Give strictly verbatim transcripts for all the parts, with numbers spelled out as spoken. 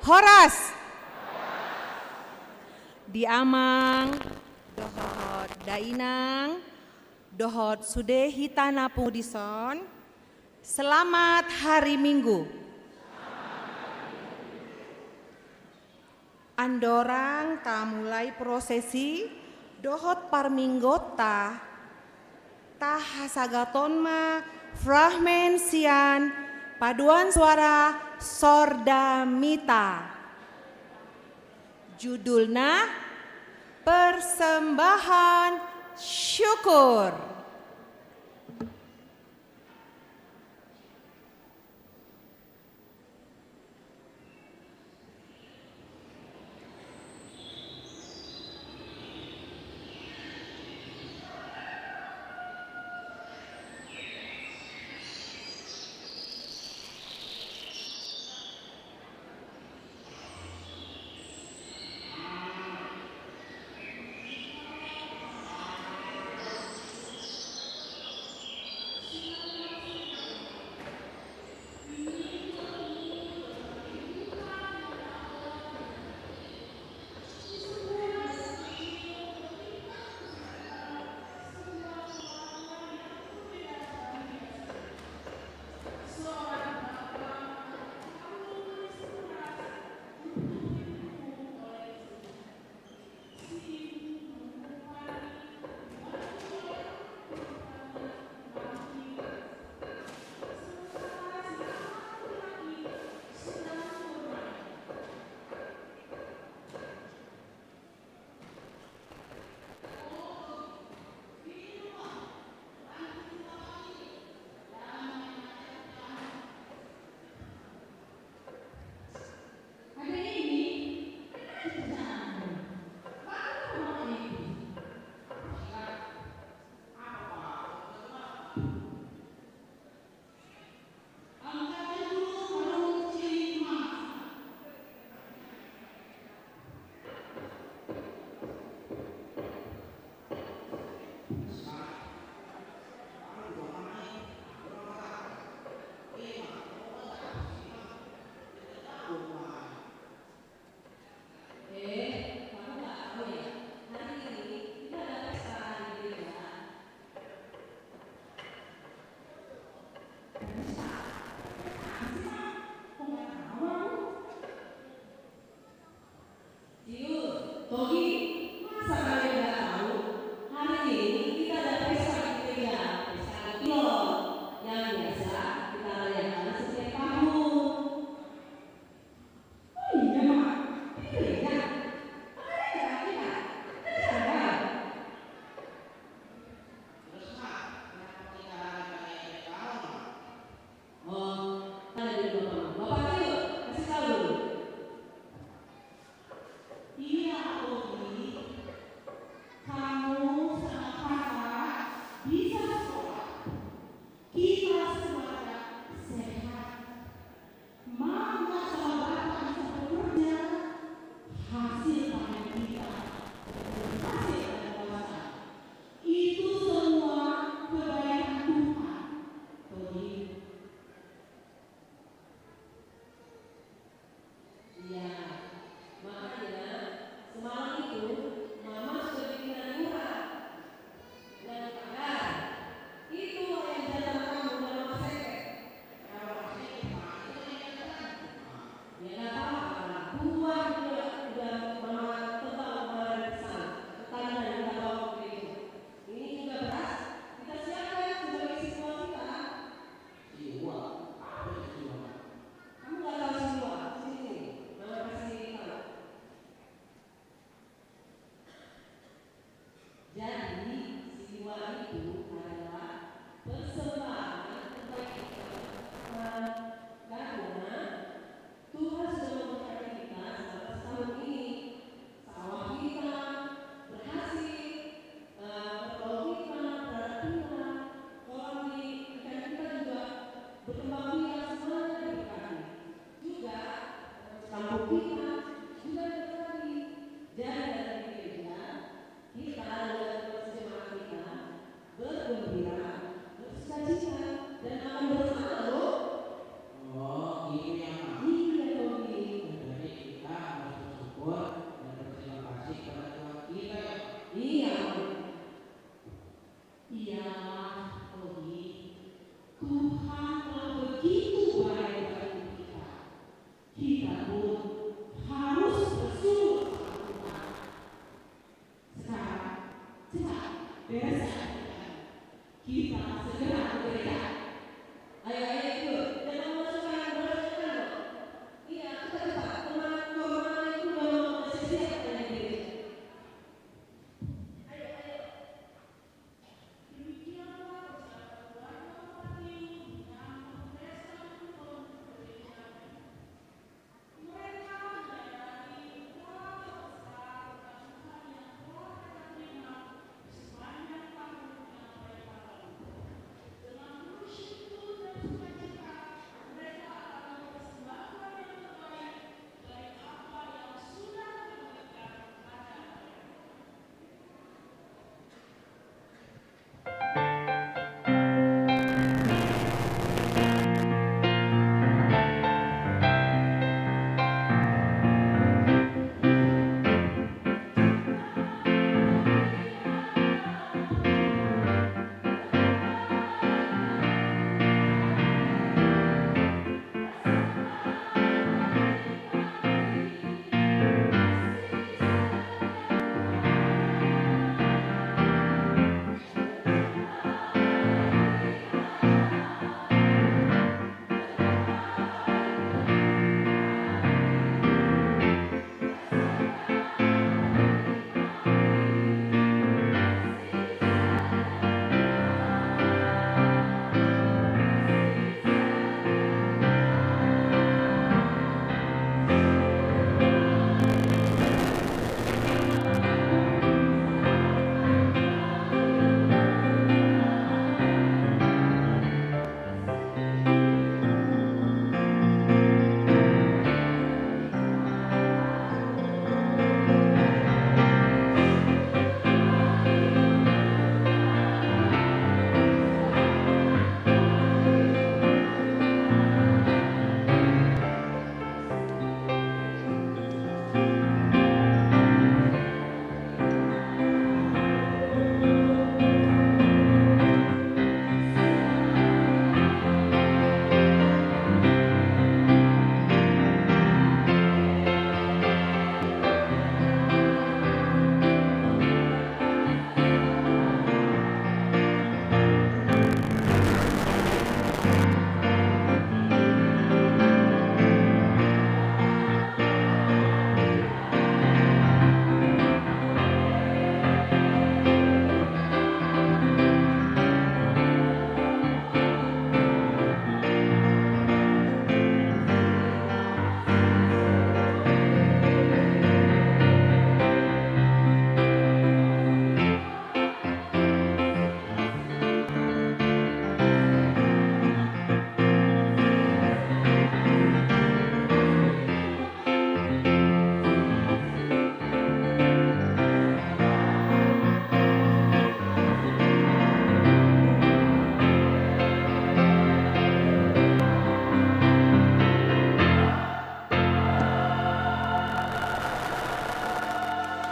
Horas. Di amang dohot dainang dohot sude hita na pungu dison, selamat hari Minggu. Andorang tamulai prosesi dohot parmingguonta, tahasagathon ma fragmen sian paduan suara Sordamita. Judulna Persembahan Syukur. Oke, masa kalian nggak tahu? Hari ini kita ada pesta di gereja, pesta Kliwon yang biasa kita rayakan setiap tahun. Oh iya, Mak. Di gereja? Apa ada kita? Ada. Terus, Mak, kenapa kita lagi pakai air galon, Mak? Oh, ada di Bapak. Bapak, yuk, kasih tahu dulu. Iya, Ogi. Kamu sama Kakak bisa sekolah. Kita semuanya sehat. Mama sama Bapak bisa bekerja. Hasil panen kita, hasil panen puasa. Itu semua kebaikan Tuhan. Ogi. Iya, makanya semalam itu Mama sudah bikin nasi murah, nasi pagar. Itu yang dijajan sama kamu, bukan Mama Seket. Kalau Mama Seket, Mak, itu yang dijajan. Ya, nggak apa-apa. Buah juga udah Mama tebang kemarin di sana. Tetangga minta bawa ke itu. Ini juga beras. Kita siapkan sebagai siswa kita. Siwa? Apa itu siwa? Kamu nggak tahu siwa? Sini, sini. Mama kasih tahu. Jadi, siwa itu adalah persembahan kebaikan Tuhan. Karena Tuhan sudah memberkati kita selama setahun.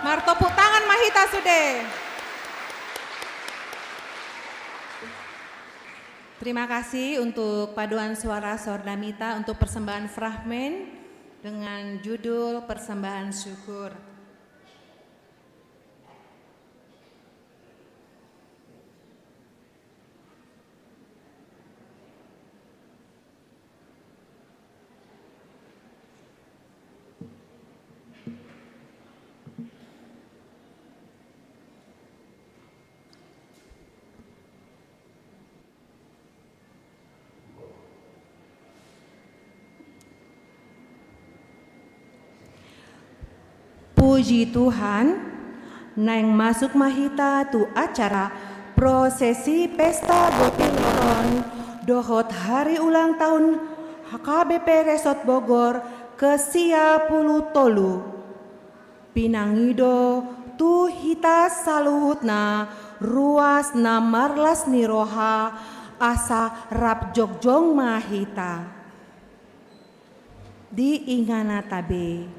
Martopuk tangan ma hita sude. Terima kasih untuk Paduan Suara Sordamita untuk persembahan fragmen dengan judul Persembahan Syukur. Puji Tuhan, naeng masuk ma hita tu acara prosesi pesta gotilon dohot hari ulang tahun H K B P Resort Bogor ke sia pulu tolu. Pinangido tu hita saluhutna ruas na marlas ni roha, asa rap jongjong ma hita. Di ingananta be.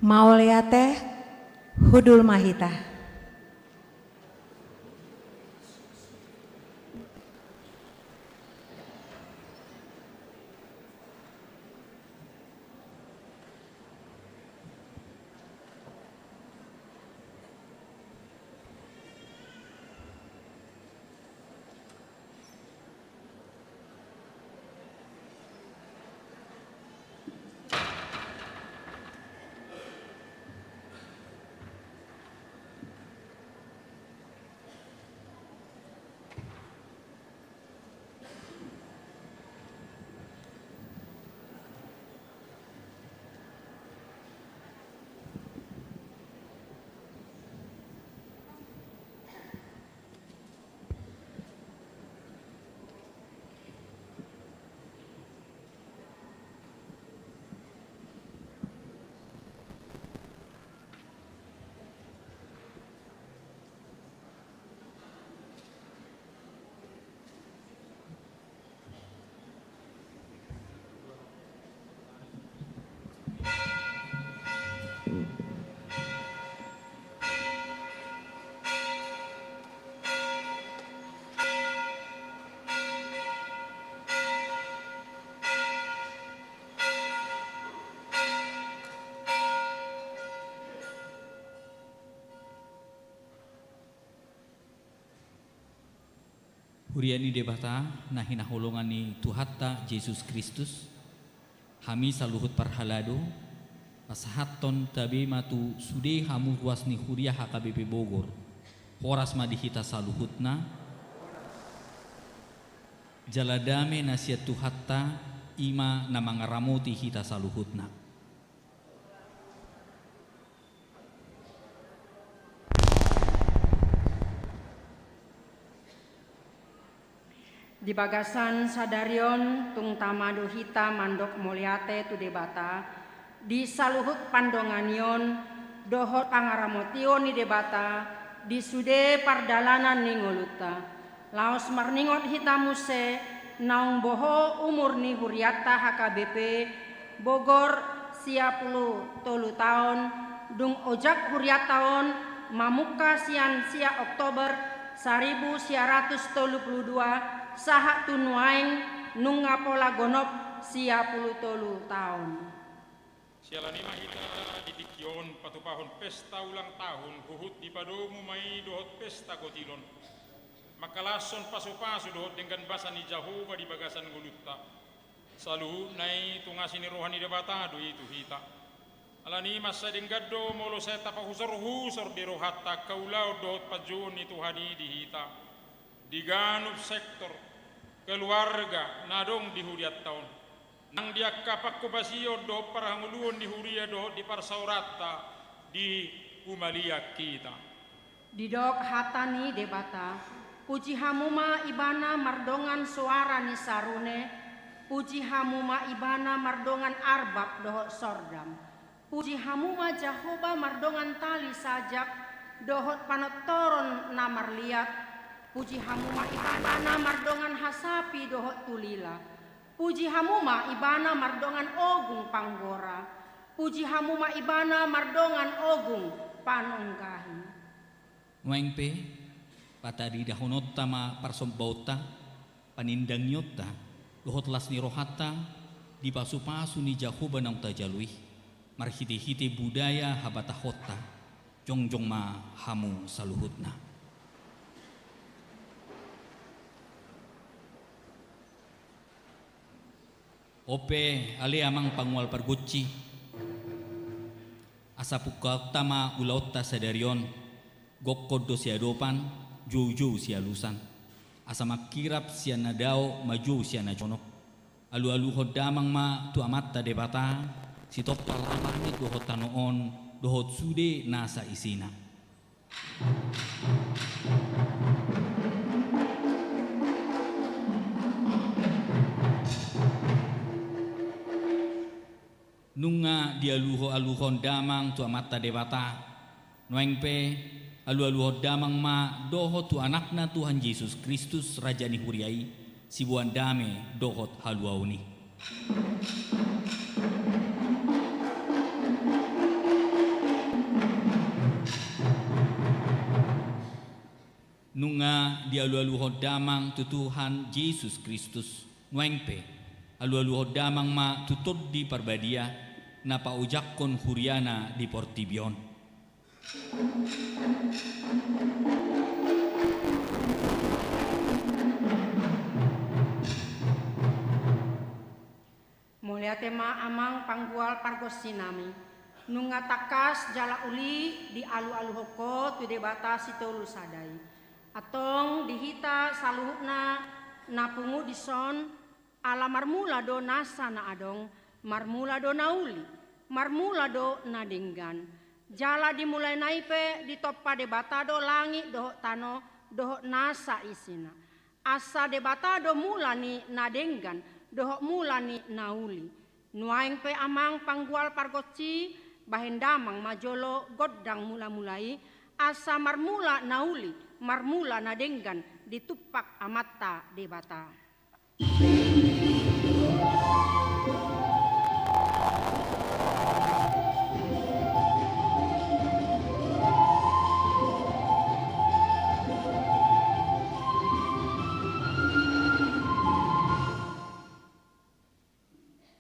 Mauliate, hundul ma hita. Huria ni Debata na hinaholongan ni Tuhanta Jesus Kristus, hami saluhut parhalado, pasahathon tabe ma tu sude hamu ruas ni huria H K B P Bogor. Horas ma di hita saluhutna. Jala dame na sian Tuhanta, i ma na mangaramoti hita saluhutna. Di bagasan sadari on tung tama do hita mandok mauliate tu Debata di saluhut pandonganion dohot pangaramotion ni Debata di sude pardalanan ni ngolunta. Laos marningot hita muse, naung boho umur ni hurianta H K B P Bogor sia pulu tolu taon, dung ojak hurianta on mamungka sian sia Oktober saribu sia ratus tolu pulu dua sahat tu nuaeng nunga pola gonop sia pulu tolu taon. Siala ni i ma hita di tingki on patupahon pesta ulang tahun huhut dipadomu ma i dohot pesta gotilon. Mangkalashon pasupasu dohot denggan basa ni Jahowa di bagasan ngolunta. Saluhutna i tung asi ni roha ni Debata do i tu hita. Ala ni i mansai denggan do molo sai tapahusorhusor di rohanta angka ulaon dohot panjouon ni Tuhan i di hita. Di ganup sektor, keluarga, na adong di hurianta on. Nang di angka pangkobasion dohot parhangoluon ni huria dohot di parsaoranta di humaliang hita. Didok hata ni Debata, puji hamu ma Ibana mardongan soara ni sarune, puji hamu ma Ibana mardongan arbab dohot sordam. Puji hamu ma Jahowa mardongan tali sajak dohot panortoron na marliat. Puji hamu ma Ibana mardongan hasapi dohot tulila. Puji hamu ma Ibana mardongan ogung panggora. Puji hamu ma Ibana mardongan ogung panunggahi. Nuaeng pe, pataridahononta ma parsombaonta, panindangionta, dohot las ni rohanta, di pasupasu ni Jahowa naung tajalu i, marhitehite budaya habatahonta, jongjong ma hamu saluhutna. On pe ale amang pangual pargonsi, asa pungkaonta ma ulaonta sadari on, gokkon do siadopan, joujou sialusan. Asa mangkirap sian na dao, manjou sian na jonok. Alualuhon damang ma tu Amanta Debata, sitompa langit dohot tano on, dohot sude nasa isina. Nunga dialualuhon damang tu Amanta Debata, nuaeng pe alualuhon damang ma dohot tu Anakna Tuhan Jesus Kristus, Raja ni huria i, siboan dame dohot haluaon i. Nunga dialualuhon damang tu Tuhan Jesus Kristus, nuaeng pe alualuhon damang ma tu Tondi Parbadia, na paojakhon huriana di portibi on. Mauliate ma amang panggual pargonsinami, nunga tangkas jala uli dialualuhon ho tu Debata Sitolu Sada i. Antong di hita saluhutna na pungu dison, ala marmula do nasa na adong, marmula do na uli, marmula do na denggan. Jala di mulaina i pe ditompa Debata do langit dohot tano, dohot nasa isina. Asa Debata do mula ni na denggan, dohot mula ni na uli. Nuaeng pe amang panggual pargonsi, bahen damang ma jolo gondang mulamula i, asa marmula na uli, marmula na denggan, ditumpak Amanta Debata.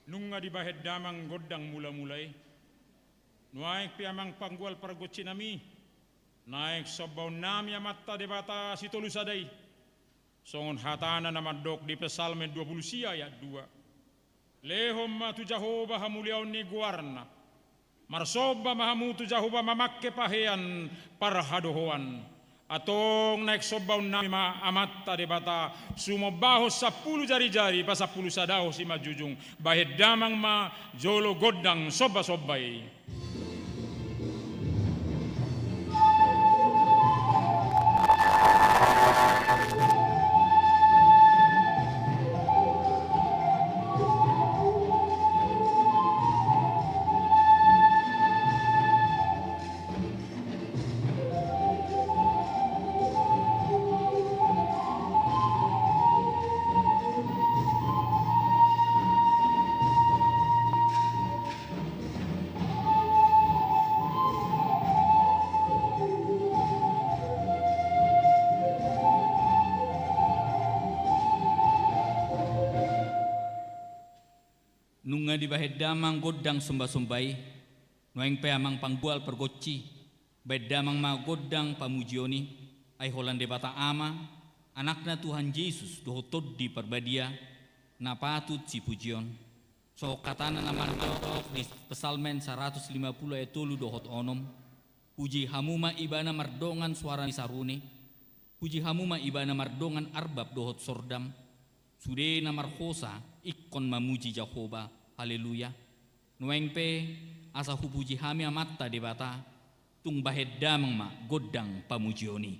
Nunga dibahen damang gondang mulamula i, nuaeng pe amang panggual pargonsinami, naeng sombaonnami Amanta Debata Sitolu Sada i. Songon hatana na mandok di Psalmen dua pulu sia ayat dua: Lehon ma tu Jahowa hamuliaon ni goarna. Marsomba ma hamu tu Jahowa mamangke pahean parhadohoan. Antong naeng sombaonnami ma Amanta Debata, sumombahon sampulu jarijari, pasampulu sadahon simanjujung, bahen damang ma jolo gondang sombasomba i. Nunga dibahen damang gondang sombasomba i, nuaeng pe amang panggual pargonsi, bahen damang ma gondang pamujion i, ai holan Debata Ama, Anakna Tuhan Jesus dohot Tondi Parbadia, na patut sipujion. Songon hatana na mandok di Psalmen saratus lima pulu ayat tolu dohot onom: Puji hamu ma Ibana mardongan soara ni sarune, puji hamu ma Ibana mardongan arbab dohot sordam. Sude na marhosa ingkon mamuji Jahowa. Haleluya. Nuaeng pe, asa hupuji hami Amanta Debata, tung bahen damang ma gondang pamujion i.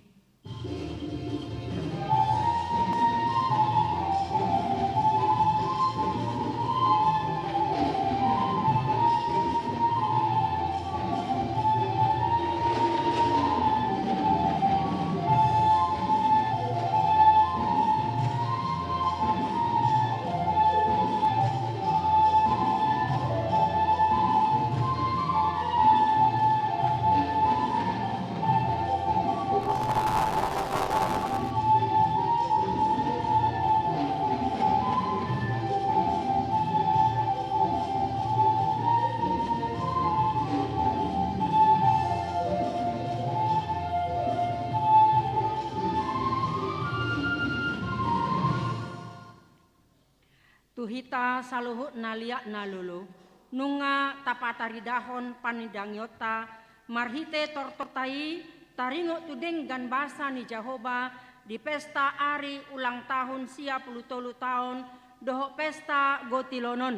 Tu hita saluhutna liat na lolo, nunga tapataridahon panidangionta marhite tortorta i taringot tu denggan basa ni Jahowa di pesta ari ulang tahun sia pulu tolu taon dohot pesta gotilon on.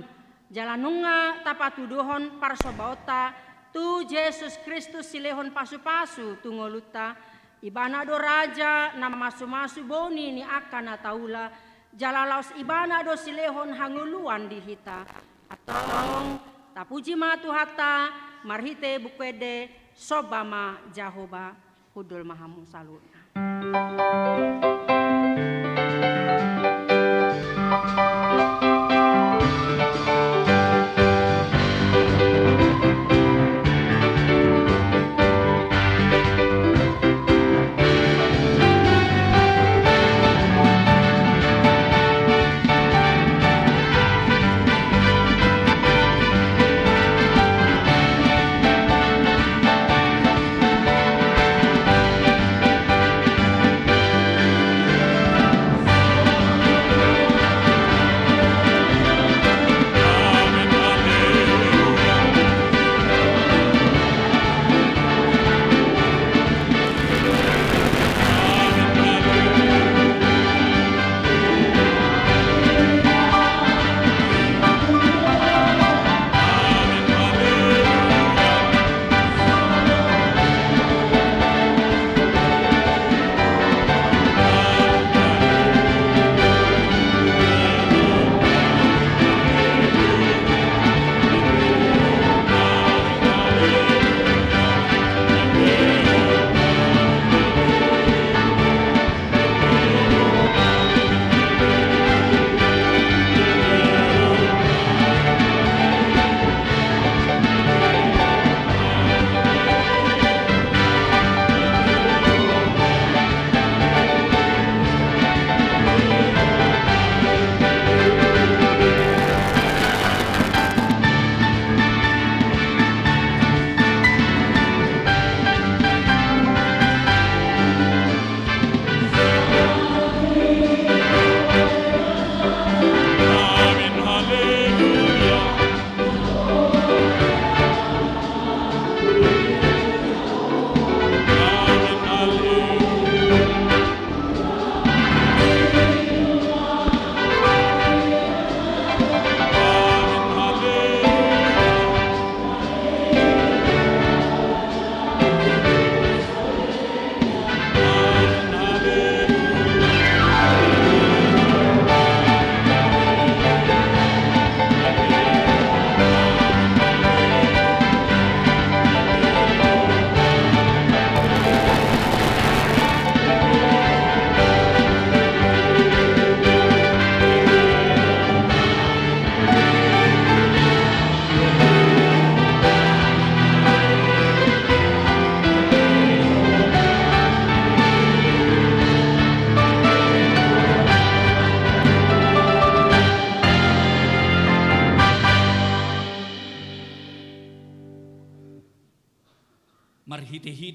Jala nunga tapatuduhon parsombaonta tu Jesus Kristus silehon pasupasu tu ngolunta. Ibana do Raja na mamasumasu boni ni angka na taula, jala laos Ibana do silehon hangoluan di hita. Antong, tapuji ma Tuhanta marhite buku ende, somba ma Jahowa. Hundul ma hamu saluhutna.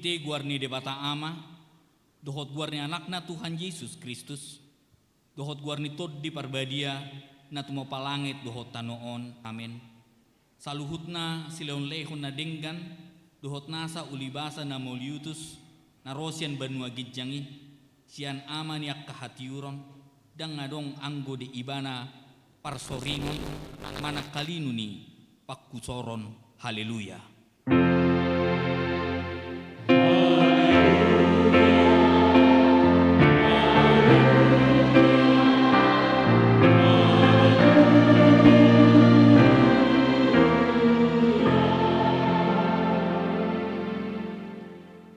Marhite goar ni Debata Ama, dohot goar ni Anakna Tuhan Jesus Kristus, dohot goar ni Tondi Parbadia, na tumompa langit dohot tano on. Amen. Saluhutna silehonlehon na denggan, dohot nasa ulibasa na mauliutus, na ro sian banua ginjang i, sian Ama ni angka hatiuron, ndang adong anggo di Ibana parsoringon manang kalinu ni panghusoron. Haleluya.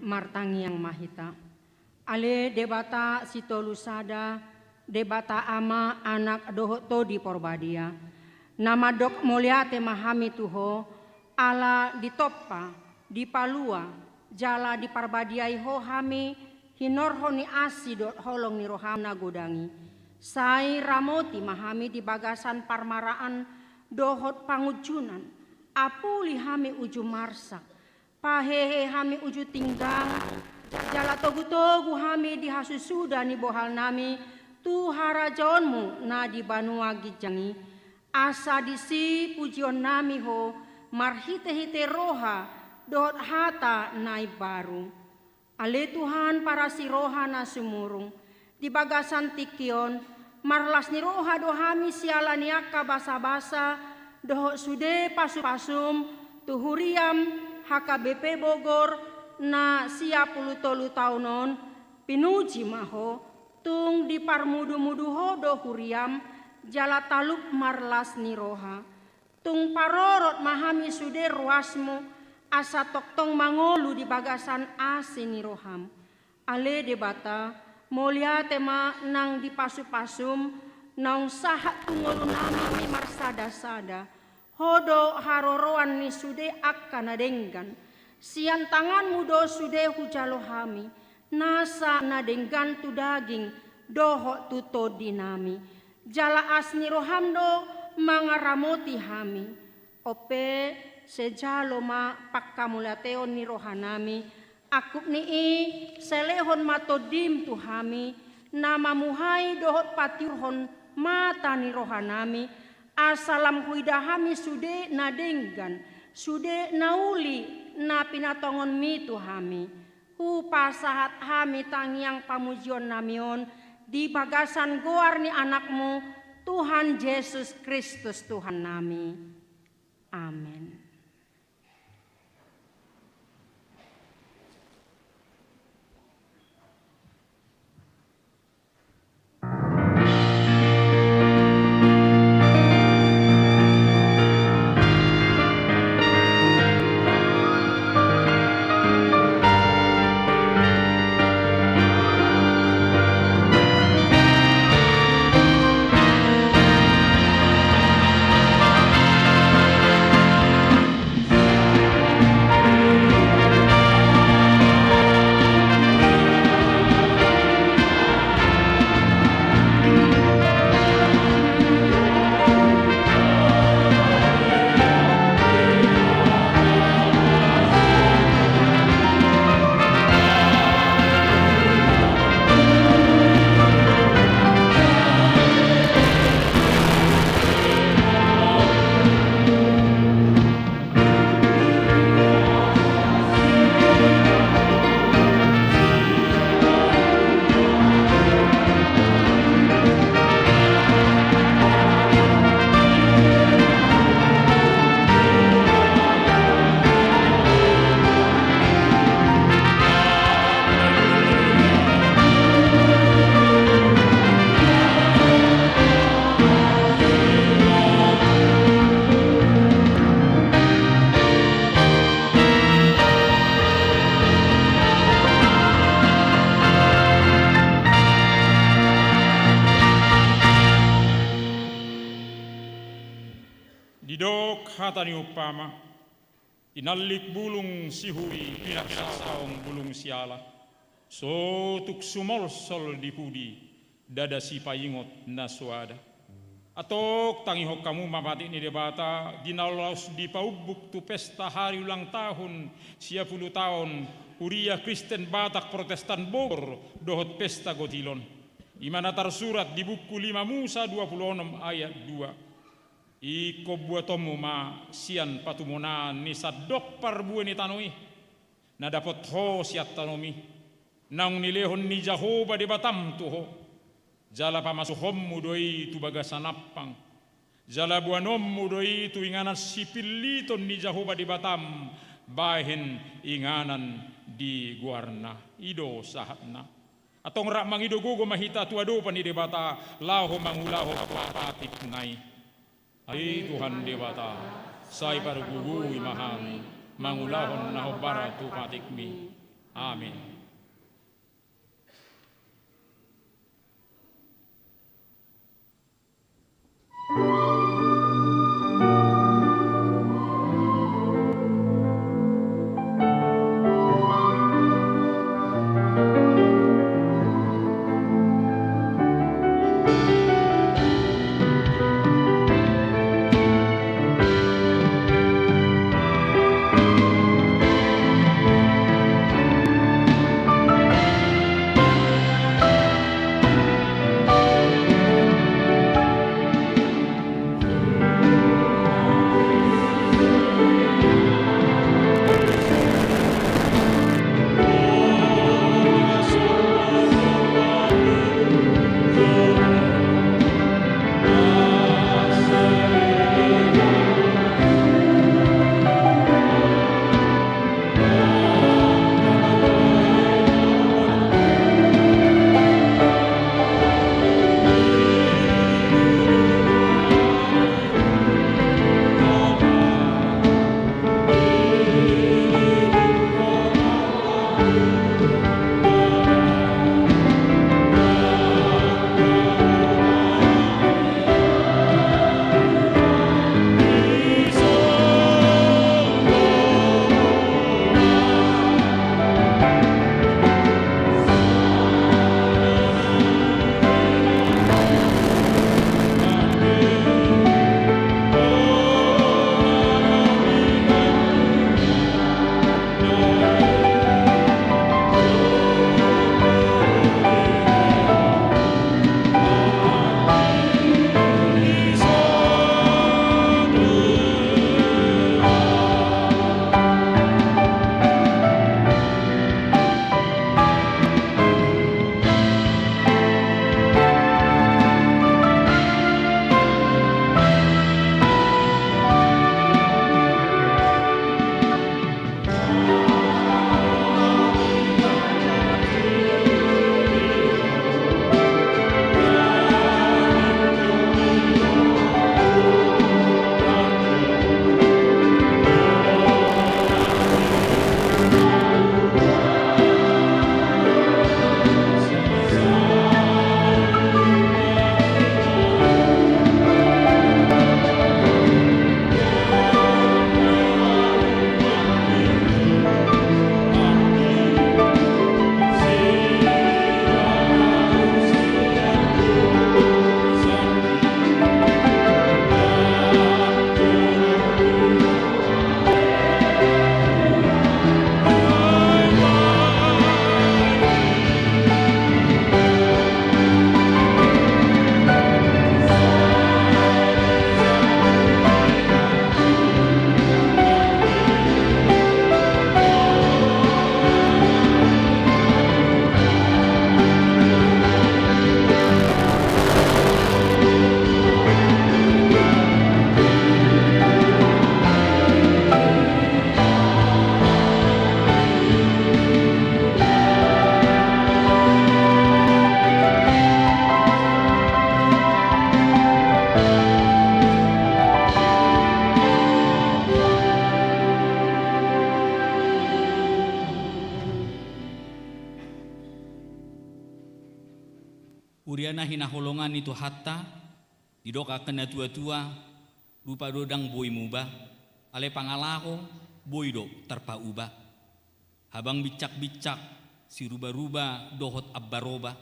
Martangiang ma hita. Ale Debata sitolu sada, Debata Ama, Anak dohot Tondi Parbadia, na mandok mauliate ma hami tu Ho, ala ditompa, dipalua, jala diparbadiai Ho hami, hinorhon ni asi dohot holong ni roham na godang i. Sai ramoti ma hami di bagasan parmaraan dohot pangunjunan, apuli hami uju marsak, pahehe hami uju tinggang, jala togutogu hami di hasusuda ni bohalnami tu harajaonmu na di banua ginjang i, asa disi pujionnami Ho marhitehite roha dohot hata na imbaru. Ale Tuhan parasi roha na sumurung, di bagasan tingki on, marlas ni roha do hami siala ni angka basabasa dohot sude pasupasum tu huriam H K B P Bogor na sia pulu tolu taon on, pinuji ma Ho, tung diparmudumudu Ho do huriam, jala talup marlas ni roha. Tung parorot ma hami sude ruasmu, asa tongtong mangolu di bagasan asi ni roham. Ale Debata, mauliate ma nang di pasupasum, naung sahat tu ngolunami marsadasada. Ho do haroroan ni sude angka na denggan. Sian tanganmu do sude hujalo hami, nasa na denggan tu daging dohot tu tondinami. Jala asi ni roham do mangaramoti hami. On pe, sai jalo ma panghamauliateon ni rohanami, angkup ni i, sai lehon ma Tondim tu hami, na mamuhai dohot patiurhon mata ni rohanami, asa lam huida hami sude na denggan, sude na uli na pinatongonmi tu hami. Hupasahat hami tangiang pamujionnami on di bagasan goar ni Anakmu, Tuhan Jesus Kristus Tuhannami. Amen. Didok hata ni umpama: Tinallik bulung sihuri, pinarsasaong bulung siala. So tung sumolsol di pudi, ndada sipaingot na so ada. Antong tangihon hamu ma patik ni Debata, di na laos dipaumbuk tu pesta hari ulang tahun sia pulu taon Kuria Kristen Batak Protestan Bogor dohot Pesta Gotilon. I ma na tarsurat di buku lima Musa dua pulu onom ayat dua. Ingkon buatonmu ma sian patumonaan ni sandok parbue ni tano i, na dapot ho sian tanomi, naung nilehon ni Jahowa Debatam tu ho. Jala pamasuhonmu do i tu bagasan ampang. Jala boanonmu do i tu inganan sipilliton ni Jahowa Debatam, bahen inganan di goarna. I do sahatna. Antong rap mangido gogo ma hita tu adopan ni Debata, laho mangulahon patikna i. Ale Tuhan Debata, sai pargogoi ma hami, mangulahon na hombar tu patikmi. Amen. Huria na hinaholongan ni Tuhanta, didok angka na tuatua, rupa do ndang boi muba, alai pangalaho boi do tarpauba. Habang binsakbinssak, sirubaruba dohot ambaroba,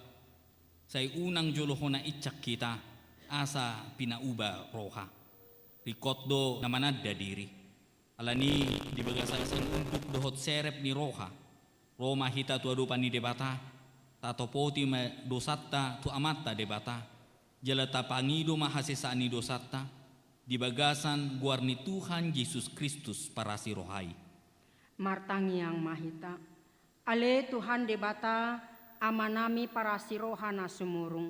sai unang jolo hona insak hita, asa pinauba roha. Ringkot do na mananda diri. Alani di bagasan unduk dohot serep ni roha, Ro ma hita tu adopan ni Debata, tatopoti ma dosanta tu Amanta Debata, jala tapangido ma hasesaan ni dosanta, di bagasan goar ni Tuhan Jesus Kristus parasi roha i. Martangiang ma hita. Ale Tuhan Debata, Amanami parasi roha na sumurung,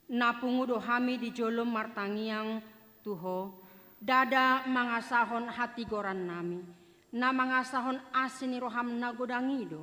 na pungu do hami di jolom martangiang tu Ho, ndada mangasahon hatigorannami, na mangasahon asi ni roham na godang i do.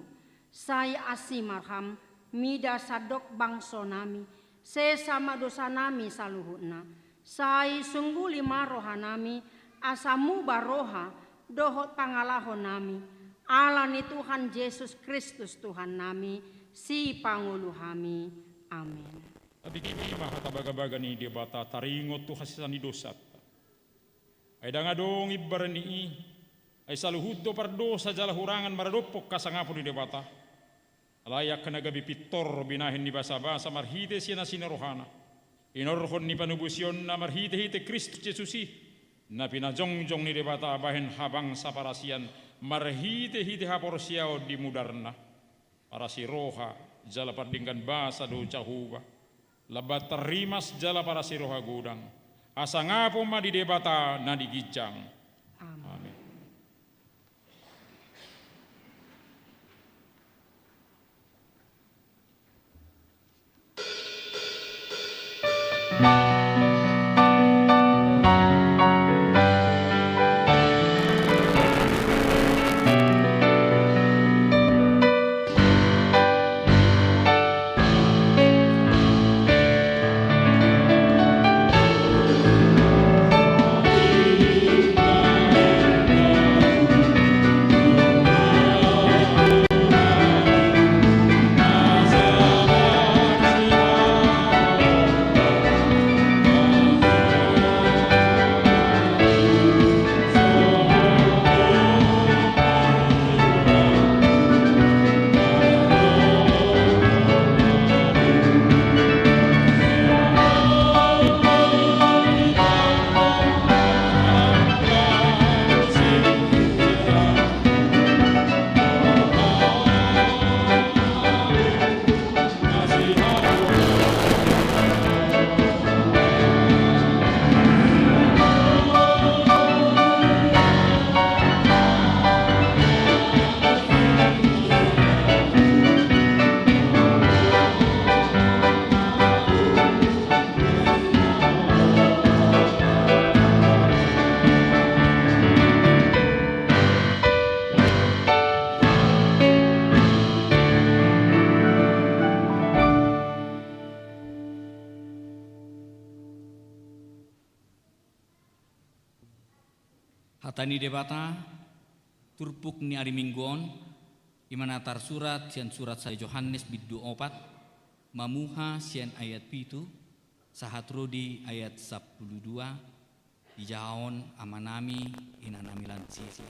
Sai asi ma roham, mida sandok bangsonami, sesa ma dosanami saluhutna. Sai sungguli ma rohanami, asa muba roha dohot pangalahonami, ala ni Tuhan Jesus Kristus Tuhannami, Sipangolu hami. Amen. Tingki ma hata bagabaga ni Debata taringot tu hasesaan ni dosanta. Ai ndang adong imbaran ni i, ai saluhut do pardosa jala hurangan maradophon hasangapon ni Debata. Alai angka na gabe pintor binahen ni basabasa marhite sian asi ni rohana, inorhon ni panobusionna marhitehite Kristus Jesus i, na pinajongjong ni Debata bahen habangsa parasian marhitehite haporseaon di mudarna. Parasi roha jala pardenggan basa do Jahowa, lambat tarrimas jala parasi roha godang. Hasangapon ma di Debata na di ginjang. Amen. Amen. Hata ni Debata, turpuk ni ari Minggu on, i ma na tarsurat sian surat sada Johannes bindu opat, mamuha sian ayat pitu, sahat ro di ayat sampulu dua, dijahahon amanami, inanami lansia.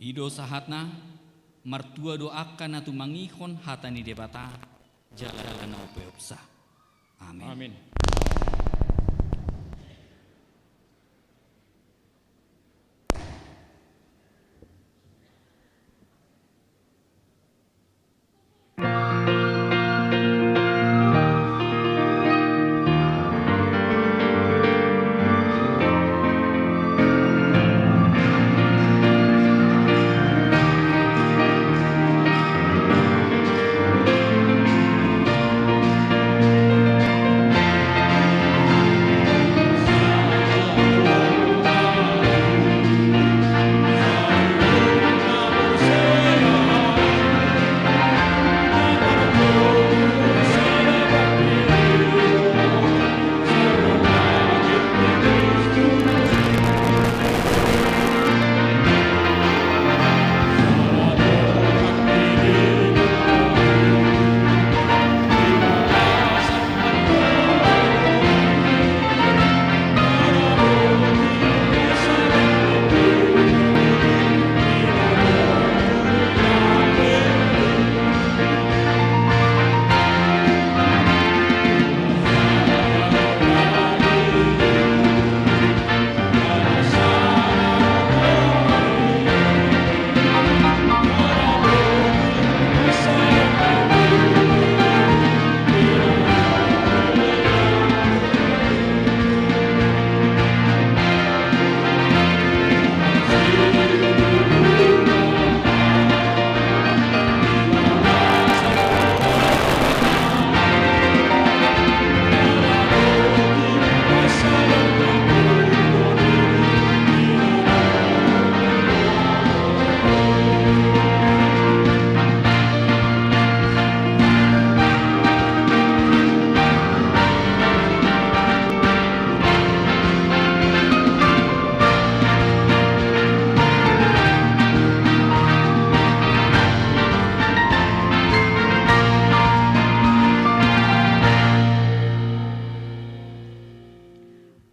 I do sahatna, martua do angka na tumangihon hata ni Debata, jala na umpeopsa. Amin. Amin.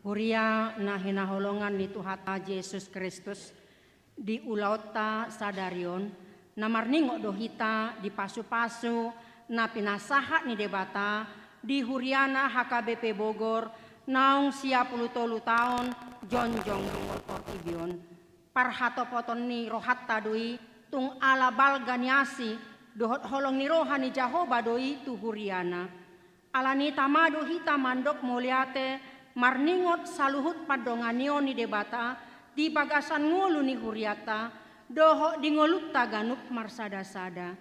Huria na hinaholongan ni Tuhanta Jesus Kristus, di ulaonta sadari on, na marningot do hita di pasupasu na pinasahat ni Debata di huriana H K B P Bogor naung sia pulu tolu taon jongjong di portibi on. Parhatopoton ni rohanta do i, tung ala balga ni asi dohot holong ni roha ni Jahowa do i tu huriana. Alani i tama do hita mandok mauliate marningot saluhut pandonganion ni Debata di bagasan ngolu ni hurianta dohot di ngolunta ganup marsadasada.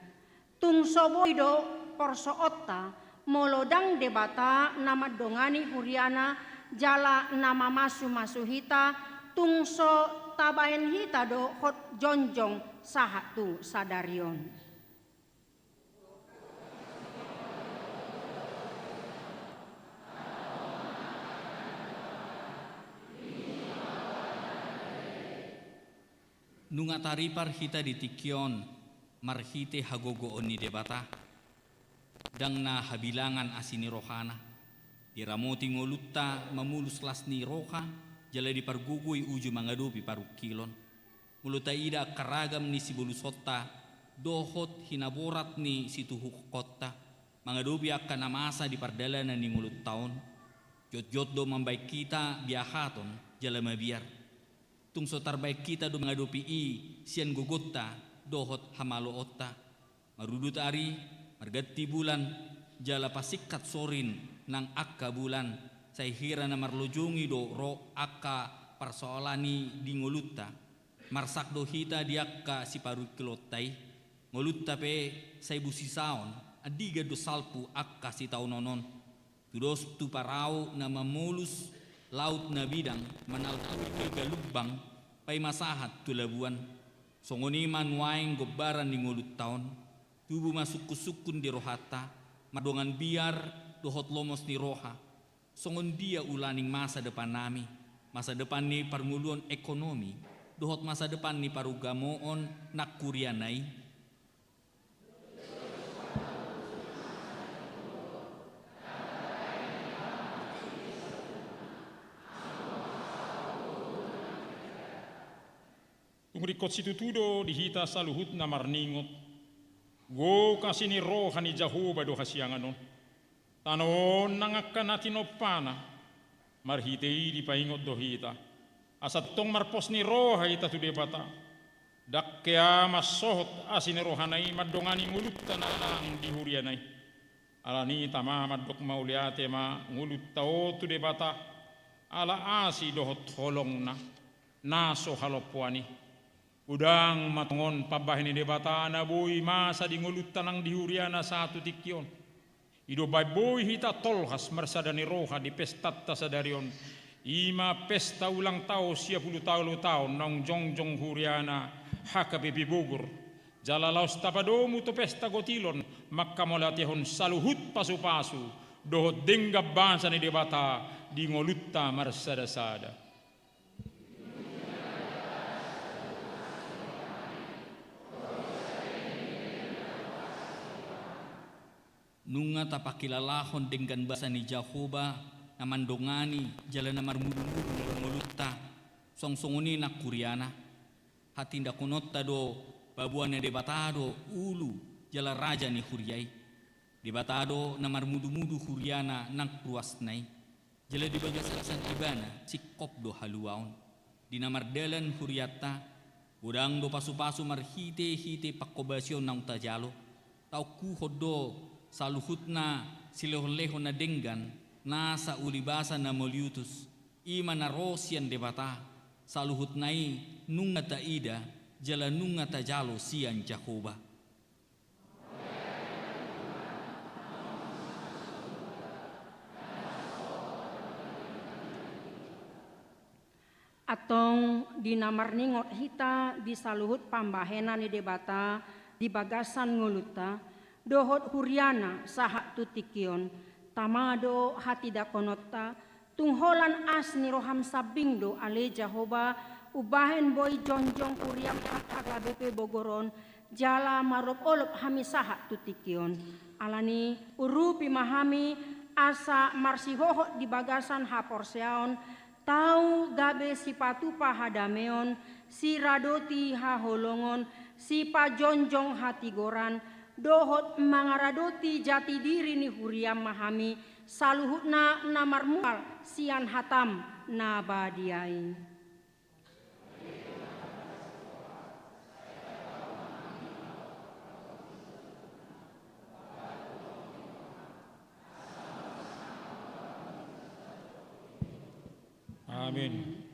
Tung so boi do porsoonta molo ndang Debata na mandongani huriana jala na mamasumasu hita, tung so tabahen hita do hot jongjong sahat tu sadari on. Nunga taripar hita di tingki on marhite hagogoon ni Debata, ndang na habilangan asi ni rohana. Diramoti ngolunta mamolus las ni roha, jala dipargogoi uju mangadopi parungkilon. Molo taida angka ragam ni sibolusonta dohot hinaborat ni situhukkonta mangadopi angka na masa di pardalanan ni ngolunta on, jotjot do mambahen hita biahaton jala mabiar. Tung so tarbahen hita do mangadopi i sian gogonta dohot hamaloonta. Marudut ari, marganti bulan, jala pasingkat sorin nang angka bulan, sai hira na marlojongi do ro angka parsoalan i di ngolunta. Marsak do hita di angka siparungkilonta i. Ngolunta pe sai busisaon, andigan do salpu angka sitaonon on. Tudos tu parau na mamolus laut na bidang, manalpuli galumbang, paima sahat tu labuan. Songon i ma nuaeng gombaran ni ngolunta on. Tubu ma sungkunsungkun di rohanta mardongan biar dohot lomos ni roha. Songon dia ulaning masa depannami, masa depan ni parngoluon ekonomi dohot masa depan ni parugamoon nang huriana i? Tung ringkot situtu do di hita saluhutna marningot, gok asi ni roha ni Jahowa do hasiangan on. Tano on nang angka na tinompana, marhite i dipaingot do hita. Asa tong marpos ni roha hita tu Debata. Ndang hea mansohot asi ni rohana i mandongani ngolunta nang di huriana i. Alani i tama mandok mauliate ma ngolunta on tu Debata, ala asi dohot holongna, na so halompoan i. Godang ma tongon pambahen ni Debata na boi masa di ngolunta nang di huriana sahat tu tingki on. I do umbahen boi hita tolhas marsada ni roha di pestanta sadari on. I ma pesta ulang taon sia pulu tolu taon naung jongjong huriana H K B P Bogor. Jala laos tapadomu tu pesta gotilon manghamauliatehon saluhut pasupasu dohot denggan basa ni Debata di ngolunta marsadasada. Nunga tapangkilalahon denggan basa ni Jahowa na mandongani jala na marmudumudu ngolunta, suang songon i nang huriana. Hatindakononta do paboa na Debata do ulu jala raja ni huria i. Debata do na marmudumudu huriana nang ruasna i. Jala di bagasan Ibana singkop do haluaon. Di na mardalan hurianta, godang do pasupasu marhitehite panghobasion naung tajalo. Taungkuhon do saluhutna silehonlehon na denggan, nasa ulibasa na mauliutus, i ma na ro sian Debata, saluhutna i nunga taida jala nunga tajalo sian Jahowa. Antong di na marningot hita di saluhut pambahenan ni Debata di bagasan ngolunta dohot huriana sahat tu tingki on, tama do hatindakononta, tung holan asi ni roham sambing do ale Jahowa, umbahen boi jongjong huriam H K B P Bogor on, jala marolopolop hami sahat tu tingki on. Alani, urupi ma hami asa marsihohot di bagasan haporseaon, tau gabe sipatupa hadameon, siradoti haholongon, sipajongjong hatigoran, dohot mangaradoti jati diri ni huriam ma hami, saluhutna na marmual sian hatam na badia i. Amin.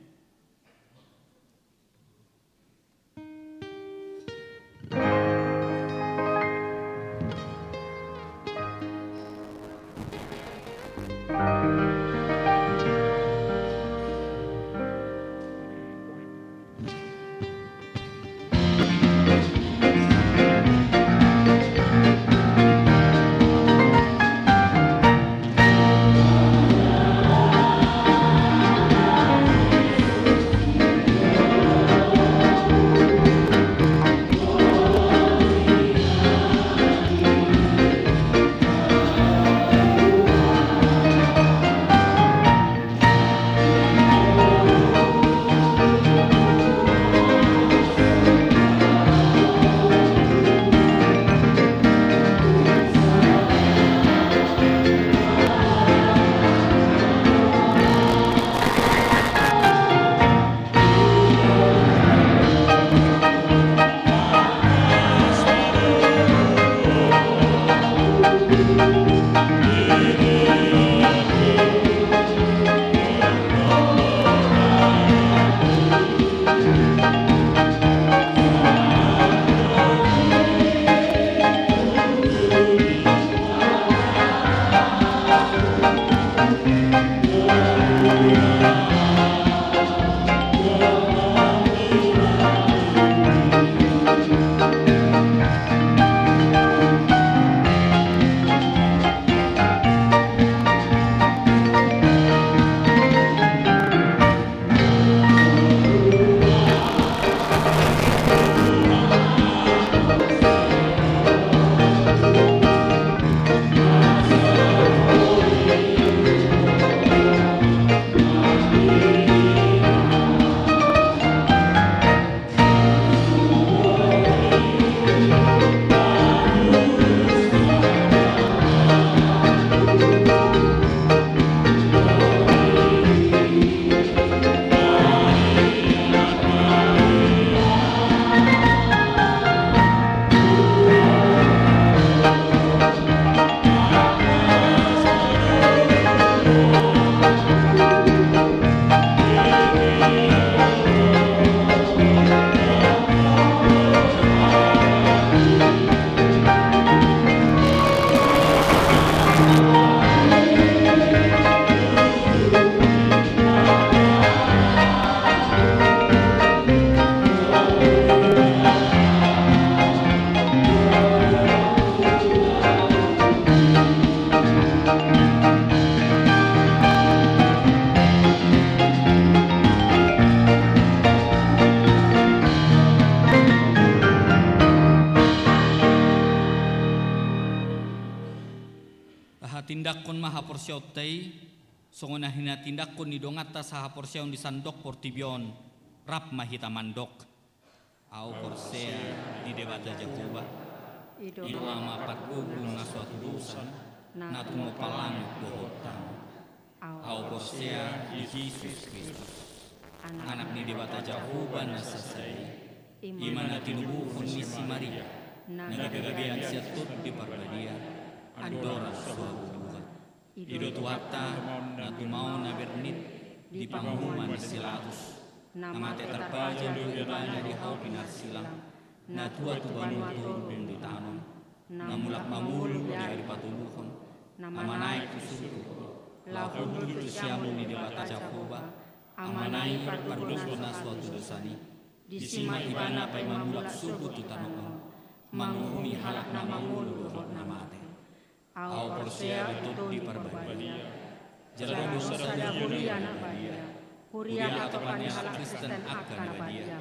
Tindanghon ma haporseaonta i, songon na hinatindanghon ni donganta sahaporseaon di sandok portibi on, rap ma hita mandok. Ahu porsea di Debata Jahowa, i do Ama pargogo na so hatudosan, na tumompa langit dohot tano. Ahu porsea di Jesus Kristus, Anak ni Debata Jahowa na sasada i, i ma na tinubuhon ni si Maria, na gabe gabean sian Tondi Parbadia, andorang so habubuhan. I do Tuhanta, na tumaon na bernit di panguhuman ni si Latus, na mate tarpajal do Ibana di hau pinarsilang, na tua tu banua toru dung ditanom, na mulak mangolu di ari patoluhon, na manaek tu surgo, laho hundul tu siamun ni Debata Jahowa, Amana i pargogo na so hatudosan i. Disi ma Ibana paima mulak sogot tu tano on, manguhumi halak na mangolu dohot na mate. Ahu porsea di Tondi Parbadia, jala dohot sada huria na badia, huria hatopan ni halak Kristen angka na badia,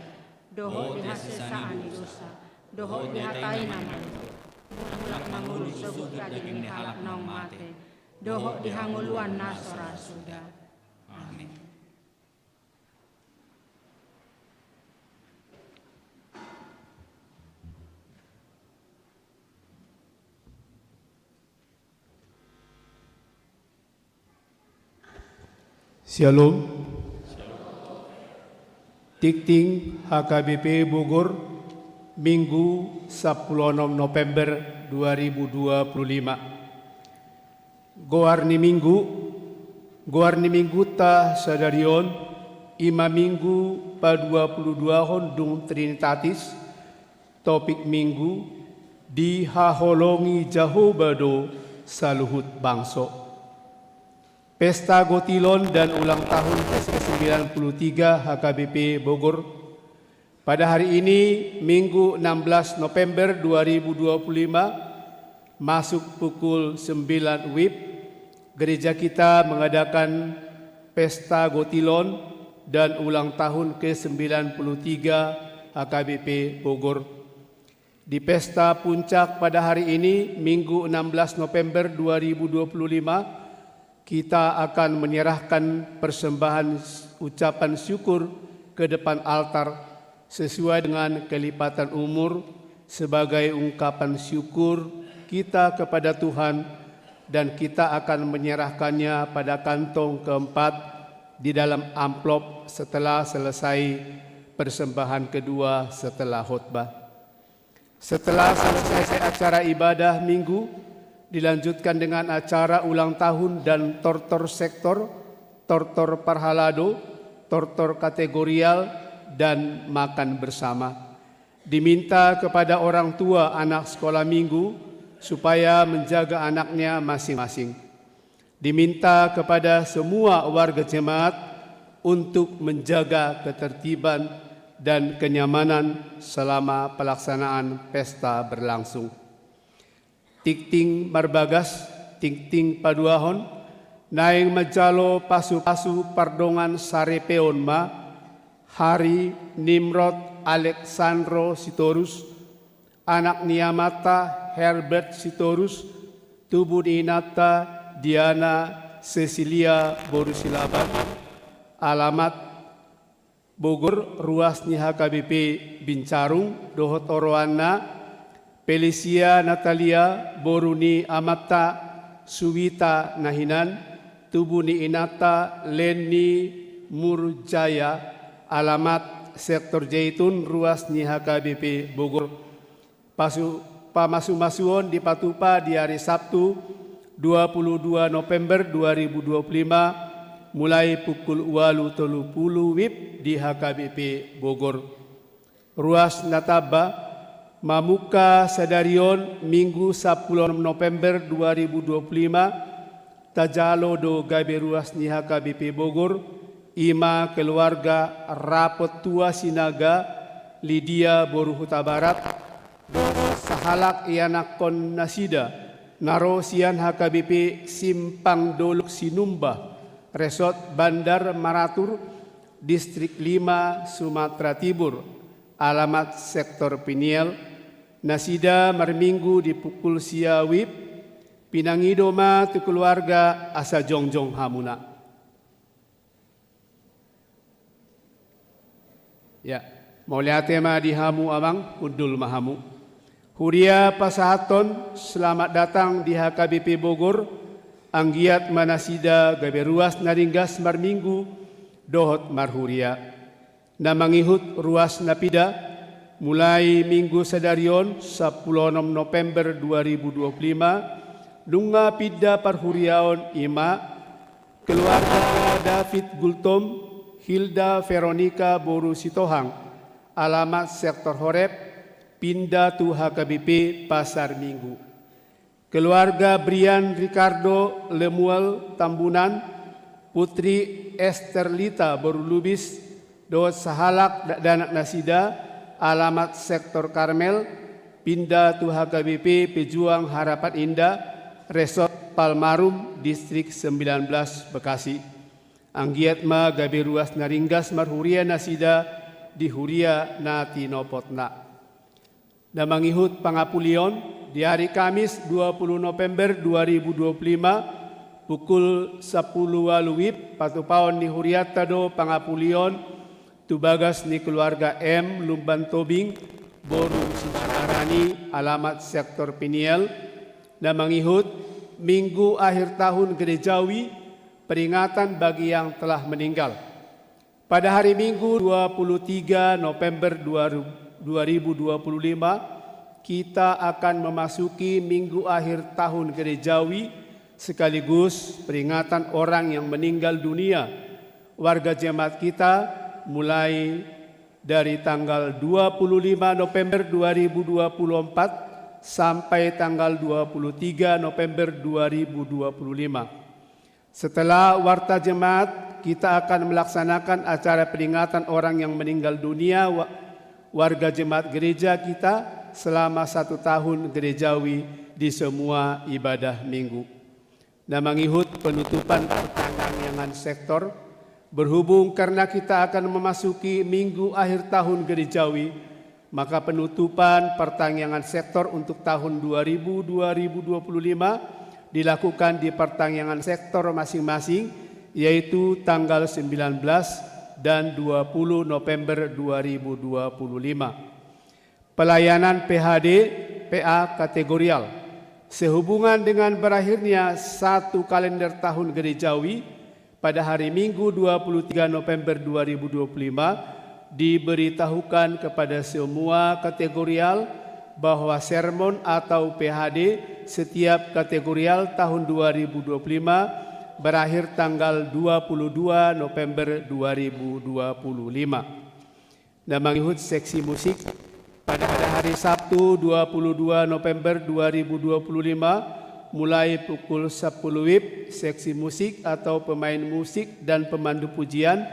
dohot di hasesaan ni dosa, dohot di hata i na mandok, mulak mangolu sogot daging ni halak naung mate, dohot di hangoluan na so ra suda. Amin. Syalom. Tingting H K B P Bogor, Minggu, sampulu onom November dua ribu dua puluh lima. Goar ni Minggu, goar ni Minggunta sadari on, i ma Minggu paduapuluduahon dung Trinitatis, topik Minggu, dihaholongi Jahowa do saluhut bangso. Pesta Gotilon dan ulang tahun ke sembilan puluh tiga H K B P Bogor. Pada hari ini, Minggu enam belas November dua ribu dua puluh lima, masuk pukul sembilan WIB, gereja kita mengadakan Pesta Gotilon dan ulang tahun ke sembilan puluh tiga H K B P Bogor. Di pesta puncak pada hari ini, Minggu enam belas November dua ribu dua puluh lima, kita akan menyerahkan persembahan s-, ucapan syukur ke depan altar sesuai dengan kelipatan umur sebagai ungkapan syukur kita kepada Tuhan, dan kita akan menyerahkannya pada kantong keempat di dalam amplop setelah selesai persembahan kedua setelah khotbah. Setelah selesai acara ibadah Minggu, dilanjutkan dengan acara ulang tahun dan tortor sektor, tortor parhalado, tortor kategorial, dan makan bersama. Diminta kepada orang tua anak sekolah Minggu supaya menjaga anaknya masing-masing. Diminta kepada semua warga jemaat untuk menjaga ketertiban dan kenyamanan selama pelaksanaan pesta berlangsung. Tingting marbagas, tingting paduahon, naeng manjalo pasupasu pardongan saripeon ma, Hari Nimrod Alexandro Sitorus, anak ni amanta Herbert Sitorus, tubu ni inanta Diana Cecilia boru Silaban, alamat Bogor, ruas ni H K B P Bincarung, dohot oroanna, Felicia Natalia boru ni amanta Suwita na hinan, tubu ni inanta Leni Murjaya, alamat Sektor Jaitun, ruas ni H K B P Bogor. Pasu-, pamasumasuon dipatupa di ari Sabtu, dua puluh dua November dua ribu dua puluh lima, mulai pukul ualu tolu puluh WIB di H K B P Bogor. Ruas na tamba, mamungka sadari on Minggu sampulu onom November dua ribu dua puluh lima, tajalo do gabe ruas ni H K B P Bogor, i ma keluarga Rapot Tua Sinaga, Lidia boru Hutabarat, dohot sahalak ianakhon nasida, na ro sian H K B P Simpang Dolok Sinumba, Resort Bandar Maratur, Distrik lima, Sumatera Timur, alamat Sektor Piniel, nasida marminggu di pukul sia WIB, Pinangido ma tu keluarga asa jongjong hamuna. Ya, mauliate ma di hamu amang, hundul ma hamu. Huria pasahathon selamat datang di H K B P Bogor. Anggiat ma nasida gabe ruas na ringgas marminggu dohot marhuria. Na mangihut ruas na pinda, mulai minggu sadari on, sampulu onom November dua ribu dua puluh lima, nunga pinda parhuriaon, i ma keluarga David Gultom, Hilda Veronica boru Sitohang, alamat Sektor Horeb, pinda tu H K B P Pasar Minggu. Keluarga Brian Ricardo Lemuel Tambunan, Putri Esterlita boru Lubis, dohot sahalak dakdanak nasida, alamat Sektor Karmel, pinda tu H K B P Pejuang Harapan Indah, Resort Palmarum, Distrik sembilan belas, Bekasi. Anggiat ma gabe ruas na ringgas marhuria nasida di huria na tinopotna. Na mangihut pangapulion, di ari Kamis dua puluh November dua ribu dua puluh lima, pukul sampulu ualu WIB, patupaon ni hurianta do pangapulion tu bagas ni keluarga M Lumban Tobing boru Simarani, alamat Sektor Peniel. Na mangihut minggu akhir tahun gerejawi, peringatan bagi yang telah meninggal. Pada hari Minggu dua puluh tiga November dua, dua ribu dua puluh lima, kita akan memasuki minggu akhir tahun gerejawi sekaligus peringatan orang yang meninggal dunia warga jemaat kita, mulai dari tanggal dua puluh lima November dua ribu dua puluh empat sampai tanggal dua puluh tiga November dua ribu dua puluh lima. Setelah warta jemaat, kita akan melaksanakan acara peringatan orang yang meninggal dunia wa-, warga jemaat gereja kita selama satu tahun gerejawi di semua ibadah Minggu. Na mangihut penutupan partangiangan sektor, berhubung karena kita akan memasuki minggu akhir tahun gerejawi, maka penutupan partangiangan sektor untuk tahun dua ribu, dua ribu dua puluh lima dilakukan di partangiangan sektor masing-masing, yaitu tanggal sembilan belas dan dua puluh November dua ribu dua puluh lima. Pelayanan P H D, P A kategorial. Sehubungan dengan berakhirnya satu kalender tahun gerejawi, pada hari Minggu dua puluh tiga November dua ribu dua puluh lima, diberitahukan kepada semua kategorial bahwa sermon atau P H D setiap kategorial tahun dua ribu dua puluh lima berakhir tanggal dua puluh dua November dua ribu dua puluh lima. Na mangihut seksi musik, pada hari Sabtu dua puluh dua November dua ribu dua puluh lima, mulai pukul sepuluh WIB, seksi musik atau pemain musik dan pemandu pujian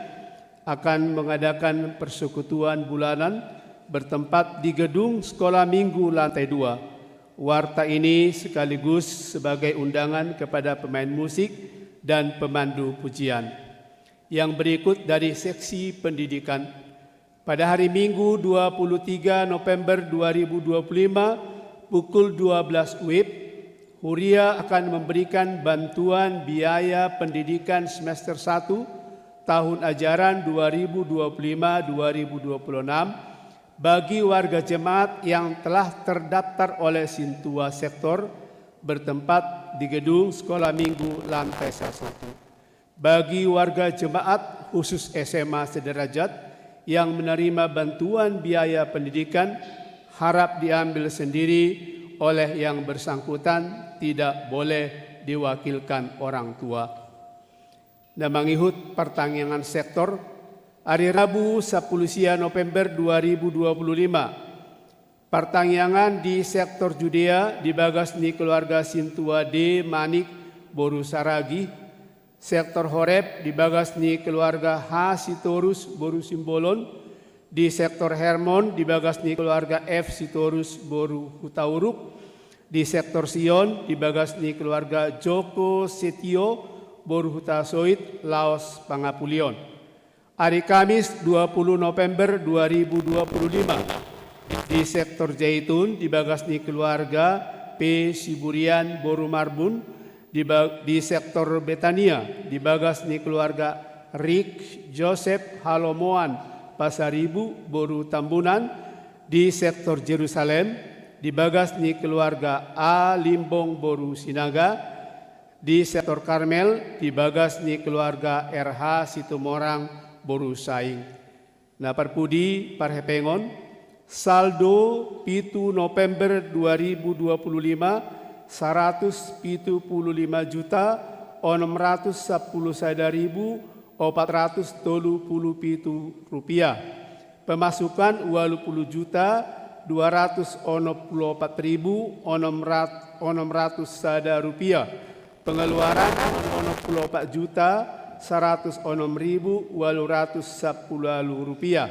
akan mengadakan persekutuan bulanan bertempat di gedung Sekolah Minggu lantai dua. Warta ini sekaligus sebagai undangan kepada pemain musik dan pemandu pujian. Yang berikut dari seksi pendidikan. Pada hari Minggu dua puluh tiga November dua ribu dua puluh lima, pukul dua belas WIB, Huria akan memberikan bantuan biaya pendidikan semester satu tahun ajaran dua ribu dua puluh lima dua ribu dua puluh enam bagi warga jemaat yang telah terdaftar oleh Sintua Sektor bertempat di gedung Sekolah Minggu lantai satu. Bagi warga jemaat khusus S M A sederajat yang menerima bantuan biaya pendidikan, harap diambil sendiri oleh yang bersangkutan, tidak boleh diwakilkan orang tua. Na mangihut partangiangan sektor, ari Rabu sampulu sia November dua ribu dua puluh lima, partangiangan di sektor Judea di bagas ni keluarga Sintua D Manik boru Saragi, sektor Horeb di bagas ni keluarga H Sitorus boru Simbolon, di sektor Hermon di bagas ni keluarga F Sitorus boru Hutauruk, di sektor Sion di bagas ni keluarga Joko Setio boru Hutasoit laos pangapulion. Ari Kamis dua puluh November dua ribu dua puluh lima, di sektor Jaitun di bagas ni keluarga P. Siburian boru Marbun, di ba-, di sektor Betania, di bagas ni keluarga Rik Josep Halomoan Pasaribu boru Tambunan, di sektor Jerusalem, di bagas ni keluarga A. Limbong boru Sinaga, di sektor Karmel, di bagas ni keluarga R H Situmorang boru Saing. Na parpudi parhepengon, saldo pitu November dua ribu dua puluh lima, saratus pitu puluh lima juta onom ratus sampulu sada ribu opat ratus tolu puluh pitu rupiah. Pemasukan ualu pulu juta dua ratus onom pulu opat ribu onom rat-, onom ratus sada rupiah. Pengeluaran onom pulu opat juta saratus onom ribu ualu ratus sampulu ualu rupiah.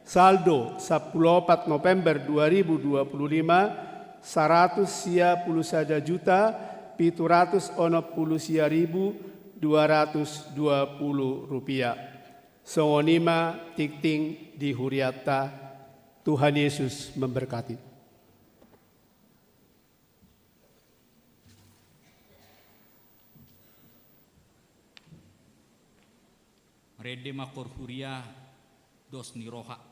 Saldo sampulu opat November dua ribu dua puluh lima, saratus sia pulu sada juta pitu ratus onom pulu sia ribu dua ratus dua pulu rupiah. Songon i ma tingting di hurianta. Tuhan Yesus memberkati. Marende ma, hor huria, dos ni roha.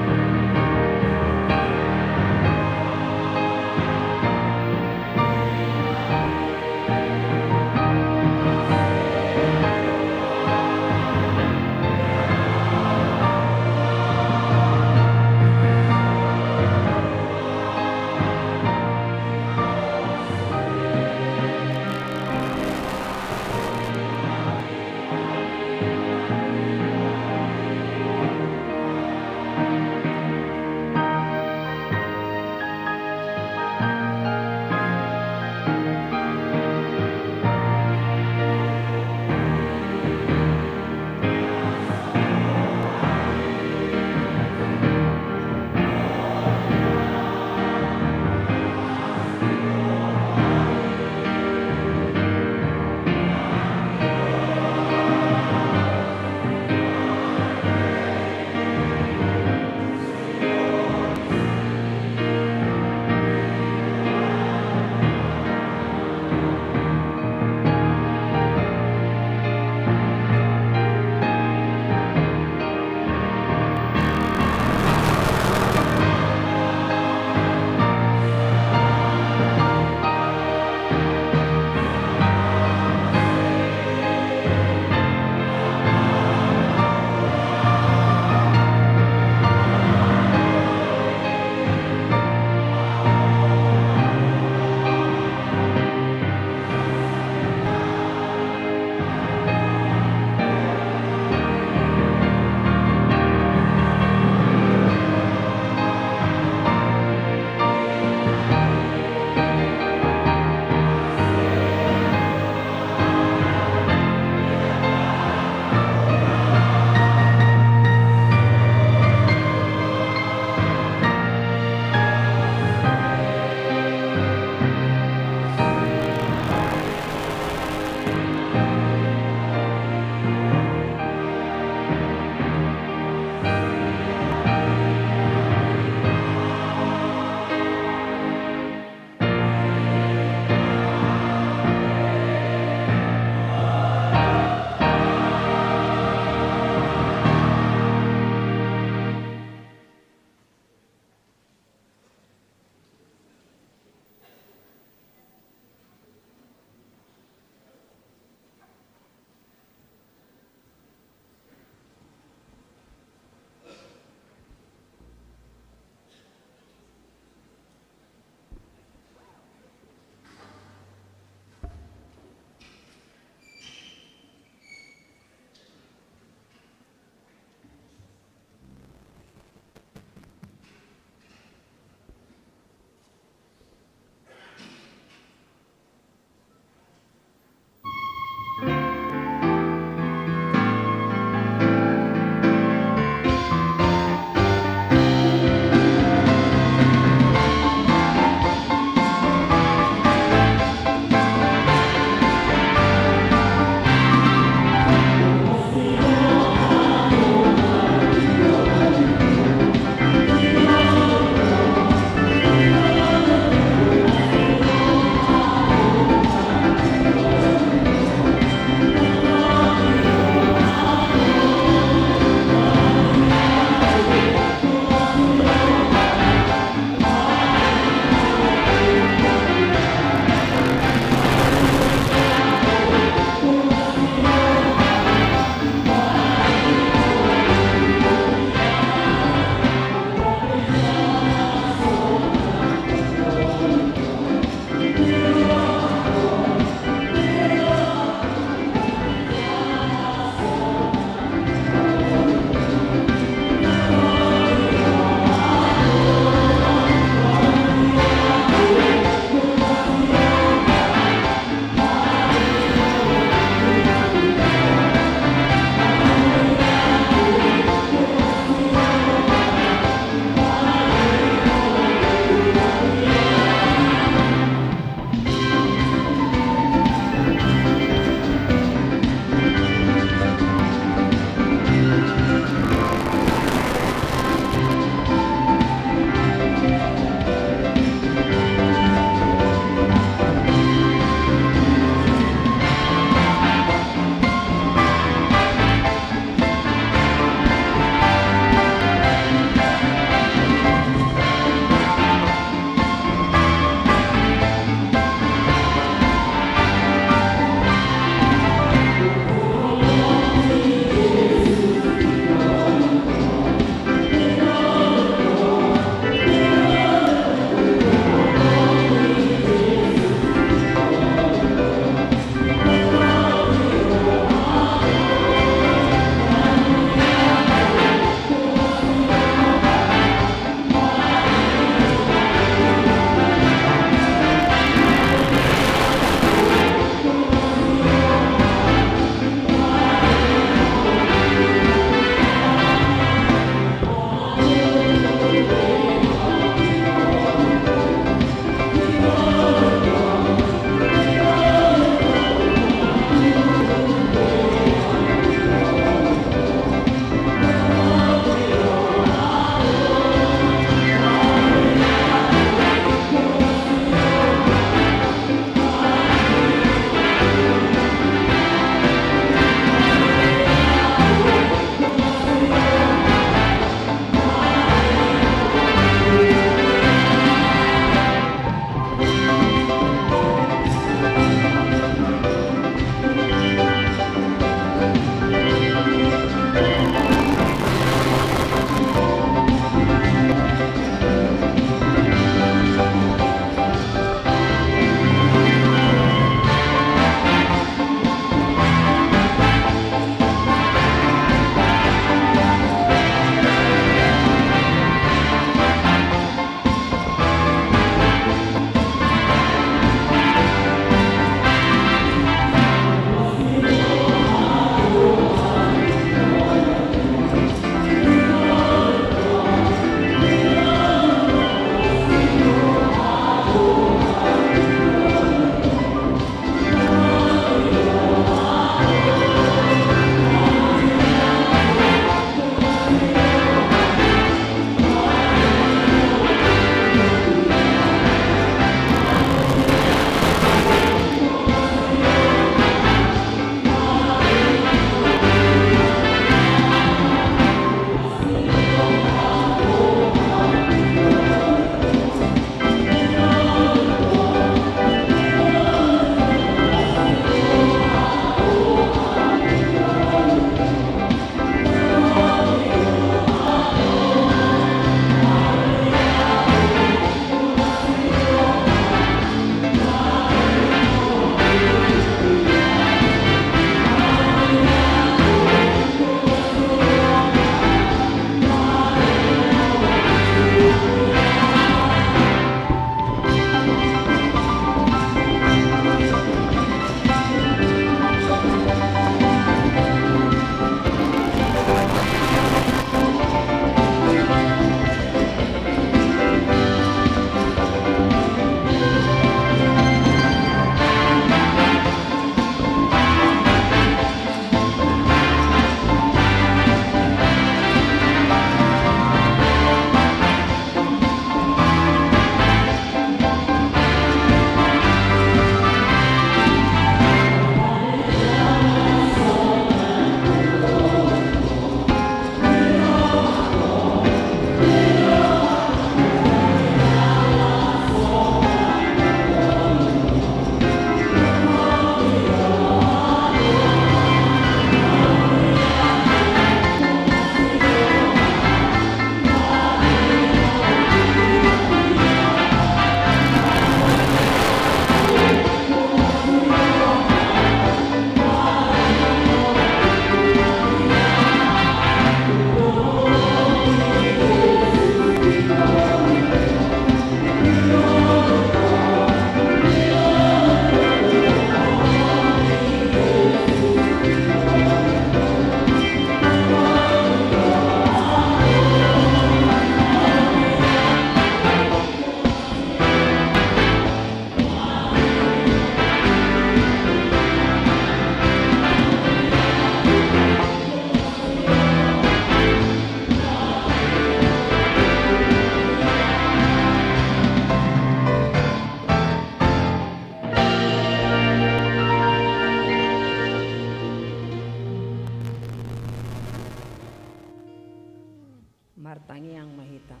Martangiang ma hita.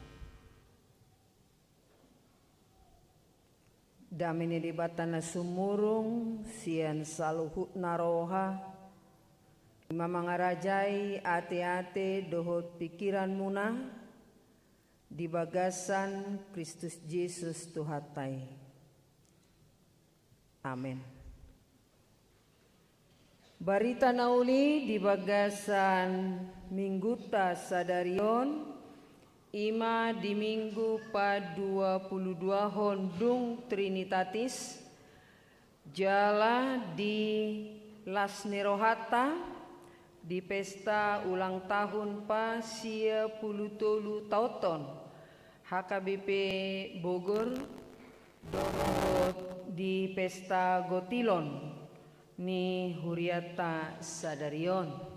Dame ni Debata na sumurung sian saluhutna roha, i ma mangarajai ateate dohot pingkiranmuna di bagasan Kristus Jesus Tuhanta i. Amen. Barita na uli di bagasan Minggunta sadari on, i ma di Minggu padua pulu duahon dung Trinitatis, jala di las ni rohanta di pesta ulang tahun pa sia pulu tolu taonhon H K B P Bogor, dohot di pesta gotilon ni hurianta sadari on.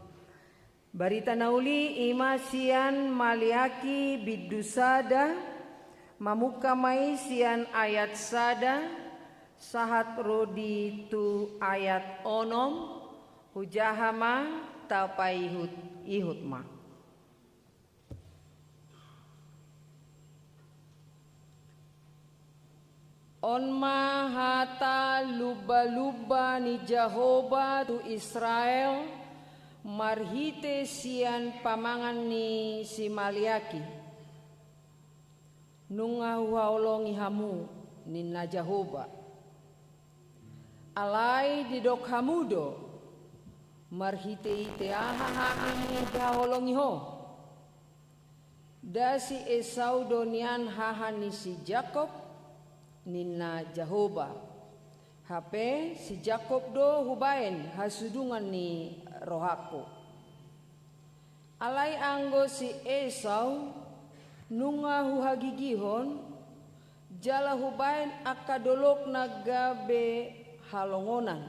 Barita na uli i ma sian Maleaki bindu sada, mamungka ma i sian ayat sada, sahat ro di tu ayat onom, hujaha ma tapaihut-ihut ma. On ma hata lumba-lumba ni Jahowa tu Israel, marhite sian pamangan ni si Maleaki. Nunga huhaholongi hamu, ninna Jahowa. Alai didok hamu do, marhite-hite aha hami dihaholongi ho? Nda si Esau do nian haha ni si Jakob, ninna Jahowa. Hape si Jakob do hubaen hasudungan ni rohangku. Alai anggo si Esau, nunga huhagigihon, jala hubaen angka dolokna gabe halongonan.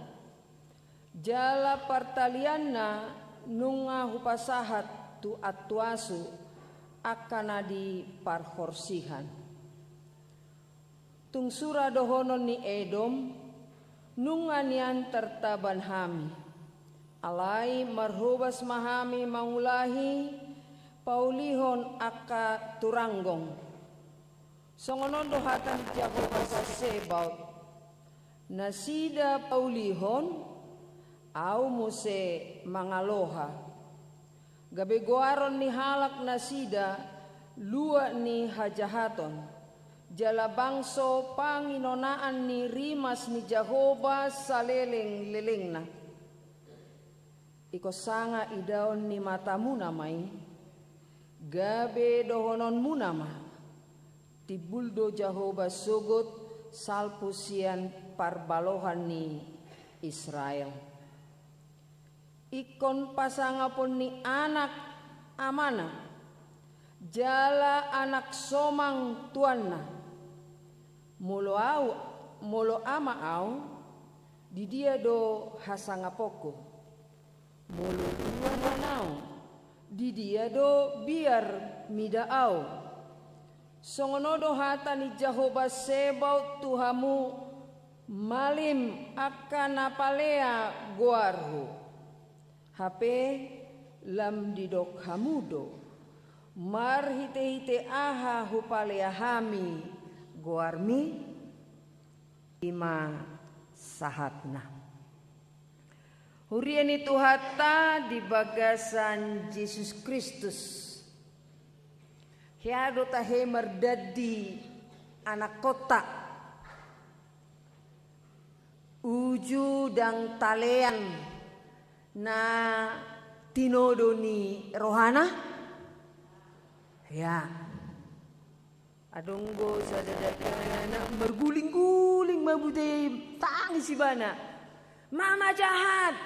Jala partalianna nunga hupasahat tu antuasu angka na di parhorsihan. Tung sura dohonon ni Edom, nunga nian tartaban hami. Alai marhobas ma hami mangulahi paulihon angka turanggong. Songon on do hata ni Jahowa Sasebaot, nasida paulihon, ahu muse mangaloha. Gabe goaron ni halak nasida luat ni hajahaton, jala bangso panginonaan ni rimas ni Jahowa saleleng-lelengna. Ingkon sanga idaon ni matamuna ma i, gabe dohononmuna ma, timbul do Jahowa sogot salpu sian parbalohan ni Israel. Ingkon pasangapon ni anak amana, jala anak somang tuanna. Molo ahu, molo ama ahu, di dia do hasangaponku? Molo tuan ahu, di dia do biar mida ahu? Songon on do hata ni Jahowa Sebaot tu hamu, malim angka na palea goarhu. Hape lam didok hamu do, marhite-hite aha hupalea hami goarmi? I ma sahatna. Huria ni Tuhanta di bagasan Jesus Kristus. Hea do tahe mardandi anakkonta. Uju ndang talean na tinodo ni rohana? Hea. Adong do sada dangka anak marguling-guling ma bute i, tangis ibana. Mama jahat.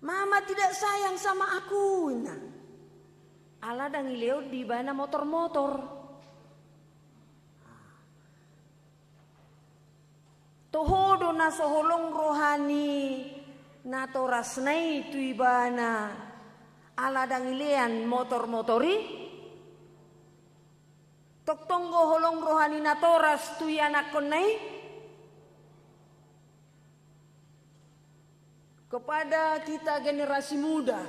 Mama tidak sayang sama aku, ninna. Ala ndang ileon di ibana motor-motor. Toho do na so holong roha ni natorasna i tu ibana, ala ndang ilean motor-motor i? Tongtong do holong roha ni natoras tu ianakkonna i? Kepada kita generasi muda,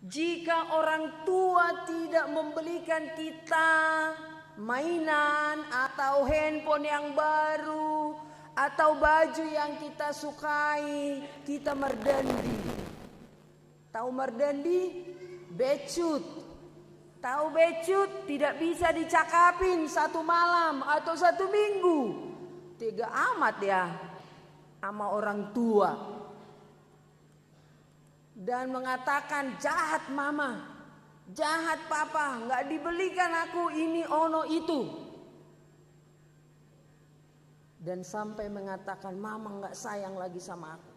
Jika orang tua tidak membelikan kita mainan atau handphone yang baru atau baju yang kita sukai, kita mardandi. Tahu mardandi? Becut. Tahu becut? Tidak bisa dicakapin satu malam atau satu minggu. Tega amat ya sama orang tua. Dan mengatakan, "Jahat mama, jahat papa, nggak dibelikan aku ini, ono, itu." Dan sampai mengatakan, "Mama nggak sayang lagi sama aku."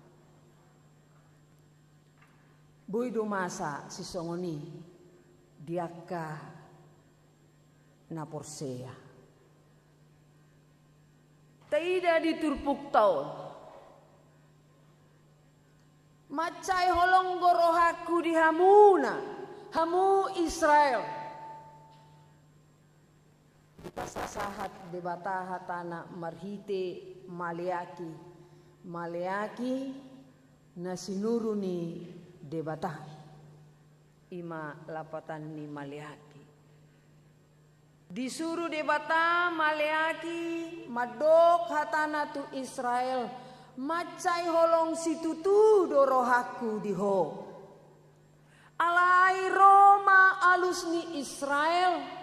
Boi do masa sisongon i di angka na porsea. Taida di turpukta on. Mansai holong do rohangku di hamuna, hamu Israel. Dipasahat Debata hatana marhite Maleaki. Maleaki na sinuru ni Debata. Ima lapatan ni Maleaki. Disuru Debata Maleaki mandok hatana tu Israel, mansai holong situtu do rohangku di ho. Alai ro ma alus ni Israel.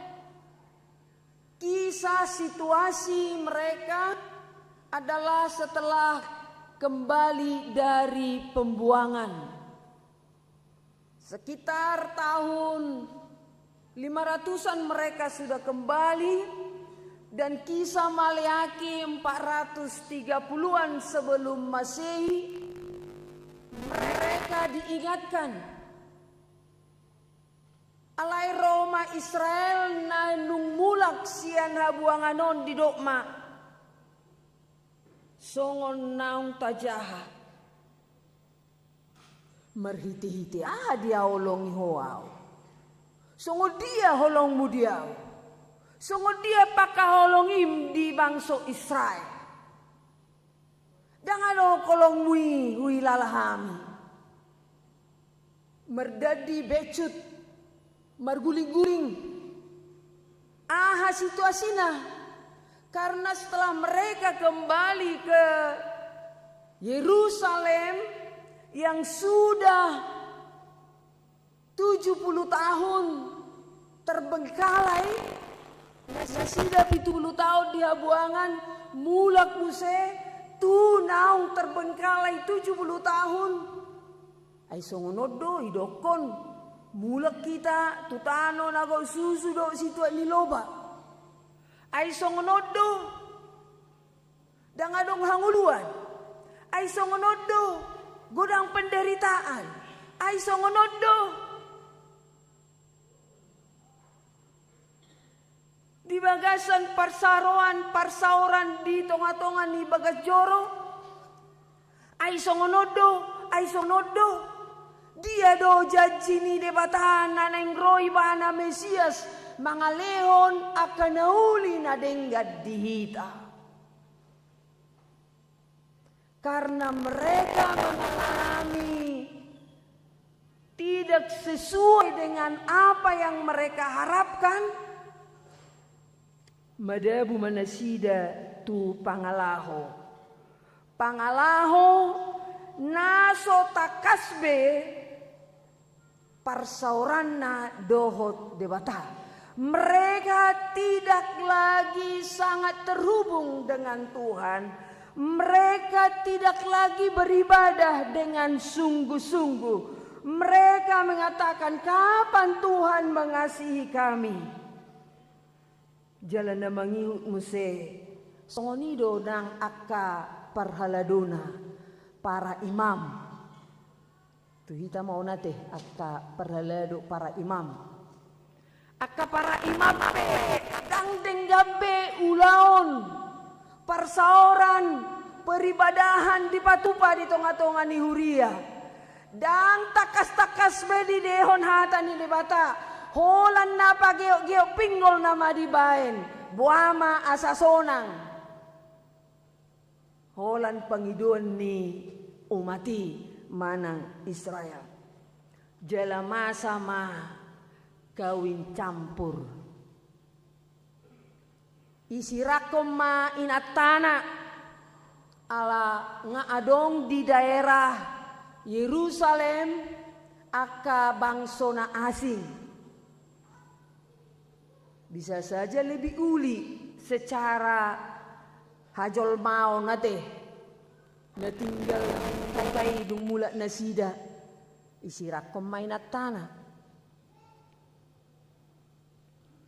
Kisah situasi mereka adalah setelah kembali dari pembuangan. Sekitar tahun lima ratusan mereka sudah kembali, dan kisah Maleaki empat ratus tiga puluhan sebelum Masehi, mereka diingatkan. Alai ro ma Israel na nunga mulak sian habuangan on, didok ma, songon naung tajaha. Marhitehite aha dihaholongi ho ahu? Songon dia holongmu di ahu? Songon dia pangkaholongim di bangso Israel? Ndang adong holongmu i huhilala hami. Mardandi, becut, marguling-guling. Aha situasina? Karena setelah mereka kembali ke Yerusalem yang sudah tujuh puluh tahun terbengkalai, nasida pitu puluh tahun di habuangan, mulak muse tu naung terbengkalai tujuh puluh tahun. Ai songon on do idokkon, mulak hita tu tano na gok susu dohot situak ni loba. Ai songon on do, ndang adong hangoluan. Ai songon on do, godang penderitaan. Ai songon on do, di bagasan parsaroan, parsaoran di tonga-tonga ni bagas joro. Ai songon on do, ai songon on do. Dia do janji ni Debata na naeng ro ibana Mesias mangalehon angka na uli na denggan di hita? Karena mereka mengalami tidak sesuai dengan apa yang mereka harapkan, madabu ma nasida tu pangalaho. Pangalaho na so tangkas be parsaoranna dohot Debata. Mereka tidak lagi sangat terhubung dengan Tuhan. Mereka tidak lagi beribadah dengan sungguh-sungguh. Mereka mengatakan, "Kapan Tuhan mengasihi kami?" Jala na mangihut muse, songon i do nang angka parhaladona, para imam. Tu hita ma on ate, angka parhalado, para imam. Angka para imam pe, ndang denggan be ulaon parsaoran, peribadahan dipatupa di tonga-tonga ni huria. Ndang tangkas-tangkas be dilehon hata ni Debata, holan na pageok-geok pinggol nama dibaen, boha ma asa sonang. Holan pangidoan ni umat i manang Israel. Jala masa ma kawin campur. Isirakkon ma inantana, ala nga adong di daerah Yerusalem angka bangso na asing. Bisa saja lebih uli secara hajolmaon ate. Na tinggal di kota i dung mulak nasida, isirakkon ma inantana.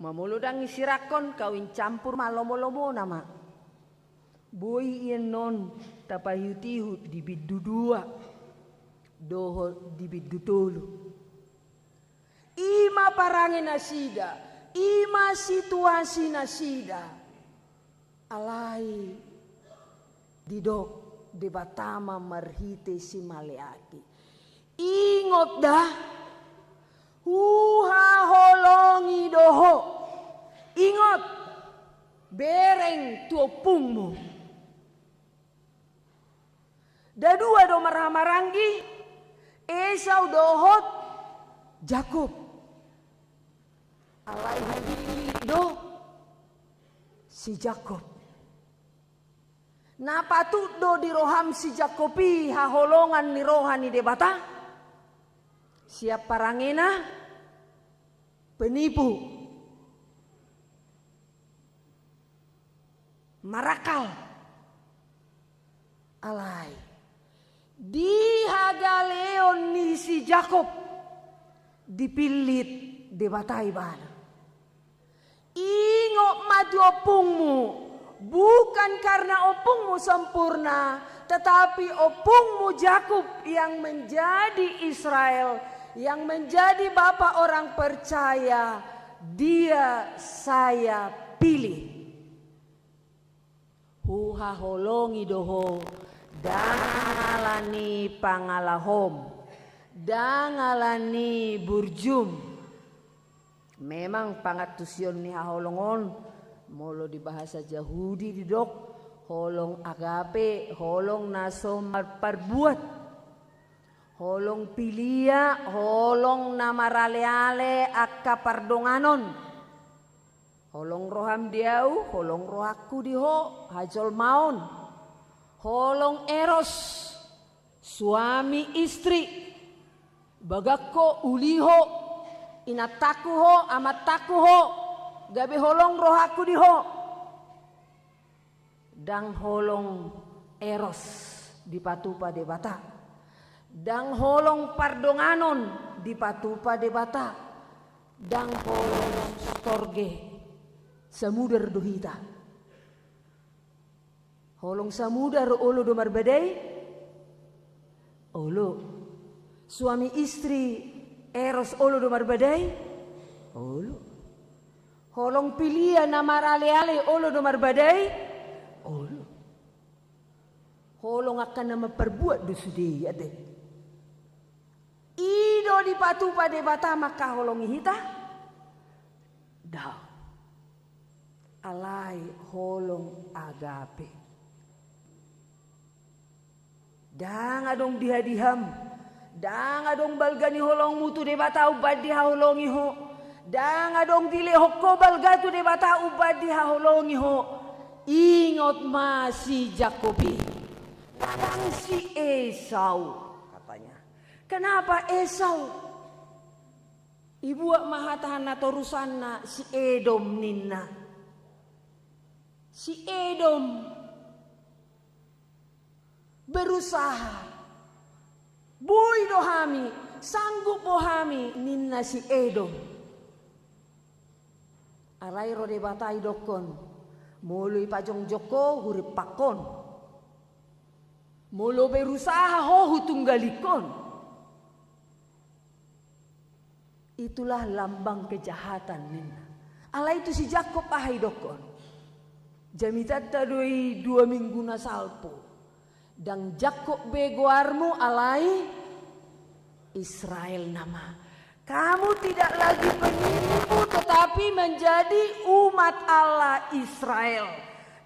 Ma molo ndang isirakkon, kawin campur ma lomo-lomona ma. Boi iannon tapaihut-ihut di bindu dua dohot di bindu tolu. I ma parange nasida, i ma situasi nasida. Alai didok Debata ma marhite si Maleaki: Ingot da, huhaholongi do ho. Ingot, bereng tu ompungmu. Dadua do marhahamaranggi, Esau dohot Jakob. Alai hadilik do si Jakob. Na patut do di roham si Jakob i haholongan ni roha ni Debata? Sian parangena, penipu, marakal. Alai di hagaleon ni si Jakob, dipillit Debata ibana. Ingot ma tu ompungmu, bukan karena ompungmu sempurna, tetapi ompungmu Jakob yang menjadi Israel, yang menjadi bapa orang percaya, dia saya pilih. Huhaholongi do ho, ndang ala ni pangalahom, ndang ala ni burjum. Memang pangantusion ni haholongon, molo di bahasa Jahudi didok holong agape, holong na so marparbuat, holong pilia, holong na maraleale angka pardonganon. Holong roham di ahu, holong rohangku di ho, hajolmaon. Holong eros, suami istri, bagangko, uliho, inantangku ho, amantangku ho, gabe holong rohangku di ho. Ndang holong eros dipatupa Debata. Ndang holong pardonganon dipatupa Debata. Ndang holong storge. Samudar do hita. Holong samudar olo do marbadai? Olo. Suami istri eros olo do marbadai? Olo. Holong pilia na maraleale olo do marbadai? Olo. Holong angka na mamparbuat do sude i ate. I do dipatupa Debata mangkaholongi hita? Daong. Alai holong agape. Ndang adong dihadiham, ndang adong balga ni holongmu tu Debata umbahen dihaholongi ho, ndang adong dilehon ho balga tu Debata umbahen dihaholongi ho. Ingot ma si Jakob i, na ndang si Esau, katanya. Kenapa Esau? Ibuat ma hata natorusanna, si Edom ninna. Si Edom berusaha. Boi do hami, sanggup do hami, ninna si Edom. Alai ro Debata idokkon, molo ipajongjong ho, hurimpakkon. Molo berusaha ho, hutunggalikkon. Itulah lambang kejahatan ninna. Alai tu si Jakob aha idokkon? Jamitanta do i dua minggu na salpu. Ndang Jakob be goarmu alai Israel nama. Kamu tidak lagi penipu tetapi menjadi umat Allah Israel.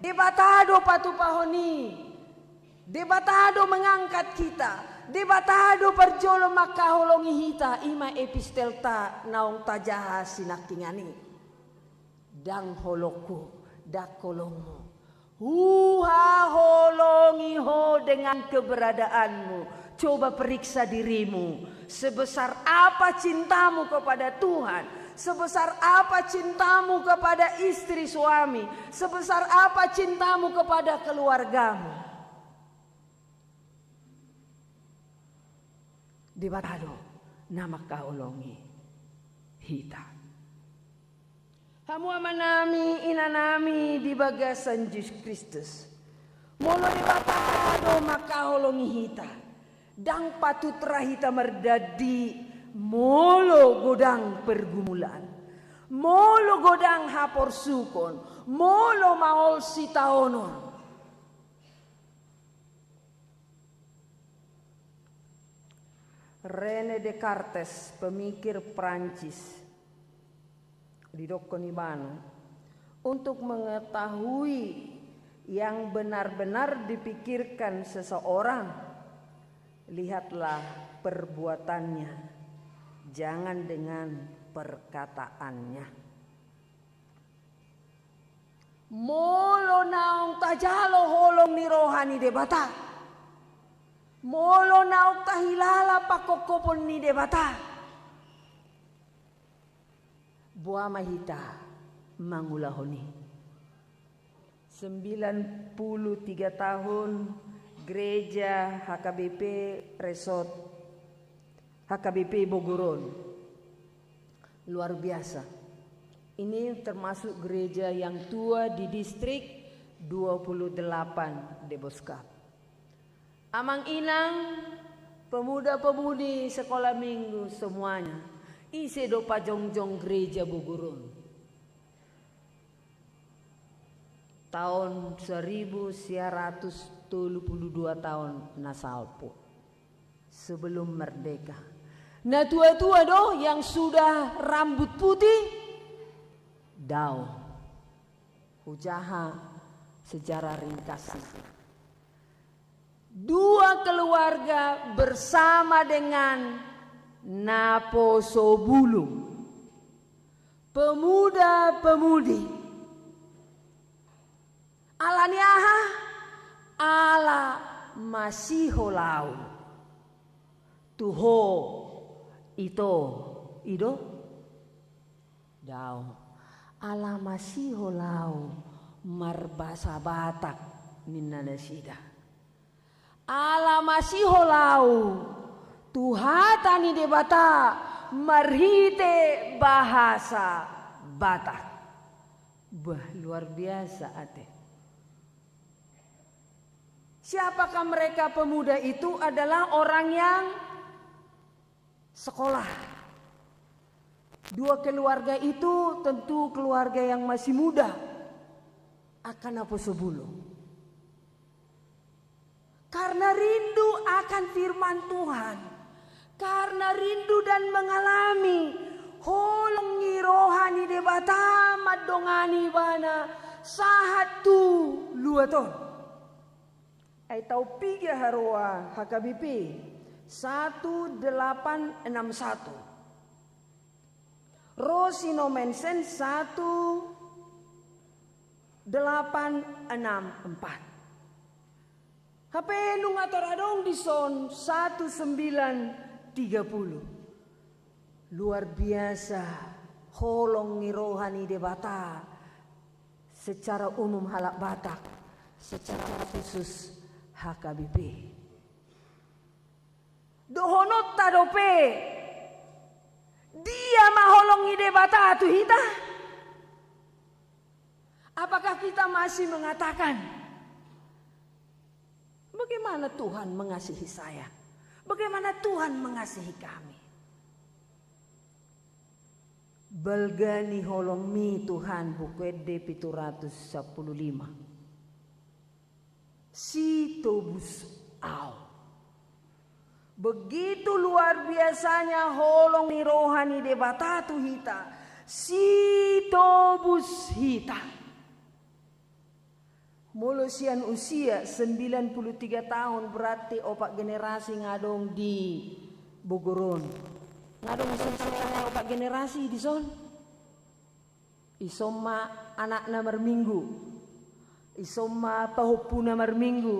Debata do patupahon i. Debata do mengangkat kita. Debata do parjolo mangkaholongi hita, i ma epistelta naung tajaha sinangkingan i. Ndang holongku, ndang holongmu. Huhaholongi ho dengan keberadaanmu. Coba periksa dirimu. Sebesar apa cintamu kepada Tuhan? Sebesar apa cintamu kepada istri suami? Sebesar apa cintamu kepada keluargamu? Debata do na mangkaholongi hita. Hamu amanami, inanami di bagasan Jesus Kristus, molo Debata do mangkaholongi hita, ndang patut ra hita mardandi molo godang pergumulan, molo godang haporsukon, molo maol sitaonon. René Descartes, pemikir Prancis, didokkon ibana, untuk mengetahui yang benar-benar dipikirkan seseorang, lihatlah perbuatannya, jangan dengan perkataannya. Molo naung tajalo holong ni roha ni Debata, molo naung tahilala pangkophopon ni Debata, boha ma hita mangulahon i. Sembilan puluh tiga tahun Gereja H K B P Resort H K B P Bogor on. Luar biasa. Ini termasuk gereja yang tua di distrik dua puluh delapan Deboscap. Amang inang, pemuda-pemudi sekolah minggu semuanya, ise do pajongjong gereja Bogor on? Taon seribu sia ratus tolu puluh dua taon na salpu. Sebelum merdeka. Na tua-tua do yang sudah rambut putih? Dao. Hujaha sejarah ringkas i. Dua keluarga bersama dengan naposobulung. Pemuda-pemudi. Ala ni aha? Ala masiholao. Tu ho ito, i do? Dao. Ala masiholao marbasa Batak ninna nasida. Ala masiholao tu hata ni Debata marhite bahasa Batak. Bah, luar biasa ate. Siapakah mereka? Pemuda itu adalah orang yang sekolah. Dua keluarga itu tentu keluarga yang masih muda. Angka naposobulung. Karena rindu akan firman Tuhan, karena rindu dan mengalami holong ni roha ni Debata mandongani ibana sahat tu luat on. Ai tau piga haroa H K B P? Satu delapan enam satu. Ro si Nommensen satu delapan enam empat. Hape nunga tor adong dison satu sembilan tiga puluh. Luar biasa holong ni roha ni Debata secara umum halak Batak, secara khusus H K B P. Dohononta dope, dia ma holong ni Debata tu hita? Apakah kita masih mengatakan, "Bagaimana Tuhan mengasihi saya? Bagaimana Tuhan mengasihi kami?" Balga ni holongmi Tuhan, Buku Ende pitu ratus sampulu lima. Sitobus au. Begitu luar biasanya holong ni roha ni Debata tu hita, sitobus hita. Molo sian usia sembilan puluh tiga taon, berarti opat generasi nga adong di Bogor on. Nga adong dison saudara opat generasi dison. Ison ma anakna marminggu. Ison ma pahompuna marminggu.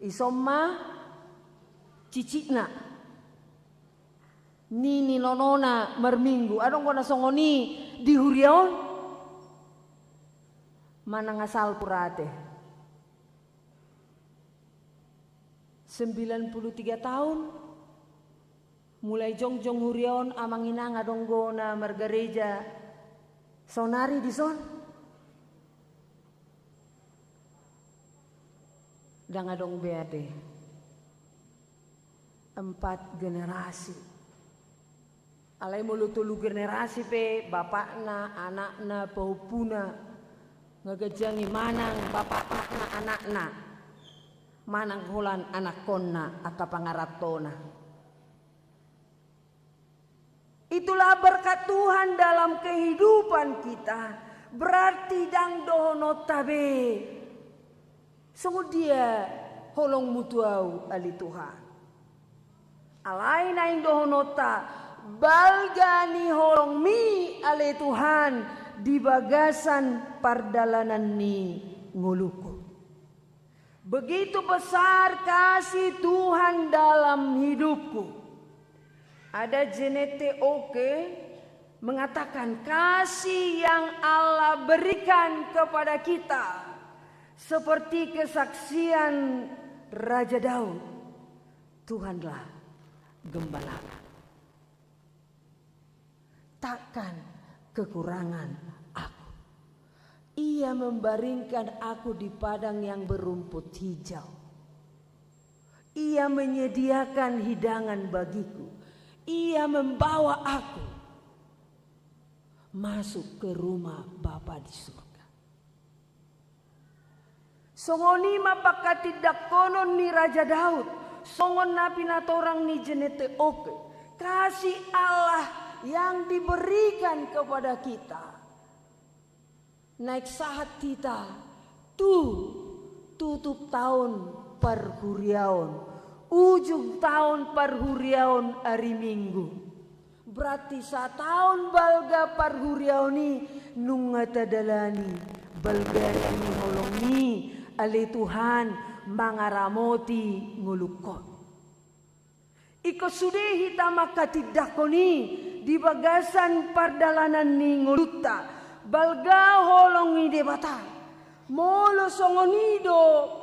Ison ma cicitna. Nini nonona marminggu. Adong do na songon i di huria on? Manang asal purate. Sembilan puluh tiga taon, mulai jongjong huria on, amang inang, adong do na margareja saonari dison? Ndang adong be ate. Empat generasi. Alai molo tolu generasi pe, bapakna, anakna, pahompuna, nga ganjang i manang bapakna, anakna, manang holan anakkonna, angka pangarantona. Itulah berkat Tuhan dalam kehidupan kita. Berarti ndang dohononta be, songon dia holongmu tu ahu, ale Tuhan. Alai naeng dohononta, balga ni holongmi, ale Tuhan, di bagasan pardalanan ni ngolungku. Begitu besar kasih Tuhan dalam hidupku. Ada Jeanette Oke mengatakan, kasih yang Allah berikan kepada kita seperti kesaksian Raja Daud, "Tuhanlah gembalaku. Takkan kekurangan aku. Ia membaringkan aku di padang yang berumput hijau. Ia menyediakan hidangan bagiku. Ia membawa aku masuk ke rumah Bapa di surga." Songon i ma pangkatindanghonon ni Raja Daud, songon na pinatorang ni Jeanette Oke. Kasih Allah yang diberikan kepada kita. Naeng sahat hita tu tutup taon parhuriaon, ujung taon parhuriaon ari Minggu. Berarti sataon balga parhuriaon i nunga tadalani, balga ni holongmi, ale Tuhan, mangaramoti ngolungkon. Ingkon sude hita mangkatindangkon i di bagasan pardalanan ni ngolunta, balga holong ni Debata. Molo songon i do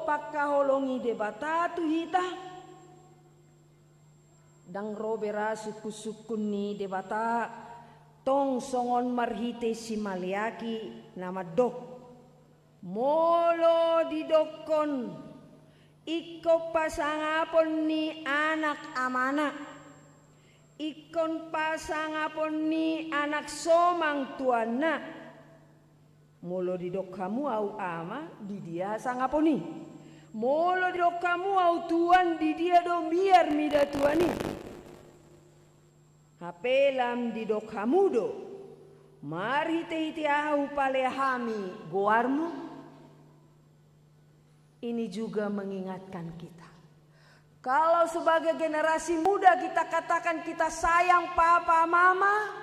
pangkaholongi Debata tu hita, ndang ro be ra sungkunsungkun ni Debata, tong songon marhite si Maleaki na mandok. Molo didokkon, ingkon pasangapon ni anak amana, ingkon pasangapon ni anak somang tuanna. Molo didok hamu ahu ama, di dia hasangapon i? Molo didok hamu ahu tuan, di dia do miar mida tuan i? Hape lam didok hamu do, marhitehite ahu palean hami goarmu? Ini juga mengingatkan kita. Kalau sebagai generasi muda kita katakan kita sayang papa mama,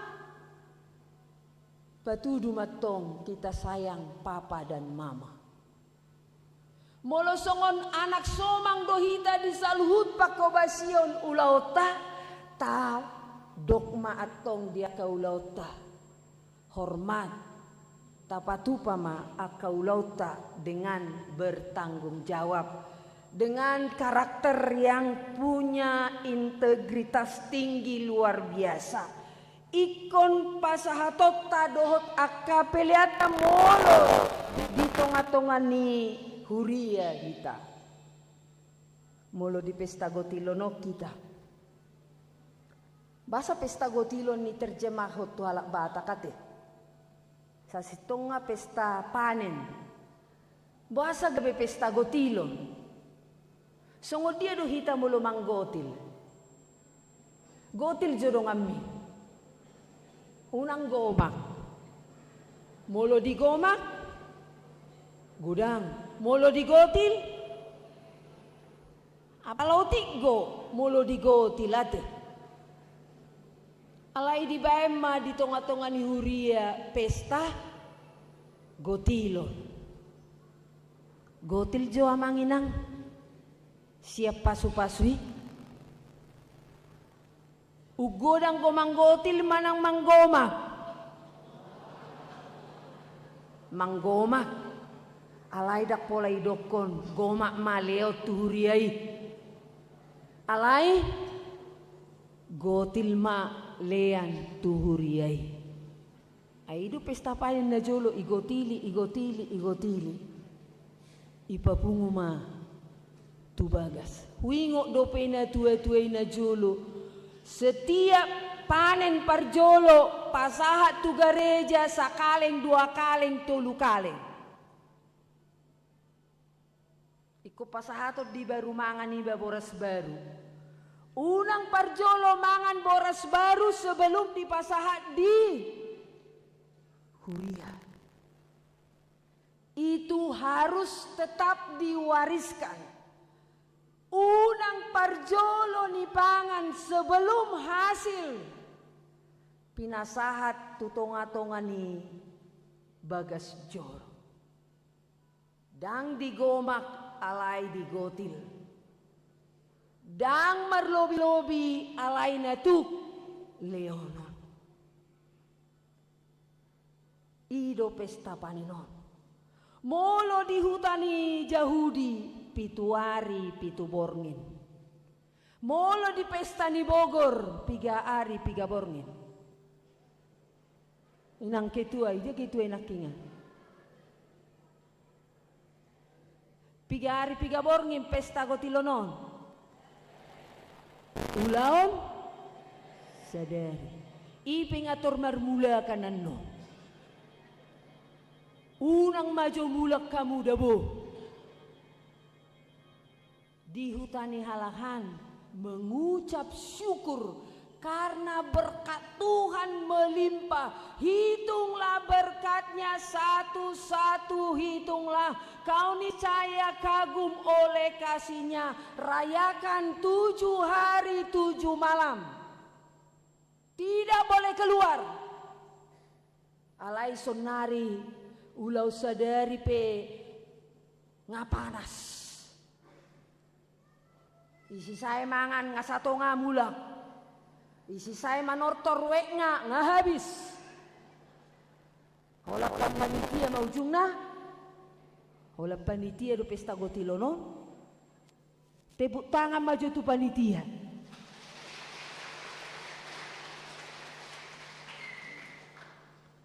patudu ma tong kita sayang papa dan mama. Molo songon anak somang do hita di saluhut panghobasion ulaonta, tadok ma antong di angka ulaonta. Hormat, tapatupa ma angka ulaonta dengan bertanggung jawab, dengan karakter yang punya integritas tinggi luar biasa. Ingkon pasahatonta dohot angka peleanta molo di tongatonga ni huria hita. Molo di pesta gotilon on hita. Boasa pesta gotilon niterjemahon tu halak Batak ate? Sasintongna pesta panen. Boasa gabe pesta gotilon? Songon dia do hita molo manggotil? Gotil jo donganmi. Unang gomak. Molo digomak, godang. Molo di gotil, apala otik do molo di gotil ate. Alai dibaen ma di tonga-tonga ni huria pesta gotilon. Gotil jo amang inang, siap pasu-pasu i. Umgodang do manggotil manang manggomak? Manggomak. Alai ndang pola idokkon gomak ma lean tu huria i. Alai gotil ma lean tu huria i. Ai i do pesta panen na jolo, igotili, igotili, igotili. Ipapungu ma tu bagas. Huingot dope natua-tua i na jolo, setiap panen parjolo pasahat tu gareja sakaleng, dua kaleng, tolu kaleng. Ingkon pasahaton di baru mangan iba boras baru. Unang parjolo mangan boras baru sebelum dipasahat di huria. Itu harus tetap diwariskan. Unang parjolo nipangan sebelum hasil pinasahat tu tonga-tonga ni bagas joro. Ndang digomak alai digotil. Ndang marlobi-lobi alai na tuk leonon. I do pesta panen on. Molo di huta ni Jahudi, pitu ari pitu borngin. Molo di pesta ni Bogor, piga ari piga borngin. Inang ketua, ija ketua i nangkiningan? Piga ari piga borngin pesta gotilon on? Ulaon sadari. I pe nga tor marmula kan annon. Unang ma jo mulak hamu dabo. Di huta ni halak an mengucap syukur karena berkat Tuhan melimpah. Hitunglah berkatnya satu-satu, hitunglah. Kau niscaya kagum oleh kasihnya. Rayakan tujuh hari tujuh malam. Tidak boleh keluar. Alai sonnari ulaon sadari pe nga panas. Isi sae mangan nga satonga mulak. Isi sae manortor wetna nga habis. Holan panitia ma ujungna. Holan panitia do pesta gotilon on. Tepuk tangan ma jo tu panitia.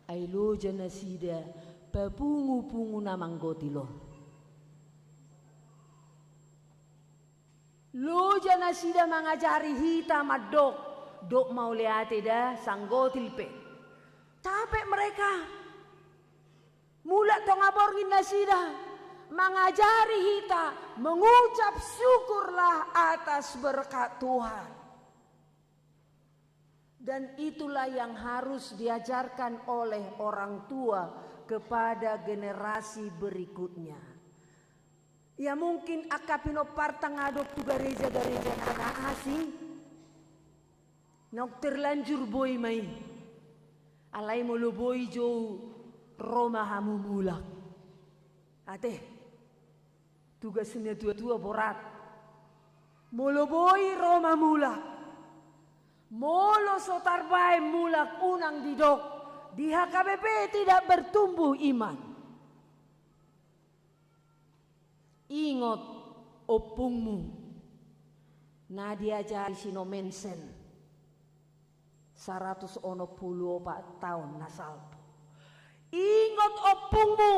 Ai loja nasida papungu-pungu na manggotil on. Loja nasida mangajari hita mandok, dok mauliate da, sanggotil pe. Capek mereka. Mulak tonga borngin nasida mangajari hita mengucap syukurlah atas berkat Tuhan. Dan itulah yang harus diajarkan oleh orang tua kepada generasi berikutnya. Ya mungkin angka pinomparta nga adong tu gareja-gareja na asing. Naung terlanjur boi ma i. Alai molo boi jou ro ma hamu mulak. Ate. Tugas ni natua-tua borat. Molo boi ro ma mulak. Molo so tarbaen mulak unang didok. Di H K B P tidak bertumbuh iman. Ingot ompungmu na diajari si Nommensen saratus onom pulu opat taon na salpu. Ingot ompungmu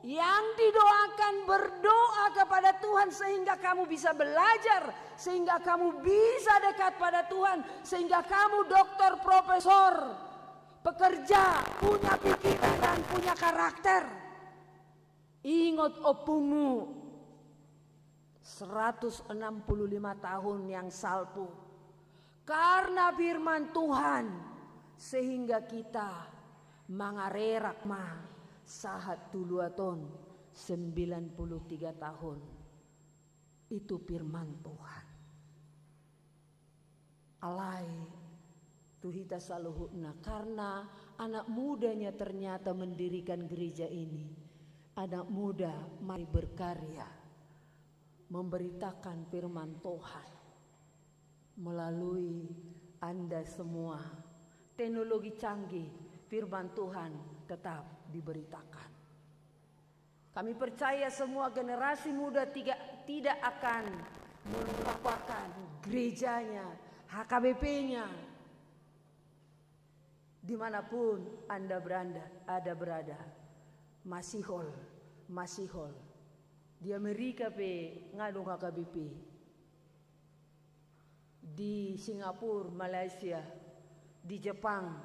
yang didoakan, berdoa kepada Tuhan sehingga kamu bisa belajar, sehingga kamu bisa dekat pada Tuhan, sehingga kamu doktor, profesor, pekerja, punya pikiran dan punya karakter. Ingot ompungmu seratus enam puluh lima tahun yang salpu. Karena firman Tuhan, sehingga kita mangarerak ma sahat tu luat on. Sembilan puluh tiga tahun itu firman Tuhan. Alai tu hita saluhutna, karena anak mudanya ternyata mendirikan gereja ini. Anak muda, mari berkarya, memberitakan firman Tuhan melalui Anda semua. Teknologi canggih, firman Tuhan tetap diberitakan. Kami percaya semua generasi muda tiga, tidak akan melupakan gerejanya, H K B P-nya. Dimanapun Anda beranda, ada berada, masihol, masihol. Di Amerika pe nga adong H K B P. Di Singapura, Malaysia, di Jepang,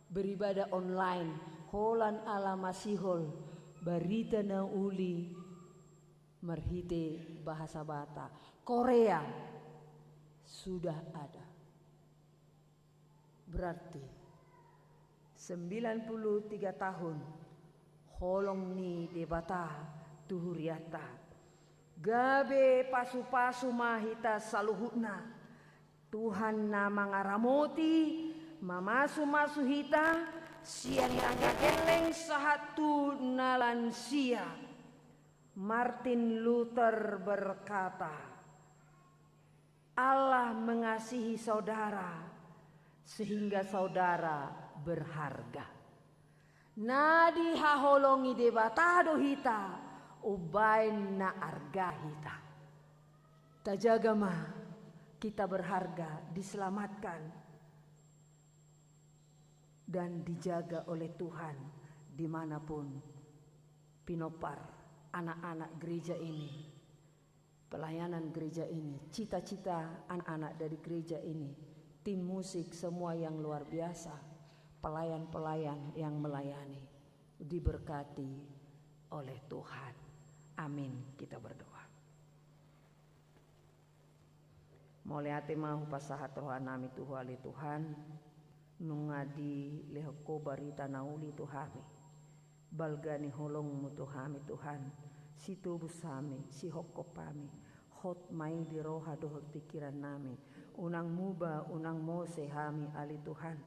beribadah online, holan ala masihol barita na uli marhite bahasa Batak. Korea sudah ada. Berarti sembilan puluh tiga tahun holong ni Debata tu hurianta. Gabe pasupasu ma hita saluhutna. Tuhan na mangaramoti, mamasumasu hita, sian na gelleng sahat tu na lansia. Martin Luther berkata, Allah mengasihi saudara sehingga saudara berharga. Na dihaholongi Debata do hita, umbaen na arga hita. Tajaga ma kita berharga, diselamatkan dan dijaga oleh Tuhan dimanapun pinompar anak-anak gereja ini. Pelayanan gereja ini, cita-cita anak-anak dari gereja ini, tim musik, semua yang luar biasa, pelayan-pelayan yang melayani, diberkati oleh Tuhan. Amin. Kita berdoa. Mauliate ma hupasahat rohanami tu Ho ale Tuhan, nunga dilehon Ho barita na uli tu hami. Balga ni holongmu tu hami, Tuhan, sitobus hami, sihophop hami, hot ma i di roha dohot pingkirannami, unang muba, unang mose hami, ale Tuhan.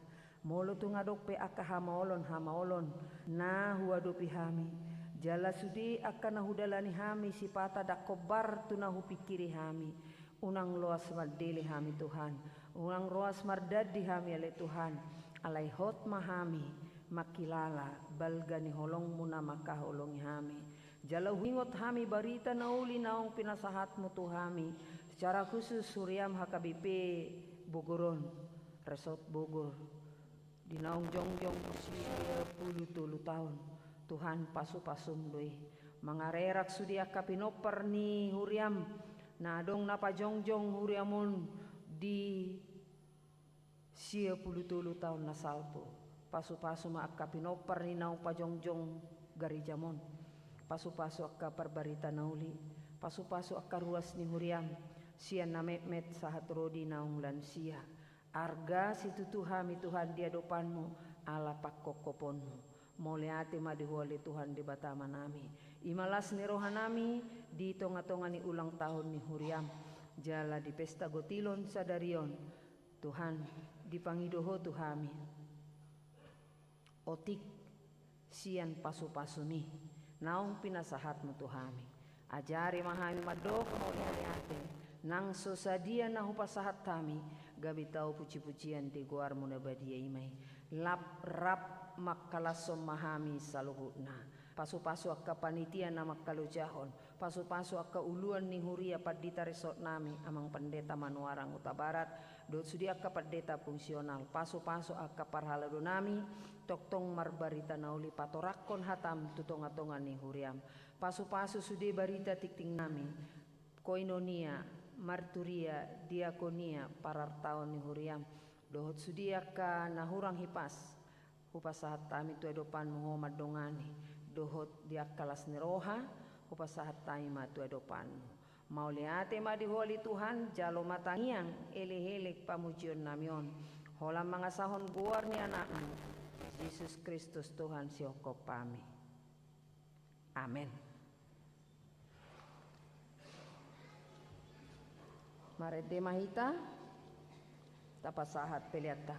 Molo tung adong pe angka hamaolon-hamaolon na huadopi hami, jala sude angka na hudalani hami sipata ndang hombar tu na hupingkiri hami, unang loas mandele hami, Tuhan. Unang loas mardandi hami, ale Tuhan. Alai hot ma hami mangkilala balga ni holongmu na mangkaholongi hami. Jala huingot hami barita na uli naung pinasahatmu tu hami, secara khusus huriam H K B P Bogor on, Resort Bogor. Di naung jongjong sia pulu tolu taon, Tuhan, pasupasum do i. Mangarerak sude angka pinompar ni huriam, na adong na pajongjong huriam on di sia pulu tolu taon na salpu. Pasupasu ma angka pinompar ni naung pajongjong garejam on. Pasupasu angka parbarita na uli. Pasupasu angka ruas ni huriam, sian na metmet sahat ro di naung lansia. Arga situtu hami, Tuhan, di adopanmu, ala pangkophoponmu. Mauliate ma di Ho ale Tuhan Debata Amanami. I ma las ni rohanami di tongatonga ni ulang tahun ni huriam, jala di pesta gotilon sadari on. Tuhan, dipangido Ho tu hami otik sian pasupasumi naung pinasahatmu tu hami. Ajari ma hami mandok mauliate, nang so sadia na hupasahat hami, gabe tau pujipujian di goarmu na badia i ma i. Lap rap mangkalashon ma hami saluhutna. Pasupasu angka panitia na mangkalojahon, pasupasu angka uluan ni huria, pandita resort nami, Amang Pendeta Manuarang Hutabarat, dohot sude angka pendeta fungsional, pasupasu angka parhalado nami, tongtong marbarita na uli, patoranghon hatam tu tongatonga ni huriam. Pasupasu sude barita tingting nami, koinonia, marturia, diakonia, parartaon ni huriam, dohot sude angka na hurang hipas, hupasahat hami tu adopanmu Ho mandongani, dohot di angka las ni roha, hupasahat hami ma tu adopanmu. Mauliate ma di Ho ale Tuhan, jalo ma tangiang elekelek pamujion nami on, holan mangasahon goar ni Anakmu, Jesus Kristus Tuhan sihophop hami. Amen. Marende ma hita, tapasahat peleanta.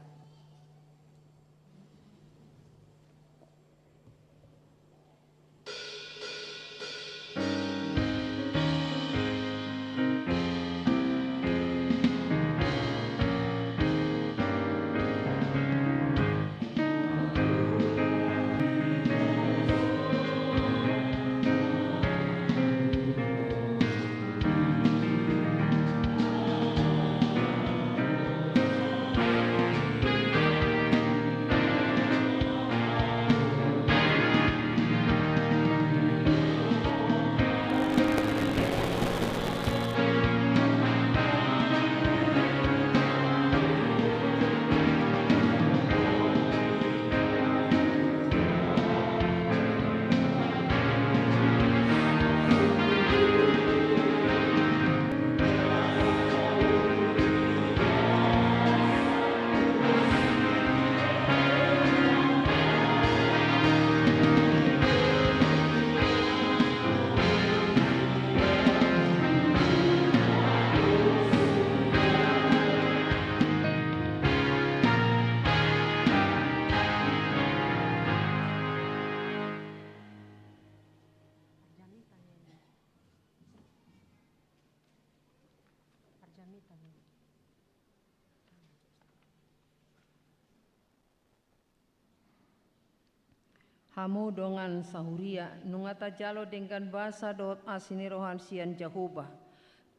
Hamu dongan sahuria, nunga tajalo denggan basa dohot asi ni roha sian Jahowa.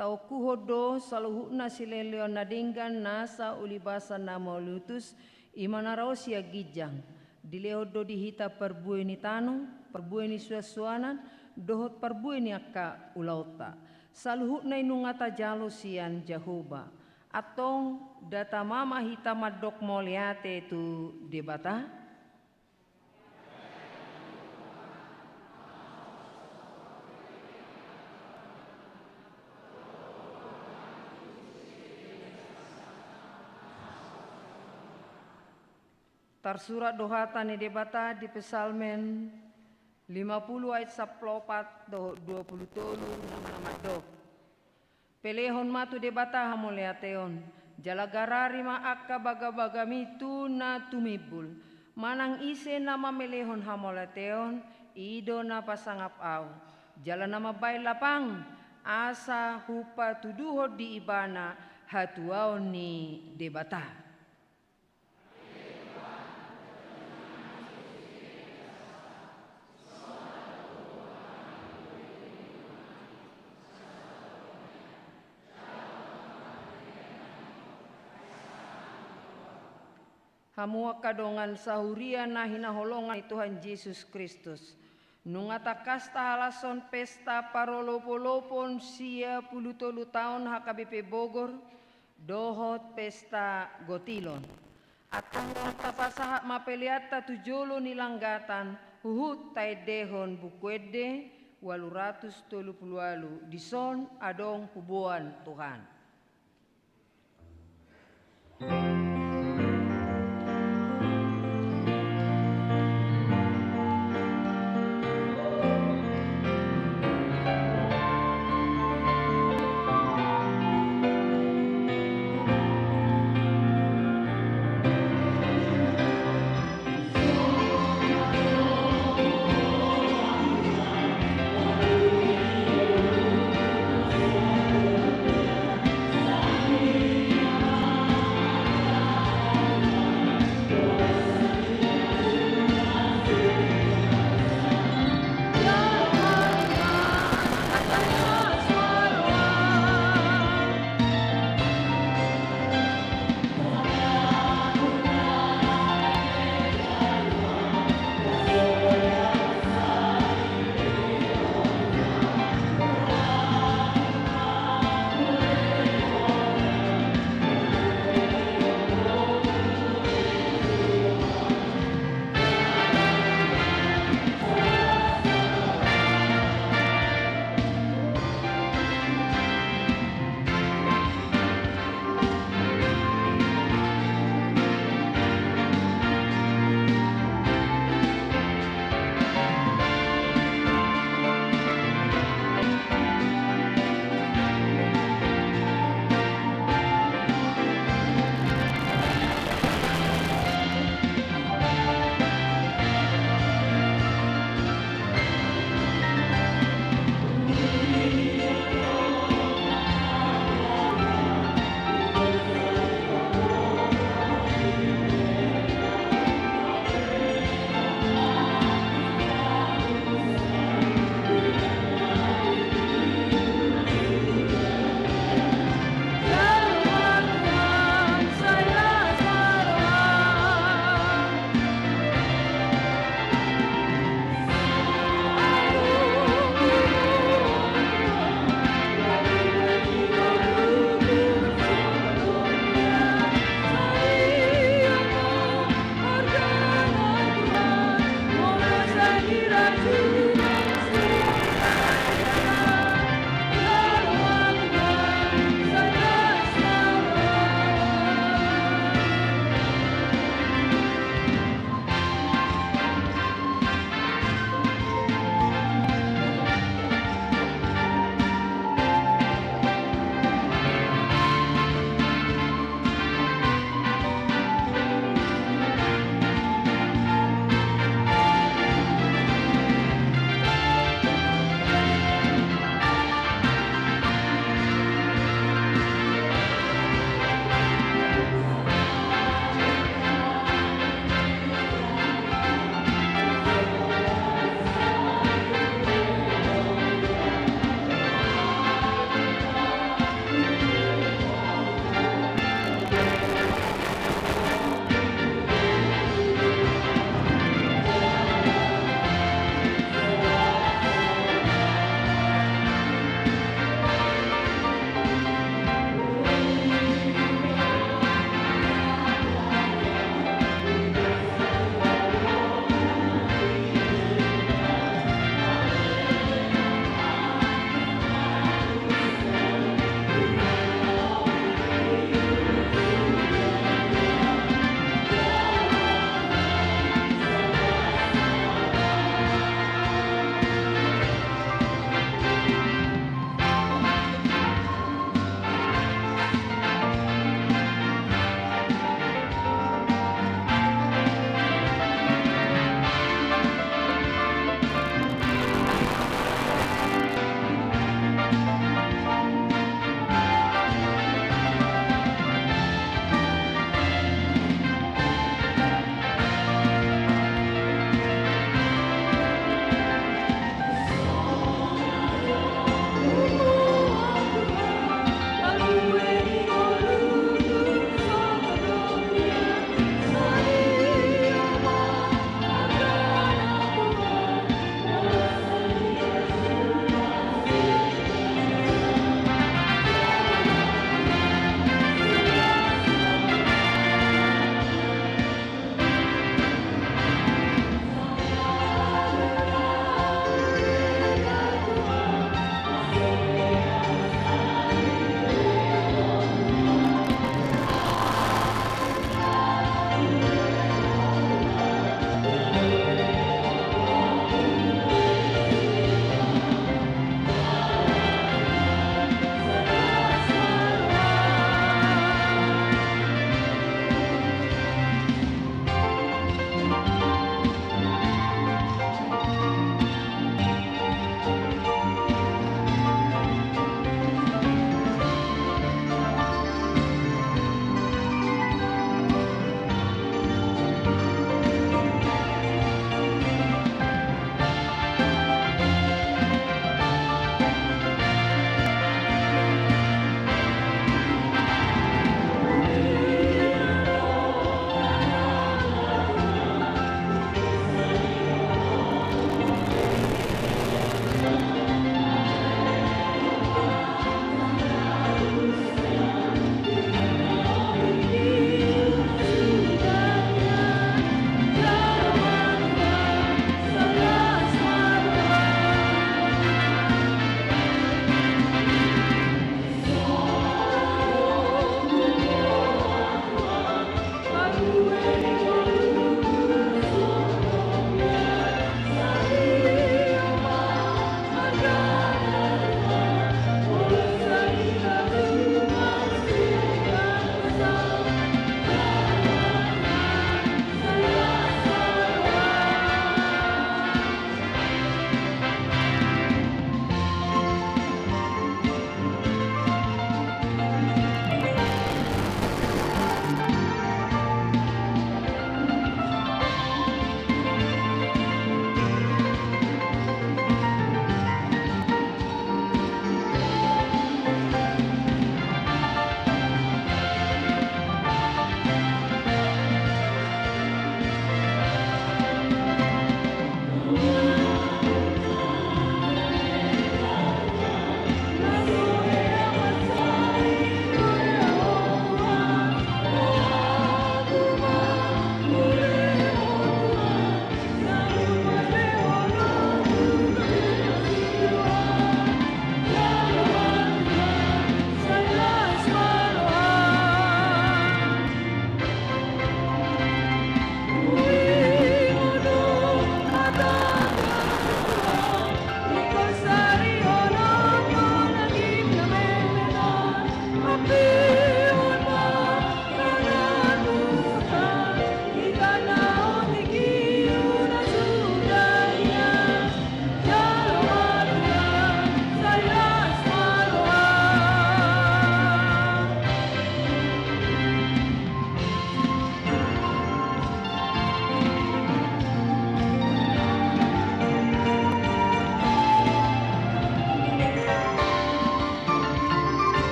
Taokuhon do saluhutna silehonlehon na denggan nasa uli basa na mauliutus, i ma na ro sian ginjang. Dilehon do di hita parbue ni tano, parbue ni suansuanan, dohot parbue ni angka ulaonta. Saluhutna i nunga tajalo sian Jahowa. Antong, nda tama ma hita mandok mauliate tu Debata? Tarsurat do hata ni Debata di Psalmen lima pulu ayat sampulu opat dohot dua pulu tolu na mandok: Pelehon ma tu Debata hamauliateon, jala garari ma angka bagabagami tu na tumimbul. Manang ise na mamelehon hamauliateon, i do na pasangap Ahu. Jala na mambahen lapang, asa hupatuduhon di ibana hatuaon ni Debata. Hamu angka dongan sahuria na hinaholongan ni Tuhan Jesus Kristus. Nunga tangkas tahalashon pesta parolopolopon sia pulu tolu taon H K B P Bogor, dohot pesta gotilon. Antong tapasahat ma peleanta tu jolo ni langgatan, huhut taendehon Buku Ende ualu ratus tolu pulu ualu, dison adong huboan Tuhan.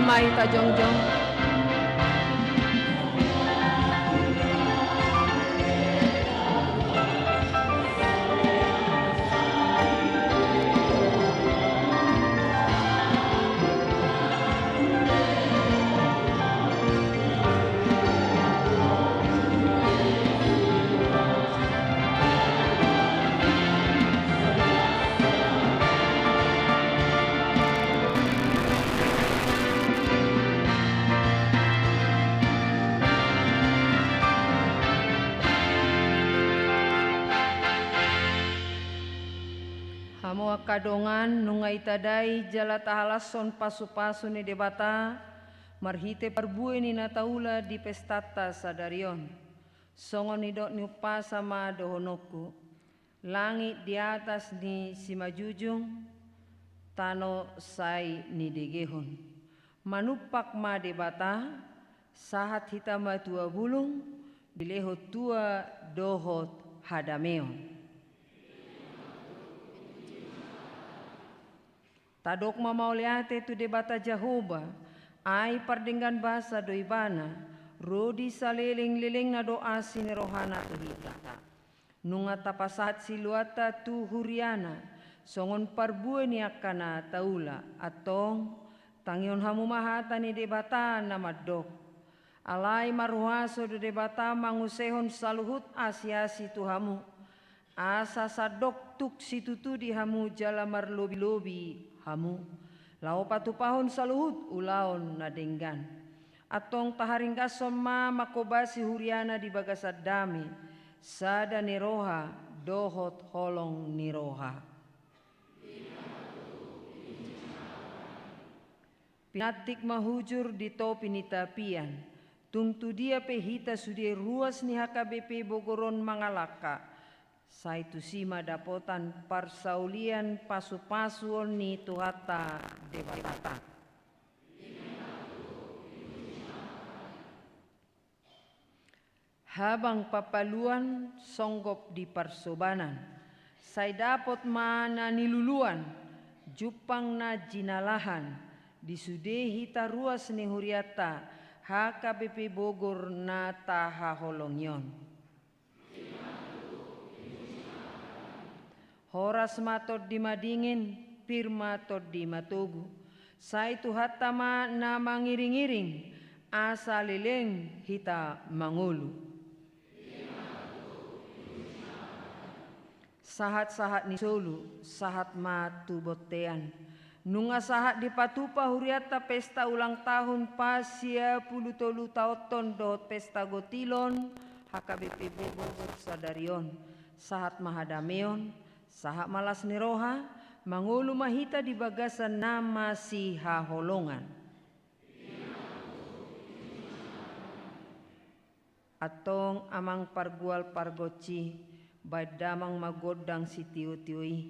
Mai tajongjong. Hamu angka dongan, nunga ditadai jala tahalashon pasupasu ni Debata marhite parbue ni na taula di pestanta sadari on. Songon nidok ni umpasa ma dohononku: Langit di atas ni simanjujung, tano sai nidegehon. Manumpak ma Debata, sahat hita matua bulung, dilehon tua dohot hadameon. Tadok ma mauliate tu Debata Jahowa, ai pardenggan basa do Ibana, ro di salelenglelengna do asi ni rohana tu hita. Nunga tapasahat siluanta tu huriana, songon parbue ni angka na taula. Antong, tangihon hamu ma hata ni Debata na mandok: Alai marhuaso do Debata mangusehon saluhut asiasi tu hamu, asa sandok tuk situtu di hamu jala marlobilobi hamu, laho patupahon saluhut ulaon na denggan. Antong taharinggashon ma manghobasi huriana di bagasan dame, sada ni roha dohot holong ni roha. Pinantik ma hujur di topi ni tapian. Tung tu dia pe hita sude ruas ni H K B P Bogor on mangalangka, sai tusi ma dapotan parsaulian pasupasuon ni Tuhanta Debata. Habang pampaluan songgop di parsobanan, sai dapot ma na niluluan, jumpang na jinalahan, di sude hita ruas ni hurianta H K B P Bogor na tahaholongi on. Horas ma tondi madingin, pir ma tondi matogu. Sai Tuhanta ma na mangiringiring, asa leleng hita mangolu. Sahatsahat ni solu, sahat ma tu bontean. Nunga sahat dipatupa hurianta pesta ulang tahun pasiapulutolu taonhon dohot pesta gotilon H K B P Bogor sadari on. Sahat ma hadameon, sahat ma las ni roha, mangolu ma hita di bagasan na masihaholongan. Antong amang pargual pargonsi, baen damang ma gondang sitiotio i,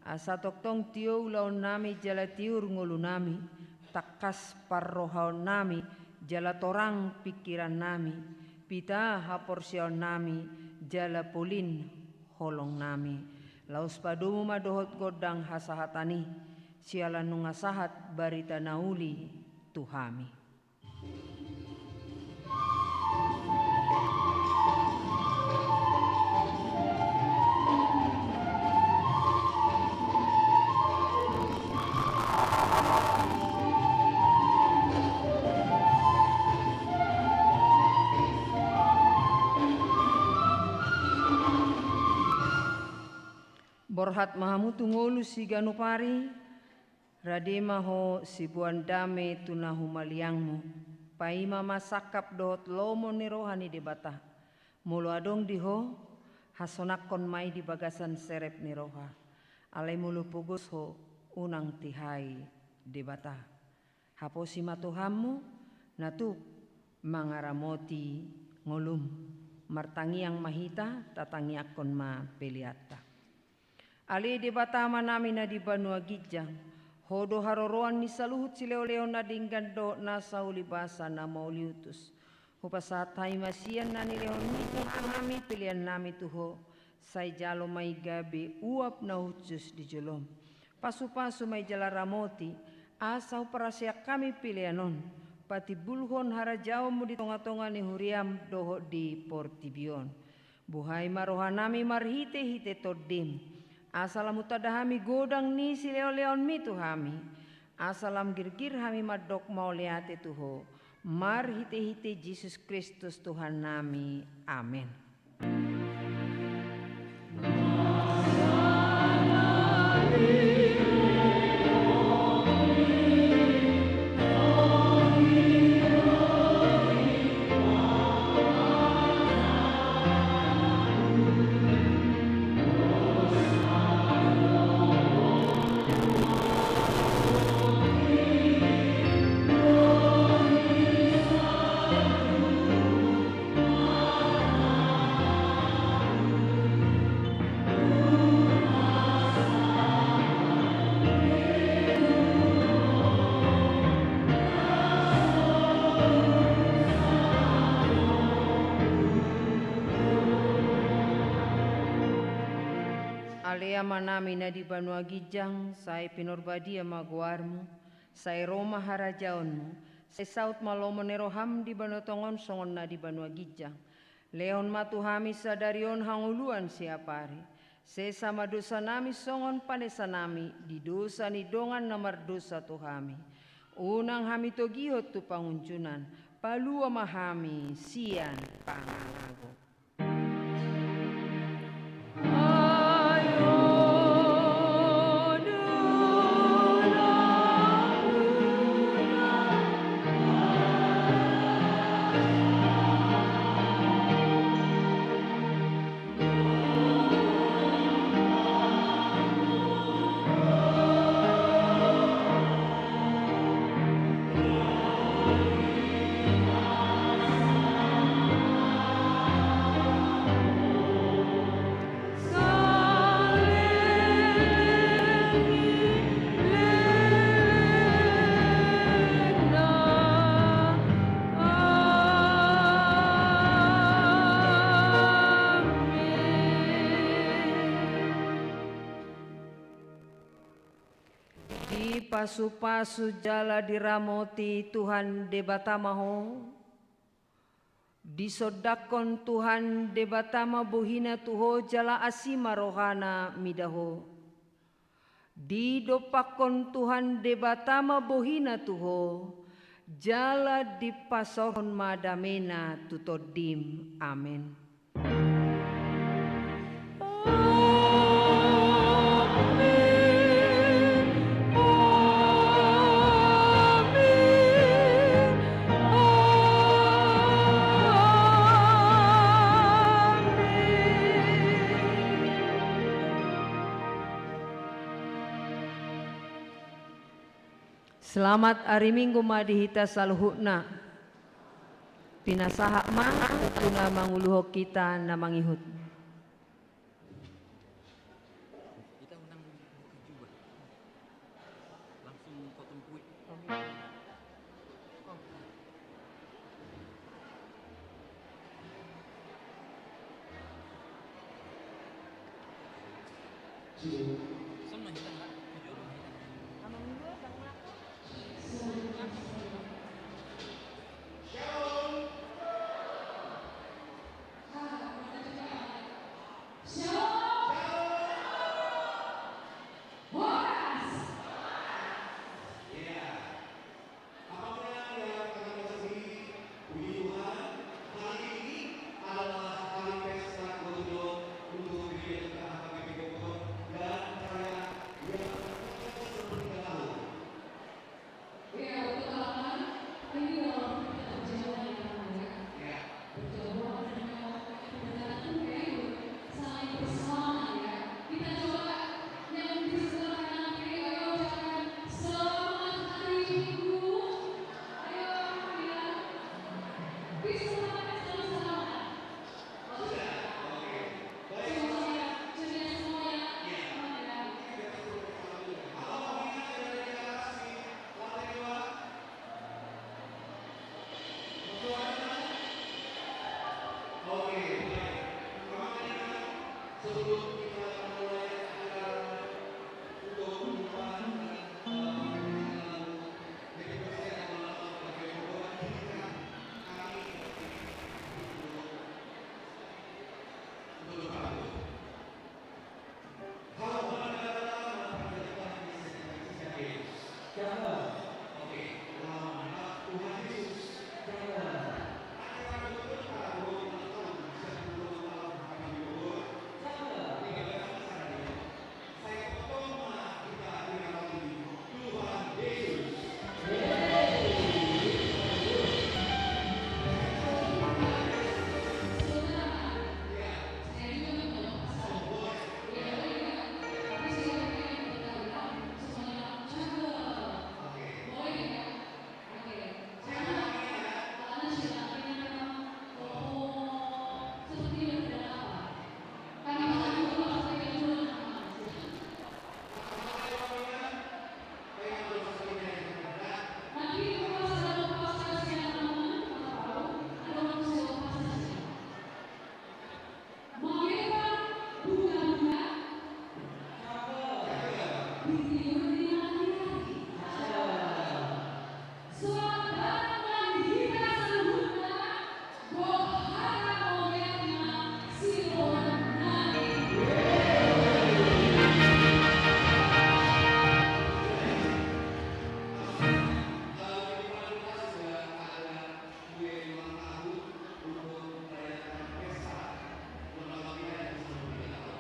asa tongtong tio ulaonnami jala tiur ngolunami, tangkas parrohaonnami jala torang pingkirannami, pita haporseaonnami jala polin holongnami. Laos padomu ma dohot gondang hasahatan i, siala nunga sahat barita na uli tu hami. Borhat ma hamu tu ngolu siganup ari, rade ma ho siboan dame tu na humaliangmu, paima ma sangkap dohot lomo ni roha ni Debata. Molo adong di ho, hasonangkon ma i di bagasan serep ni roha. Alai molo pogos ho, unang tihai Debata. Haposi ma Tuhanmu, na tuk mangaramoti ngolum. Martangiang ma hita, tatangiangkon ma peleanta. Ale Debata Amanami na di banua ginjang, Ho do haroroan ni saluhut sileoleon na denggan dohot nasa ulibasa na mauliutus. Hupasahat hami ma sian na nilehonMi tu hami peleannami tu Ho, sai jalo ma i gabe uap na hushus di joloM. Pasupasu ma i jala ramoti, Asa huparhaseang hami pelean on, patimbulhon harajaonmu di tongatonga ni huriam dohot di portibi on. Buhai ma rohanami marhitehite Tondim, asa lam hutanda hami godang ni silehonlehonmi tu hami, asa lam girgir hami mandok mauliate tu Ho, marhitehite Jesus Kristus Tuhannami. Amen. Ale Amanami na di banua ginjang, sai pinarbadia ma goarmu, sai ro ma harajaonmu, sai saut ma lomo ni roham di banua tonga on songon na di banua ginjang. Lehon ma tu hami sadari on hangoluan siapari. Sesa ma dosanami songon panesanami di dosa ni dongan na mardosa tu hami. Unang hami togihon tu pangunjunan, palua ma hami sian pangago. Dipasupasu jala diramoti Tuhan Debata ma ho. Disondangkon Tuhan Debata ma bohina tu ho jala asi ma rohana mida ho. Didompakkon Tuhan Debata ma bohina tu ho, jala dipasaorhon ma damena tu tondim. Amen. Selamat ari Minggu ma di hita saluhutna. Pinasahat ma tu na manguluhon hita na mangihut. Apapun yang dia katakan sendiri, puji Tuhan, hari ini adalah hari pesta Gotong Royong untuk gereja kita H K B P Bogor dan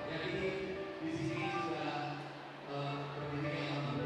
Jadi, di sini sudah, eh, berdiri yang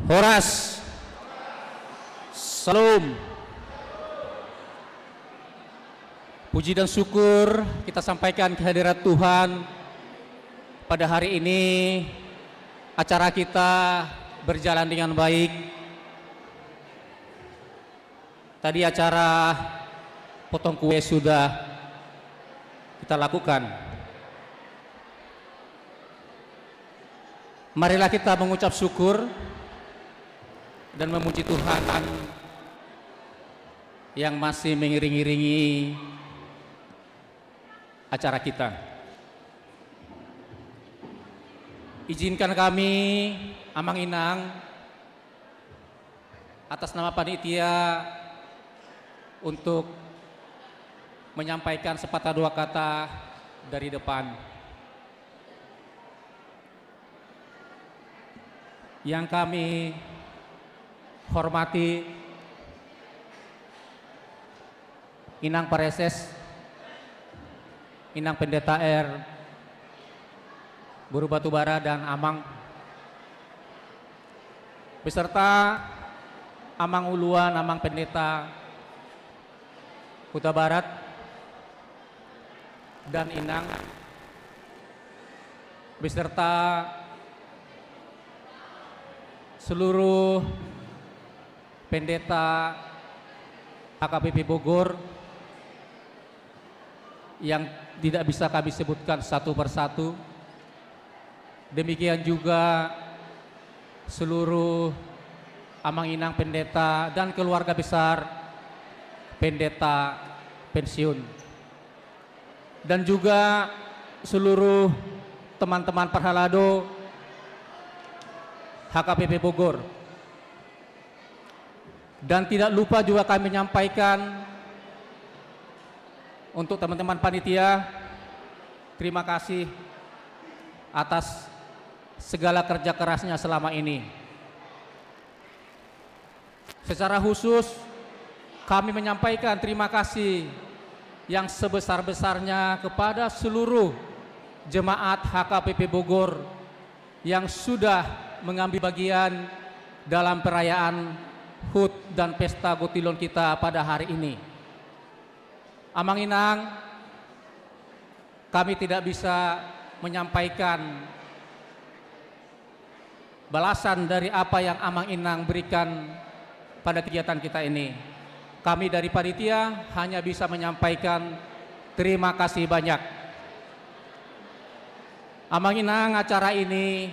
Horas. Salam. Puji dan syukur kita sampaikan kehadirat Tuhan. Pada hari ini acara kita berjalan dengan baik. Tadi acara potong kue sudah kita lakukan. Marilah kita mengucap syukur dan memuji Tuhan yang masih mengiring-iringi acara kita. Izinkan kami, Amang Inang, atas nama panitia untuk menyampaikan sepatah dua kata dari depan. Yang kami hormati Inang Praeses, Inang Pendeta R Boru Batubara dan Amang, beserta Amang Uluan, Amang Pendeta Hutabarat, dan Inang, beserta seluruh pendeta H K P P Bogor yang tidak bisa kami sebutkan satu persatu. Demikian juga seluruh Amang Inang Pendeta dan keluarga besar Pendeta pensiun. Dan juga seluruh teman-teman parhalado H K P P Bogor. Dan tidak lupa juga kami menyampaikan untuk teman-teman panitia, terima kasih atas segala kerja kerasnya selama ini. Secara khusus, kami menyampaikan terima kasih yang sebesar-besarnya kepada seluruh jemaat H K P P Bogor yang sudah mengambil bagian dalam perayaan HUT dan Pesta Kotilon kita pada hari ini. Amang Inang, kami tidak bisa menyampaikan balasan dari apa yang Amang Inang berikan pada kegiatan kita ini. Kami dari panitia hanya bisa menyampaikan terima kasih banyak. Amang Inang, acara ini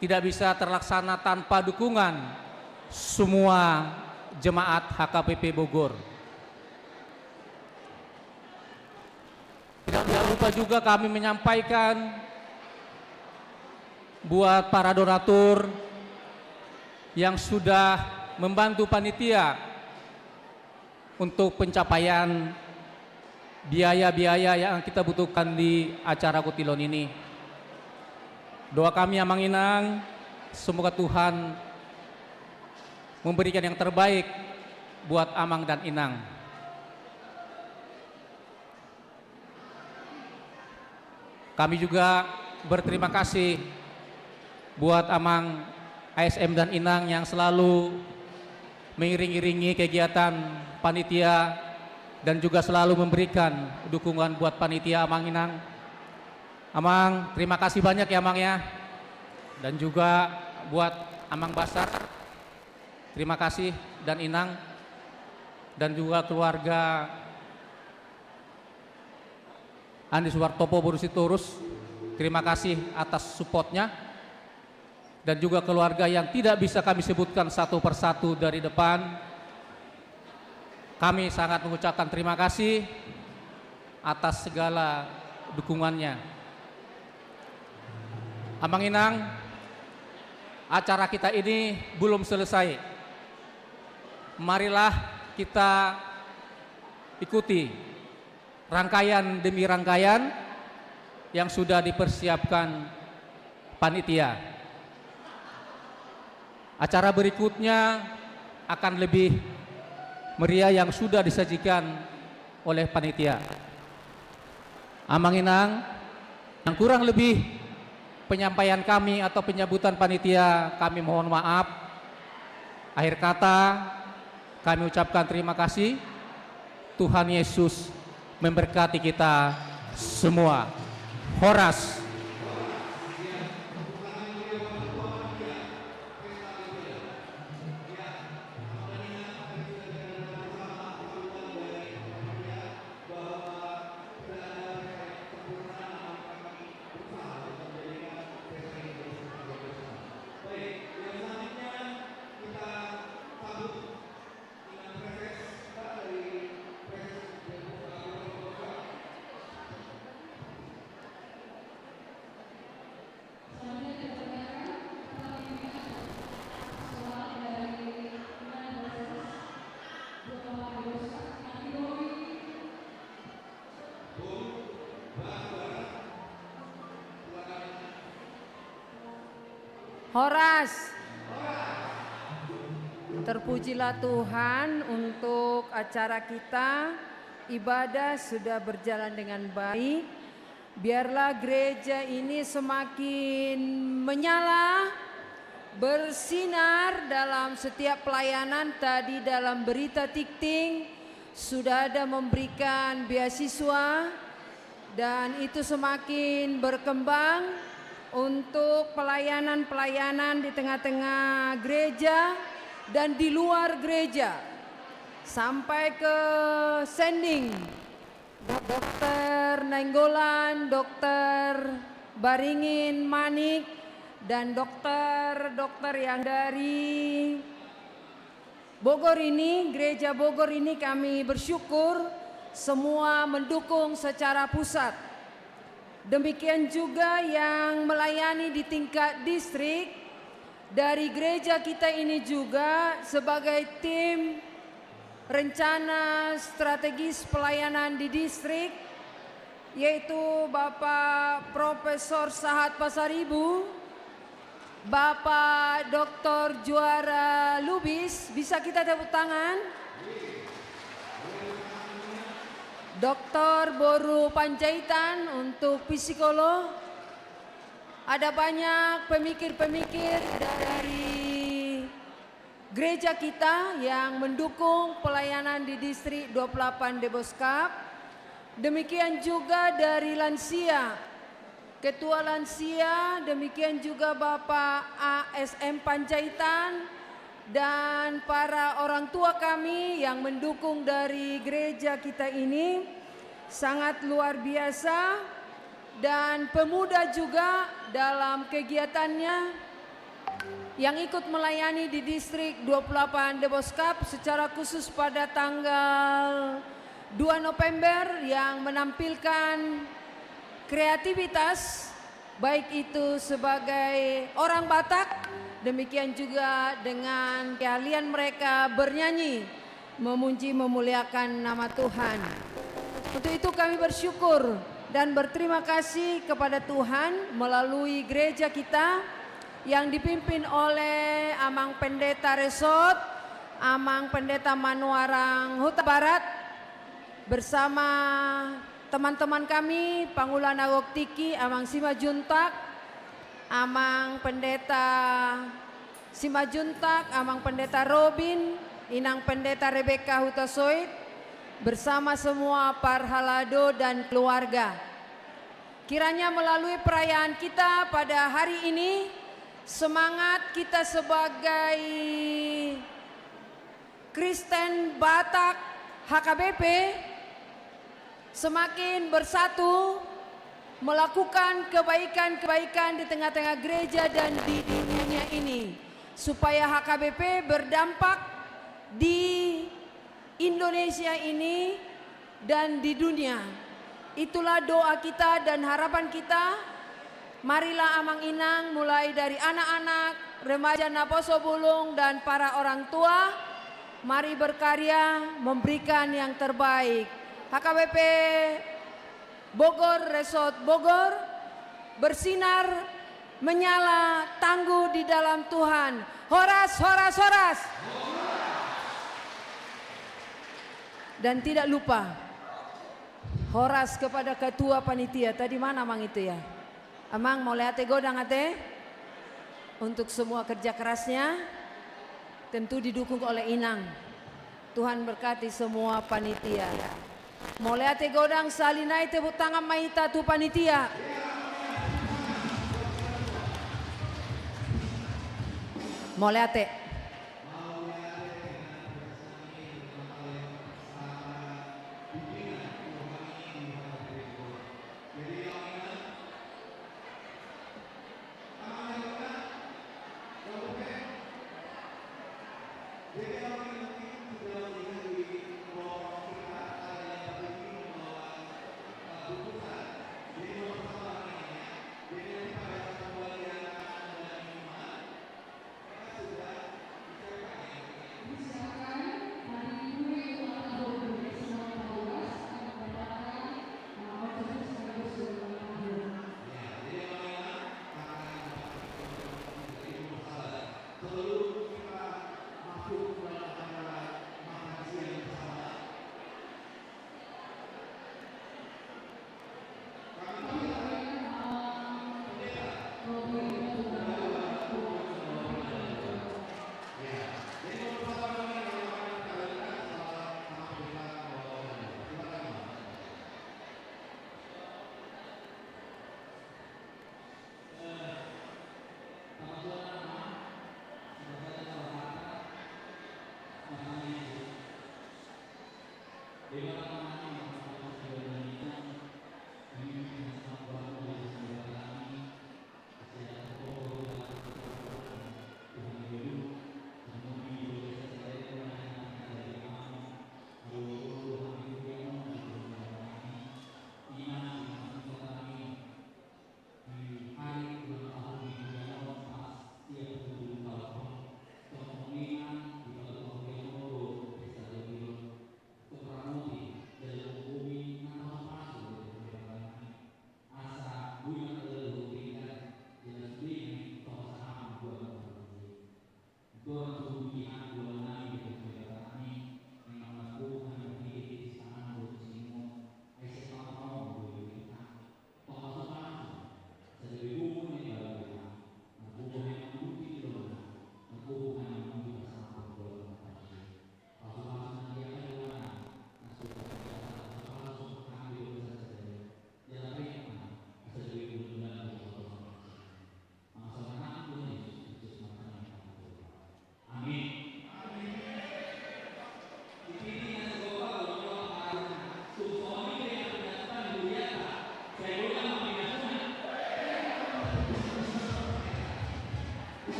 tidak bisa terlaksana tanpa dukungan semua jemaat H K P P Bogor. Tidak lupa juga kami menyampaikan buat para donatur yang sudah membantu panitia untuk pencapaian biaya-biaya yang kita butuhkan di acara Kotilon ini. Doa kami, Amang Inang, semoga Tuhan memberikan yang terbaik buat Amang dan Inang. Kami juga berterima kasih buat Amang A S M dan Inang yang selalu mengiring-iringi kegiatan panitia dan juga selalu memberikan dukungan buat panitia, Amang Inang. Amang, terima kasih banyak ya, Amang, ya. Dan juga buat Amang Basar, terima kasih, dan Inang, dan juga keluarga Andi Suwartopo Boru Sitorus, terima kasih atas supportnya. Dan juga keluarga yang tidak bisa kami sebutkan satu persatu dari depan, kami sangat mengucapkan terima kasih atas segala dukungannya. Amang Inang, acara kita ini belum selesai. Marilah Kita ikuti rangkaian demi rangkaian yang sudah dipersiapkan panitia. Acara berikutnya akan lebih meriah yang sudah disajikan oleh panitia. Amang Inang, yang kurang lebih penyampaian kami atau penyambutan panitia, kami mohon maaf. Akhir kata, kami ucapkan terima kasih. Tuhan Yesus memberkati kita semua. Horas. Horas. Terpujilah Tuhan untuk acara kita. Ibadah sudah berjalan dengan baik. Biarlah gereja ini semakin menyala, bersinar dalam setiap pelayanan. Tadi dalam berita Tikting sudah ada memberikan beasiswa, dan itu semakin berkembang untuk pelayanan-pelayanan di tengah-tengah gereja dan di luar gereja, sampai ke sending. Dokter Nainggolan, Dokter Baringin Manik, dan dokter-dokter yang dari Bogor ini, Gereja Bogor ini, kami bersyukur semua mendukung secara pusat. Demikian juga yang melayani di tingkat distrik, dari gereja kita ini juga sebagai tim rencana strategis pelayanan di distrik, yaitu Bapak Profesor Sahat Pasaribu, Bapak Doktor Juara Lubis, bisa kita tepuk tangan? Doktor Boru Panjaitan untuk psikolog. Ada banyak pemikir-pemikir dari gereja kita yang mendukung pelayanan di Distrik dua puluh delapan Deboskap. Demikian juga dari lansia, Ketua Lansia, demikian juga Bapak A S M Panjaitan, dan para orang tua kami yang mendukung dari gereja kita ini. Sangat luar biasa. Dan pemuda juga dalam kegiatannya yang ikut melayani di Distrik dua puluh delapan Deboskap, secara khusus pada tanggal dua November, yang menampilkan kreativitas, baik itu sebagai orang Batak, demikian juga dengan keahlian mereka bernyanyi, memuji, memuliakan nama Tuhan. Untuk itu kami bersyukur dan berterima kasih kepada Tuhan melalui gereja kita yang dipimpin oleh Amang Pendeta Resort, Amang Pendeta Manuarang Hutabarat, bersama teman-teman kami, Pangula na gok tingki, Amang Simanjuntak, Amang Pendeta Simanjuntak, Amang Pendeta Robin, Inang Pendeta Rebekka Hutasoit, bersama semua parhalado dan keluarga. Kiranya melalui perayaan kita pada hari ini, semangat kita sebagai Kristen Batak H K B P semakin bersatu melakukan kebaikan-kebaikan di tengah-tengah gereja dan di dunia ini, supaya H K B P berdampak di Indonesia ini dan di dunia. Itulah doa kita dan harapan kita. Marilah Amang Inang, mulai dari anak-anak, remaja, naposobulung, dan para orang tua, Mari berkarya, memberikan yang terbaik. H K B P Bogor, Resort Bogor, bersinar, menyala, tangguh di dalam Tuhan. Horas, horas, horas. Dan tidak lupa, horas kepada ketua panitia. Tadi mana Amang itu ya? Amang, mauliate godang ate. Untuk semua kerja kerasnya, tentu didukung oleh Inang. Tuhan berkati semua panitia. Mauliate godang, sahali nai tepuk tangan ma hita tu panitia. Mauliate.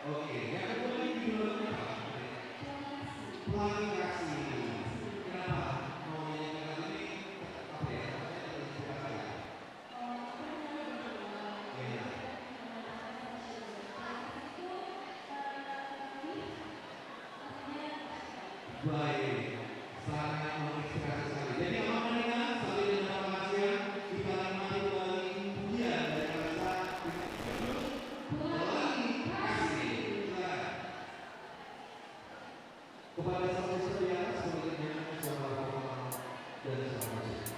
Oke, yang kedua ini judulnya apa? Pelangi Kasih. Kenapa mau menyanyikan lagu ini? Apa ya? Saya terinspirasi ya? Iya. Baik, sangat menginspirasi sekali. Jadi, Abang Maningan, sambil dengan pengajian, kita nikmati kembali pujian dari Raja Pelangi Kasih. Silakan. Kepada sang sestra di atas, berikutnya suara vokal dan suara musik.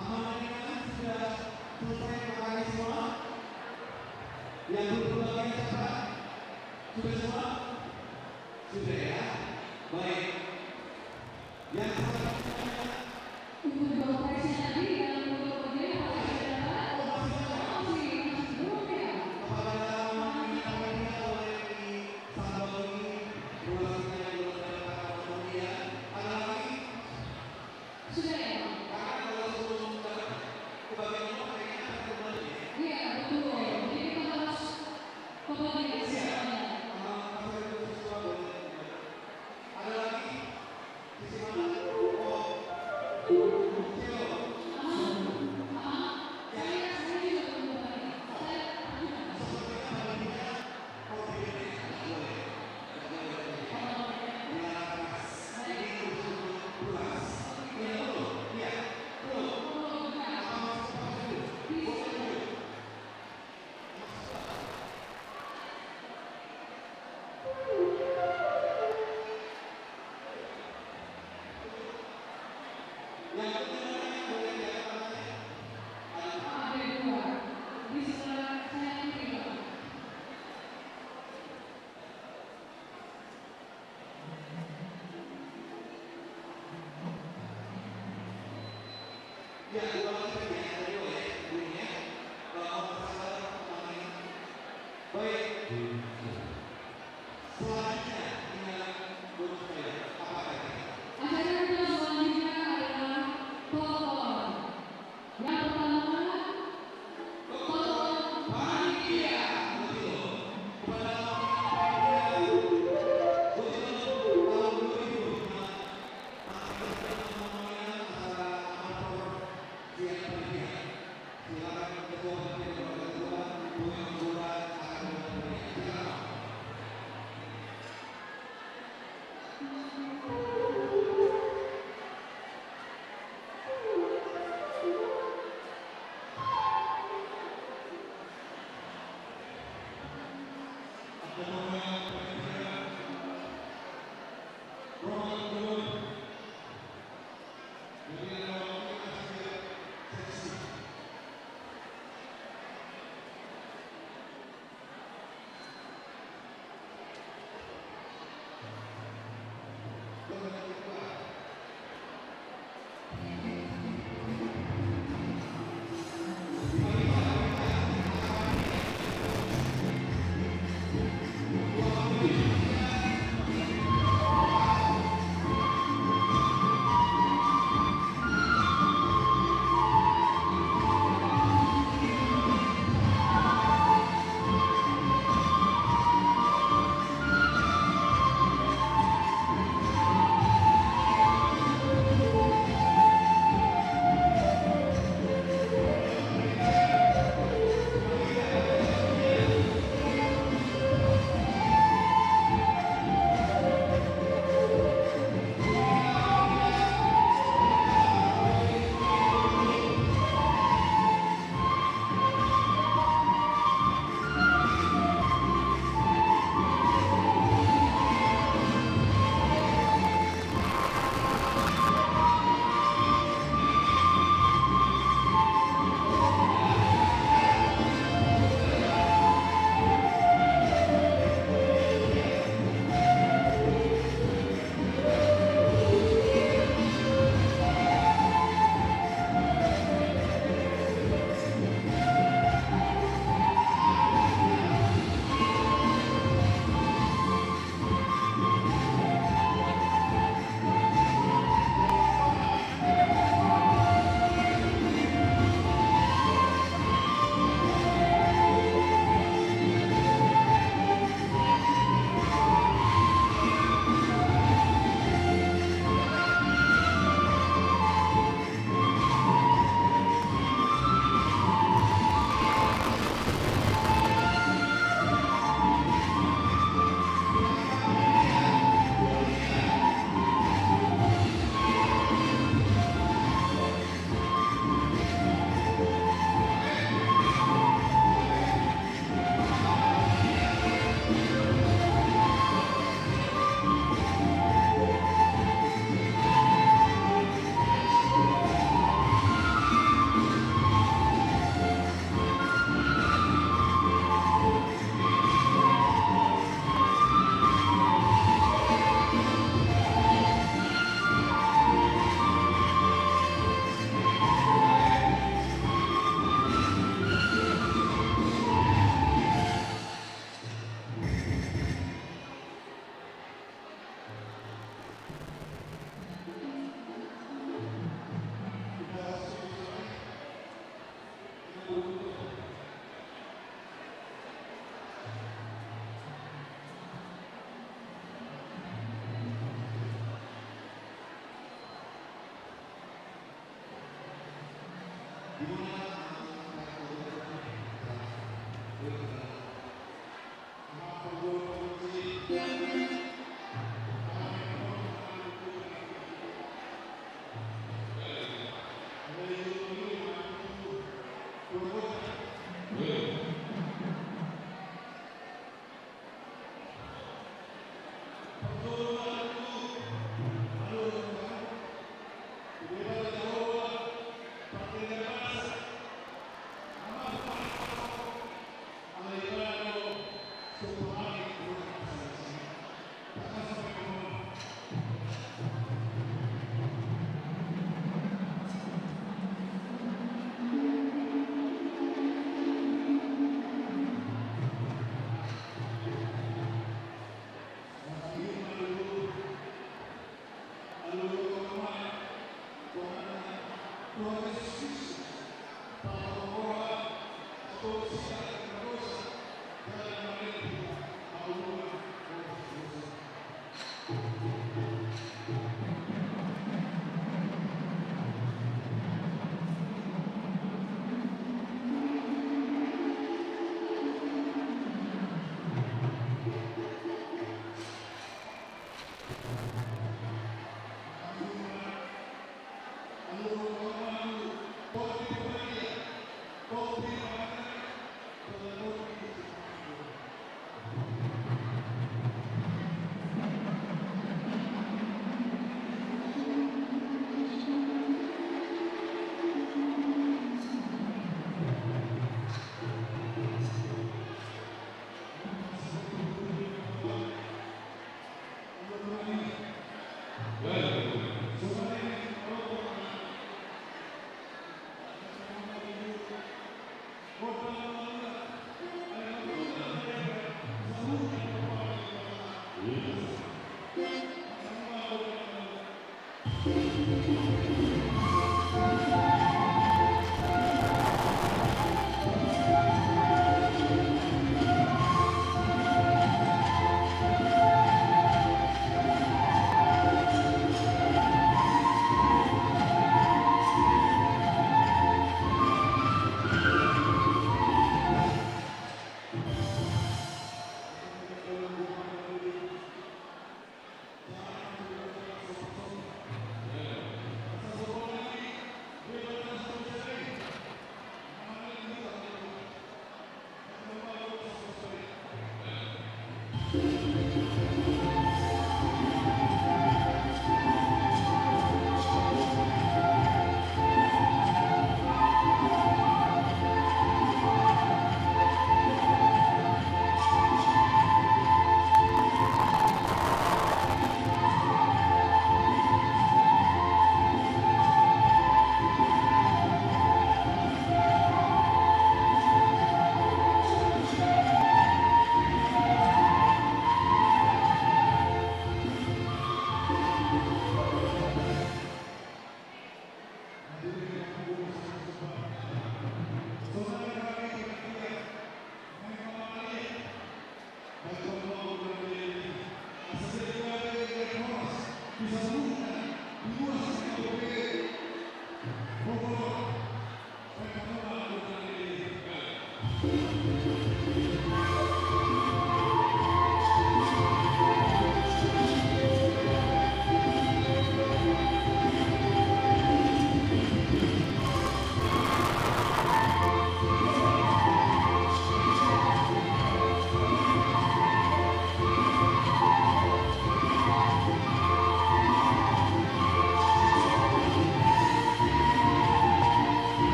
Aman-aman, sudah selesai makan semua? Yang belum kebagian cepat. Sudah semua? Sudah ya? Baik. Yang selanjutnya. Untuk bapak yang tadi yang belum kebagian, apakah sudah dapat? Oh, masih ada. Masih, masih belum ya? Kepada teman-teman yang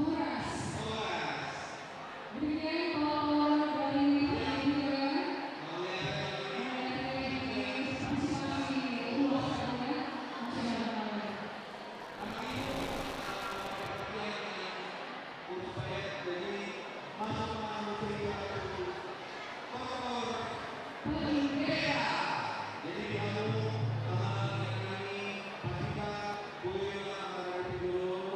Horas. Demikian pelopor dari panitia. Mengenai partisipasi ulos saja. Masih ada. Jadi masuk ke pelopor. Pelopor. Jadi di hamu, teman-teman kami, pastikan boleh antara itu dulu.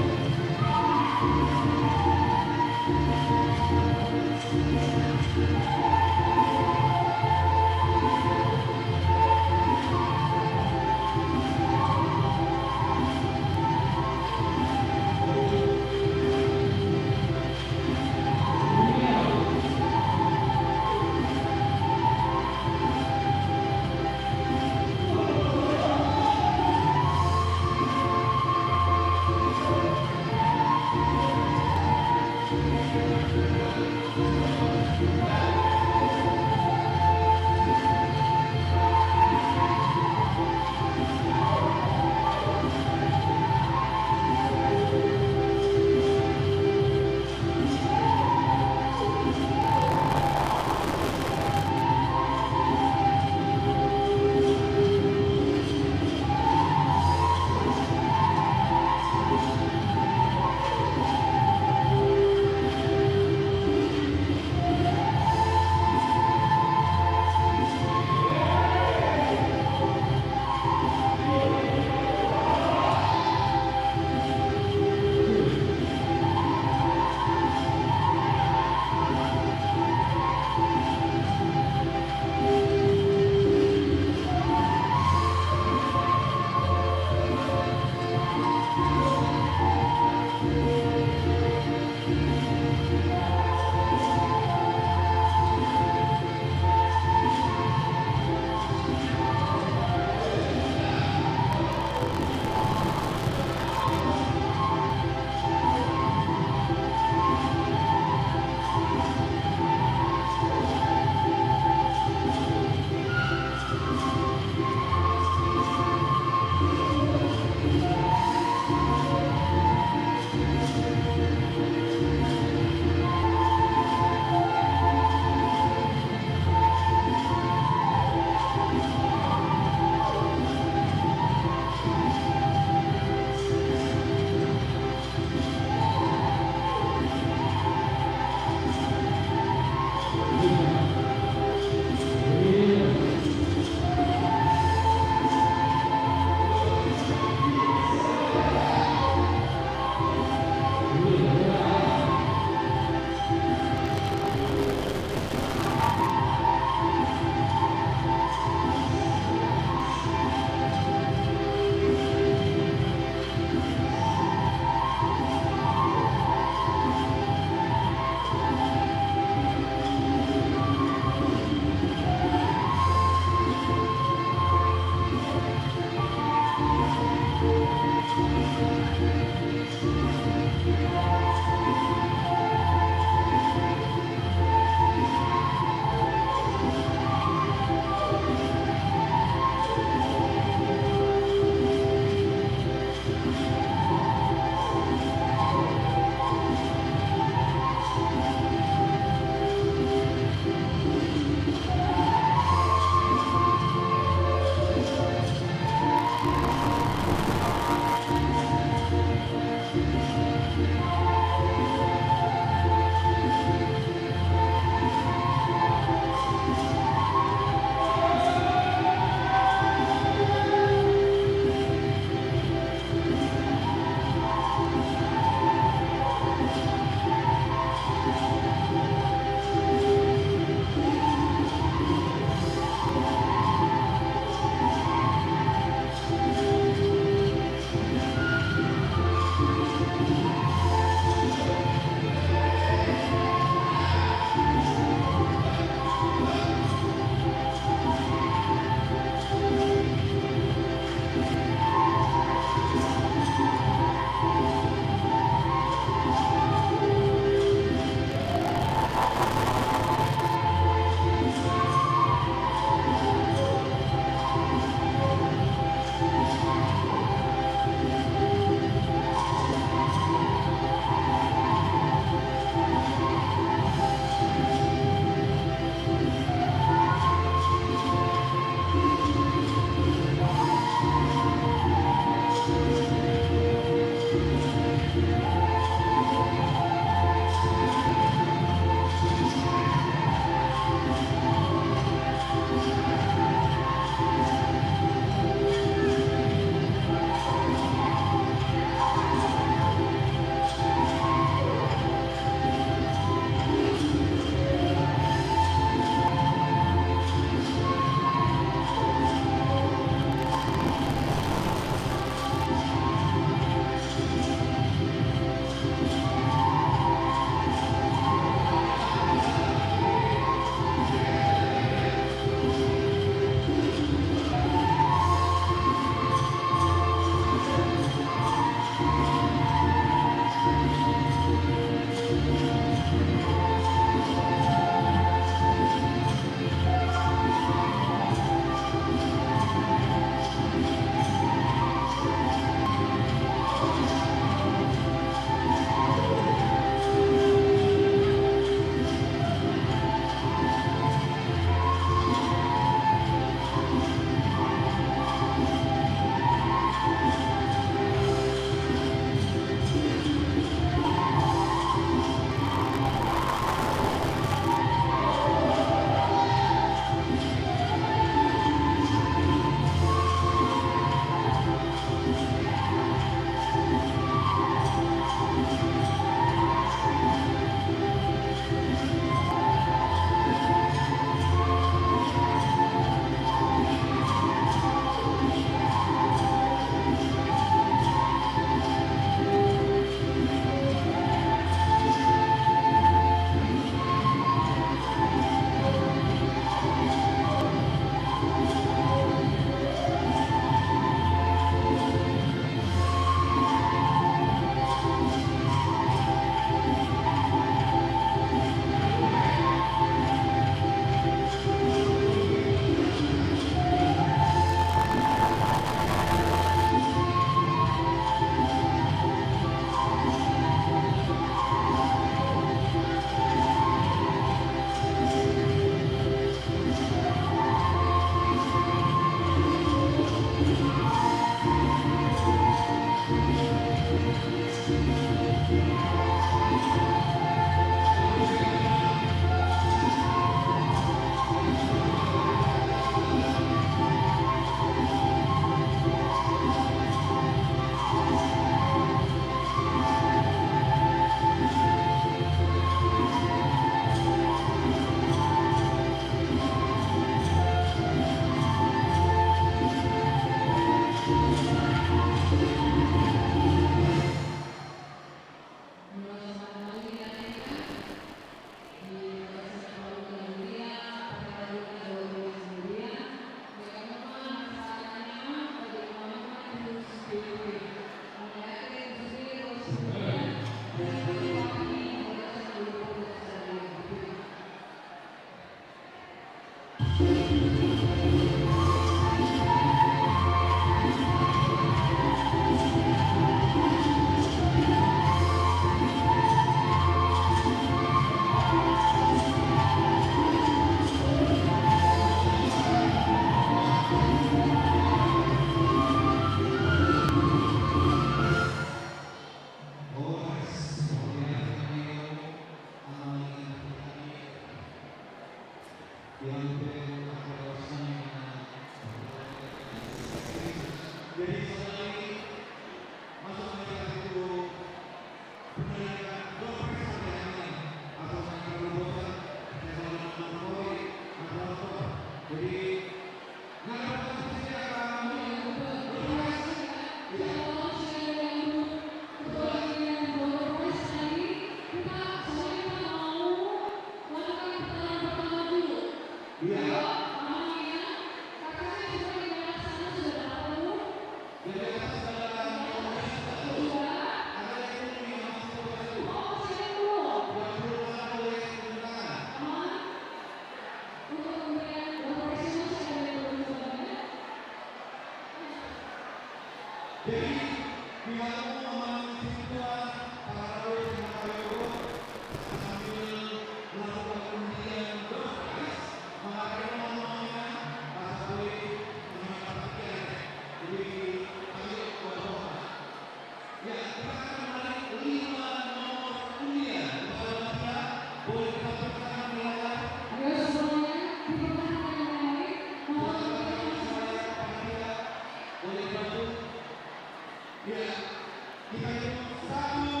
Satu,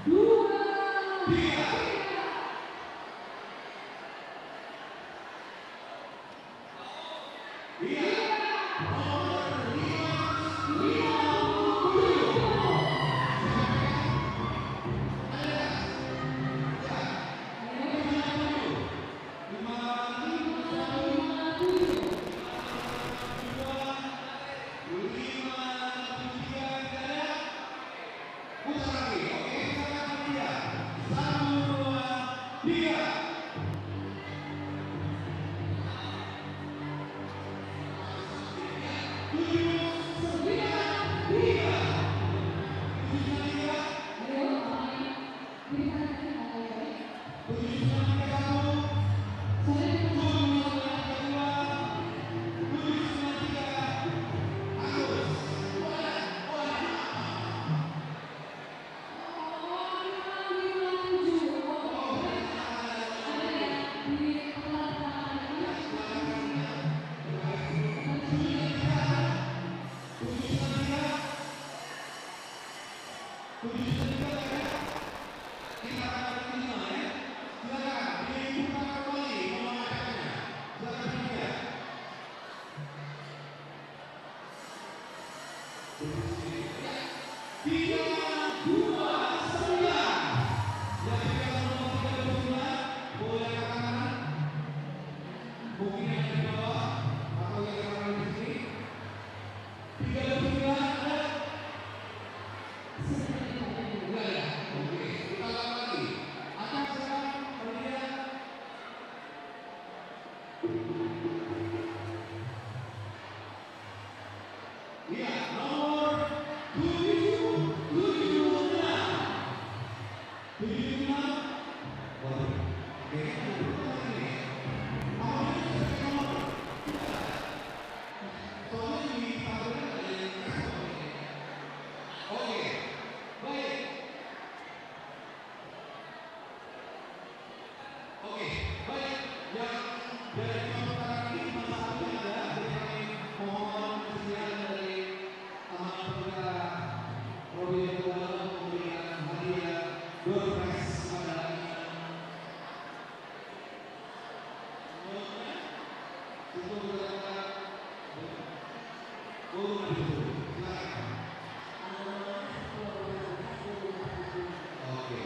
dua, tiga. Iya. Nomor lima, lima puluh tujuh. Ada. Ya. Lima puluh tujuh. Lima puluh tujuh. Lima puluh tujuh. Lima puluh tujuh. Lima puluh tiga. Tidak ada. Putar lagi. Oke, putar lagi dia. Satu, dua, tiga. Tujuh, sembilan, tiga. Tujuh, sembilan, tiga. Ayo, Pak. Bisa lagi, Pak. Tujuh, sembilan, tiga, satu. Tujuh, sembilan, tiga, dua. Tujuh, sembilan, tiga. Bagus. Wah, wah. Tiga, dua, sembilan. Yang pegang nomor tiga puluh sembilan, boleh angkat tangan. Mungkin yang ada di bawah, atau yang ada di sini. Tiga puluh sembilan ada? Enggak ada? Oke, kita ulang lagi. Angkat sekarang, panitia. Iya, nomor tujuh tujuh enam. Tujuh tujuh enam. Waduh, kayaknya ada dua kali ini ya. Nomornya sesuai nomor. Soalnya di tabelnya ada yang kasih nomor ini. Oke, baik. Oke, baik. Yang dari nomor pertama ini cuma satu yang ada, jadi kami mohon kesediaan dari Taman Pemuda Robi Dalam memberikan hadiah door prize kepada Ina. Untuk berkata, oh, silakan. Oke.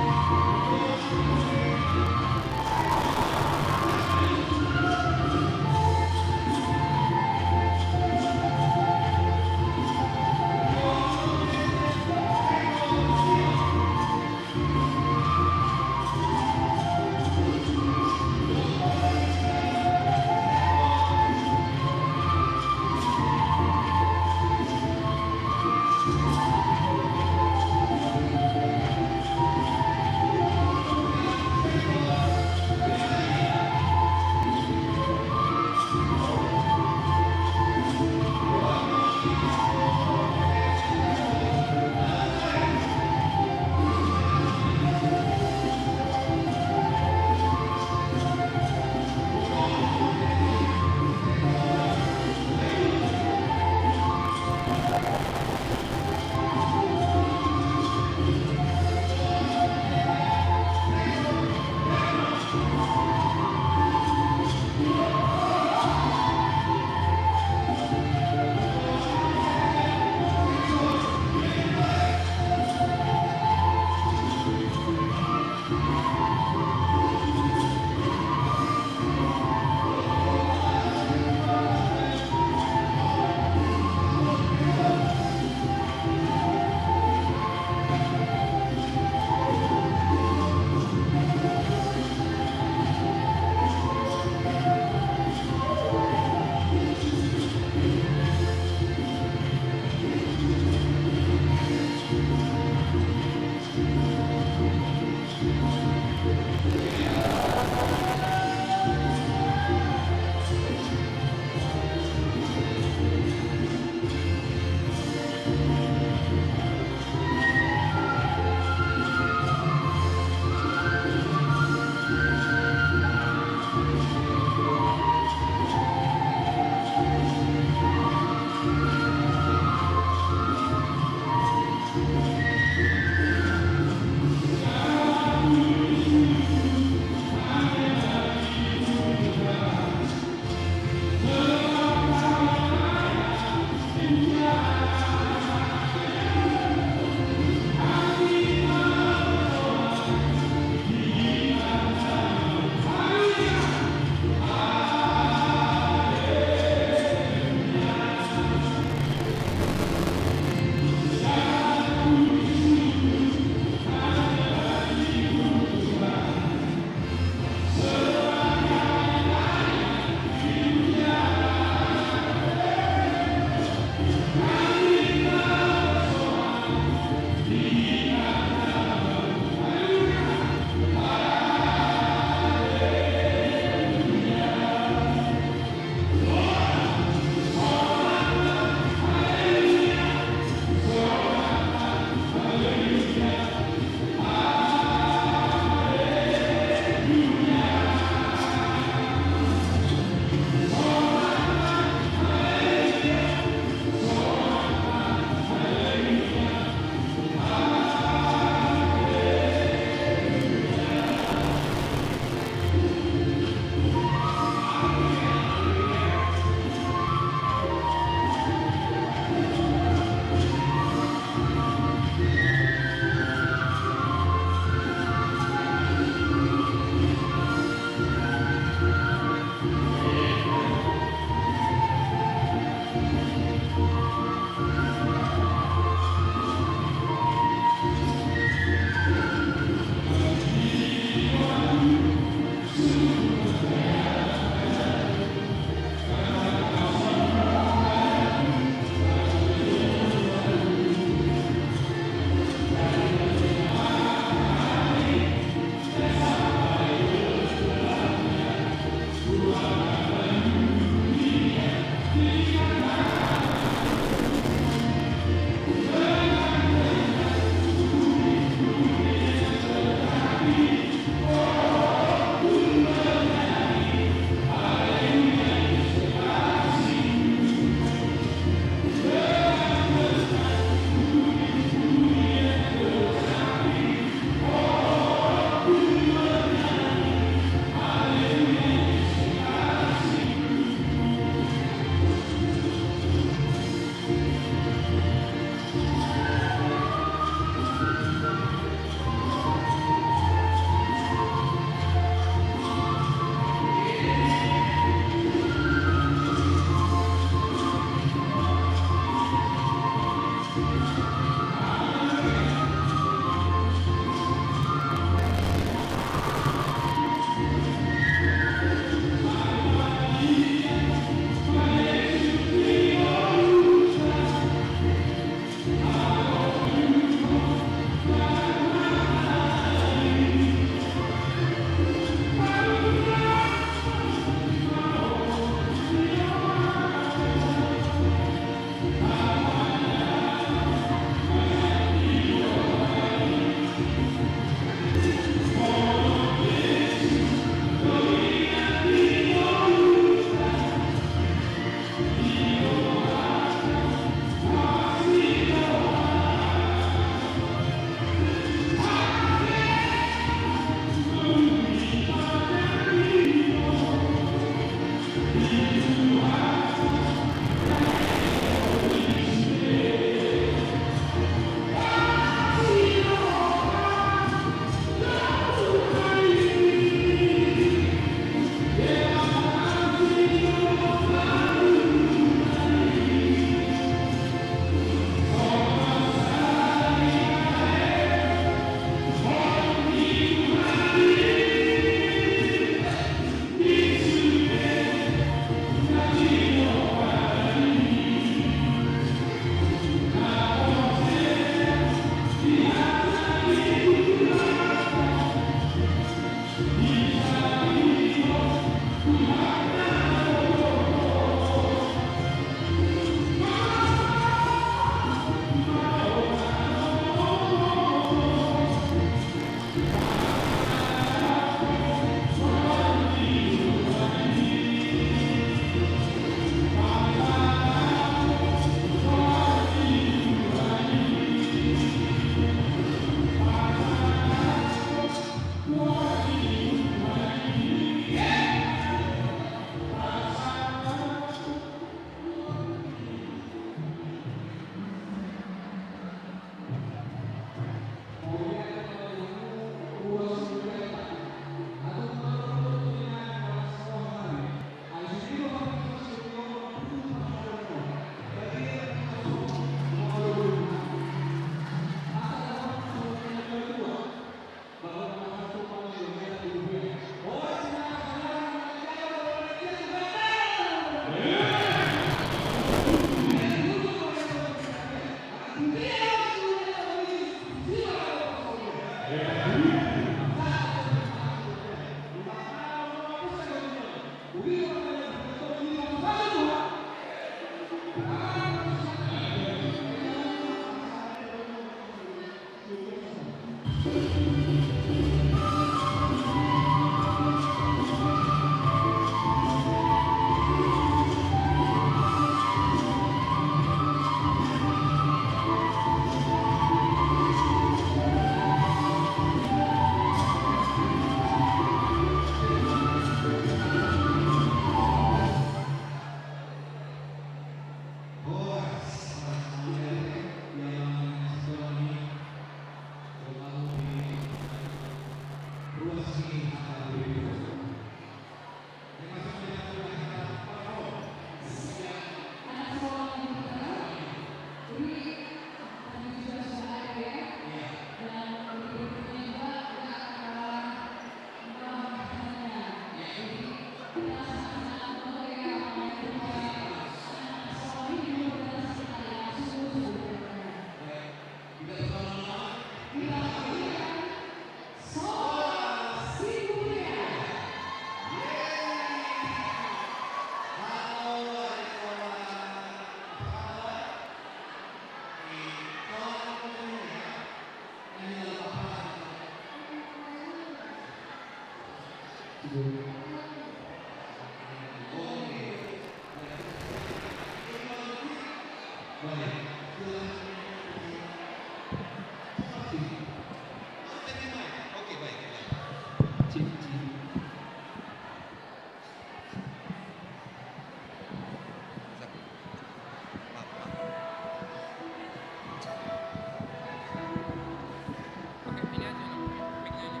Pakai ini aja, no. Mic-nya ini.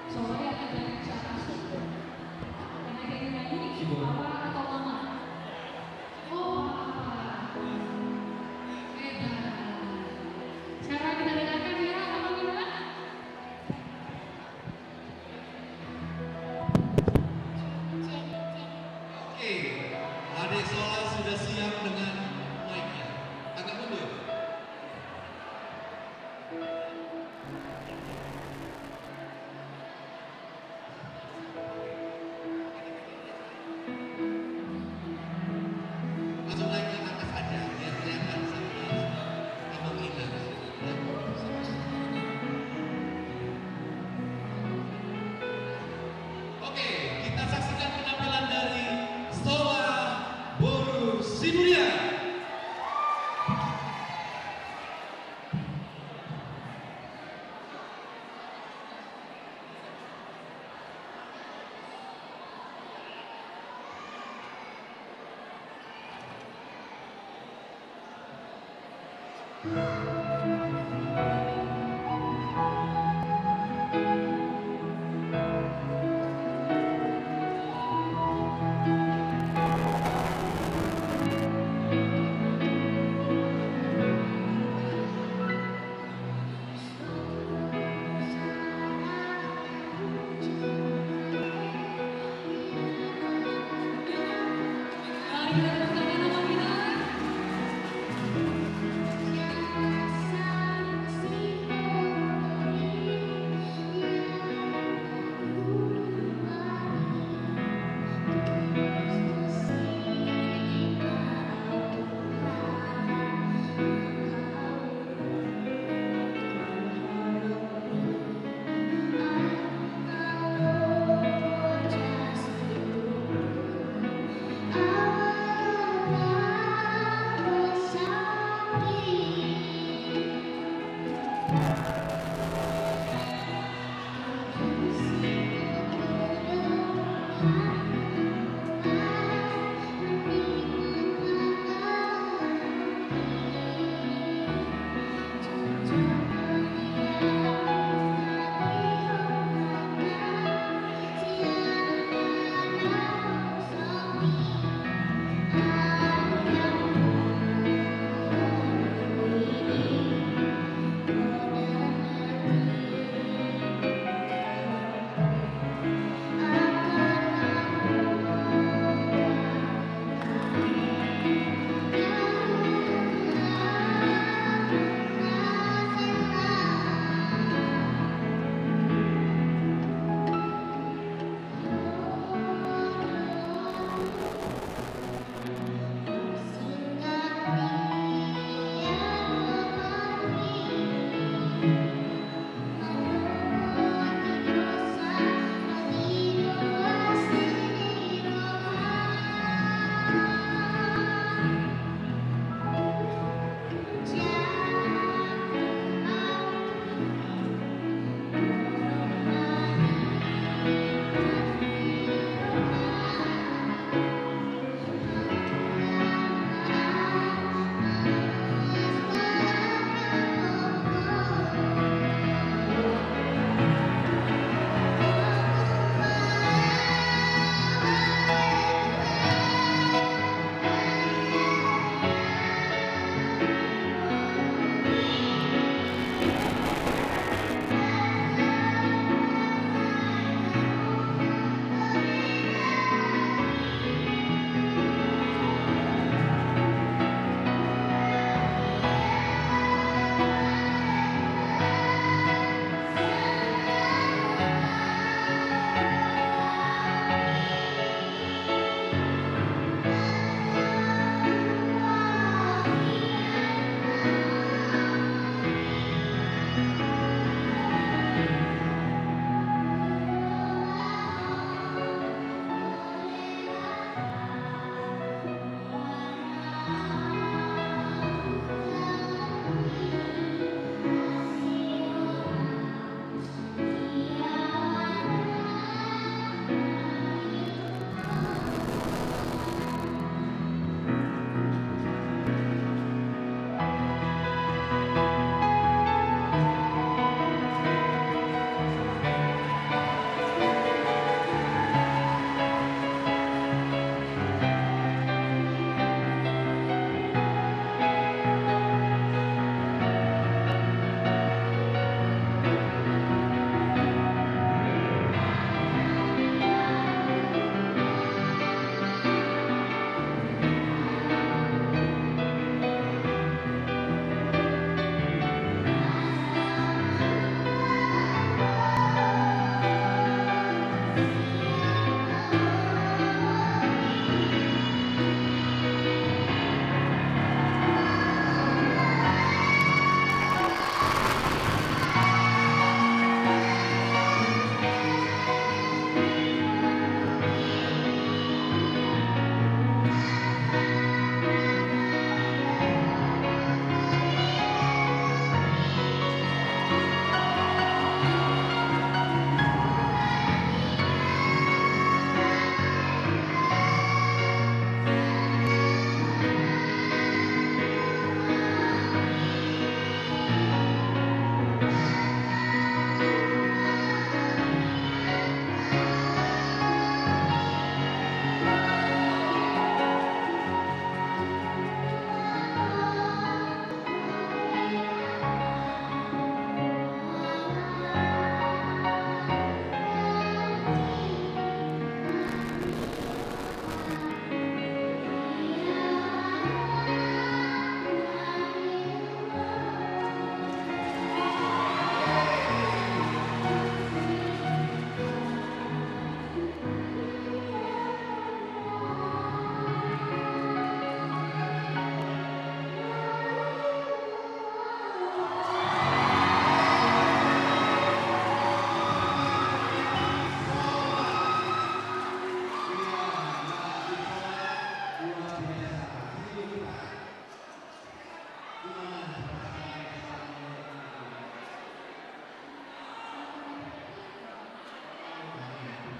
Soalnya ada yang bicara sih. Karena dia nyanyi, apa atau mama? Oh, apa? Hebat. Sekarang kita dengarkan ya, apa gimana? Oke, Adek Sola sudah siap dengan mic-nya. Agak mundur. Langsung naik ke atas aja, biar kelihatan sama Abang Ina. Oke, kita saksikan penampilan dari Sola Boru Sinuria.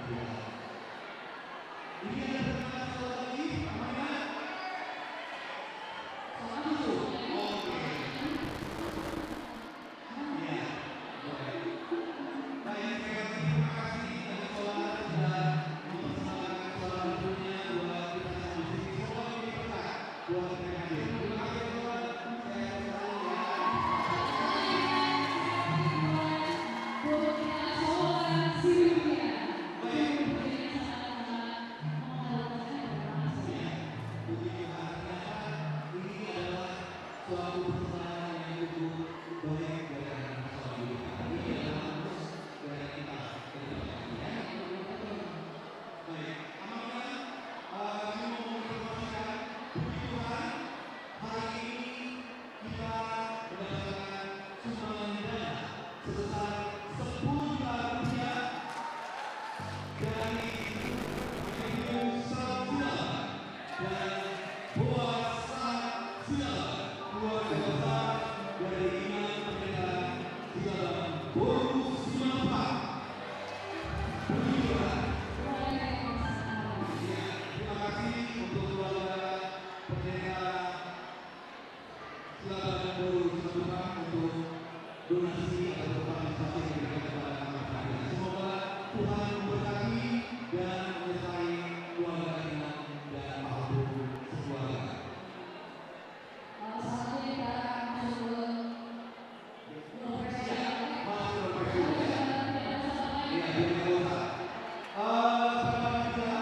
Ini ada perkenalan satu lagi, namanya? Oke. Iya. Baik. Baik, sekali lagi terima kasih bagi Solar sudah mempersembahkan Solar tentunya buat kita semua di sini. Semoga ini berkah buat kita hadir. Terima kasih, Solar. Saya selalu ya. Baik. Iya. Puji Tuhan, ternyata ini adalah suatu persembahan yang cukup baik dari anak-anak Solar. Ini adalah bonus dari kita ke depan, ya. Baik, aman, eh, kami mau menginformasikan, puji Tuhan, hari ini kita mendapatkan sumbangan dana sebesar sepuluh juta rupiah dari Madiun Sat Silaban dan Boas Sat Silaban, keluarga besar dari Imam Pendeta Silaban Boru Simanjuntak. Puji Tuhan. Ya, terima kasih untuk keluarga Pendeta Silaban Boru Simanjuntak untuk donasi atau partisipasi yang diberikan kepada anak-anak. Semoga Tuhan memberkati dan menyertai keluarga Imam dan Pak Abu sekeluarga. Saat ini kita akan masuk ke Iya, masuk ke Pak Abu. Iya, biar nggak usah. Eh, sekarang kita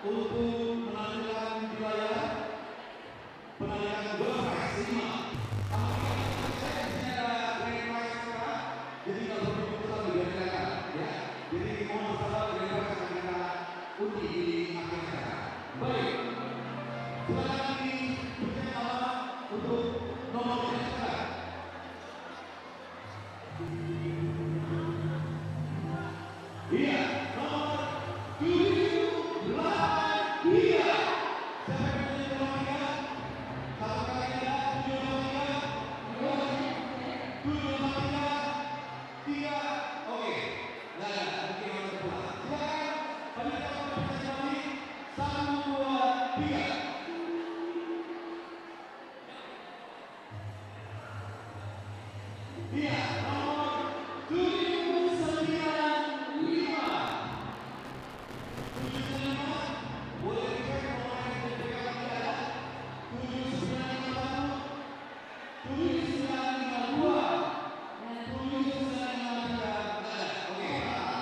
untuk menampilkan di layar penarikan door prize, ini, Mak. Kalau kita, saya di sini ada grand prize kita, jadi nggak perlu diputar, biar kelihatan, ya. Jadi mohon bersabar, grand prize akan kita undi di akhir acara. Baik. Silakan dipencet, Bapak, untuk nomor yang sekarang. Iya, nomor tujuh delapan tiga. Siapa yang punya tujuh delapan tiga? Satu kali aja, tujuh delapan tiga. Tujuh delapan tiga. Tiga. Oke. Nggak ada. Mungkin orang terpulang. Silakan. Panitia, panitia kembali. Satu, dua, tiga. Iya, nomor tujuh sembilan lima. Tujuh sembilan lima, boleh dicek nomornya di depan, ada. Tujuh sembilan lima satu, tujuh sembilan lima dua, tujuh sembilan lima tiga, ada. Oke, Pak.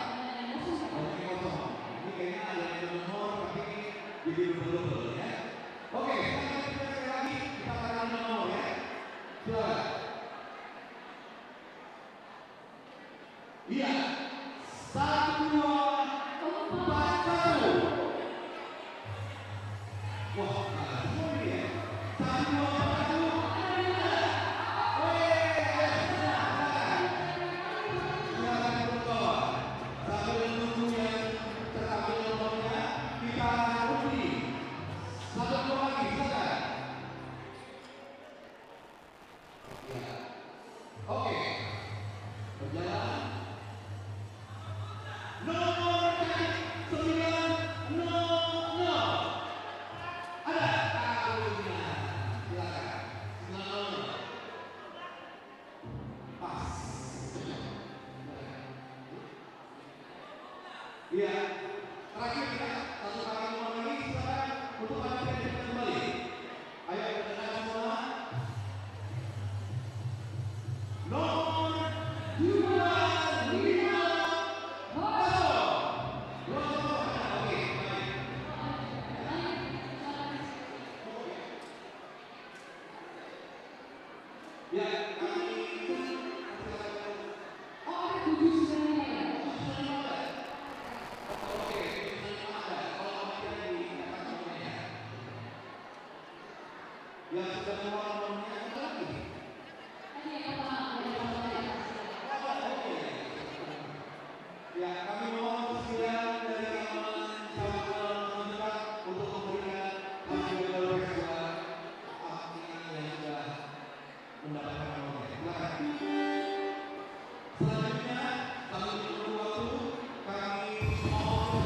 Oke, kosong. Ini kayaknya ada yang nomor, tapi jadi double-double, ya. Oke, sekarang kita sekali lagi, kita tarik nomor, ya. Silakan. Iya. Satu, dua, empat, satu. Wah, ada semua ini, ya. Satu, dua, empat, satu. Weh, ayo, silakan. Silakan, silakan, kawan. Sambil menunggu yang tertampil nomornya, kita undi. Satu nomor lagi, silakan. Ya. Oke. Berjalan. Nomor tadi sembilan nol nol. Ada. Taruh di sini. Silakan. Sembilan nol nol. Pas. Iya. Terakhir ya, satu kali nomor lagi, silakan untuk panitia dibuka kembali. Ayo, dengar semua. Nomor dua lima kosong. Dua kosong, oke, baik. Ya, kami persilakan. Oh, ada tujuh sembilan lima ya? Tujuh sembilan lima ada. Oh, oke, tujuh sembilan lima ada. Kalau kami tidak di, ya, sudah keluar nomornya, ada lagi? Tadi yang pertama, yang pertama ya. Oh, ada, oke. Ya, kami mohon persetujuan dari Kaman Cabang Kota Tangerang untuk memberikan hadiah door prize buat Pak Inan yang sudah mendapatkan nomornya. Silakan. Selanjutnya, sambil menunggu waktu, kami mohon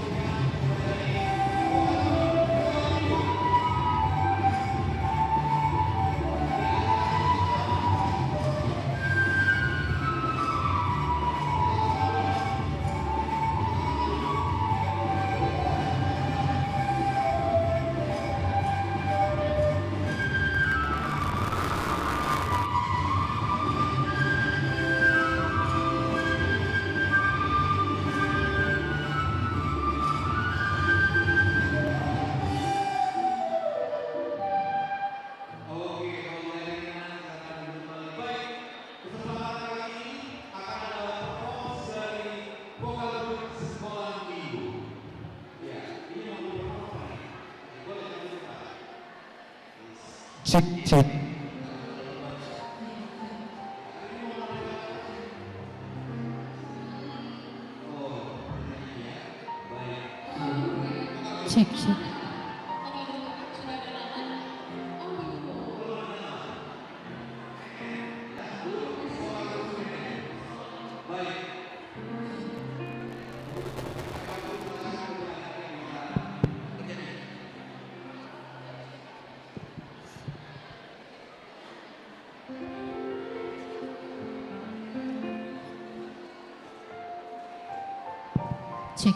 Cek, cek. Cek, cek. Cek.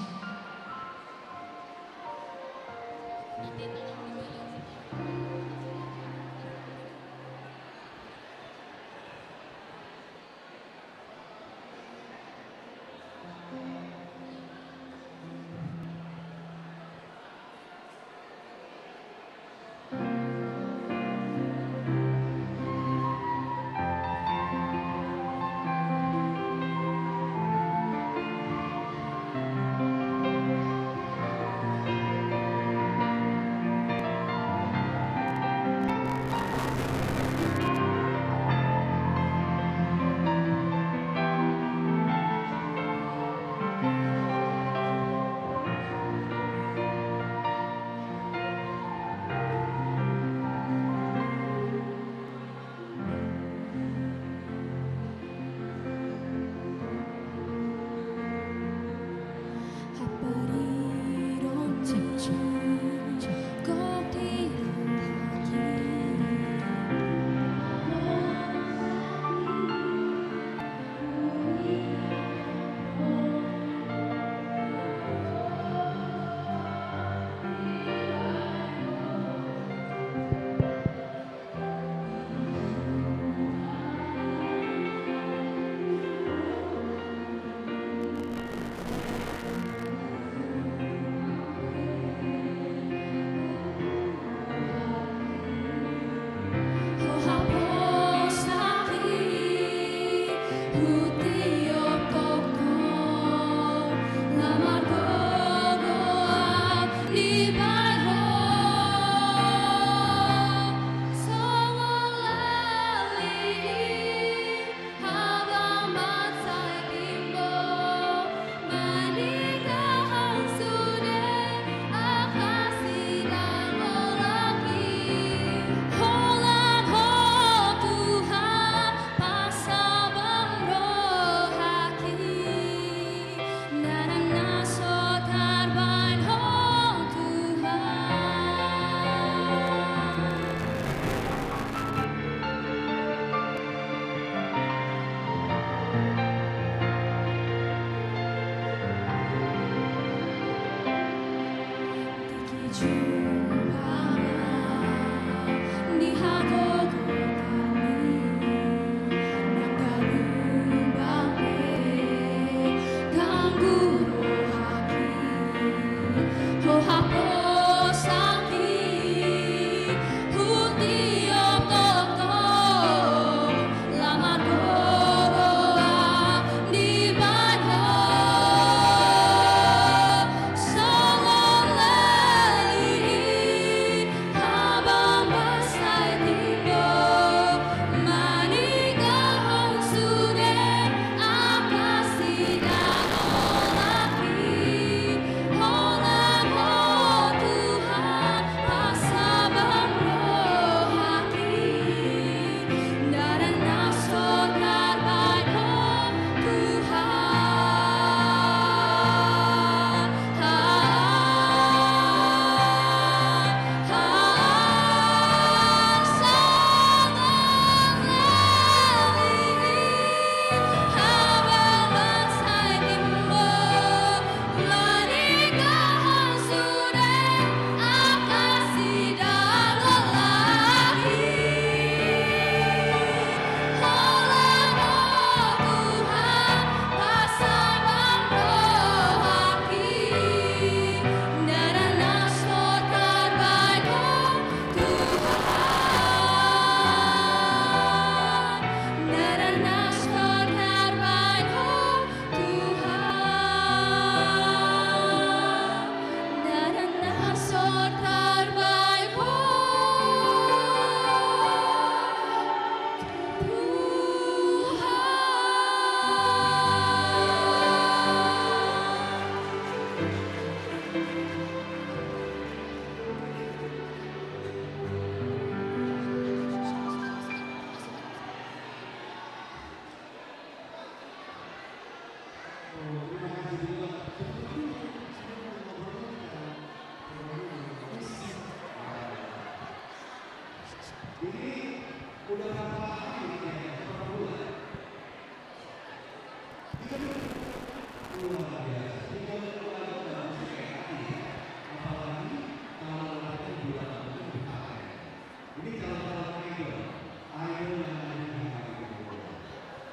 Ini calon-calon idol, idol yang ada di Kabupaten Bogor.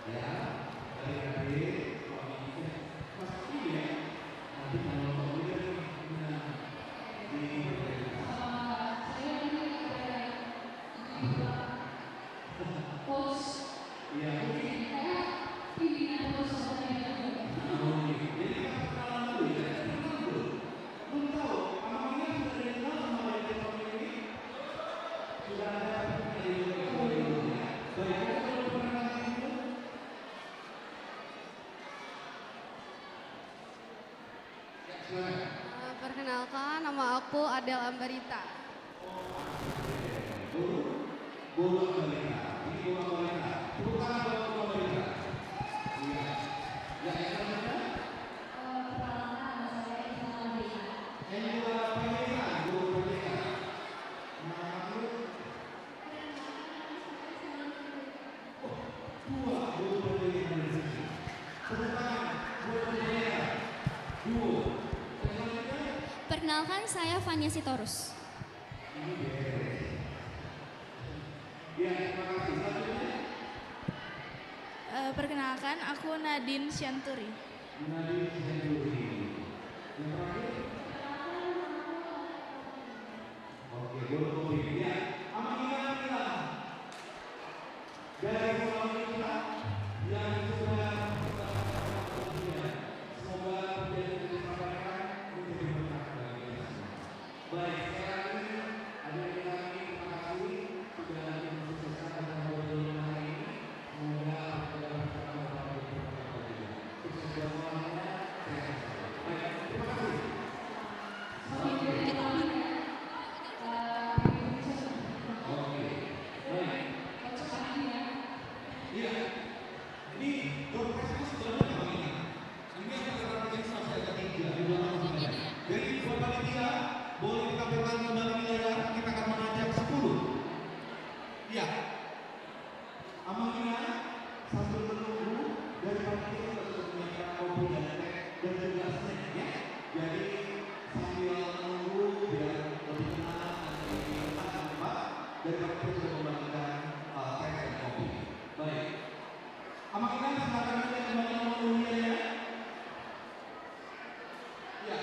Ya, dari adik, Pak Bintang, Mas Adi ya. Nanti kalau Pak Bintang, nah, di Sama saya ini ada juga coach. Iya, mungkin. Saya pimpinan coach saya juga. Oh, iya. Jadi kita kenalan dulu ya. Kenalan dulu. Belum tahu, Amang Ina sudah dikenal sama Raja Paman ini? Sudah ada, tapi tidak dikenal. Oh, iya. Baik, ada yang mau perkenalan dulu? Ya, silakan. Eh, perkenalkan, nama aku Adel Ambarita. Boru, Boru Ambarita. Ini Boru Ambarita. Tepuk tangan buat Boru Ambarita. Iya. Ya, yang selanjutnya? Eh, perkenalkan, nama saya Elsa Ambarita. Ini juga Pandita, Boru Pandita. Nama aku? Perkenalkan, nama saya Elsa Ambarita. Oh, dua Boru Pandita dari sini. Tepuk tangan buat Boru Pandita. Duo. Yang selanjutnya? Perkenalkan, saya Fania Sitorus. Eh, perkenalkan, aku Nadine Sianturi. Oke, boleh kopi. Ya, Amang Ina, Ina. Dari Amang Ina yang sudah mendapatkan, semoga menjadi, tersampaikan, menjadi berkat bagi kita semua. Baik, sekali lagi, adik-adik kami, terima kasih sudah mensukseskan acara hari ini. Semoga acara kita dapat berkah juga. Sukses buat semuanya. Sehat selalu. Baik, terima kasih. Oke. Baik. Iya. Ini door prize itu sebenarnya apa ini? Ini yang tertera di sini masih ada tiga, di belakang masih ada. Jadi buat panitia, boleh ditampilkan kembali di layar, kita akan mengajak sepuluh. Iya. Amang Ina, sambil menunggu, dari panitia juga sudah menyiapkan kopi dan teh dan juga snack, ya. Jadi sambil menunggu biar lebih tenang dan lebih enak, ya, Pak, dari panitia sudah membagikan, eh, teh dan kopi. Baik. Amang Ina, silakan dilihat kembali nomor undiannya. Ya,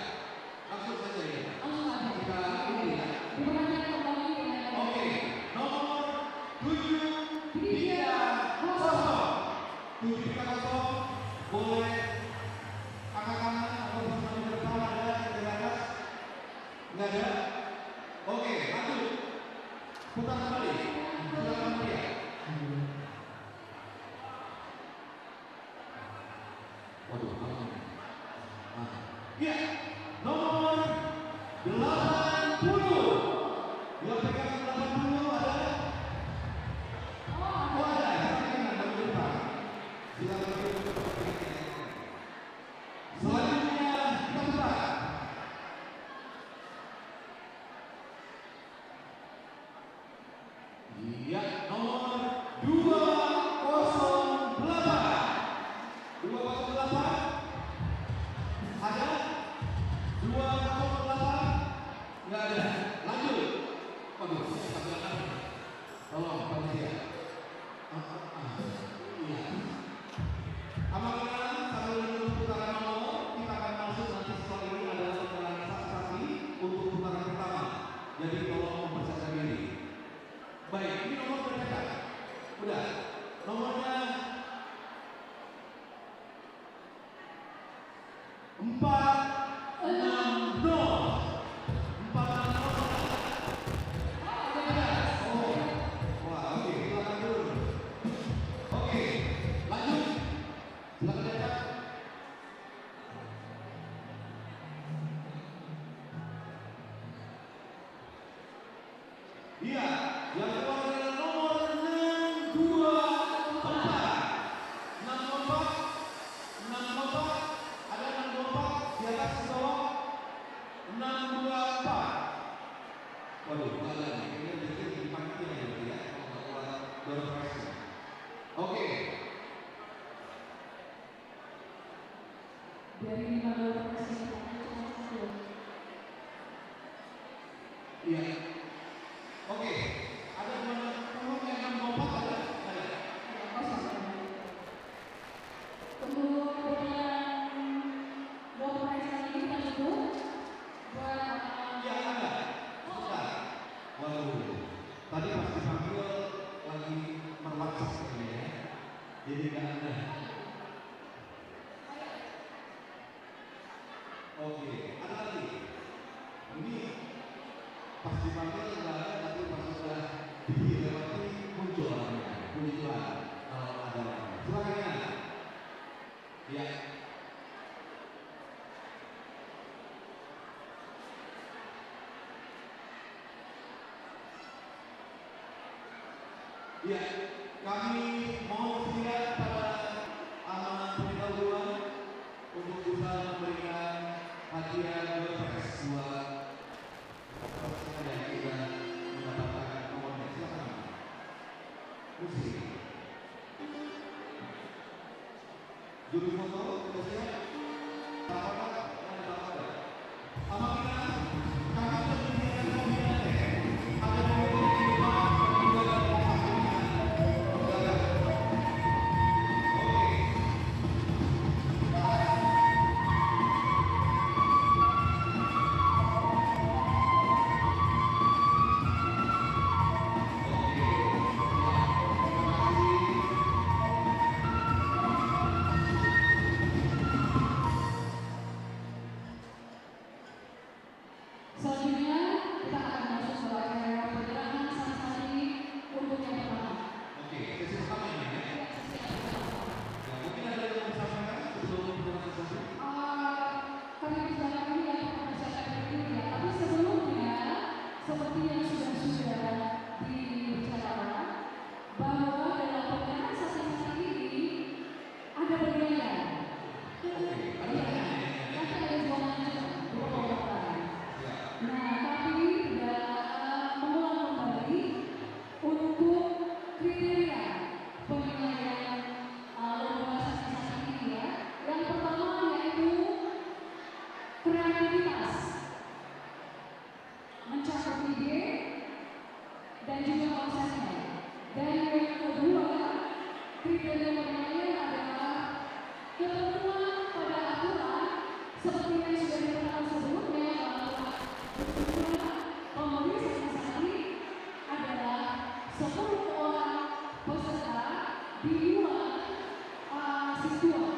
langsung saja ya. Langsung saja. Kita ini ya. Diperhatikan kembali ya. Oke, nomor tujuh tiga kosong. Tujuh tiga kosong, boleh angkat tangan atau bisa di depan, ada di atas? Nggak ada? Oke, lanjut. Putar kembali. Silakan, Pia. Waduh, mana ini? Ah. Iya, nomor delapan puluh. Yang pegang delapan puluh ada? Oh, ada. Silakan, silakan. Selanjutnya, kita buka. Iya, nomor dua kosong delapan. Dua kosong delapan. Ada? Dua kosong delapan. Nggak ada. Lanjut. Waduh, saya nggak bilang apa. Tolong, panitia. Ah, ah, ah. Iya. Amang Ina, sambil menunggu putaran nomor, kita akan masuk nanti setelah ini adalah putaran saksi-saksi untuk putaran pertama. Jadi tolong mempersiapkan diri. Baik, ini nomor sudah diangkat. Udah. Nomornya empat enam nol. Empat enam nol. Ada? Oh. Wah, oke, silakan turun. Oke, lanjut. Silakan diangkat. Iya, yang keluar adalah nomor enam dua empat. Enam dua empat, enam dua empat, ada enam dua empat, di atas, di bawah. Enam dua empat. Waduh, nggak ada nih. Ini berarti di panitia ya, berarti ya. Kalau nggak keluar, baru Iya, ada. Sebentar. Waduh, tadi pas dipanggil lagi mer-WhatsApp kayaknya ya. Jadi nggak ada. Oke, ada lagi. Ini pas dipanggil nggak ada, tapi pas sudah dilewati muncul orangnya. Puji Tuhan, kalau ada orang. Silakan, ya. Ya. Ya, kami mohon kesediaan pada Amang Pendeta Uduan untuk bisa memberikan hadiah door prize buat yang sudah mendapatkan nomornya. Silakan. Musik. Juru foto, sudah siap? Bapak, mana Bapak? Amang Inang, kami sudah menyediakan kopi dan teh. Ada kopi di depan, dan juga ada kopi. Silakan. Oke. Selanjutnya, kita akan masuk ke acara penyerahan santi-santi untuk yang pertama. Oke, sesi pertama ini ya? Iya, sesi yang pertama. Ya, mungkin ada yang mau disampaikan sebelum penyerahan santi-santi? Eh, kami persilakan dulu ya untuk mempersiapkan diri ya. Tapi sebelumnya, seperti yang sudah-sudah dibicarakan, bahwa dalam penyerahan santi-santi ini ada penilaian. Oke, ada penilaian. Nanti ada dua macam, dua kelompok lain. Ya. Nah, kami tidak, eh, mengulang kembali untuk kriteria penilaian, eh, lomba santi-santi ini ya. Yang pertama yaitu kreativitas. Mencakup ide dan juga konsepnya. Dan yang kedua, kriteria penilaian adalah ketentuan pada aturan seperti yang sudah dikatakan sebelumnya, bahwa jumlah pemberi santi-santi adalah sepuluh orang peserta di luar, eh, siswa.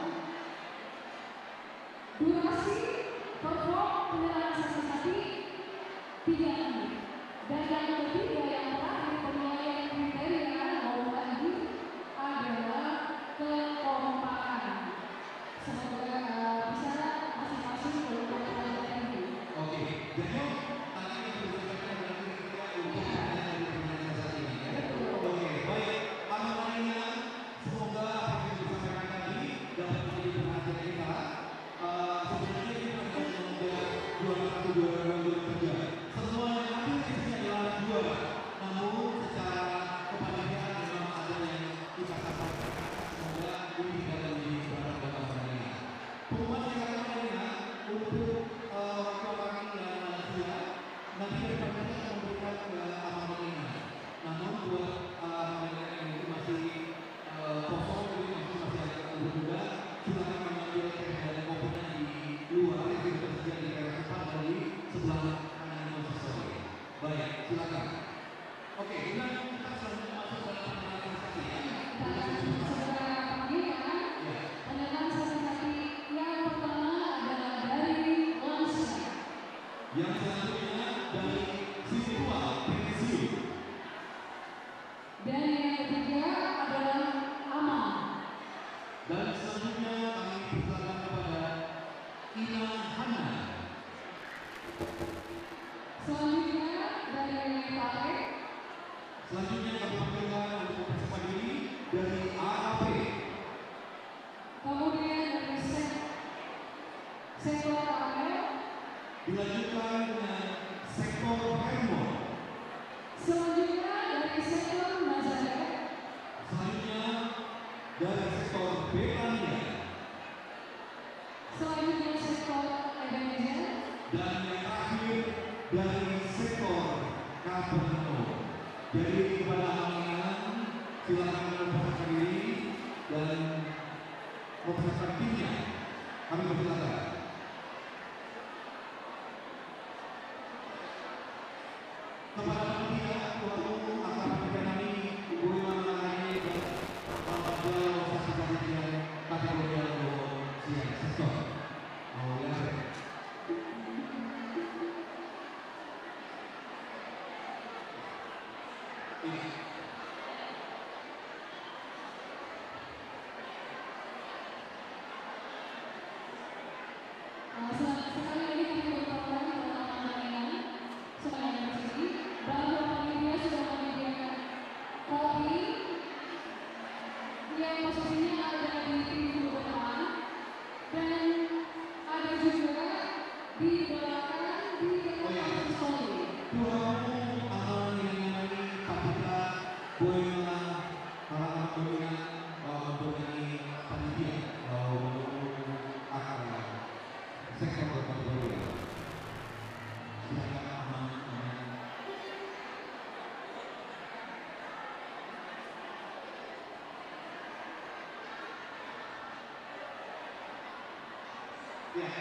Durasi perform penyerahan santi-santi tiga menit. Dan yang ketiga, yang terakhir, penilaian kriteria lomba ini adalah kekompakan. Semoga, eh, bisa masing-masing kelompok terlebih dahulu. Oke, jadi tadi yang sudah disampaikan adalah kriteria untuk penilaian dari penyerahan santi-santi ini, ya? Betul. Oke, baik. Amang Inang, semoga apa yang disampaikan tadi dapat menjadi perhatian kita. Eh, sebenarnya ini bukan hanya lomba juara satu, juara dua, juara tiga. Semua yang hadir di sini adalah juara. Namun secara kepanitiaan memang ada yang kita sampaikan. Semoga ini tidak menjadi barang dalam pertandingan. Pengumuman singkat, Amang Inang, untuk, eh, wakil-wakil yang lansia, nanti dari panitia akan memberikan ke Amang Inang. Namun buat, eh, Amang Inang yang mungkin masih eh, kosong, jadi masih, masih agak muda, silakan mengambil teh dan kopinya di luar yang sudah tersedia di teras depan dari sebelah kanan Imam Siswa. Baik, silakan. Oke, Inang, kita selanjutnya masuk dalam penyerahan santi-santi ya. Kita akan segera panggilkan penyerahan santi-santi yang pertama adalah dari lansia. Yang selanjutnya dari siswa pensiun. Dan yang ketiga adalah Amang. Dan selanjutnya kami persilakan kepada Inang Hana. Selanjutnya dari Pak Ade. Selanjutnya kami panggilkan untuk mempersiapkan diri dari A K P. Kemudian dari sek-, sektor Karmel. Dilanjutkan dengan sektor Hermon. Selanjutnya dari sektor Nazaret. Selanjutnya dari sektor Betania. Selanjutnya sektor Ebenezer. Dan yang terakhir dari sektor Kapernaum. Jadi kepada Amang Inang, silakan mempersiapkan diri dan mempersiapkan timnya. Kami persilakan. Di belakang, di belakang. Oh, iya. Posisi. Tu hamu angka na nian ni Papa, boi ma, para angka na nian, bawa boi ni panitia, bawa boi ni angka na sektor panitia. Silakan, aman, aman. Ya.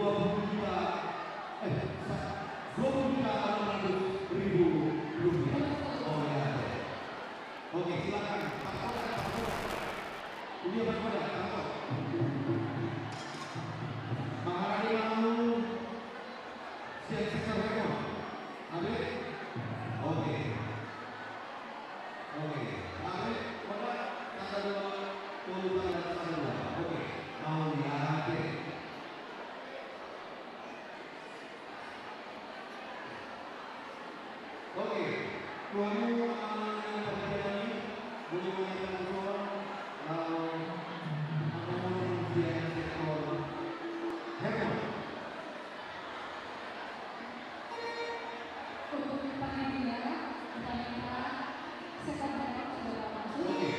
Dua puluh juta, eh, sa-, dua puluh juta enam ratus ribu rupiah. Oh, ya. Oke, silakan. Pak Kodar, Pak Kodar. Ini Pak Kodar, Pak Kodar. Maharani mau siap sektor rekor. Ada? Oke. Oke. Ada? Kodar, tanggal dua puluh, tanggal dua. Oke. Mau ya, oke. Oke, tuan rumah yang terhormat, boleh mengatakan suara, eh, apa namanya, sektor Herman. Untuk panitia, kita minta sektor Herman sudah masuk. Oke.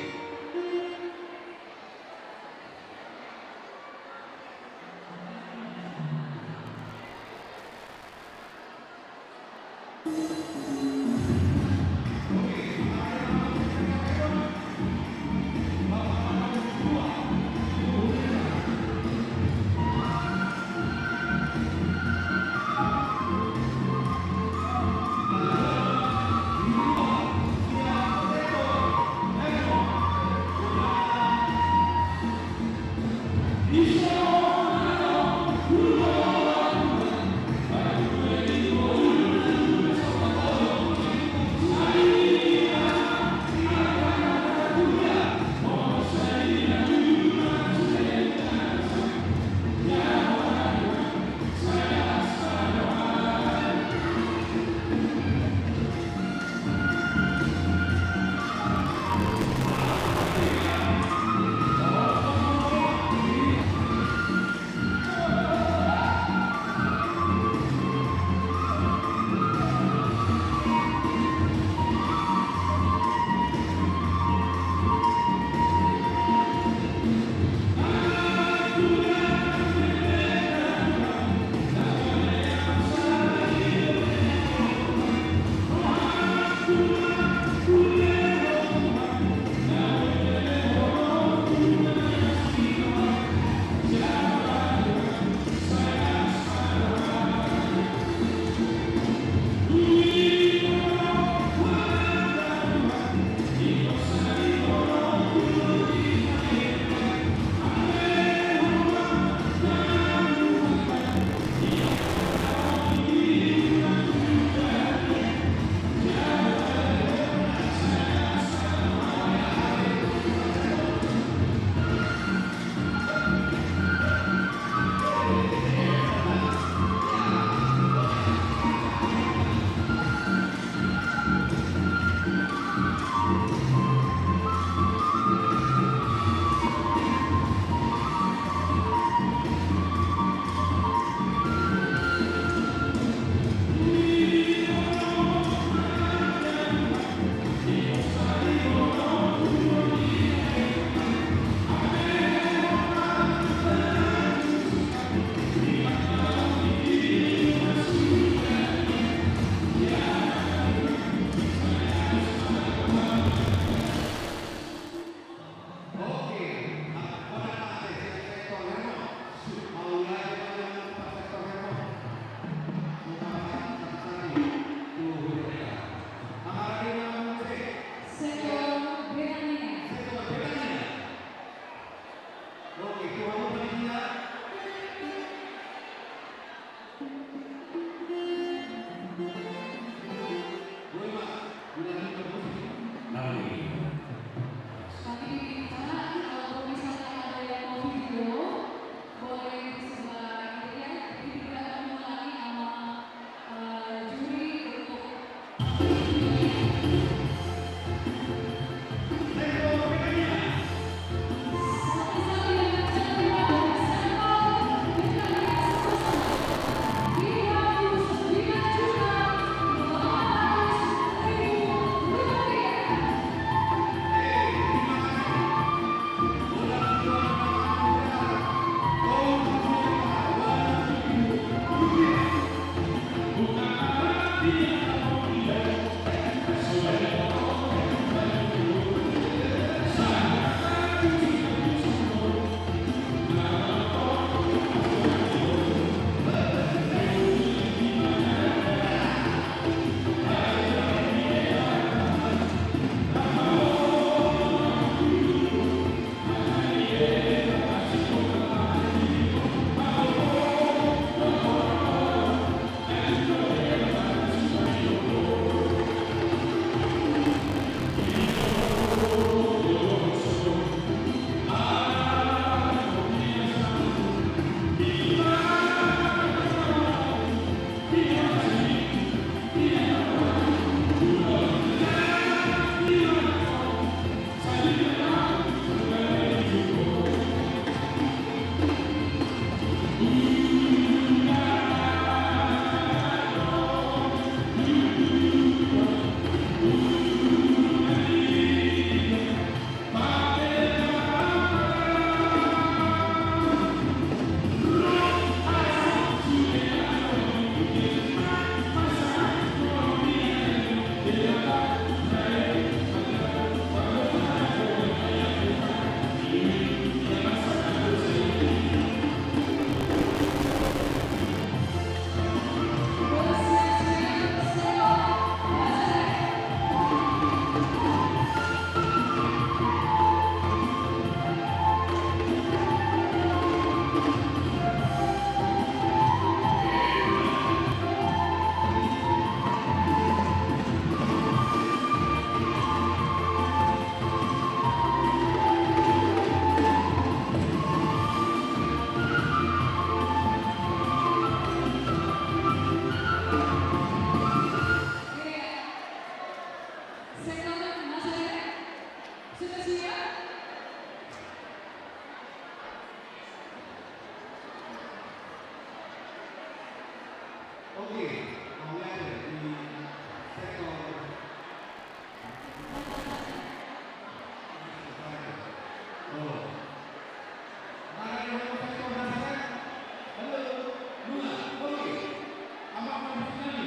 Oke, kami ada di sektor. Oh. Mana yang mau sektor dasar? Halo, Luna, oke. Apa mau di sini?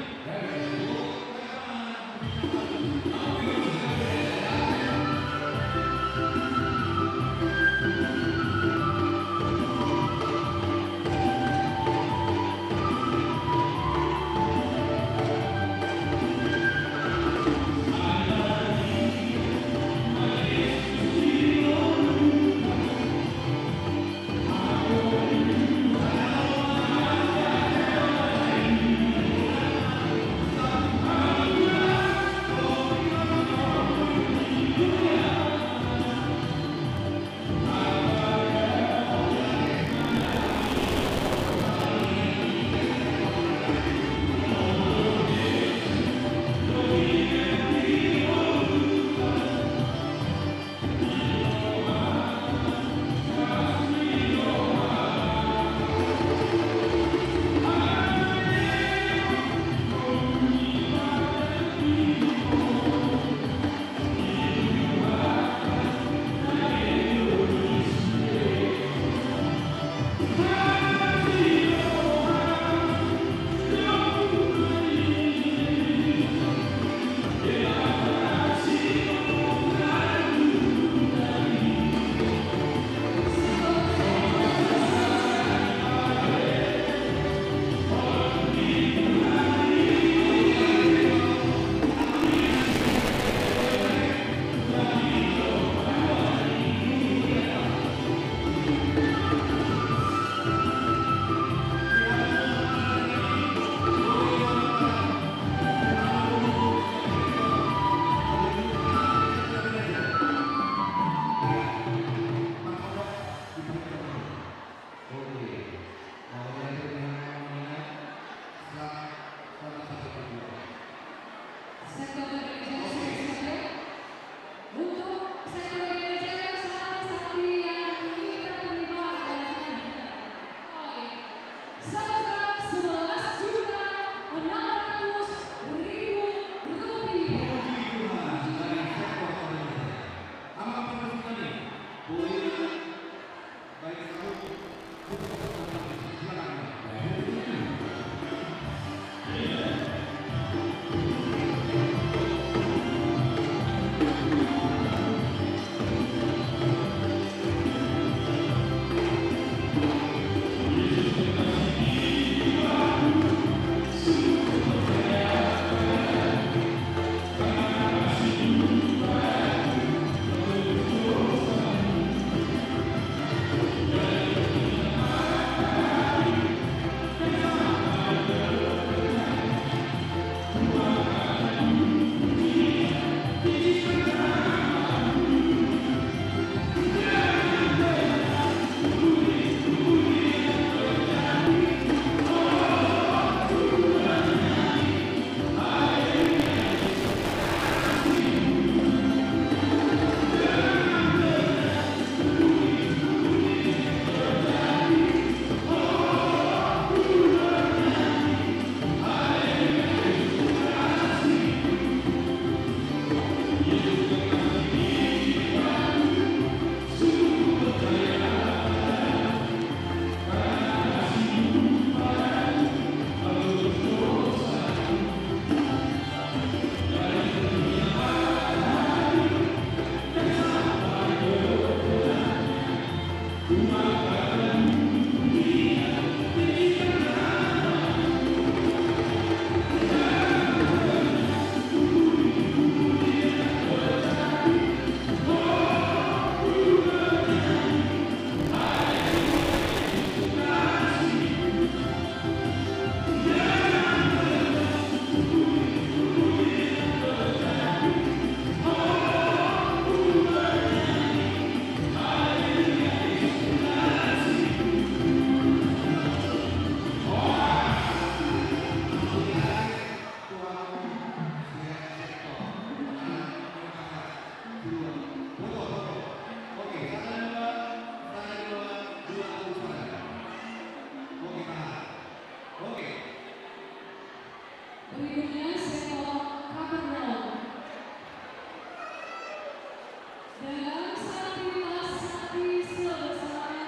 Dalam satu tas sapi sebesar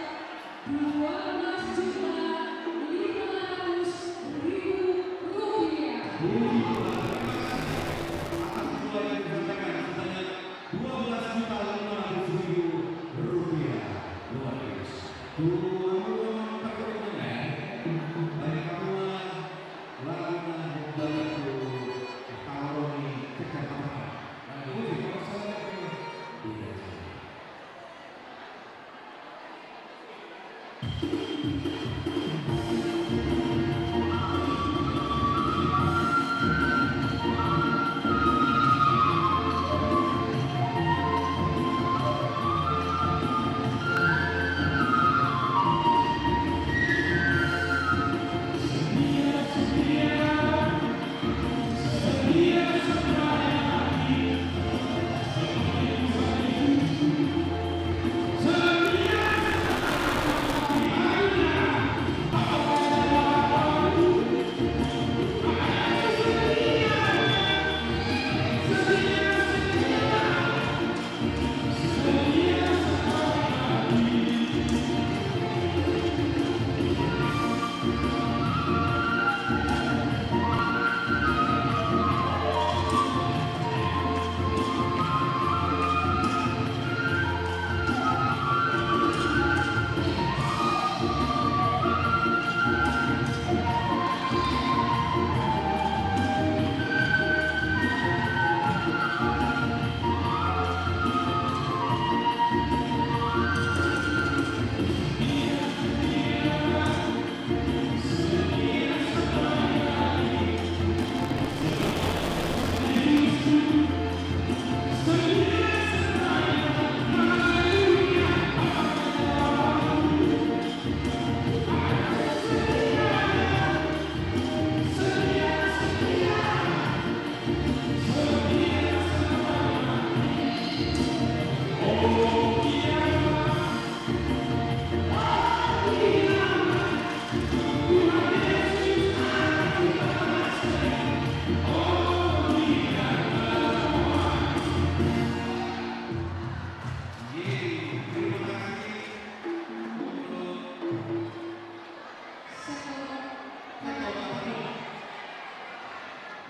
dua belas juta lima ratus ribu rupiah. Atas jumlah yang dipersembahkan sebanyak dua belas juta lima ratus ribu rupiah. Luar biasa. Tuhan, Tuhan, Tuhan, Tuhan, Tuhan. Baik, kamu, lagu, lagu, lagu, Tauroni, Kecamatan. Lagu, Iya.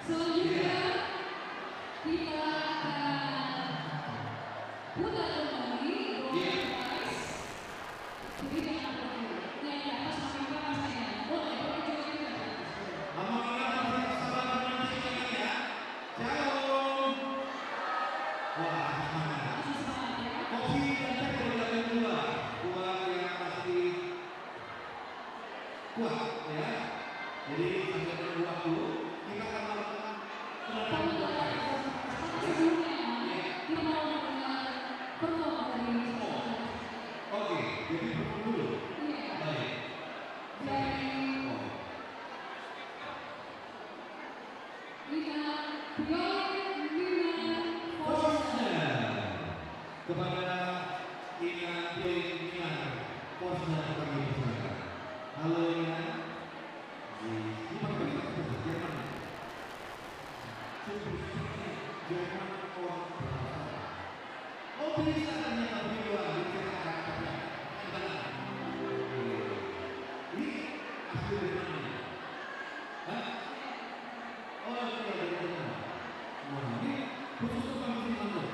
Selanjutnya, kita akan putar kembali door prize. Jadi, jangan pergi. Yang di atas makin keras, ya. Boleh, boleh juga kita. Amang Inang, sabar nanti, ya. Shalom. Wah, semangat. Masih semangat, ya? Kopi dan teh dari lantai dua. Buat yang masih kuat, ya. Jadi, sambil menunggu waktu, kita akan melakukan penatapan. Tapi sebelumnya, ya, kita mau mendengar perform dari... Oh. Oke, jadi perform dulu. Iya. Baik. Dari... Oh. Inang Bioy Minar Forsner. Kepada Inang Bioy Minar Forsner kami persilakan. Halo, Inang. Di, di mana kita bisa Jerman? Jerman orang berasa. Oh, bisa ternyata berdua, bisa. Ini asli dari mana? Hah? Oh, asli dari mana? Wah, ini khusus terbang ke sini langsung.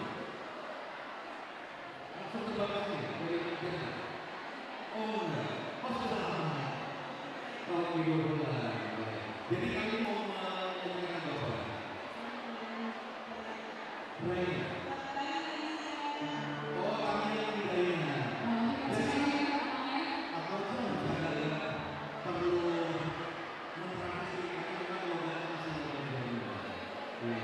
Langsung terbang ke sini dari Jerman. Oh, enggak. Oh, sudah lama. Oh, oke, dua bulan. Jadi kami mau menyampaikan apa? Baik. Oh, kami yang di Ukraina. Jadi, apa tuh, perlu mentransisi, karena memang logatnya masih belum. Iya.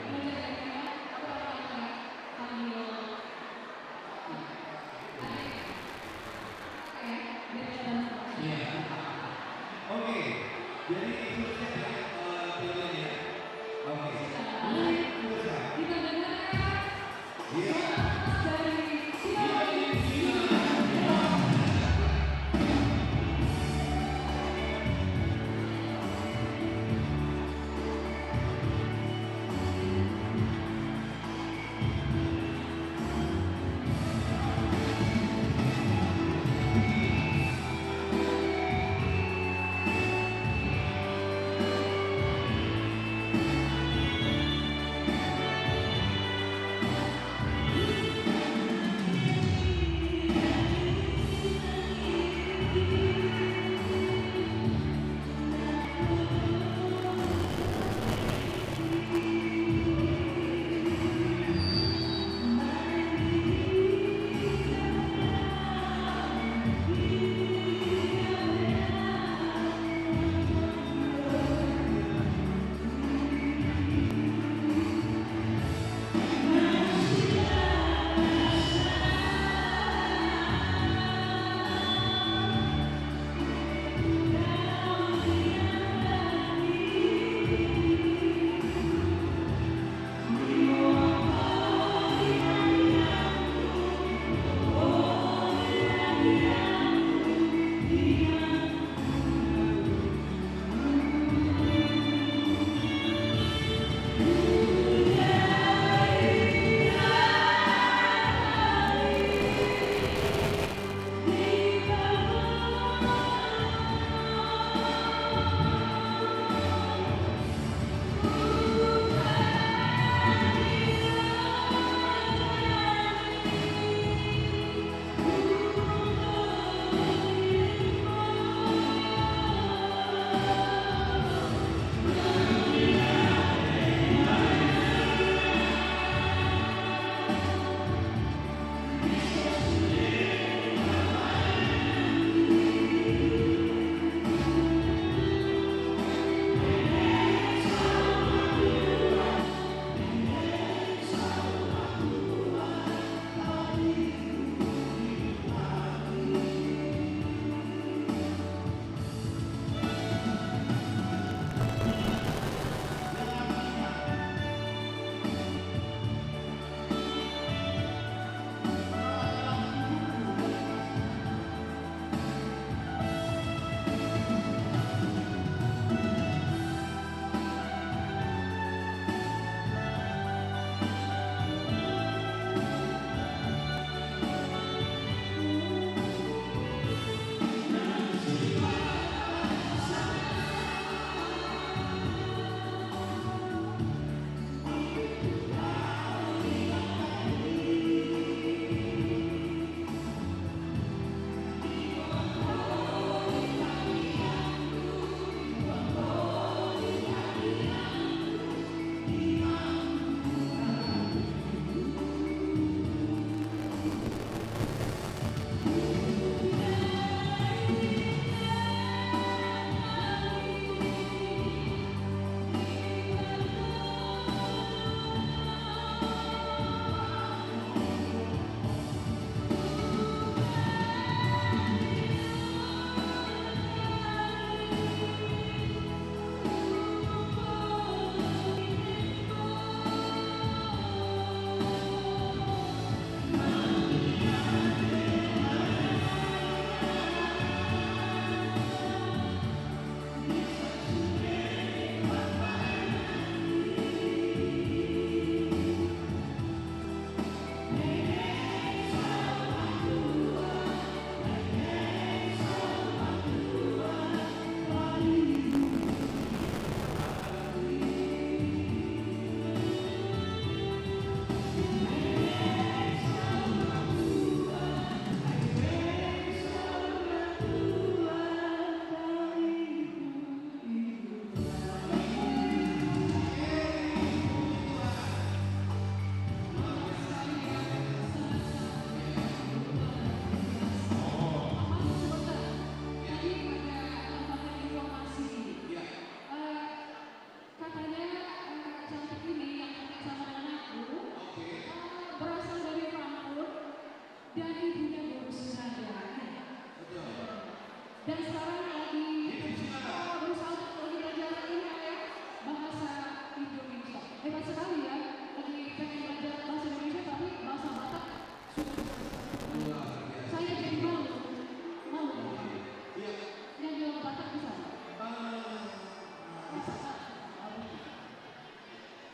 Iya. Oke. Jadi, itu saja, eh,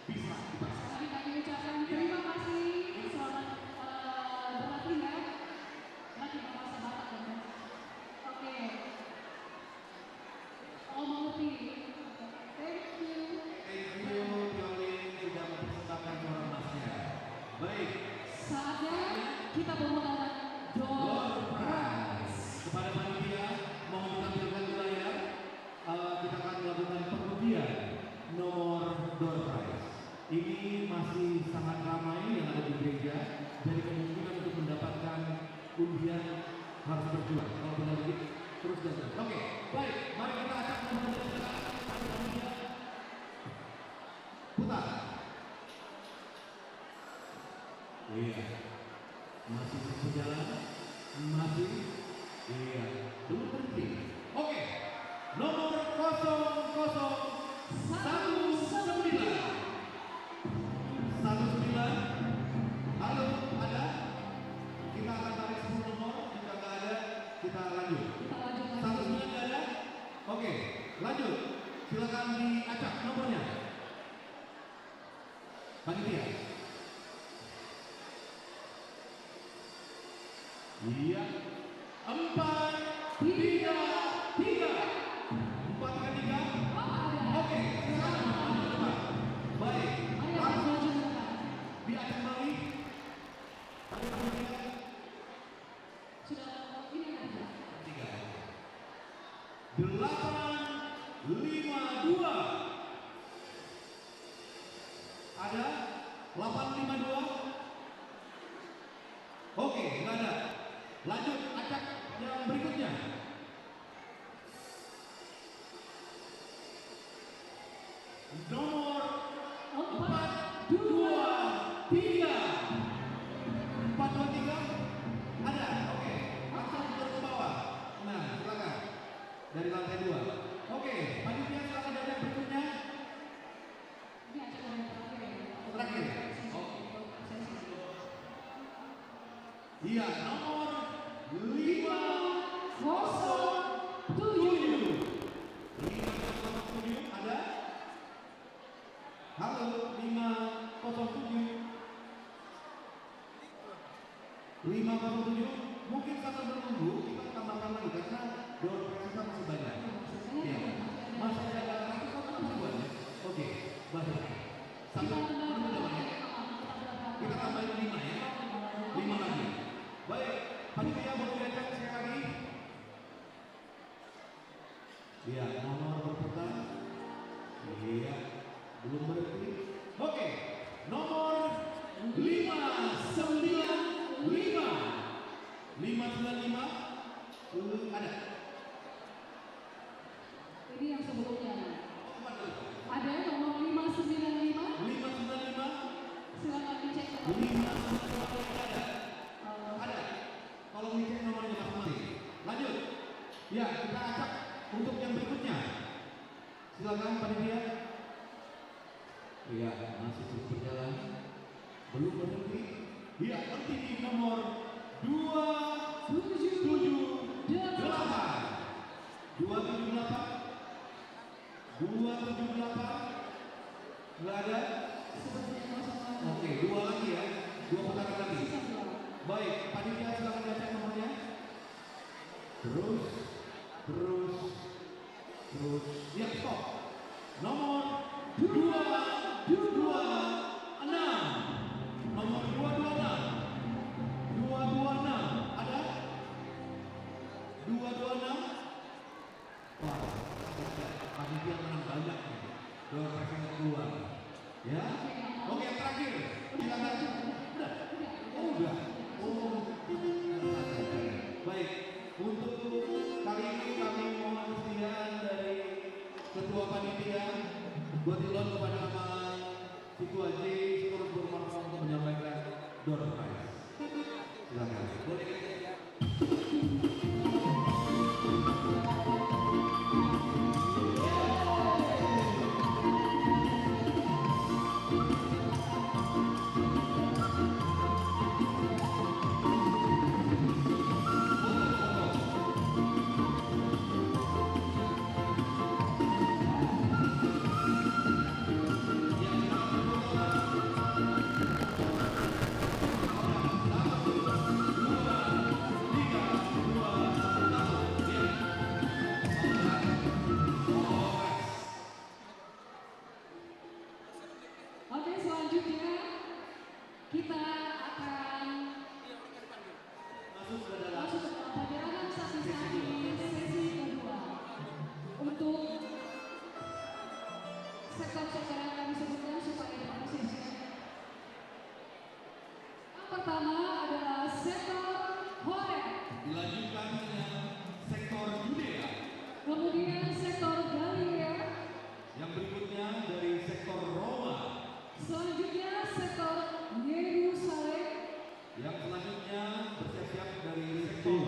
Bisa, bisa. Sekali lagi kami ucapkan terima kasih. Selamat, eh, berlatih ya. Nanti bahasa Batak ya. Oke. Oh, mengerti. Thank you. Thank you, Violin, sudah mempersembahkan suara emasnya. Baik. Saatnya kita pemutar door prize. Kepada panitia, mohon ditampilkan di layar. Eh, kita akan melakukan pengundian nomor door prize. Ini masih sangat ramai yang ada di gereja, jadi kemungkinan untuk mendapatkan undian harus berjuang. Kalau benar begitu, terus dan terus. Oke, baik. Mari kita acak nomor dari belakang. Putar. Iya. Masih berjalan. Masih. Iya. Belum berhenti. Oke. Nomor kosong kosong satu sembilan. Satu sembilan. Halo, ada? Kita akan tarik sepuluh nomor. Jika nggak ada, kita lanjut. Kita lanjut lagi. Satu sembilan nggak ada? Oke, lanjut. Silakan diacak nomornya. Panitia. Iya. Empat tiga tiga. Empat tiga tiga. Oke, silakan, Pak. Baik. Langsung diacak kembali. Sudah, ini ada tiga. Tiga. Delapan lima dua. Ada? Delapan lima dua? Oke, nggak ada. Lanjut, acak yang berikutnya. Nomor empat dua tiga. Empat dua tiga? Ada? Oke. Langsung turun ke bawah. Nah, silakan. Dari lantai dua. Oke, panitia, silakan diajak berikutnya. Ini acara yang terakhir ya? Terakhir? Oke. Iya, nomor lima kosong tujuh. Lima kosong tujuh, ada? Halo, lima kosong tujuh. Lima kosong tujuh, mungkin sambil menunggu, kita tambahkan lagi karena door prize kita masih banyak. Iya. Masih ada ratusan, masih banyak. Oke, baik. Sambil menunggu, ya. Kita tambahin lima, ya. Lima lagi. Baik, panitia, boleh diajak sekali lagi. Iya, nomor berputar. Iya, belum berhenti. Oke, nomor lima sembilan lima. Lima sembilan lima. Eh, ada. Ini yang sebelumnya. Oh, kemana? Ada nomor lima sembilan lima. Lima sembilan lima. Silakan dicek. Lima sembilan lima, ada. Eh, ada. Tolong dicek nomornya masing-masing. Lanjut. Ya, kita acak untuk yang berikutnya. Silakan, panitia. Iya, masih terus berjalan. Belum berhenti. Iya, berhenti di nomor dua tujuh delapan. Dua tujuh delapan. Dua tujuh delapan. Nggak ada? Sepertinya kosong lagi. Oke, dua lagi ya. Dua putaran lagi. Sisa dua. Baik, panitia, silakan diacak nomornya. Terus, terus, terus. Ya, stop. Nomor dua dua enam. Nomor dua dua enam. Dua dua enam. Ada? Dua dua enam. Wah, panitia menang banyak nih. Dua persen keluar. Ya? Oke, yang terakhir. Silakan. Udah? Oh, udah. Oh. Baik. Untuk kali ini kami mohon kesediaan dari ketua panitia, buat Ilon kepada Sektor-sektor yang kami sebutkan supaya dipersis. Yang pertama adalah sektor horeb. Dilanjutkan dengan sektor Yudea. Kemudian sektor Galilea. Yang berikutnya dari sektor Roma. Selanjutnya sektor Yerusalem. Yang selanjutnya bersiap-siap dari sektor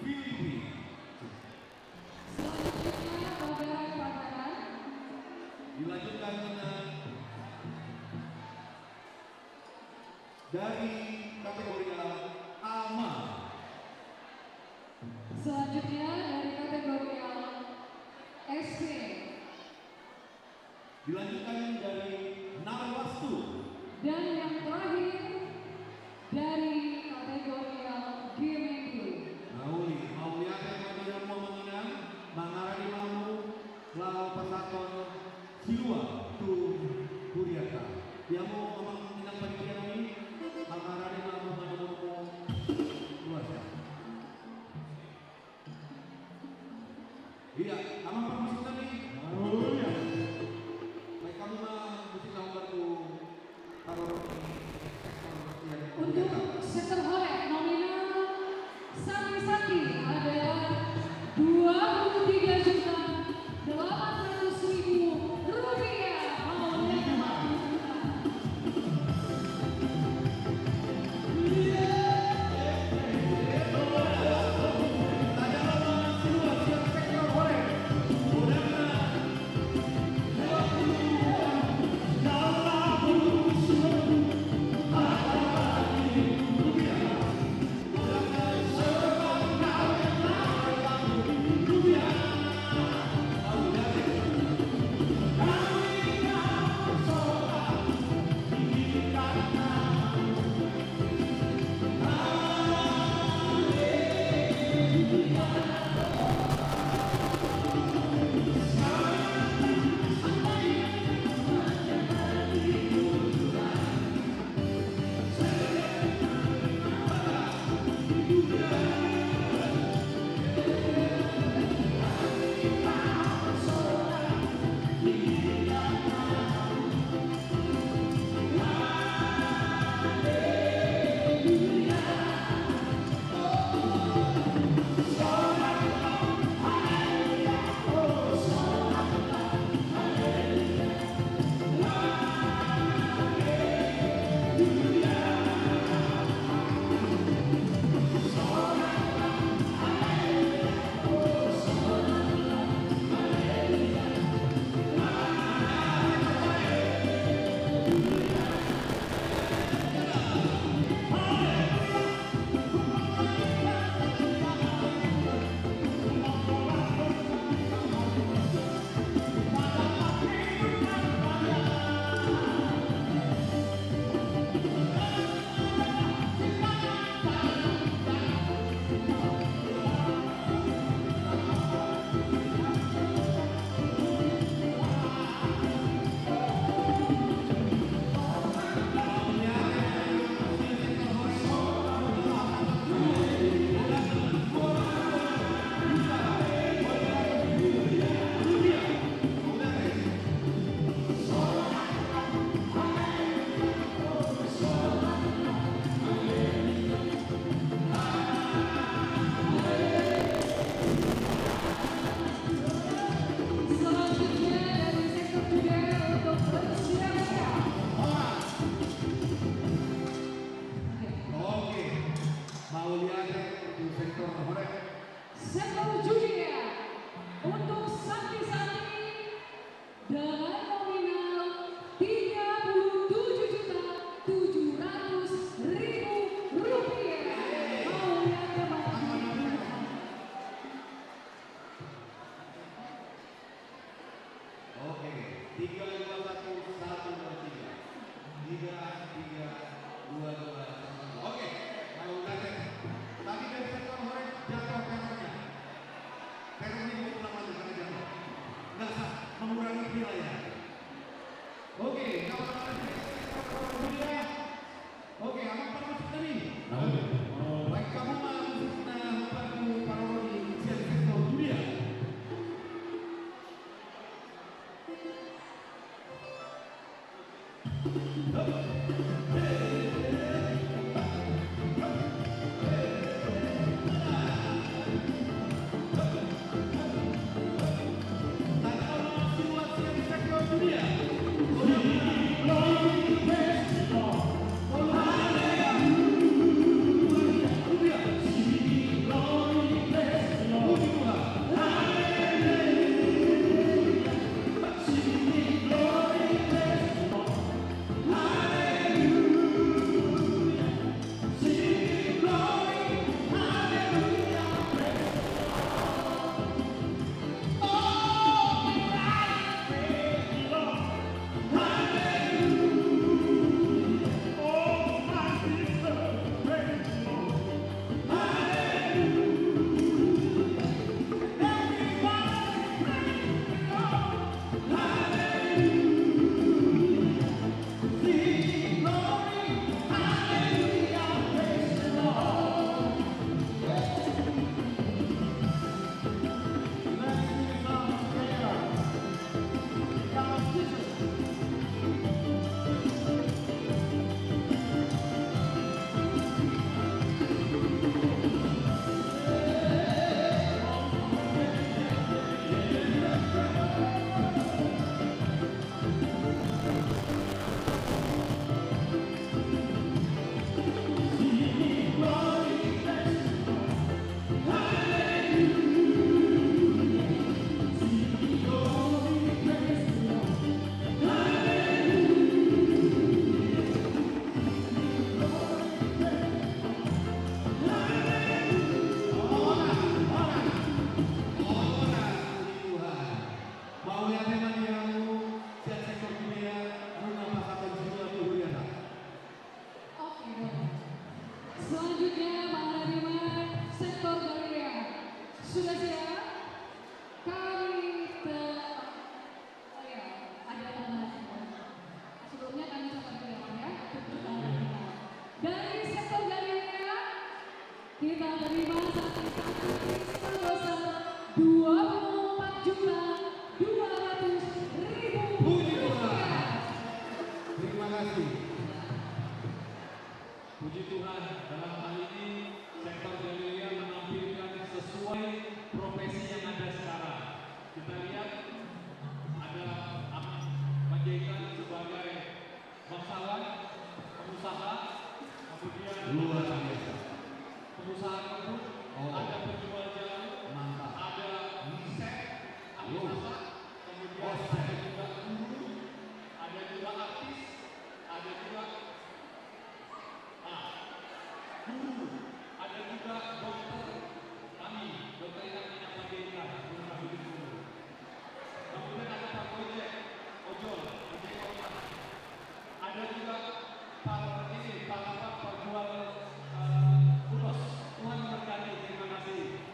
Filipi. Selanjutnya, Bandaran-Bandaran. Dilanjutkan dengan dari kategorial A M A. Selanjutnya, dari kategorial S P. Dilanjutkan dari Narwastu. Dan yang terakhir, dari kategorial Gemeinde. Nauli, mauliate ma di hamu amang inang, mangarade ma hamu laho pasahathon silua tu hurianta. Di hamu amang inang panitia nami, mangarade ma hamu manomu luas ya. Iya, amang parmusik nami. Haleluya. Baen hamu ma musik na hombar tu parorot ni sektor yang. Untuk sektor horeb, nominal santi-santi adalah dua puluh tiga juta delapan ratus ribu rupiah. Mauliate ma. Selanjutnya dari sektor Judea untuk bersiap-siap. Oke, mauliate untuk sektor horeb. Sektor Judea untuk santi-santi dengan nominal tiga puluh tujuh juta tujuh ratus ribu rupiah. Mauliate ma. Oke, tiga, dua, satu, satu, dua, tiga. Tiga, tiga, dua, dua, satu, satu. Oke, mauliate. Tadi dari sektor horeb jatuh peraknya. Perak ini mau pulang lagi karena jatuh. Nggak sah, mengurangi nilai ya. Oke, kawan-kawan, ya. Oke, amang parmusik nami. Baen hamu ma musik na hombar tu parorot ni sian sektor Judea. Mauliate ma di hamu sian sektor Judea, nunga pasahathon judul tu huriata. Oke, boleh. Selanjutnya, Bang Radima, sektor Galilea. Sudah siap? Kami te-, oh ya, ada tambahan. Sebelumnya kami ucapkan terima kasih ya untuk Bang Radima. Dari sektor Galilea, kita terima sertifikat sebesar dua puluh empat juta dua ratus ribu rupiah. Puji Tuhan. Terima kasih. Puji Tuhan, dalam hal ini sektor Galilea menampilkan sesuai profesi yang ada sekarang. Kita lihat ada Aman Panjaitan sebagai bangsawan, pengusaha, kemudian luar biasa. Pengusaha kebun, oh, ada penjual jamu, mantap, ada chef, ahli masak, kemudian, oh, ada juga guru, ada juga artis, ada juga, ah, guru, ada juga dokter kami, dokter Ina Panjaitan, guru kami di guru. Kemudian ada Pak Gojek, ojol, ojek online. Ada juga Pak ini, Pak apa, Pak jual, eh, ulos. Tuhan memberkati, terima kasih.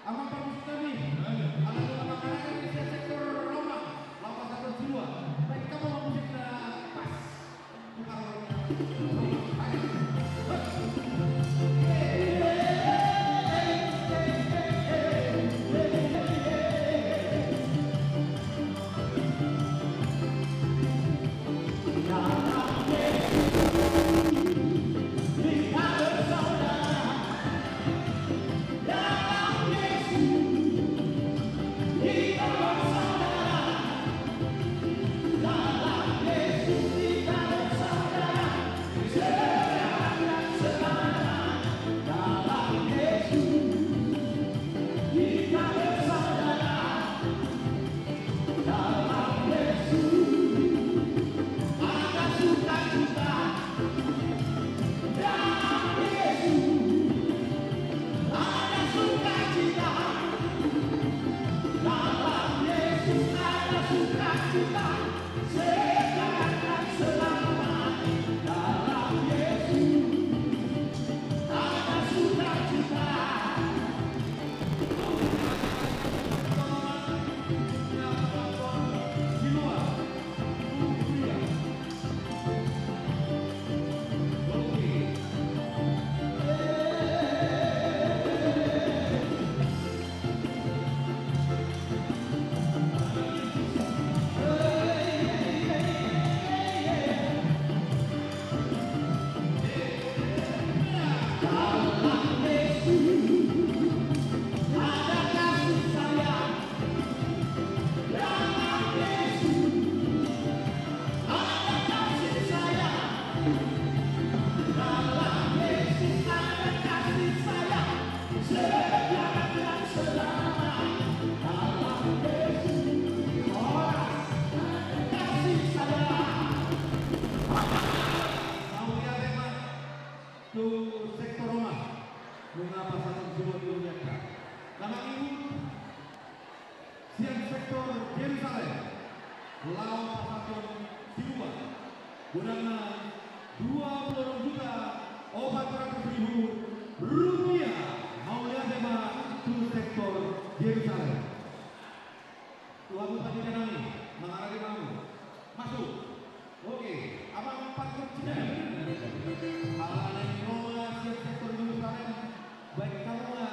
Amang parmusik nami, ala nunga mangarahon di sektor Roma, laho pasahathon si dua. Baen hamu ma musik na pas. Mauliate ma tu sektor Roma, nunga pasahathon si dua di Roma. Na mangihut sian sektor Jerusalem, laho pasahathon si dua. Godangna dua puluh enam juta opat ratus ribu rupiah. Mauliate ma tu sektor Jerusalem. Tu hamu panitia nami, mangarahon hamu. Masuk. Oke, amang parmusik nami. Ala naeng ro ma sian sektor Jerusalem, baen hamu ma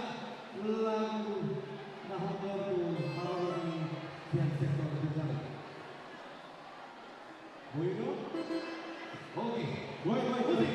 lagu na hot tu parmusik nami sian sektor Jerusalem. Boi do? Oke. Boi, boi, musik.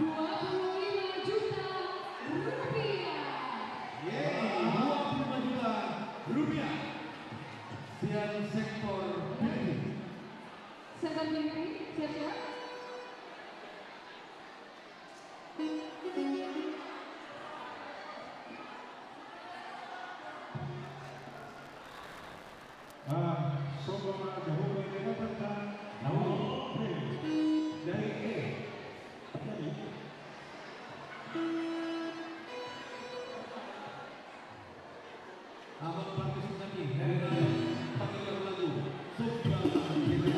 Dua puluh lima juta rupiah. Yeay, dua puluh lima juta rupiah. Sian sektor P D P. Sektor P D P, siap-siap. Ah, sombong aja, hukum ini kan tentang dari E. Dari Abang Partis Naki, Hera, pakai lagu, Sombong Aja.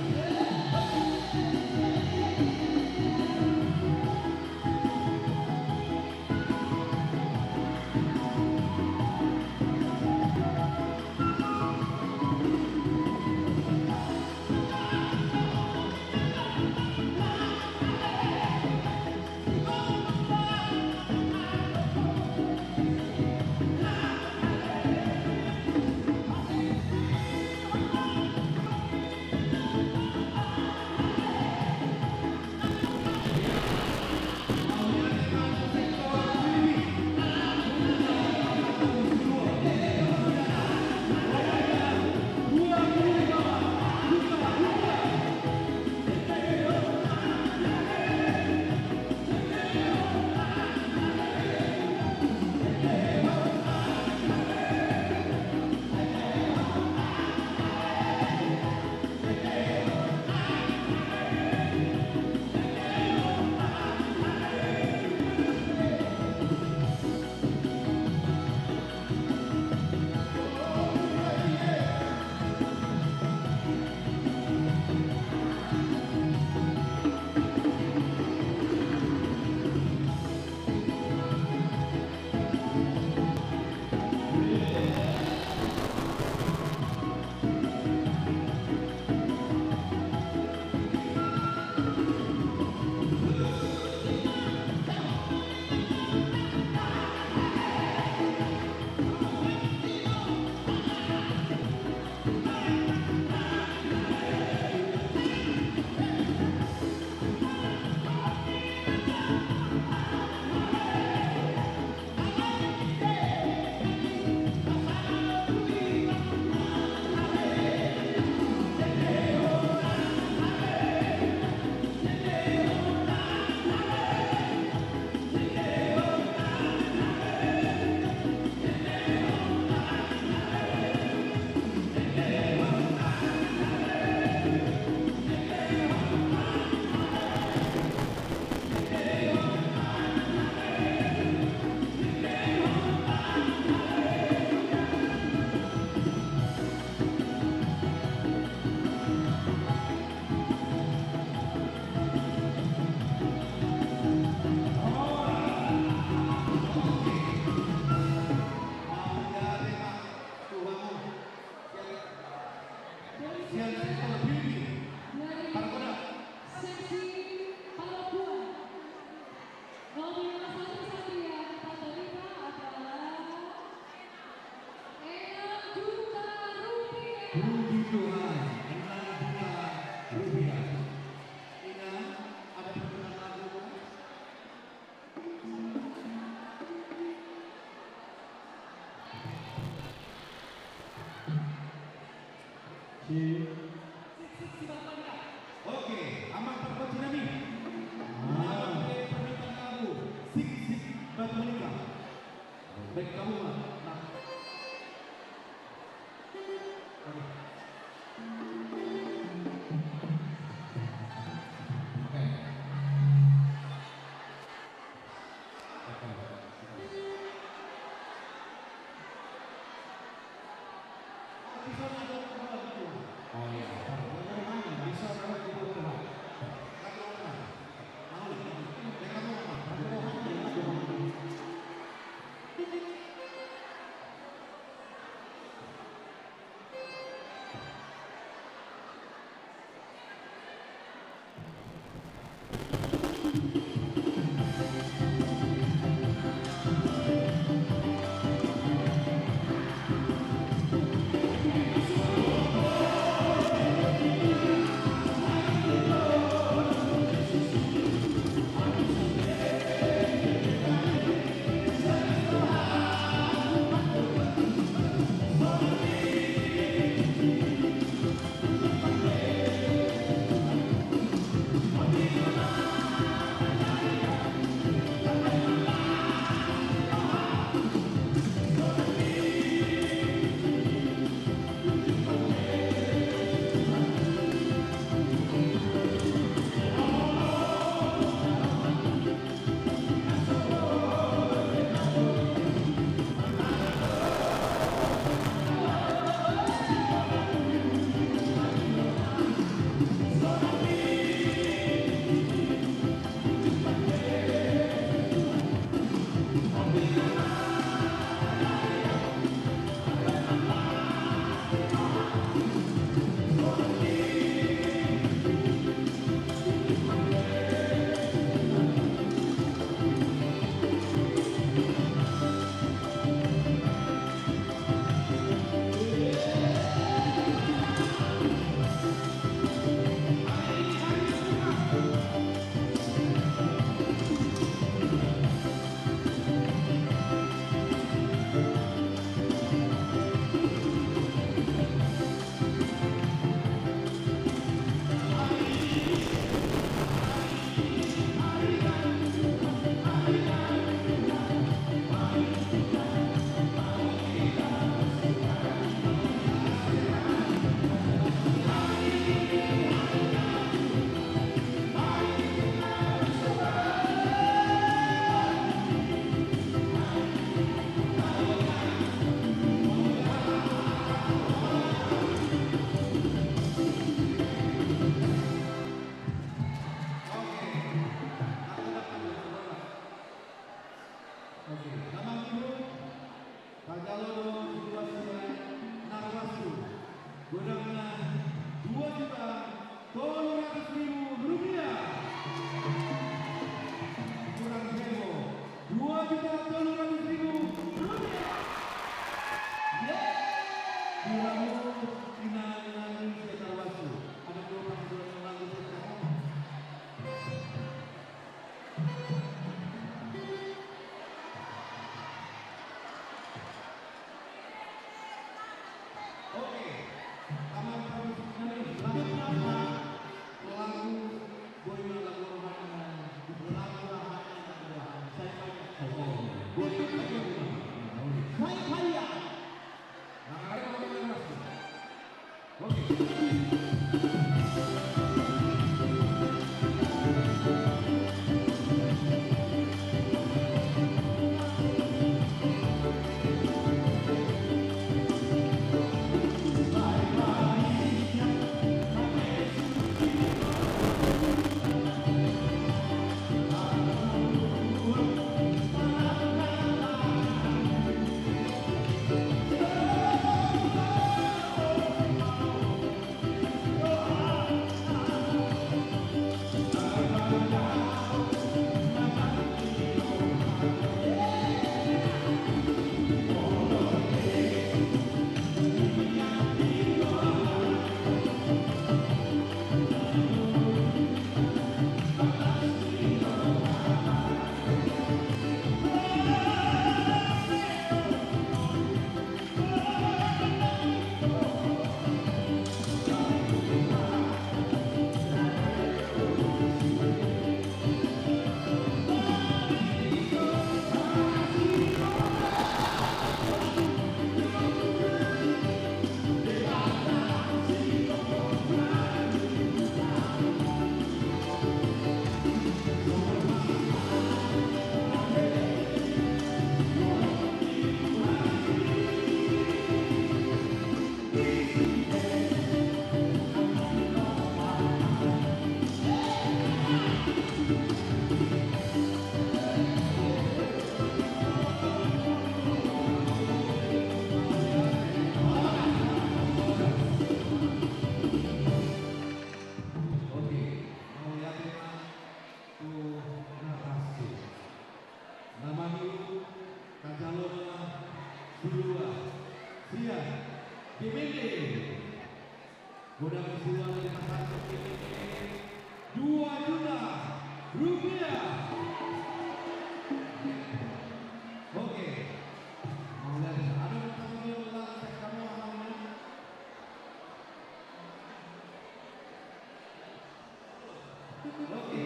Oke,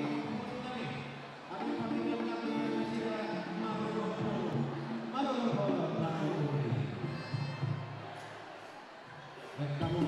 tadi pamit kami dari Mesira, Maroko, Maroko, Maroko. Baik, kamu.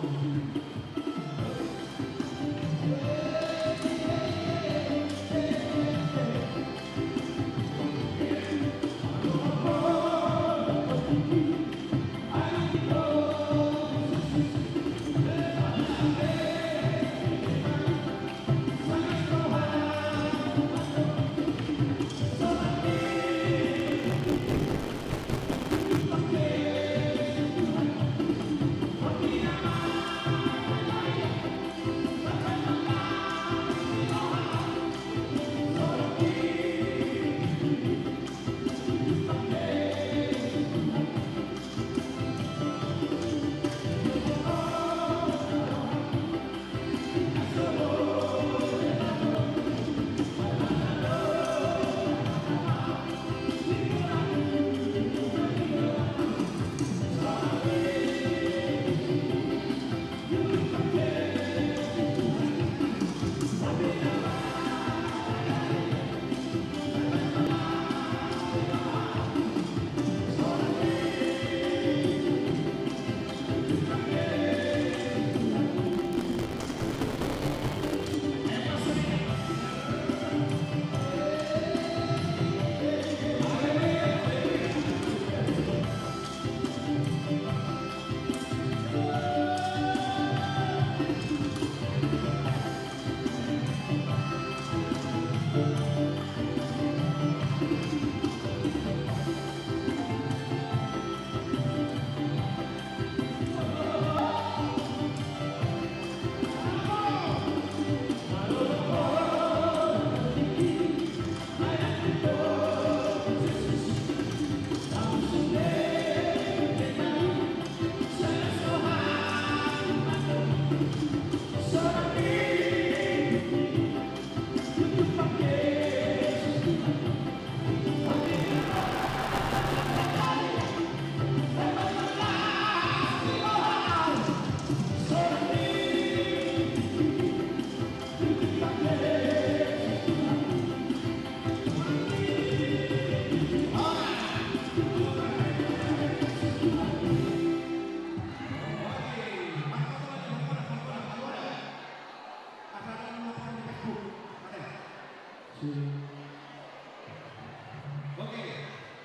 Oke,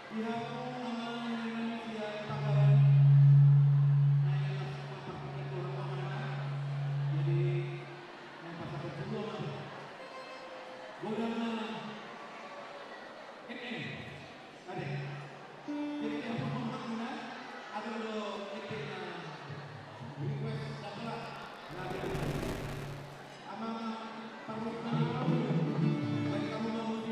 di hamu amang inang nami sian Pagalan, naeng langsung mamparpinda tu hamu amang inang. Jadi, naeng pasahat jolo amang. Godang na, eh, eh. Ade. Jadi, di hamu amang inang, adong do ende na request dapola. Amang, parmuk nami. Baik, hamu ma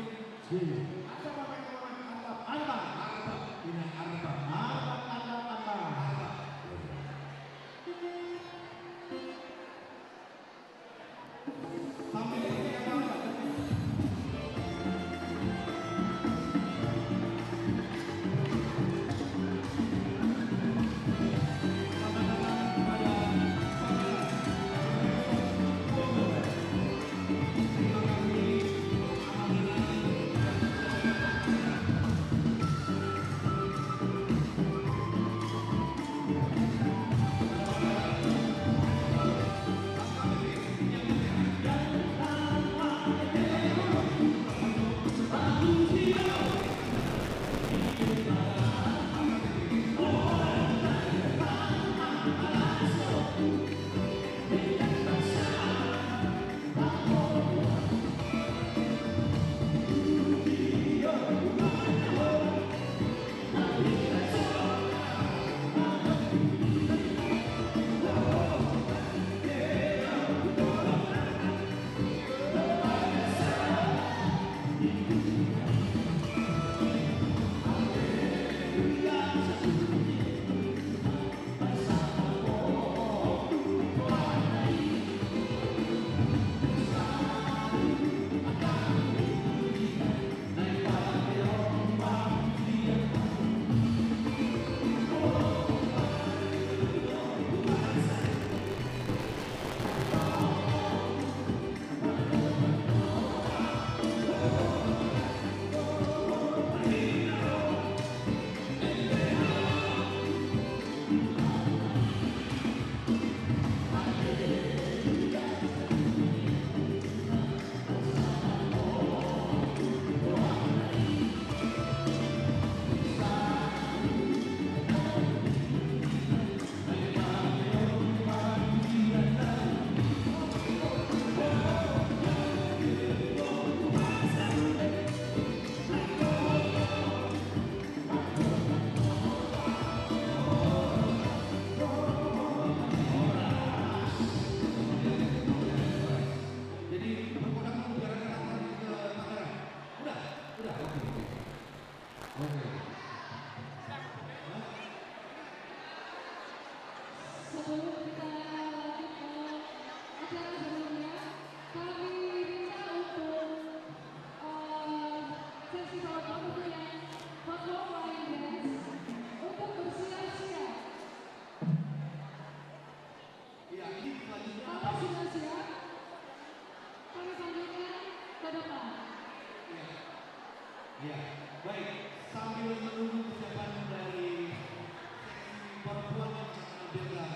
Menunggu kesiapan dari seksi perempuan yang akan menampilkan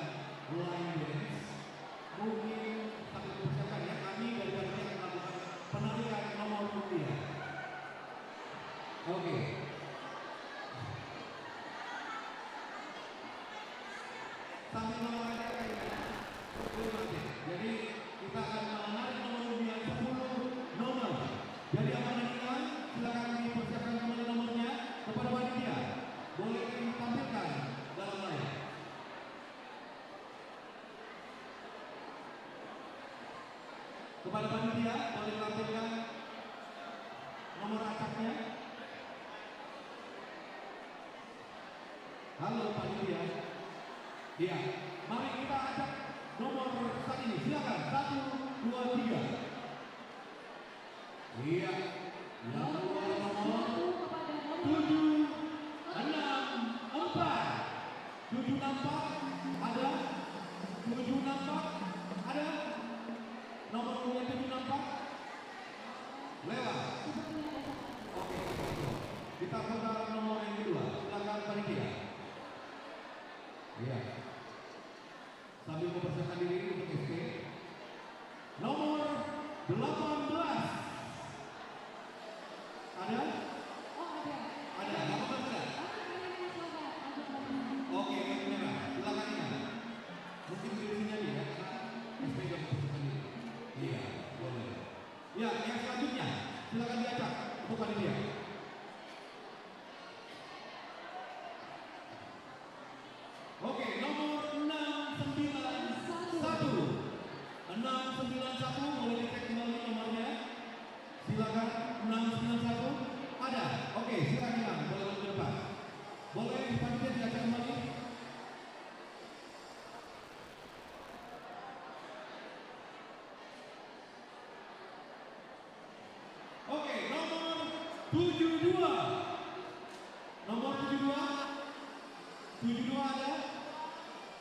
line dance. Mungkin sambil mempersiapkan ya, kami dari panitia akan melakukan penarikan nomor undian. Oke. Sambil menarikan. Jadi kita akan menarik nomor undian sepuluh nomor. Jadi abang dan inang, silakan dipersiapkan kembali nomornya. Kepada panitia, boleh ditampilkan dalam layar. Kepada panitia, boleh ditampilkan nomor acaknya. Halo panitia. Iya, mari kita acak nomor saat ini. Silakan, satu, dua, tiga. Iya. Yang keluar nomor tujuh enam empat. Tujuh enam empat ada? Tujuh enam empat ada? Nomor urut tujuh enam empat? Lewat. Oke, oke. Kita putar nomor yang kedua. Silakan panitia. Iya. Sambil mempersiapkan diri untuk S P. Nomor delapan belas. Ada? Oh, ada. Ada, delapan belas ada? Oh, ada, ada, ada, ada. Oke, yang merah. Silakan, ya. Mungkin dari sini aja, ya, karena S P sudah mempersiapkan diri. Iya, boleh. Ya, yang selanjutnya, silakan diacak untuk panitia. Oke, nomor enam sembilan satu. Enam sembilan satu, boleh dicek kembali nomornya. Silakan, enam sembilan satu. Ada? Oke, silakan, Bang. Boleh maju ke depan. Boleh, panitia, diacak kembali. Oke, nomor tujuh dua. Nomor tujuh dua. Tujuh dua ada?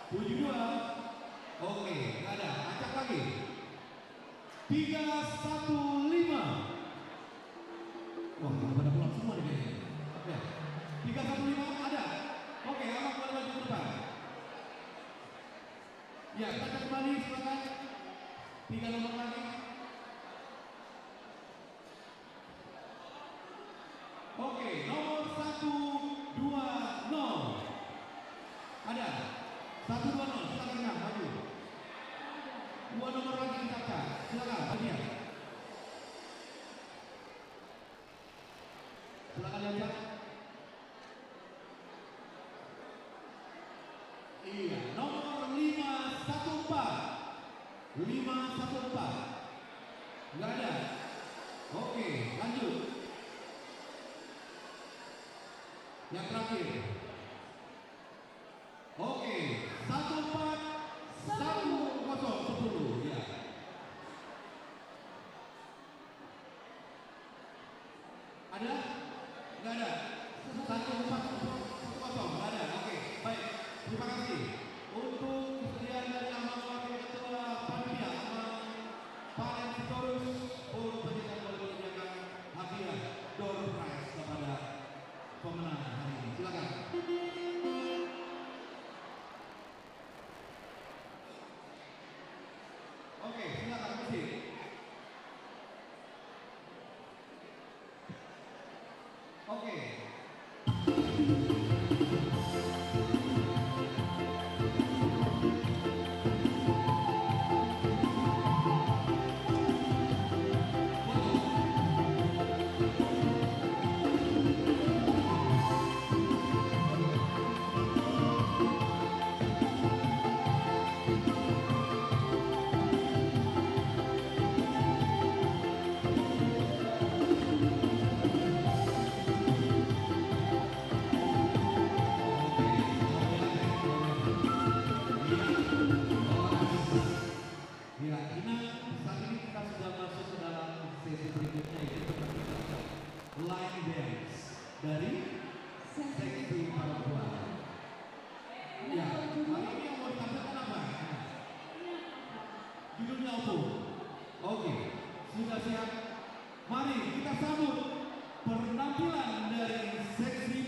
Tujuh dua. Oke, nggak ada. Acak lagi. Tiga satu lima. Wah, udah pada pulang semua nih kayaknya. Ya. Tiga satu lima ada? Oke, abang boleh maju ke depan. Ya, kita cek kembali, silakan. Tiga nomor lagi. Oke, nomor satu dua nol. Ada? Satu dua nol, silakan, Kang, maju. Dua nomor lagi kita cek. Silakan, bagian. Silakan diacak. Iya, nomor lima satu empat. Lima satu empat. Nggak ada. Oke, lanjut. Yang terakhir. Oke, satu empat satu kosong sepuluh, ya. Ada? Nggak ada. Satu empat satu kosong, nggak ada. Oke, baik. Terima kasih. Untuk kesediaan dari Amang Wakil Ketua Panitia, Amang Paren Sitorus, untuk penjagaan boleh menyediakan hadiah door prize kepada pemenang hari ini. Silakan. Oke, silakan, musik. Oke. Ya, Inang, saat ini kita sudah masuk ke dalam sesi berikutnya, yaitu pertandingan line dance dari seksi perempuan. Ya, hari ini yang mau ditampilkan apa? Judulnya apa? Oke, sudah siap? Mari kita sambut penampilan dari seksi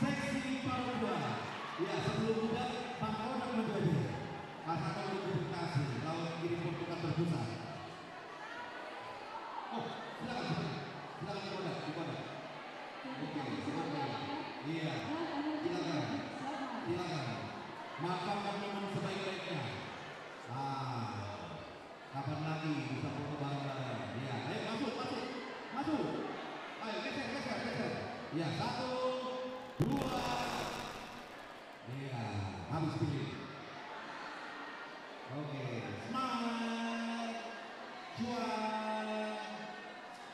Seksi perempuan. Ya, sebelum bubar, Bang Odang menjadi. Masa kau terima kasih, lawan diri pun bukan terpusat. Oh, silakan, silakan. Silakan, Bang Odang, Bang Odang. Oke, oke. Iya. Silakan. Silakan. Makan minuman sebaik-baiknya. Ah. Kapan lagi bisa foto bareng-bareng? Iya, ayo masuk, masuk, masuk. Ayo geser, geser, geser. Iya, satu, dua. Iya, habis pilih. Oke, smile. Cuan.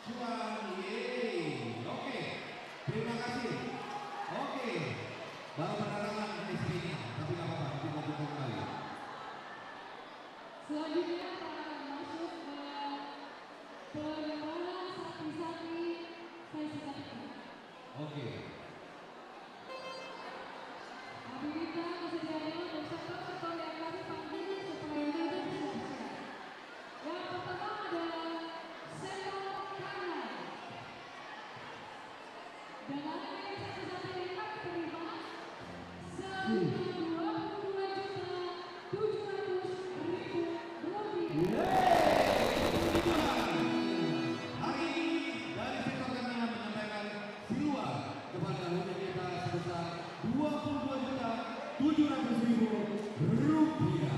Cuan, yeay. Oke, terima kasih. Oke, baru berdatangan S P-nya, tapi nggak apa-apa, nanti mau ketemu kembali. Selanjutnya kita akan masuk ke penyerahan santi-santi sesi ketiga. Oke. Kami minta kesediaannya untuk sektor-sektor yang kami panggil supaya bisa bersiap-siap. Yang pertama adalah sektor kanan. Dengan ini satu-satunya yang kami terima, sebesar dua puluh dua juta tujuh ratus ribu rupiah. Hari ini dari sektor kanan menyampaikan silua kepada Huda Geta sebesar dua puluh dua juta tujuh ratus ribu rupiah.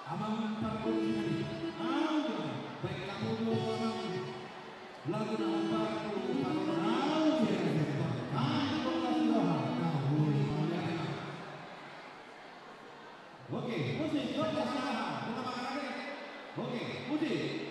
Amang pargonsi nami, au ma, baen hamu do amang lagu na hombar tu pargonsi nami, au ma, amang pargonsi nami. Oke, musik, pargonsi nami. Oke, musik.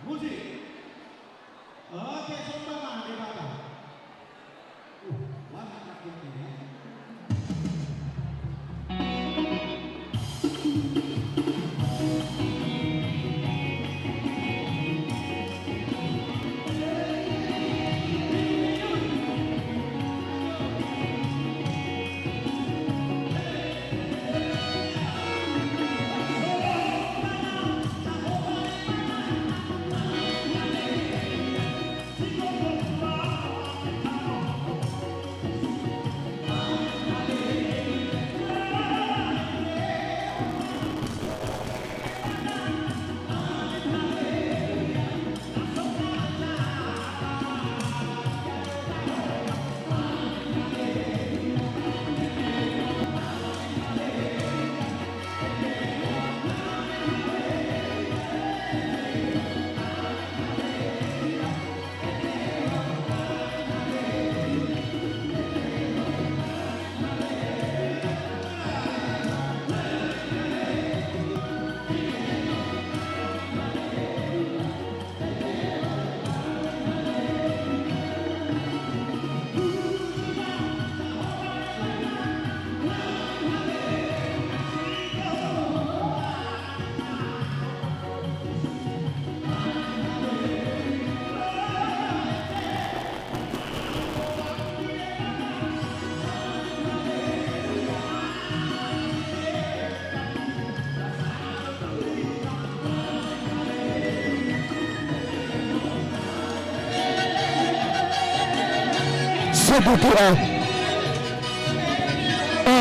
Musik. Oke, somba ma Debata. Uh, banyak rakyatnya, ya.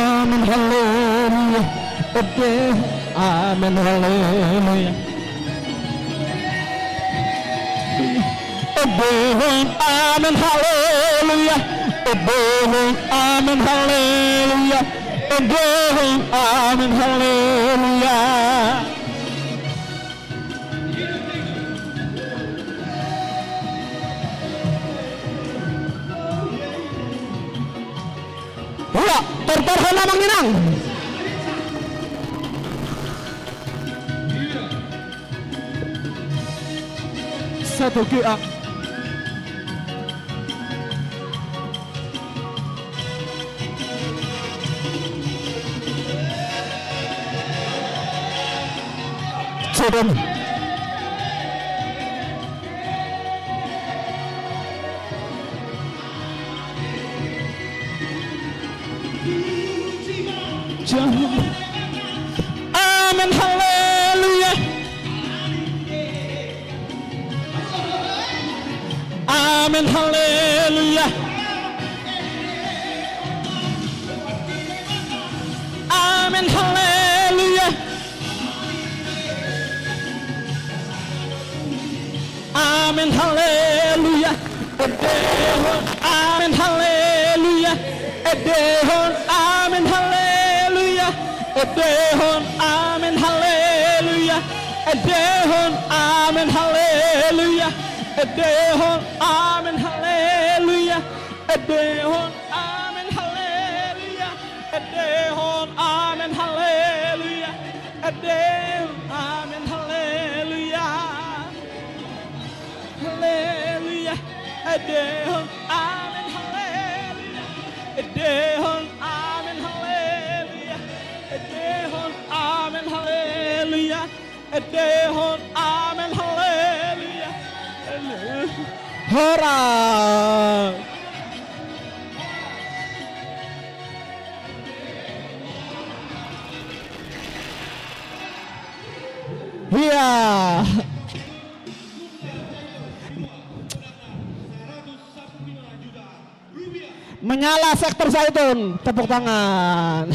Amen, haleluya. Ede, amen, haleluya. Ede hon, amen, haleluya. Ede hon, amen, haleluya. Ede hon, amen, haleluya. Hula, tortor hona manginang. Satu G A. Sodom. Amen, haleluya. Amen, haleluya. Amen, haleluya. Amen, haleluya. Ede hon, amen, haleluya. Ede hon, amen, haleluya. Ede hon, amen, haleluya. Ede hon, amen, haleluya. Ede hon, amen, haleluya. Ede hon, amen, haleluya. Ede hon, amen, haleluya. Ede hon, amen, haleluya. Haleluya. Ede hon, amen, haleluya. Ede hon, amen, haleluya. Ede hon, amen, haleluya. Ede hon, amen, haleluya. Haleluya. Hora. Iya. Menyala Sektor Zaitun, tepuk tangan.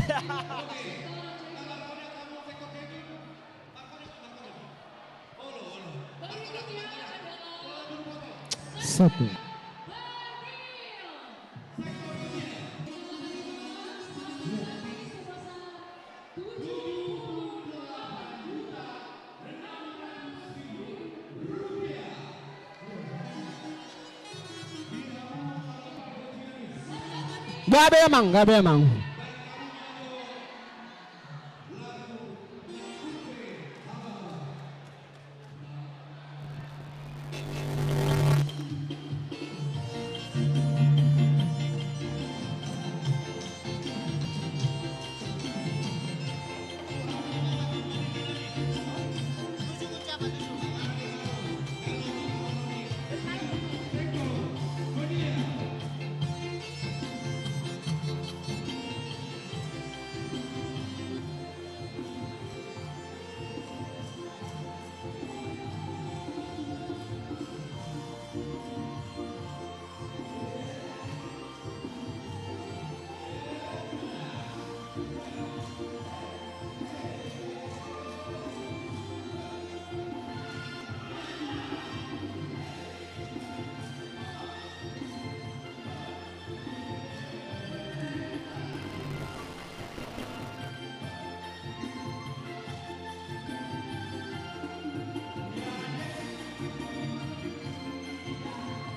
Satu. Gabe amang, gabe amang.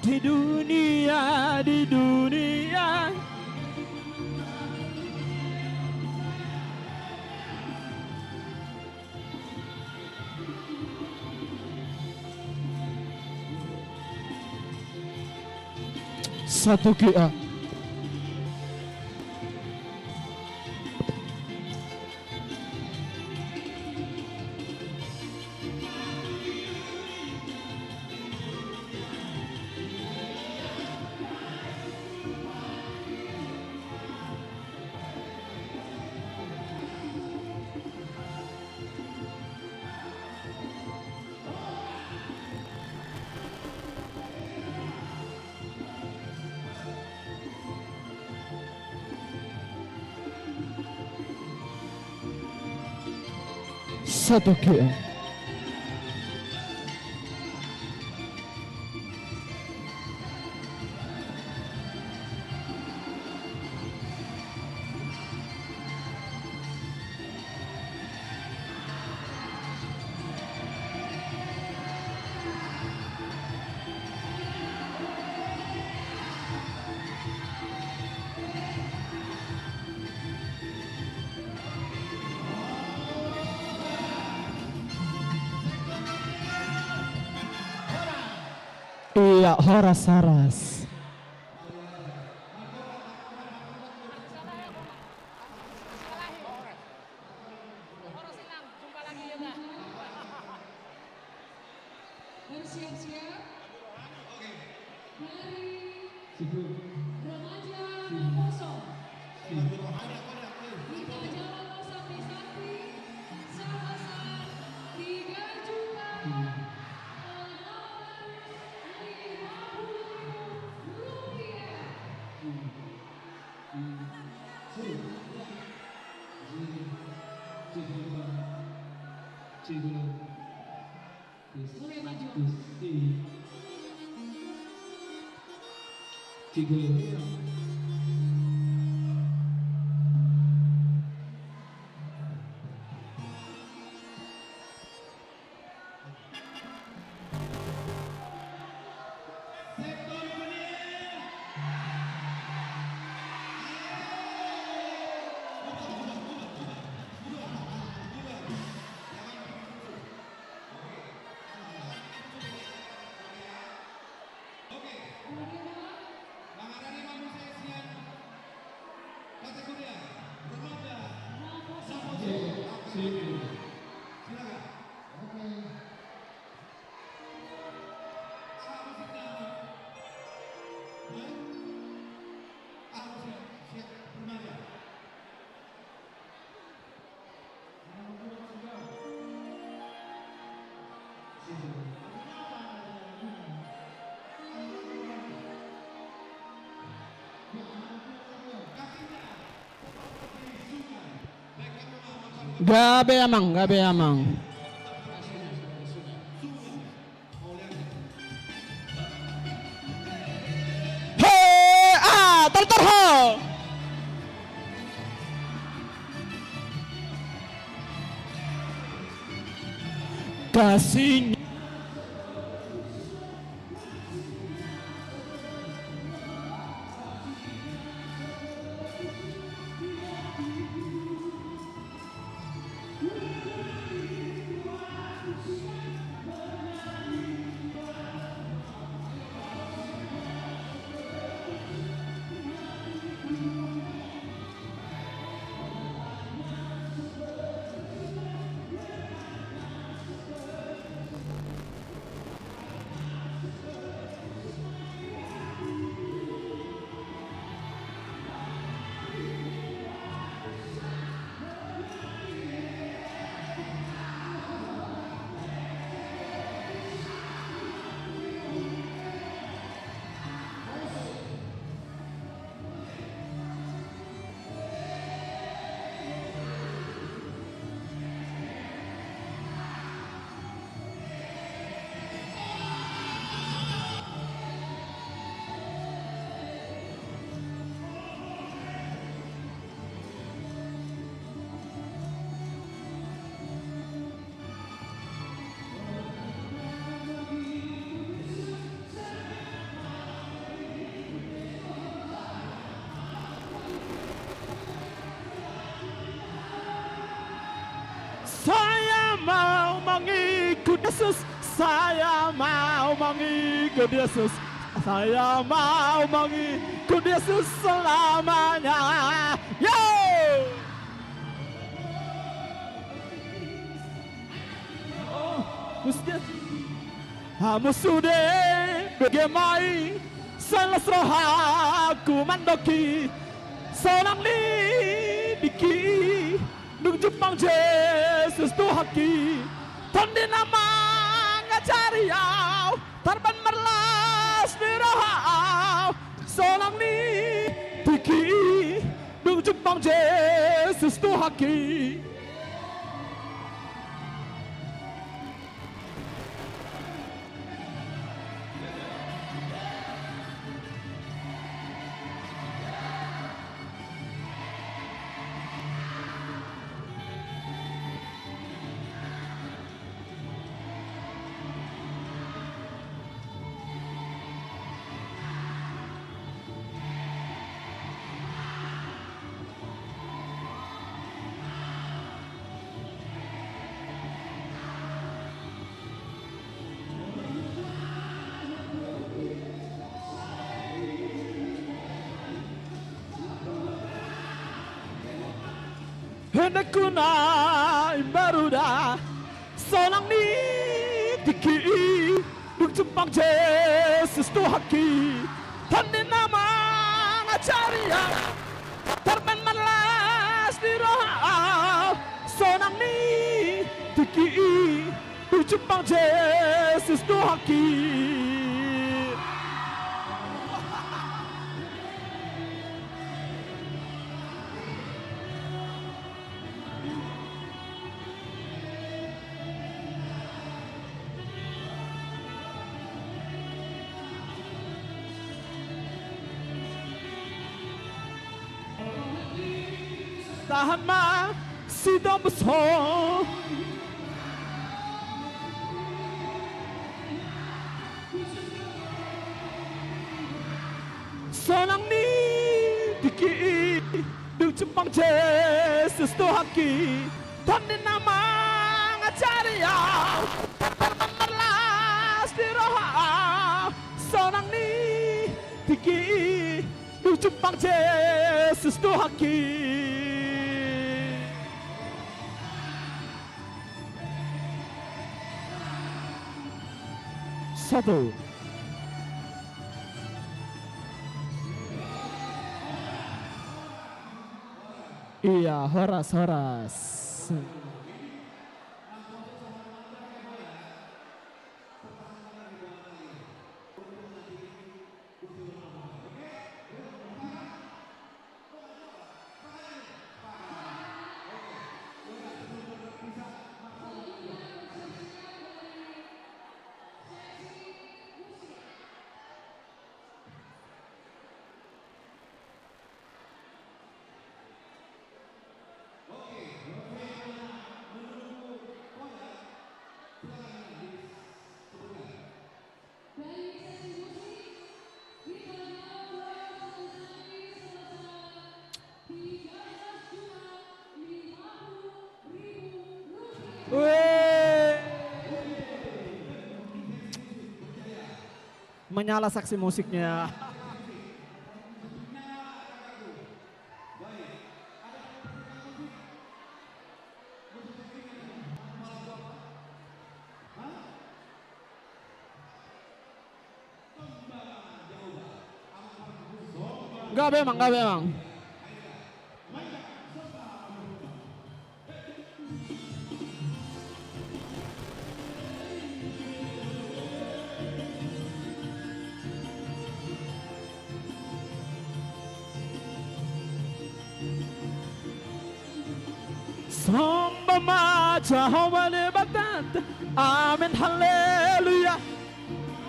Di dunia, di dunia. Satu K A. Satu K A. Iya, horas, horas. Bersiap-siap. Dari remaja Naposo. Kita jalan santi-santi. Sebesar tiga juta enam ratus lima puluh ribu rupiah. Oke, maju. Gabe amang, gabe amang. He, a, tar, tar, ho. Kasih. Mengikut Yesus, saya mau mengikut Yesus. Saya mau mengikut Yesus selamanya. Yo! Hamu sude bege ma i, sai las rohangku mandok i, sonang ni tingki i, dung jumpang Jesus Tuhangki. Tondi na mangajari au, tarban marlas ni roha au, sonang ni tingki i, dung jumpang Jesus Tuhangki. Hendakku na imbaru da, sonang ni tingki i, dung jumpang Jesus Tuhangki. Tondi na mangajari au, tarban marlas ni roha au, sonang ni tingki i, dung jumpang Jesus Tuhangki. Tahan ma, sitombus ho. Sonang ni tingki i, dung jumpang Jesus Tuhangki. Tondi na mangajari au, tarban marlas ni roha au, sonang ni tingki i, dung jumpang Jesus Tuhangki. Satu. Iya, horas, horas. Weh. Menyala saksi musiknya. Gabe, Amang, gabe, Amang. Somba ma Jahowa Debatanta. Amen, haleluya.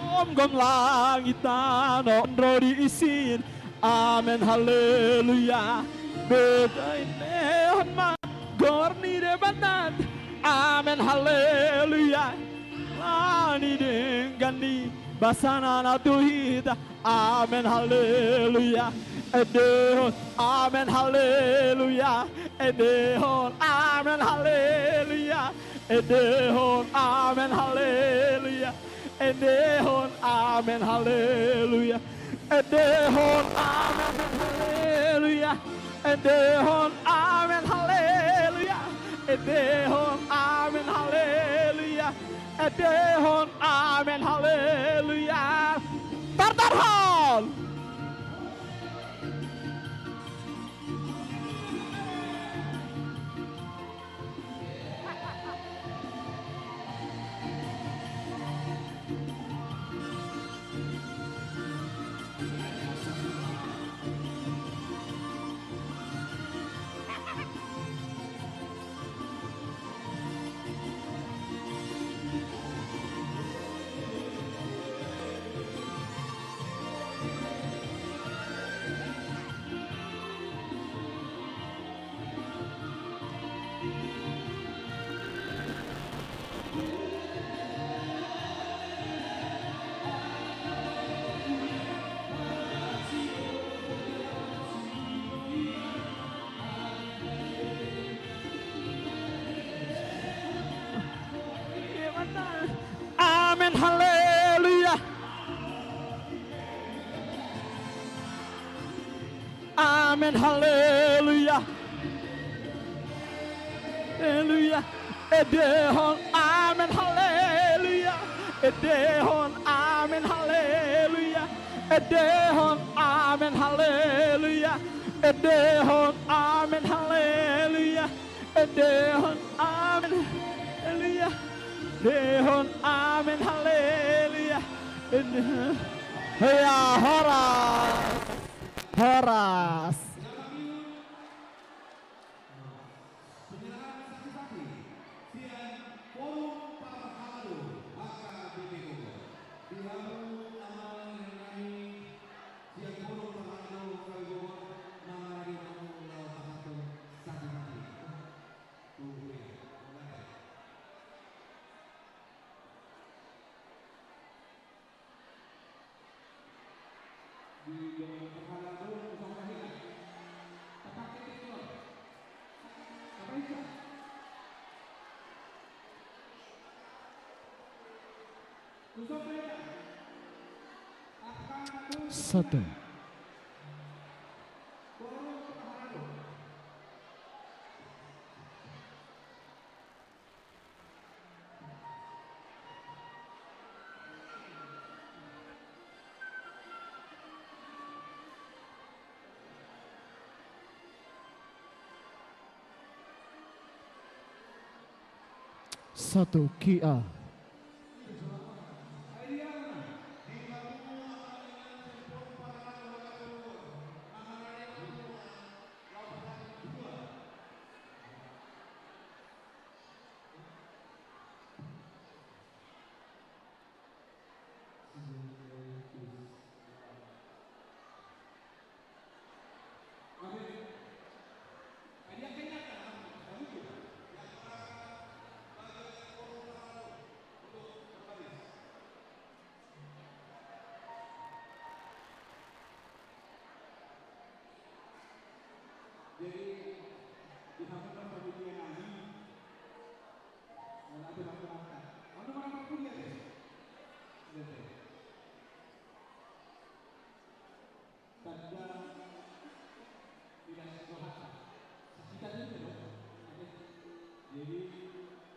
Gomgom langit tano on ro di isin. Amen, haleluya. Beta endehon ma goar ni Debatanta. Amen, haleluya. Ala ni denggan ni basana na tu hita. Amen, haleluya. Endehon. Amen, haleluya. Endehon. Amen, haleluya. Endehon amen, haleluya. Endehon amen, haleluya. Endehon amen, haleluya. Endehon amen, haleluya. Endehon amen, haleluya. Endehon amen, haleluya. Tartarhon. Amen, haleluya. Amen, haleluya. Haleluya. Endehon amen, haleluya. Endehon amen, haleluya. Endehon amen, haleluya. Endehon amen, haleluya. Endehon amen, haleluya. Endehon amen, haleluya. Endehon. Hea, horas. Horas. Satu. Satu, kia. Jadi, di hamu kan panitia nami, mana ada masyarakat. Mana, mana, mana pun ya, deh. Deh, deh. Tanda tidak sehat. Sasita dulu, ya. Oke. Jadi,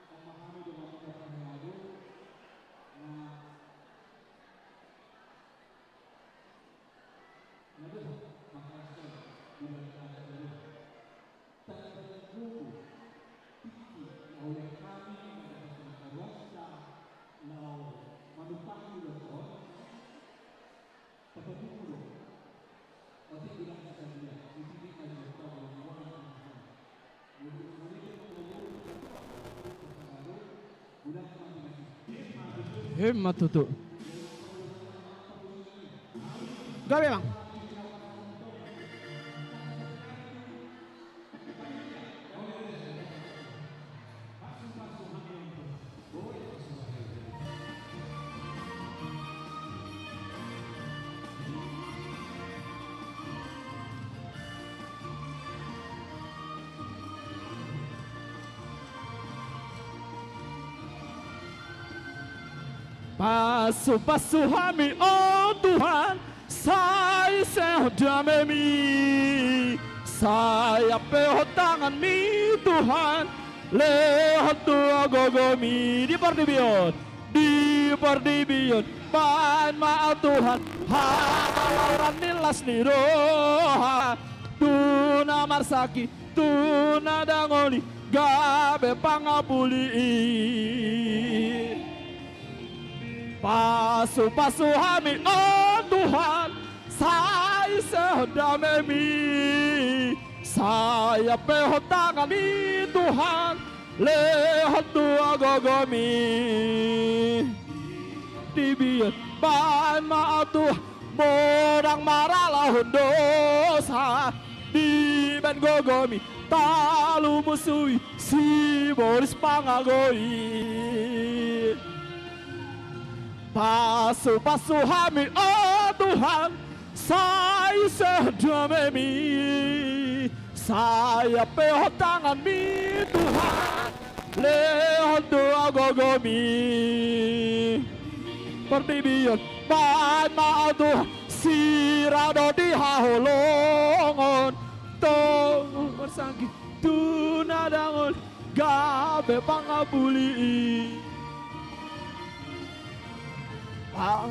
memahami dengan kita terlalu, nah, Emma tutu. Gabe, Bang. Pasu-pasu hami, o Tuhan, sai sehon damemi, sai ampehon tanganmi, Tuhan, lehon tu gogomi. Di portibi on, di portibi on, baen ma, o Tuhan, hata ni las ni roha, tu na marsakit, tu na dangol i, gabe pangapuli i. Pasu-pasu hami, o Tuhan, sai sehon damemi, sai ampehon tanganmi, Tuhan, lehon tu gogomi. Di portibi on, baen ma, o Tuhan, molo ndang marhalahon dosa, dibaen gogomi, talumusui sibolis pangago i. Pasu-pasu hami, o Tuhan, sai sehon damemi, sai ampehon tanganmi, Tuhan, lehon tu gogomi. Portibi on, baen ma, o Tuhan, sirang do di haholongon, tu na marsakit, tu na dangol, gabe pangapuli i. Ah.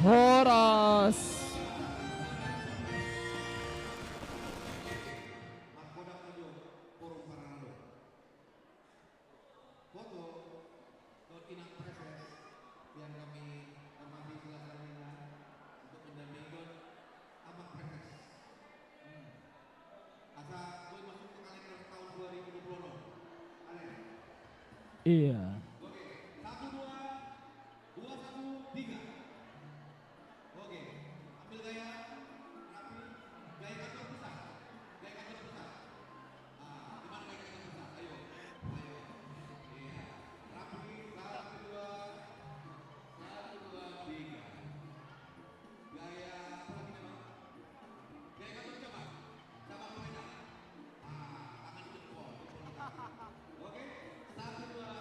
Horas. Mangkodak ma jo forum Parana do. Foto dohot Inang Preses, yang kami hormati, silakan Inang untuk mendampingi Amang Preses. Hmm. Asa boi masuk ke kalender tahun dua ribu dua puluh enam. Ada ya? Iya. Oke, satu, dua, dua, satu, tiga. Oke, ambil gaya, rapi, gaya kantor pusat, gaya kantor pusat. Ah, di mana gaya kantor pusat? Ayo, ayo. Iya, rapi, satu, dua, satu, dua, tiga. Gaya apa lagi, Bang? Gaya kantor cabang, cabang Medan. Ah, tangan di jempol, jempol. Oke, satu, dua.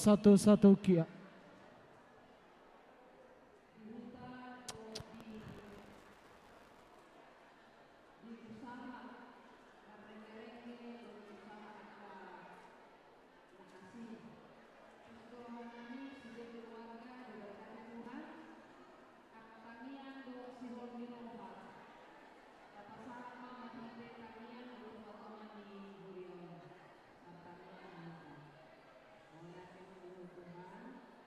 satu-satu kia. Angka tangiang dohot sihol ni roha. Tapasahat ma marhite tangiang dohot tongatonga ni huria on. Martangiang ma hita. Mauliate ma di Ho Tuhan.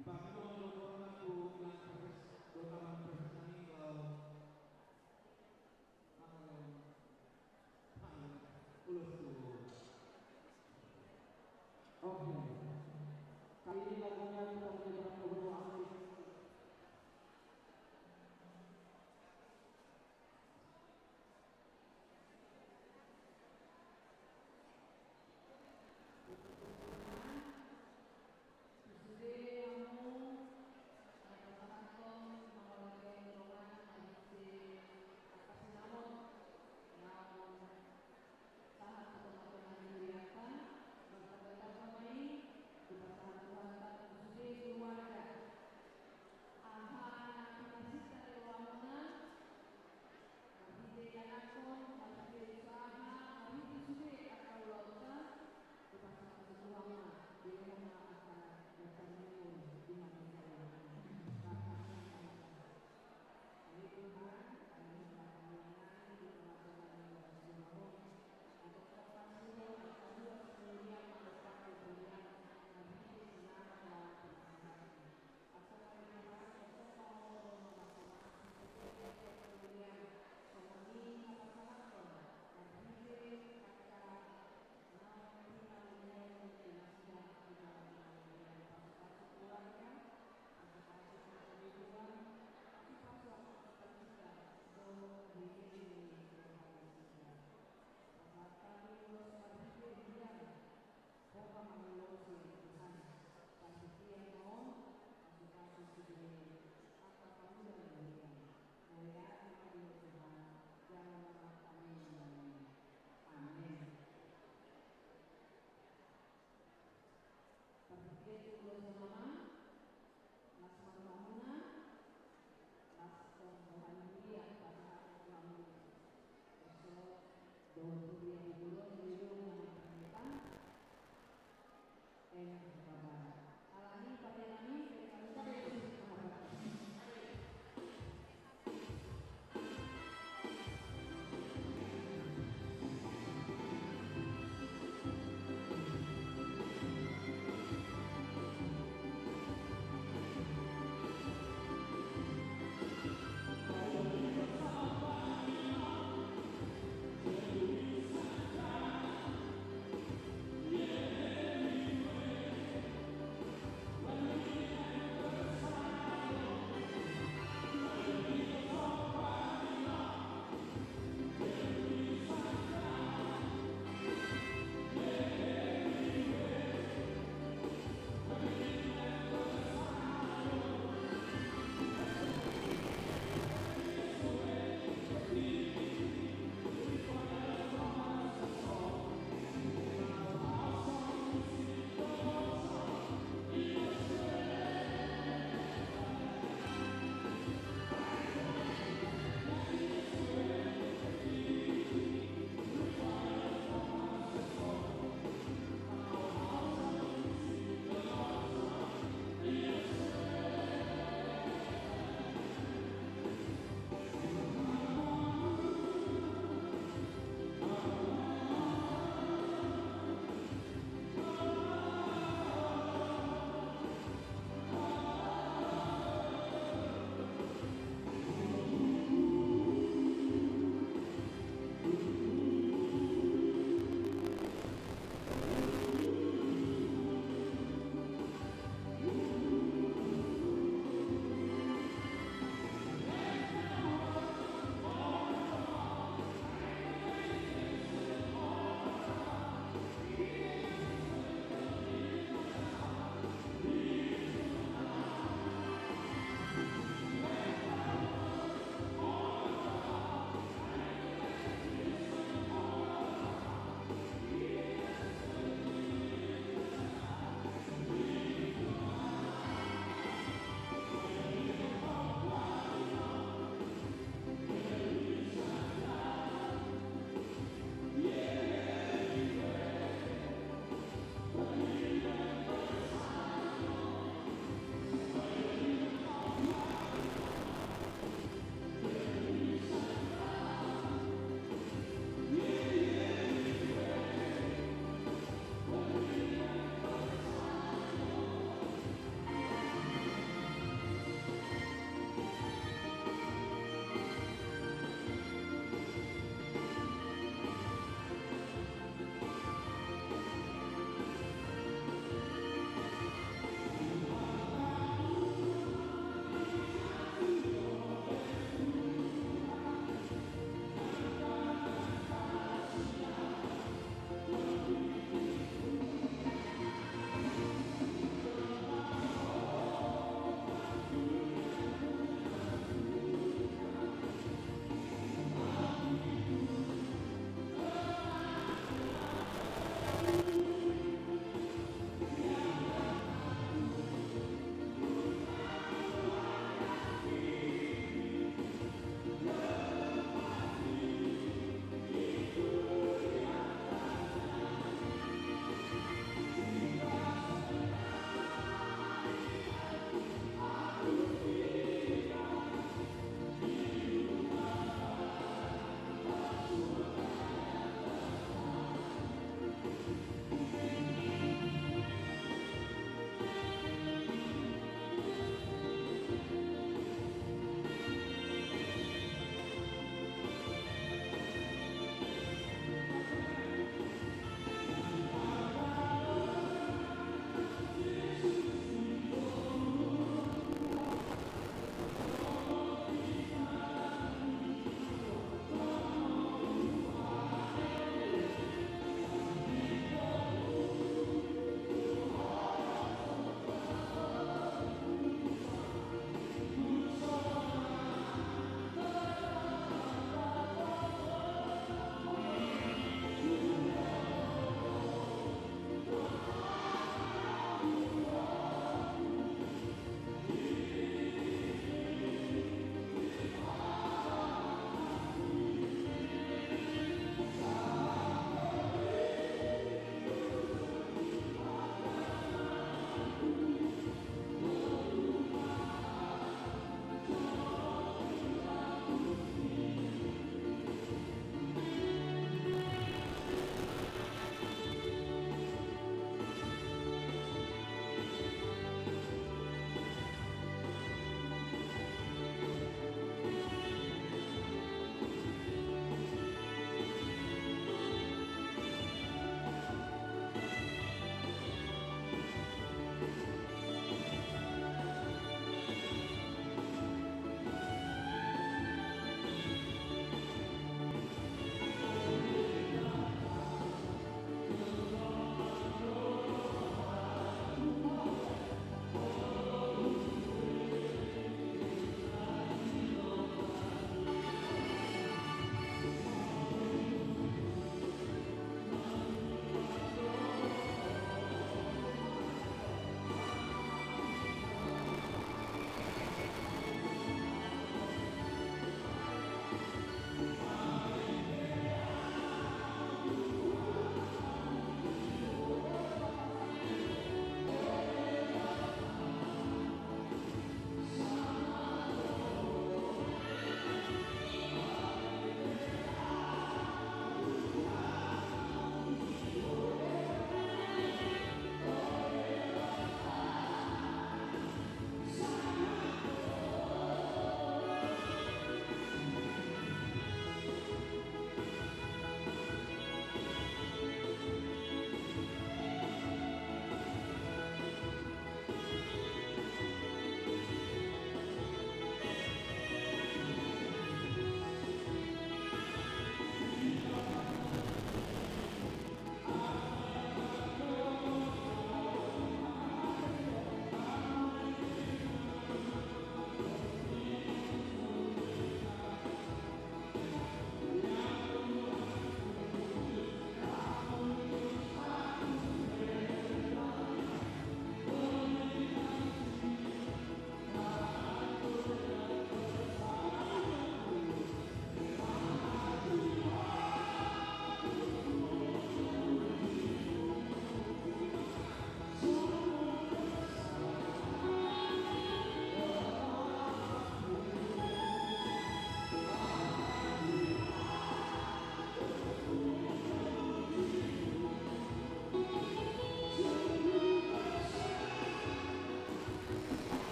Pakuan do hormat tu nang profes-, tu nang profes nami, eh, Oke. Kali ini lagunya kita punya orang kedua.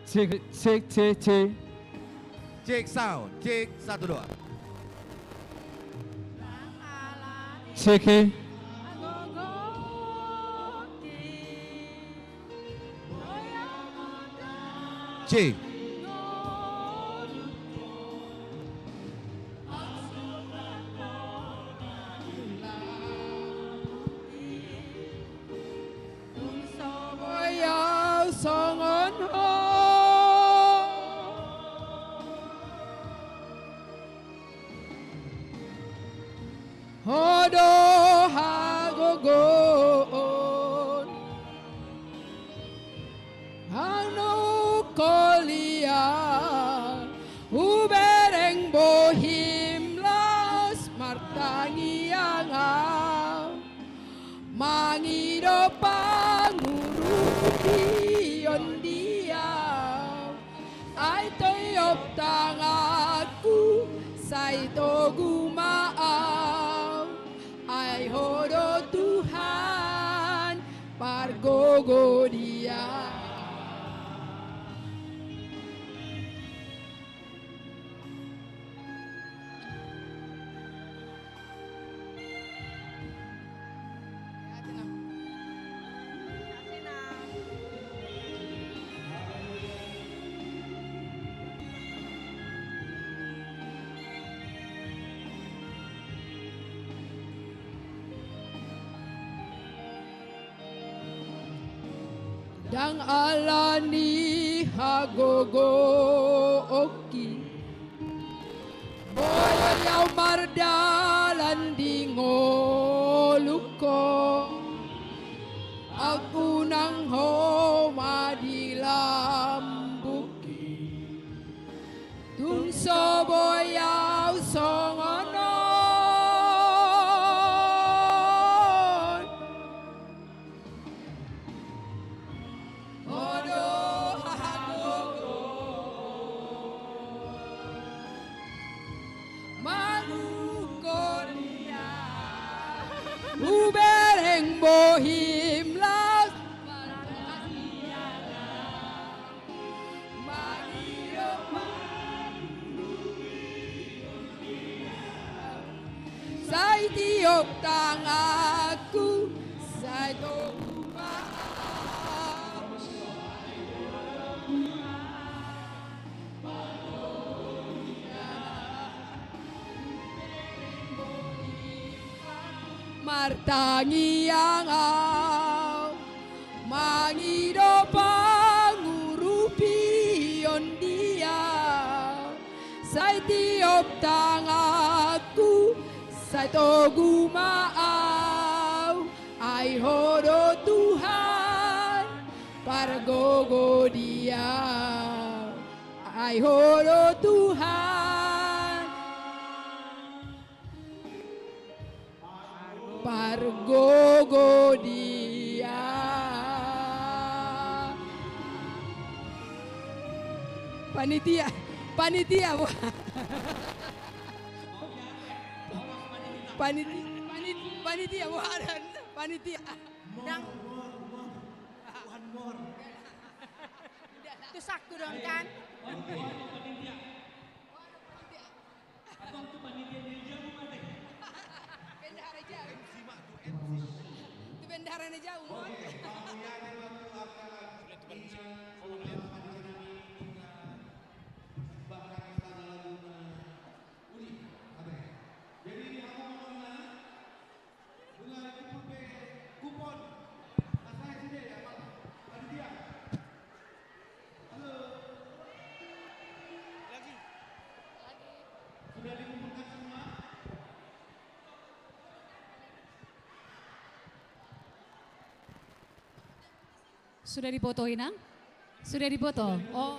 Cek, cek, cek, cek. Cek sound, cek, satu, dua. Cek, eh. Cek. Tung so boi au songon ho. Ho do hagogoon. Anungkolian, hubereng bohim laos martangiang au. Mangido pangurupion di au. Ai tiop tanganku, sai togu ma au. Ai ho do Tuhan, pargogo di au. Ndang ala ni hagogoonki, boi au mardalan di ngolungku. Au unang ho ma di lambungki. Tung so boi au songon on. Ho do hagogoon. Manungkolian. Hubereng bohim laos. Sai tiop tanganku, sai togu ma au. Martangiang au, mangido pangurupion di au. Sai tiop tanganku, sai togu ma au. Ai ho do Tuhan, pargogo di au. Ai ho do Tuhan. Pargogo di au. Panitia, panitia, bo. Paniti-, panit-, panitia, bo, ada panitia. Ndang. One more, one more. One more. Itu sakku dong, kan? Oke, panitia. Abang tu panitia na jauh, mate. Bendahara jauh. M C mak tu, M C. Tu bendahara na jauh, mate. Oke, Pak Mulyani, Pak Mulyani, Pak Mulyani. Bahkan istana lagu na uli, apa ya? Jadi, apa namanya? Mulai kupon pe, kupon. Asal sini ya, Pak. Panitia. Halo. Lagi. Sudah dikumpulkan semua? Sudah difoto, Inang? Sudah difoto? Oh.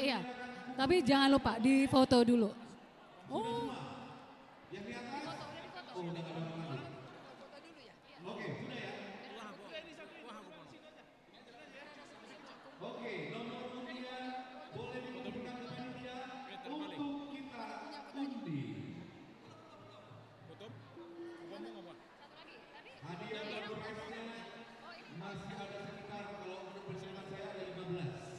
Iya. Tapi jangan lupa difoto dulu. Oh. Oke, nomor undian boleh dikumpulkan ke panitia untuk kita undi. Hadiah dan prize-nya masih ada sekitar, kalau menurut presentasi ada lima belas.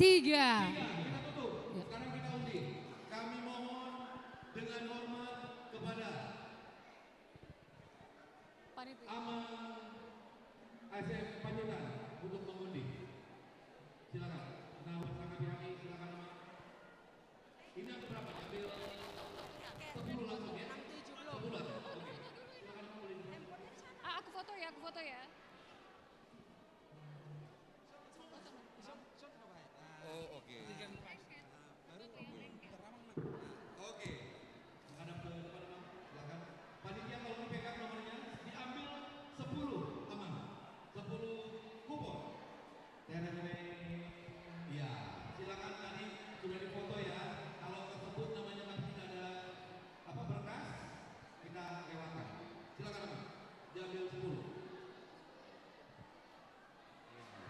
tiga. Tiga, kita tutup. Ya. Sekarang kita undi. Kami mohon dengan hormat kepada Panitia. Amang A S M Panjaitan untuk mengundi. Silakan. Nah, bersama kami, silakan, Amang. Ini ada berapa? Ambil sepuluh langsung, ya? Enam tujuh belum. Sepuluh langsung. Oke. Silakan, Amang, boleh. Ah, aku foto ya, aku foto ya. Oh, oke. Oke. Menghadap ke depan, Bang. Silakan. Panitia, tolong dipegang nomornya, diambil sepuluh, Amang. Sepuluh kupon. Tereng. Ya, silakan, tadi sudah difoto ya. Kalau tersebut namanya masih ada, apa, berkas, kita lewatkan. Silakan, Amang. Diambil sepuluh.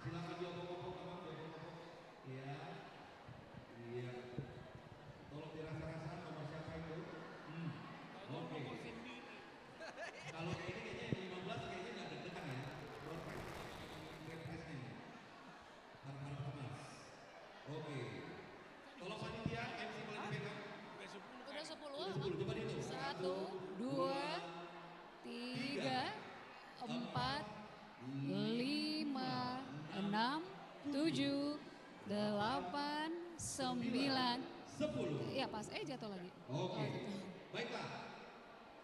Silakan diopok-opok, Abang, diopok-opok. Iya. Iya. Tolong dirasa-rasa nomor siapa itu. Hmm. Oke. Kalau kayak ini kayaknya yang lima belas kayaknya nggak deg-degan ya. Door prize. Door prize-nya ini. Harap-harap cemas. Oke. Tolong panitia, M C boleh dipegang. Udah sepuluh. Udah sepuluh, coba dihitung. Satu, dua, tiga, empat, lima, enam, tujuh, delapan, sembilan, sepuluh. Ya, pas. Eh, jatuh lagi. Oke. Oh, gitu. Baiklah.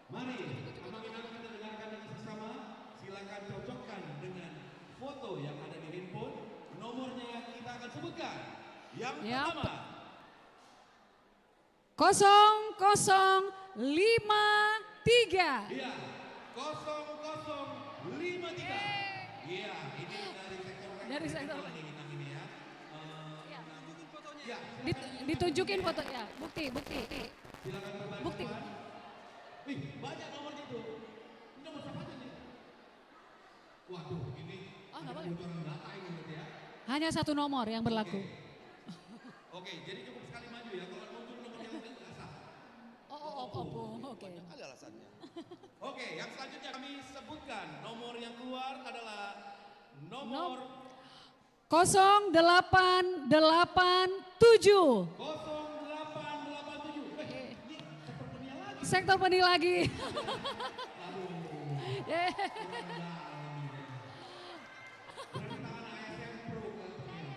Mari, Amang Inang, kita dengarkan dengan seksama. Silakan cocokkan dengan foto yang ada di handphone. Nomornya kita akan sebutkan. Yang pertama. Kosong kosong lima tiga. Iya, kosong kosong lima tiga. Iya, ini dari sektor, dari sektor ini, Inang, ini ya. Eh, iya. Dit-, ditunjukin fotonya. Bukti, bukti. Silakan berbantu, bukti. Wih, banyak nomornya itu. Ini nomor siapa aja nih? Waduh, ini ada kebocoran data ini berarti ya. Hanya satu nomor yang berlaku. Oke. Oke, jadi cukup sekali maju ya. Kalau muncul nomor yang lain, nggak sah. Oh, oh, oh, oh, oke. Banyak kali alasannya. Oke, yang selanjutnya kami sebutkan nomor yang keluar adalah nomor Kosong delapan delapan tujuh. Kosong delapan delapan tujuh. Eh, ini sektor penilai lagi. Sektor penilai lagi. Aduh. Eh. Kurang dalam ini. Berarti tangan A S M Pro kalau penilai.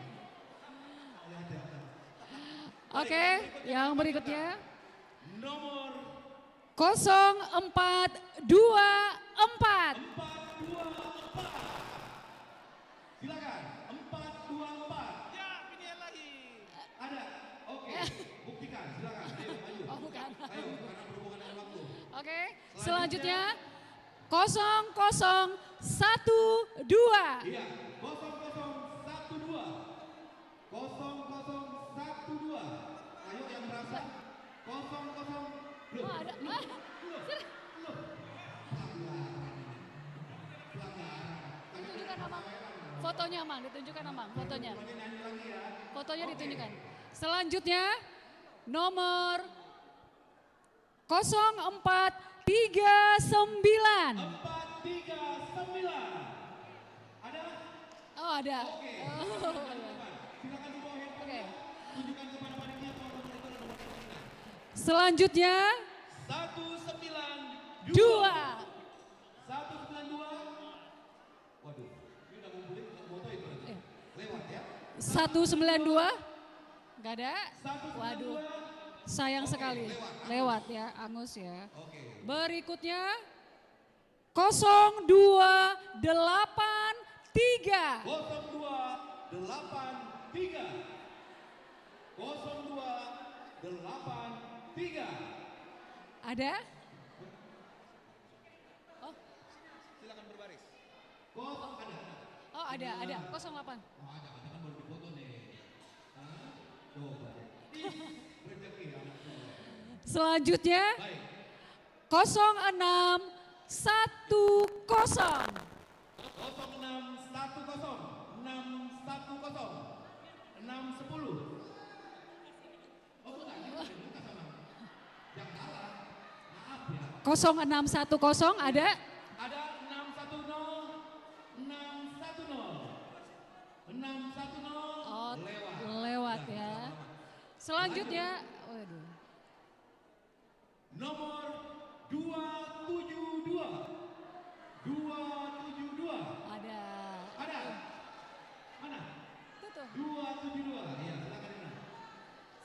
Lihat ya. Oke, baik, yang berikutnya. Nomor Kosong empat dua empat. Empat dua empat. Silakan, empat dua empat. Ya, pilihan lagi. Ada. Oke, buktikan, silakan. Ayo, maju. Oh, bukan. Ayo, karena berhubungan dengan waktu. Oke, selanjutnya, selanjutnya, kosong kosong satu dua. Iya, kosong kosong satu dua. Kosong kosong satu dua. Ayo yang merasa. Kosong kosong. Loh, oh, ada. Loh, ah, loh, loh. Pelanggaran ini. Pelanggaran. Ditunjukkan, Amang. Fotonya, Amang. Ditunjukkan, Amang. Fotonya. Nyanyi lagi ya. Fotonya ditunjukkan. Oke. Selanjutnya, nomor Kosong empat tiga sembilan. Empat tiga sembilan. Ada? Oh, ada. Oke. Oh. Silakan dibawa handphone. Oke. Tunjukkan kepada panitia bahwa nomor itu adalah nomor panggilan. Selanjutnya. Satu sembilan dua. Dua. Satu sembilan dua. Waduh, ini udah ngumpulin, nggak foto itu berarti. Eh. Lewat ya. Satu sembilan dua? Nggak ada? Satu sembilan dua. Waduh. Sayang sekali. Oke, lewat, angus. Lewat ya, angus ya. Oke. Berikutnya, kosong dua delapan tiga. Kosong dua delapan tiga. Kosong dua delapan tiga. Ada? Oh. Silakan berbaris. Kos ada. Oh, ada, ada. Kosong delapan. Oh, ada, ada kan baru difoto nih. Hah? Coba deh. Ih, rezeki anak soleh. Selanjutnya, baik. Kosong enam satu kosong. Kosong enam satu kosong. Enam satu kosong. Enam sepuluh. Kosong enam satu kosong ada? Ada enam satu nol, enam satu nol. Enam satu nol. Oh, lewat. Lewat. Selanjutnya, waduh. Nomor dua tujuh dua. Dua tujuh dua. Ada. Ada. Mana? Itu tuh. Dua tujuh dua. Iya, silakan, Ina.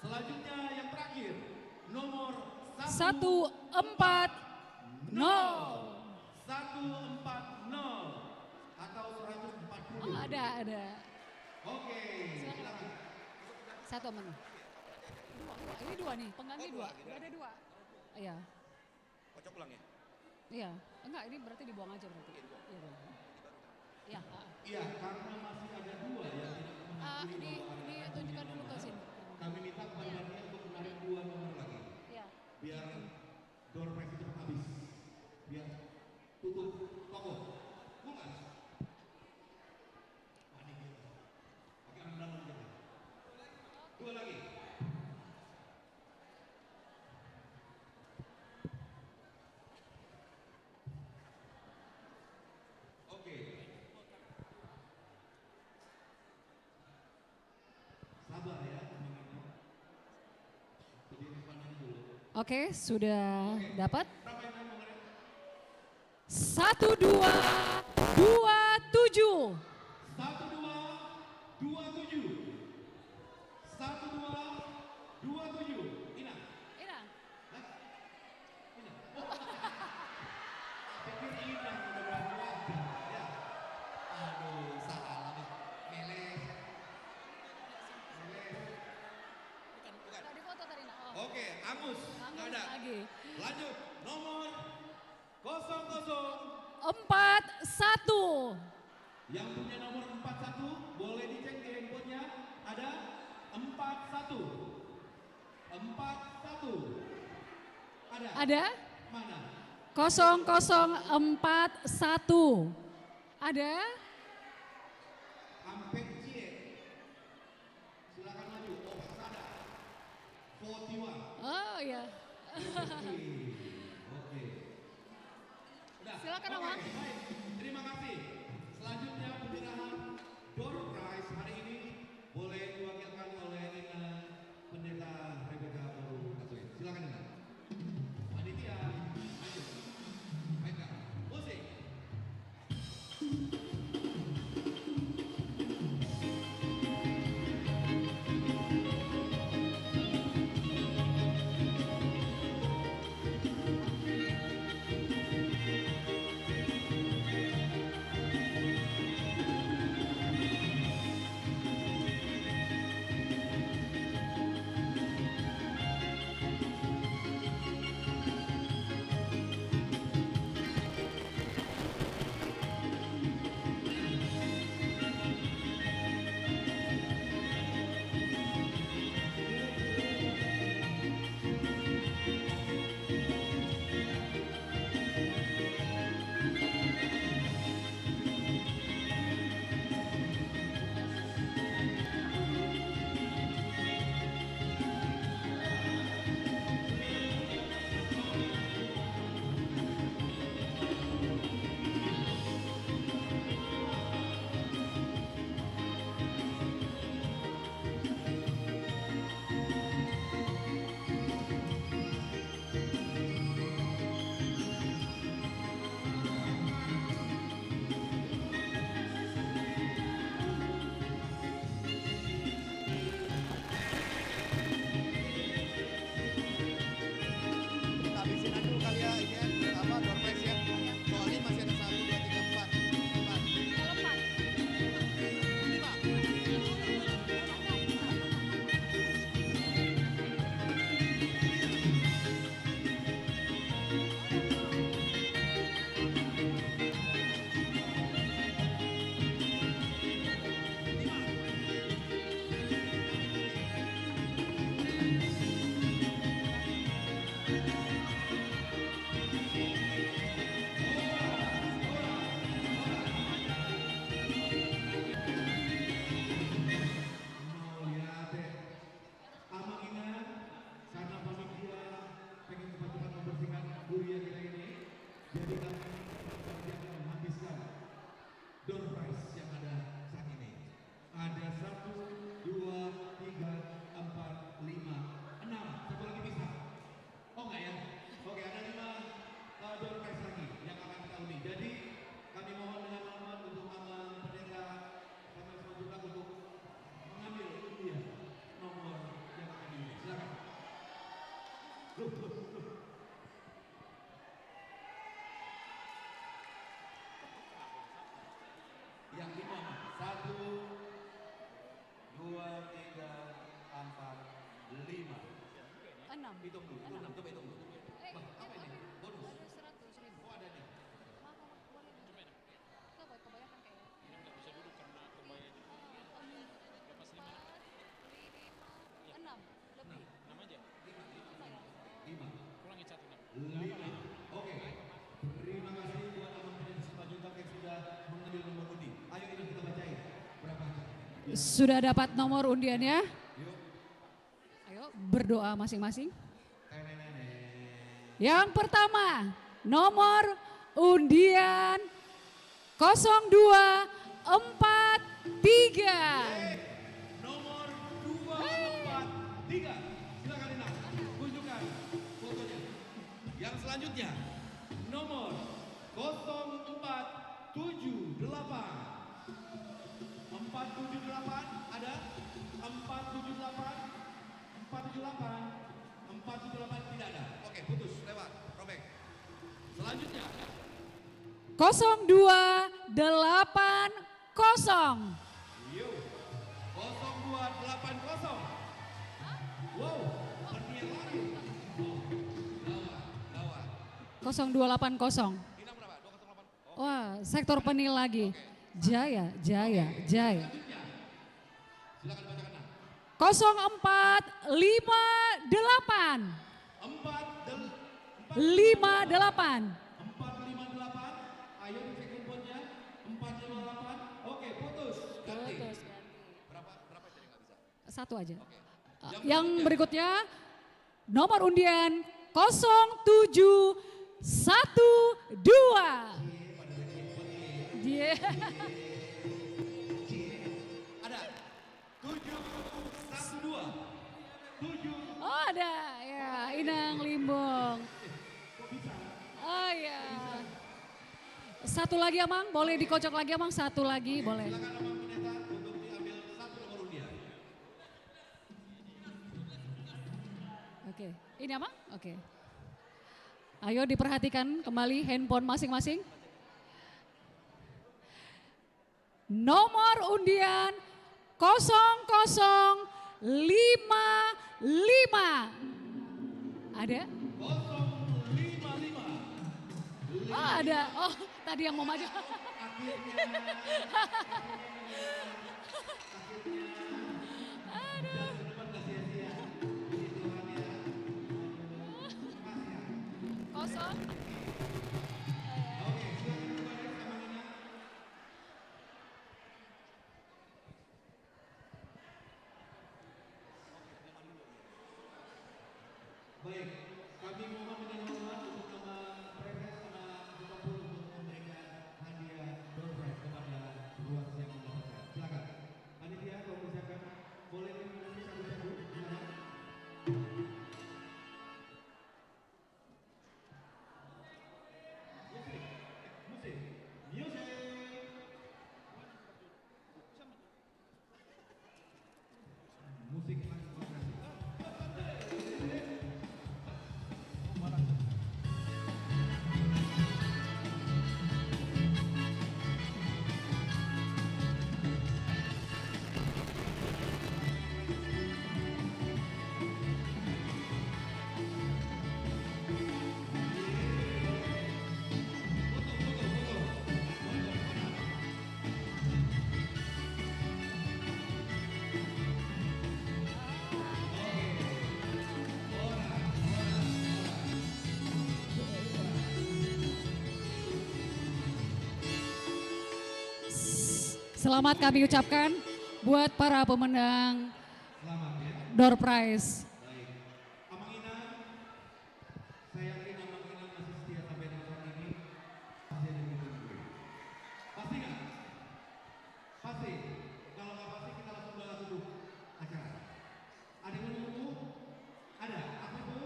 Selanjutnya yang terakhir, nomor satu empat nol. Satu empat nol atau seratus empat puluh. Oh, ada, ada. Oke, silakan. Satu mana? Dua, dua. Ini dua nih, pengganti dua. Ada dua. Iya. Kocok ulang ya? Iya. Enggak, ini berarti dibuang aja berarti. Iya, dibuang. Iya, dibuang. Iya, heeh. Iya, karena masih ada dua yang tidak mengakui bahwa ada, ditunjukkan dulu ke sini. Kami minta kepada dia untuk menarik dua nomor lagi. Iya. Biar door prize itu habis. Biar tutup toko. Bukan? Panik ya. Pakai orang dalam kita. Dua lagi. Oke. Sabar ya, teman-teman. Jadi, pandang dulu. Oke, sudah dapat. Berapa yang mau kemarin? Satu dua dua tujuh. Satu dua dua tujuh. Satu dua dua tujuh. Ina. Ina. Hah? Ina. Oh. Pikir Ina udah berani aja, ya. Aduh, salah nih. Meles. Meles. Bukan, bukan. Nggak difoto tadi, nah. Oh. Oke, Angus. Angus nggak ada. Lagi. Lanjut, nomor kosong kosong empat satu. Yang punya nomor empat satu, boleh dicek di handphonenya. Ada empat satu. Empat satu. Ada? Ada? Mana? Kosong kosong empat satu. Ada? Ampe cie. Silakan maju. Oh, masih ada. Forty-one. Oh, iya. Oke. Oke. Udah. Silakan, Amang. Oke, baik. Terima kasih. Selanjutnya, penyerahan door prize hari ini boleh diwakilkan oleh Ina Pendeta Rebecca Boru Katolik. Silakan, Ina. Panitia, ayo. Baiklah. Musik. Hitung dulu, itu enam, coba hitung dulu. Bah, apa ini? Bonus. Ada seratus ribu. Oh, ada nih. Maaf, maaf, boleh. Coba, kebanyakan kayaknya. Ini nggak bisa duduk karena kebaya juga. Empat, lima, enam, lebih. Enam aja. Lima ya? Lima. Kurangi satu, enam. Lima. Oke. Terima kasih buat abang penyelenggaraan Simanjuntak yang sudah mengambil nomor undi. Ayo, ini kita bacain. Berapa? Sudah dapat nomor undiannya? Yuk. Ayo, berdoa masing-masing. Yang pertama, nomor undian kosong dua empat tiga. Nomor dua empat tiga. Silakan, Inang, tunjukkan fotonya. Yang selanjutnya, nomor kosong empat tujuh delapan. Empat tujuh delapan, ada? Empat tujuh delapan. Empat tujuh delapan, empat tujuh delapan tidak ada. Oke, putus, lewat, robek. Selanjutnya. Kosong dua delapan kosong. Yo, kosong dua delapan kosong. Wow, penil lagi. Oh, gawat, gawat. Kosong dua delapan kosong. Inang berapa? Dua kosong delapan. Wah, sektor penil lagi. Jaya, jaya, jaya. Silakan bacakan, Nang. Kosong empat lima delapan. Empat del-, empat lima delapan. Empat lima delapan. Ayo dicek handphonenya. Empat lima delapan. Oke, putus. Ganti. Putus, ganti. Berapa, berapa tadi nggak bisa? Satu aja. Oke. Eh, yang berikutnya, nomor undian kosong tujuh satu dua. Dia. Ada. Tujuh satu dua. Tujuh. Oh, ada. Ya, Inang Limbong. Eh, kok bisa? Oh, ya. Bisa. Satu lagi, Amang. Boleh dikocok lagi, Amang. Satu lagi, boleh. Silakan, Amang Pendeta, untuk diambil satu nomor undian. Oke, ini, Amang? Oke. Ayo diperhatikan kembali handphone masing-masing. Nomor undian kosong kosong lima lima. Ada? Kosong lima lima. Oh, ada. Oh, tadi yang mau maju. Akhirnya. Aduh. Kosong. Baik, kami mohon dengan hormat untuk nama Prefes, nama Bupati untuk memberikan hadiah door prize kepada ruas yang mendapatkan. Silakan. Panitia, tolong persiapkan. Boleh diminum satu-satu, silakan. Musik, musik, musik. Musik lagi. Selamat kami ucapkan buat para pemenang door prize. Selamat, ya. Baik. Amang Inang, saya yakin Amang Inang masih setia sampai dengan saat ini. Masih ada yang ditunggu. Pasti nggak? Pasti. Kalau nggak pasti, kita langsung berlangsung acara. Ada yang menunggu? Ada. Apa itu?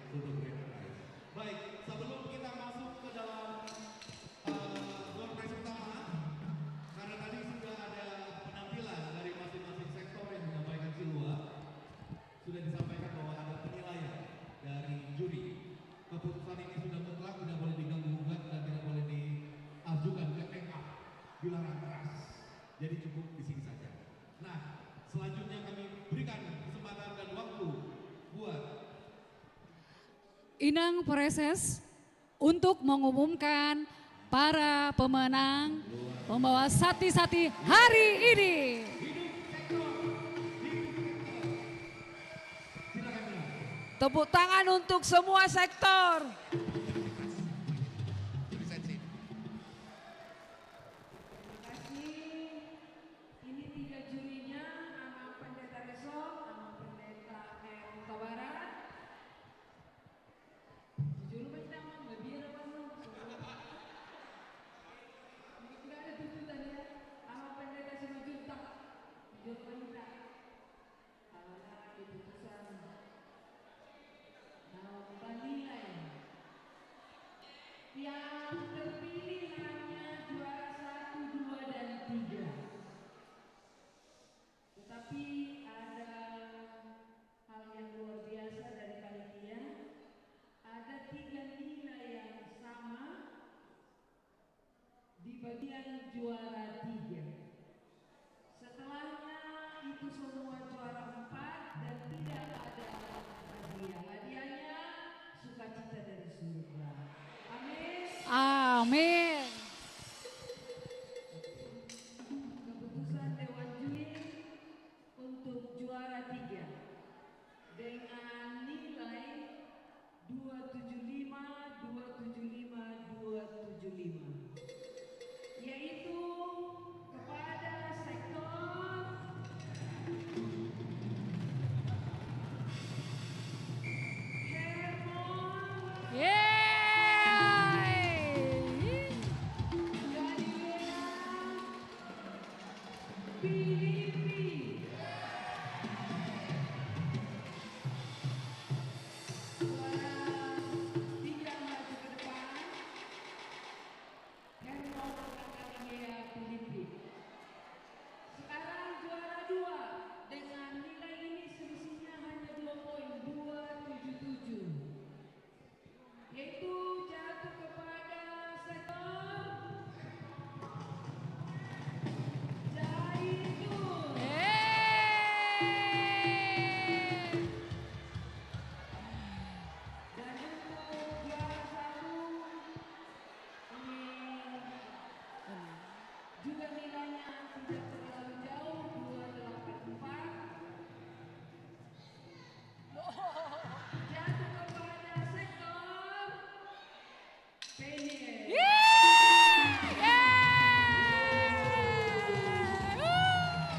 Untuk grand prize. Baik, sebelum kita masuk ke dalam, eh, door prize utama, karena tadi sudah ada penampilan dari masing-masing Inang Praeses untuk mengumumkan para pemenang pembawa sati-sati hari ini. Tepuk tangan untuk semua sektor. Terima kasih. Ini tiga jurinya, Amang Pendeta Resort, Amang Pendeta R Huta Barat. Jujur ma hita, Amang, lebih ada warna. Nggak ada tuntutan ya, Amang Pendeta Simanjuntak. Jujur ma hita. Alana keputusan na manilai. Yang terpilih hanya juara satu, dua, dan tiga. Tetapi ada hal yang luar biasa dari panitia. Ada tiga nilai yang sama di bagian juara tiga. Setelahnya itu semua juara empat dan tidak ada hadiah. Hadiahnya sukacita dari surga. Amin. Amin. Keputusan Dewan Juri untuk juara tiga dengan nilai dua tujuh lima, dua tujuh lima, dua tujuh lima. Yaitu kepada sektor Hermon. Yeay. Galilea Filipi. Juara tiga maju ke depan. Hermon Galilea Filipi. Sekarang juara dua dengan nilai ini selisihnya hanya dua poin, dua tujuh tujuh. Yaitu jatuh kepada sektor Zaitun. Yeay. Dan untuk juara satu, ini juga nilainya tidak terlalu jauh, dua delapan empat. Jatuh kepada sektor P N Y. Yeay! Yeay! Wuh!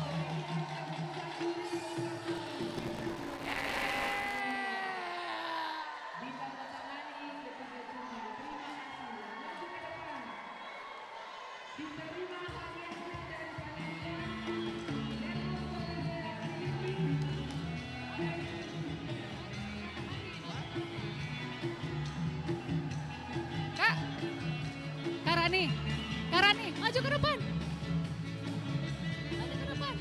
Ditandatangani ketiga juri. Terima kasih. Maju ke depan. Diterima hadiahnya dari panitia. Kak, Kak Rani, Kak Rani, maju ke depan. Maju ke depan.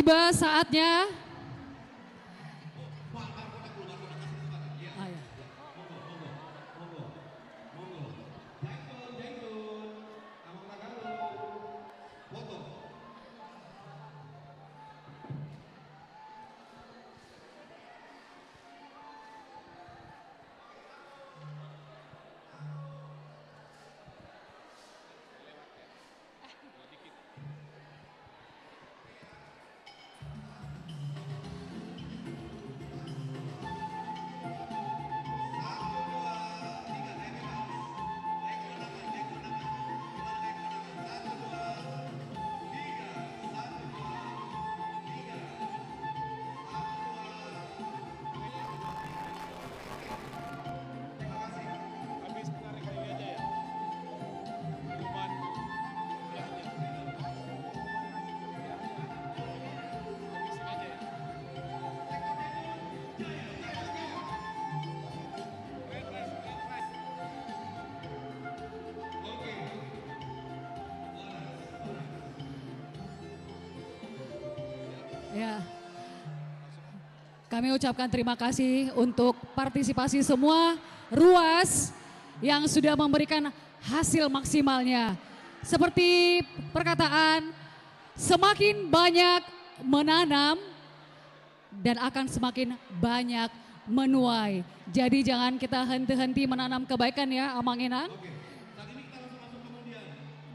Tiba saatnya. Ah, ya. Ya. Kami ucapkan terima kasih untuk partisipasi semua ruas yang sudah memberikan hasil maksimalnya. Seperti perkataan, semakin banyak menanam dan akan semakin banyak menuai. Jadi jangan kita henti-henti menanam kebaikan ya, Amang Inang.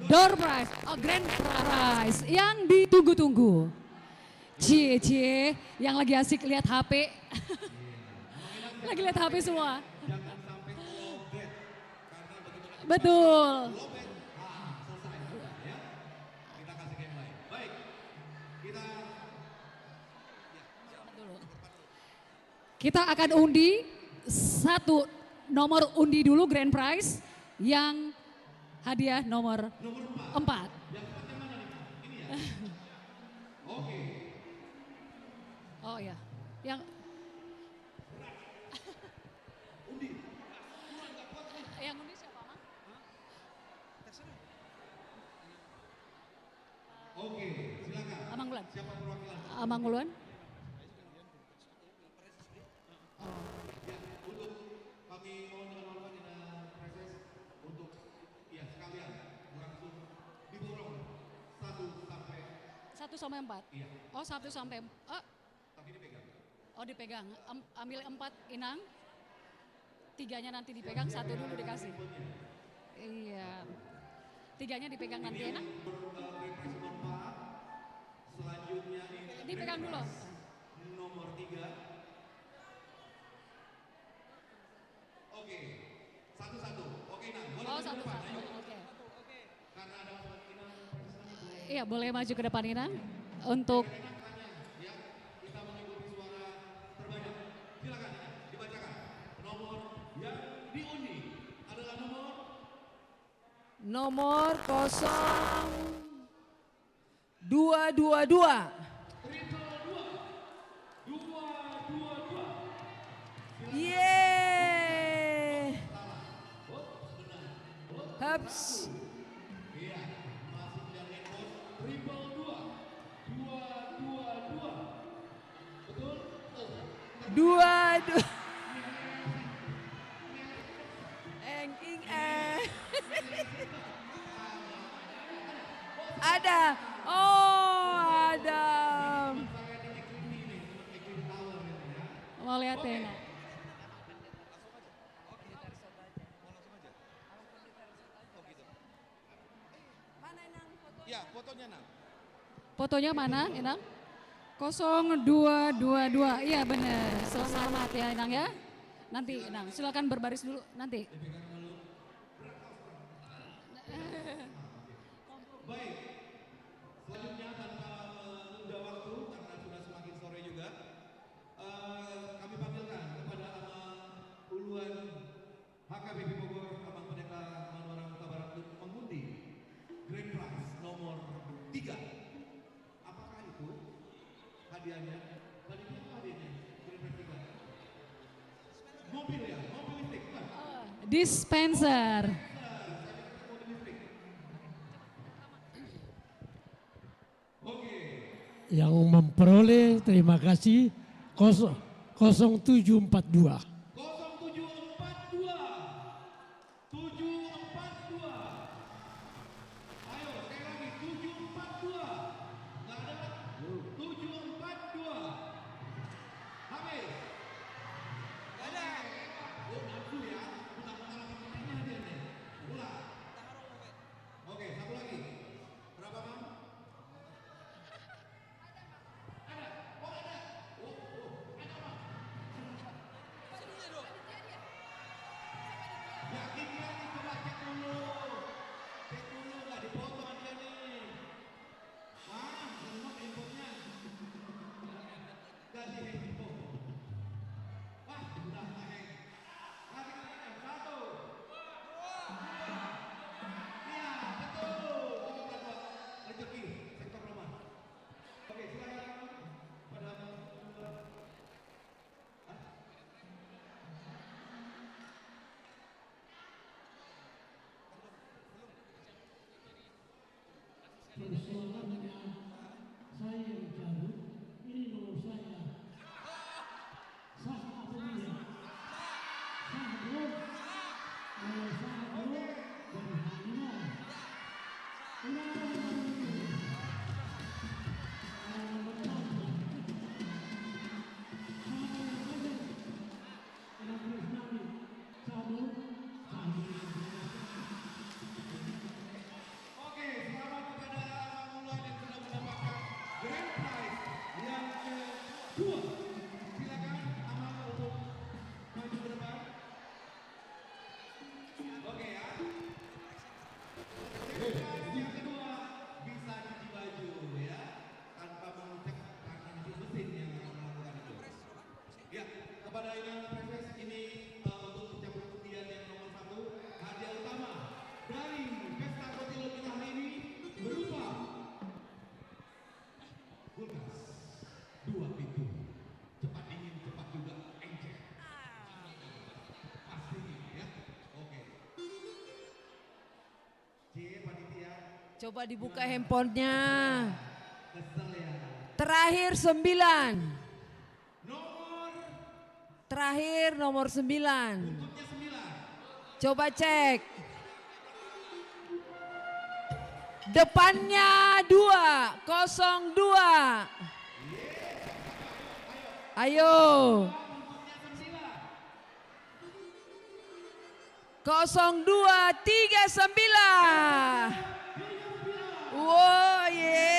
Door prize, oh, grand prize yang ditunggu-tunggu. Cie, cie, yang lagi asik lihat H P. Lagi lihat H P semua. Betul. Kita akan undi satu nomor undi dulu, grand prize, yang hadiah nomor empat. Oh ya, yang yang undi siapa, Mang? Oke, silakan. Amang Ulan. Siapa perwakilan? Amang Ulan. Ya, untuk kami mohon dengan hormat Ina Preses untuk, ya, sekalian langsung diborong satu sampai. Satu sampai empat? Iya. Oh, satu sampai empat. Oh. Tapi dipegang. Oh, dipegang. Am-, ambil empat, Inang. Tiganya nanti dipegang, satu dulu dikasih. Iya. Tiganya dipegang nanti, Inang. Dipegang dulu. Nomor tiga. Oke, satu-satu. Oke, Inang, boleh maju ke depan, ayo. Oke. Karena ada Inang, Inang, boleh. Iya, boleh maju ke depan, Inang. Untuk Inang tanya, ya, kita mengikuti suara terbanyak. Silakan, Inang, dibacakan. Nomor yang diundi adalah nomor. Nomor kosong dua dua dua. Yeay. Haps. Dua, dua. Engking, eh. Ada. Oh, ada. Mau lihat ya, Nak? Ya, fotonya, Nang. Fotonya mana, Inang? Kosong dua dua dua. Iya, benar. Selamat ya, Inang, ya. Nanti, Inang, silakan berbaris dulu nanti. Baik. Selanjutnya, tanpa menunda waktu, karena sudah semakin sore juga, eh, kami panggilkan kepada Amang Uluan H K B P Bogor, Amang Pendeta Manuarang Hutabarat, untuk mengundi grand prize nomor tiga. Apakah itu hadiahnya? Panitia, apa hadiahnya? Grand prize tiga. Mobil, ya, mobil listrik, bukan? Dispenser. Mobil listrik. Oke. Yang memperoleh, terima kasih, kos-, kosong tujuh empat dua. Kosong tujuh empat dua. Tujuh empat dua. Ayo, sekali lagi, tujuh empat dua. Nggak ada. Tujuh empat dua. Habis. Nggak ada. Oke, lewat. Oh, nafsu ya. Bukan masalah pemainnya dia nih. Ulang. Oke, satu lagi. Berapa, Bang? Ada? Oh, ada. Oh, oh, ada, Bang. Yakin dia nih, coba cek dulu. Cek dulu, nggak dipotong dia nih. Wah, lemot handphonenya. Ganti handphone. Wah, udah nggak hang. Lagi, lagi, satu. Dua. Iya, betul. Rezeki, sektor rumah. Oke, silakan. Pada Persoalannya, saya yang cabut, ini nomor saya. Sah apa tidak? Sah, bro? Kalau sah, bro, jadi harimau. Kenapa harimau itu? Karena nomor satu. Siapa yang cabut? Kenapa harus nangis? Sah, bro? Sah, bro. Oke, selamat kepada Amang Ulan yang sudah mendapatkan grand prize yang kedua. Silakan Amang untuk maju ke depan. Oke ya. Grand prize yang kedua bisa cuci baju ya, tanpa mengecek karena masih mesin yang melakukan itu. Ya, kepada Inang Princess ini, eh, untuk pencapaian undian yang nomor satu, hadiah utama dari Pesta Kotilon kita hari ini berupa kulkas dua pintu, cepat dingin, cepat juga encer. Pastinya, ya. Oke. Cie, panitia. Coba dibuka handphonenya. Kesel ya. Terakhir sembilan. Nomor. Terakhir nomor sembilan. Buntutnya sembilan. Coba cek. Depannya dua, kosong dua. Ayo. Buntutnya sembilan. Kosong dua tiga sembilan. Wo, ye.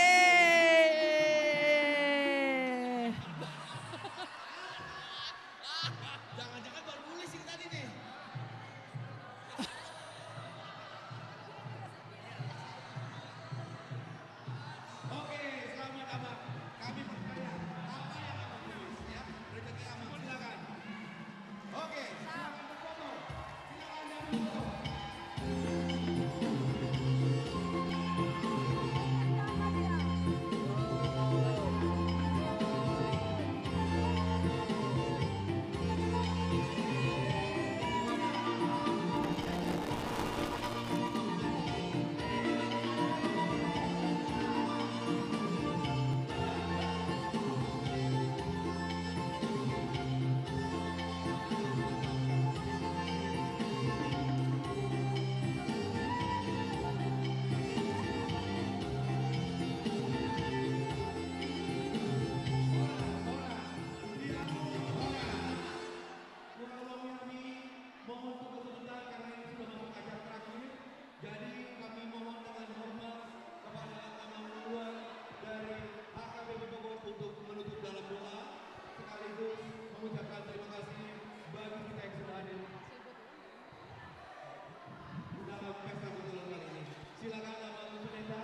Jangan-jangan baru mulai sih tadi nih. Oke, selamat, Abang. Kami percaya apa yang Abang tulis, ya. Rezeki Abang, silakan. Oke, silakan berfoto. Silakan berfoto. Kurang lebih kami mohon tunggu sebentar karena ini sudah masuk acara terakhir. Jadi kami mohon dengan hormat kepada Amang Ungguan dari H K B P Bogor untuk menutup dalam doa sekaligus mengucapkan terima kasih bagi kita yang sudah hadir dalam pesta kotilon kali ini. Silakan Amang Pendeta.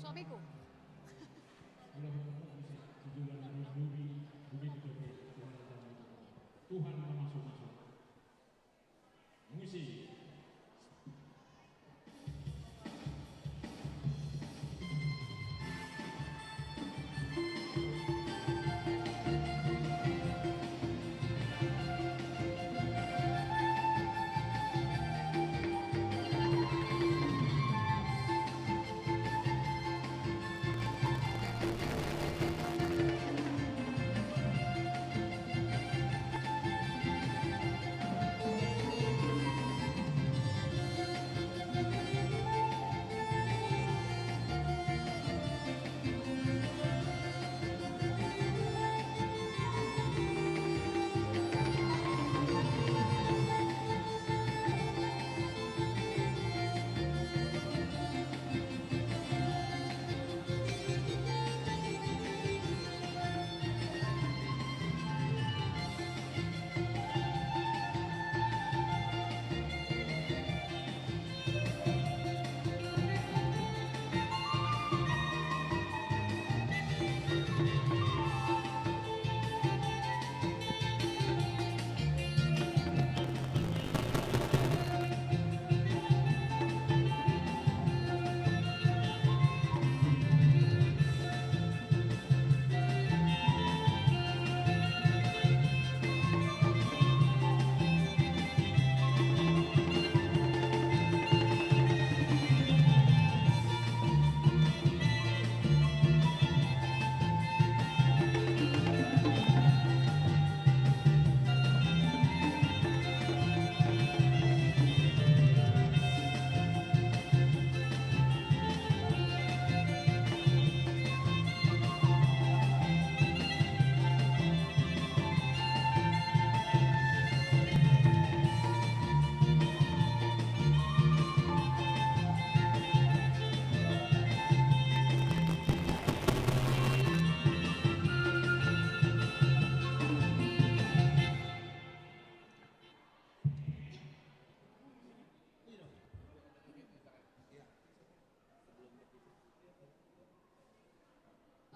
Suamiku. Tuhan mamasu-masu. Musik.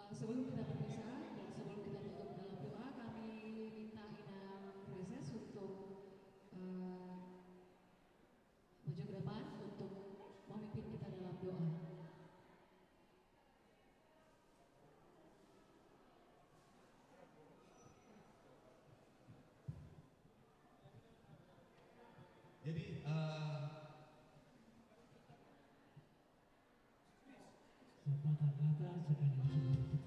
Eh, sebelum kita berpisah dan sebelum kita tutup dalam doa, kami minta Inang Praeses untuk, eh, maju ke depan untuk memimpin kita dalam doa. Jadi, eh, Sepatah kata sekaligus menutup.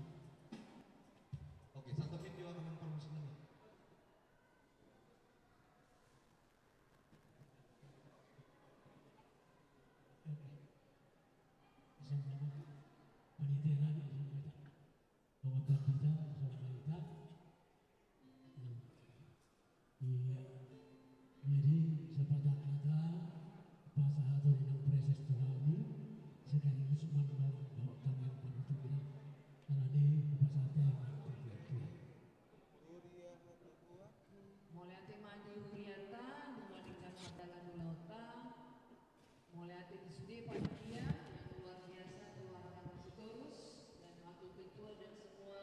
Oke, santapin jo amang parmusik nami. Oke. Sama-sama. Panitia nami, sama-sama. Pengantar kita, sama-sama kita. Iya. Jadi, sepatah kata, pasahaton Inang Praeses tu hami, sekaligus mandok dohot tangiang panutupna. Alani, pasahat hami tu Tuhan. Mauliate ma di huriata, nunga denggan mardalan ulaonta. Mauliate di sude panitia yang luar biasa, keluarga Sitorus, dan wakil ketua dan semua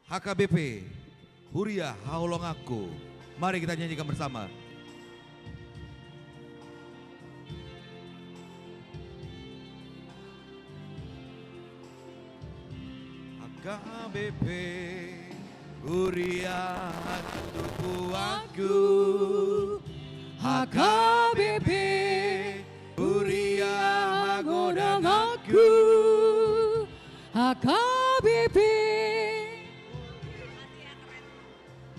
H K B P, Huria Haholonganku. Mari kita nyanyikan bersama. H K B P, Huria hatubuanku. H K B P, Huria hagodanganku. H K B P.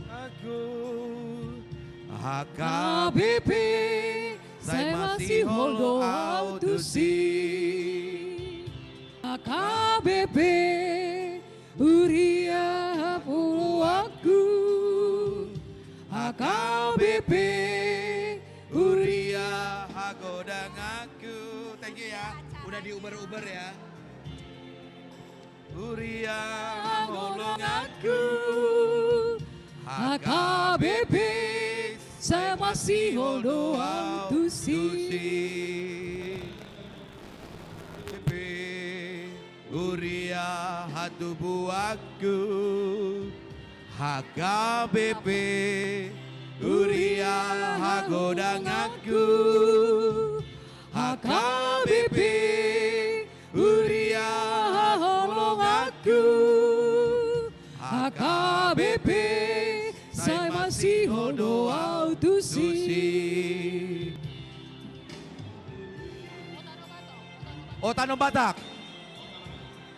Aku. H K B P, sai masihol do au tusi. H K B P, Huria hapuruanku. H K B P, Huria hagodanganku. Thank you ya, udah diuber-uber ya. Huria haholonganku, H K B P, sai masihol do au tusi. Huria hatubuanku, H K B P, Huria hagodanganku, H K B P, Huria haholonganku, H K B P, sai masihol do au tusi. Ota Batak.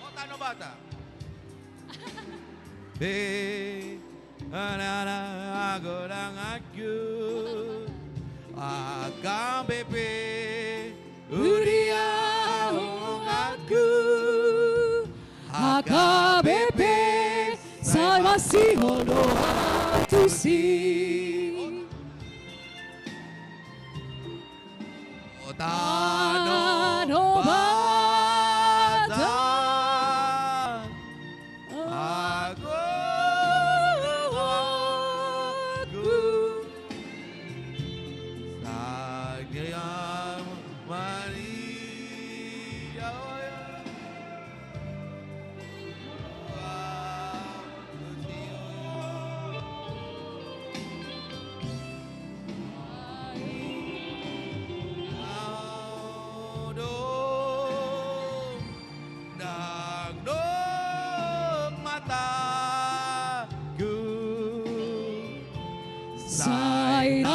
Ota Batak. Be. Hagodanganku, H K B P, Huria haholonganku, H K B P, sai masihol do au tusi. Tano Batak. Aku, aku. Sagia mani. Sai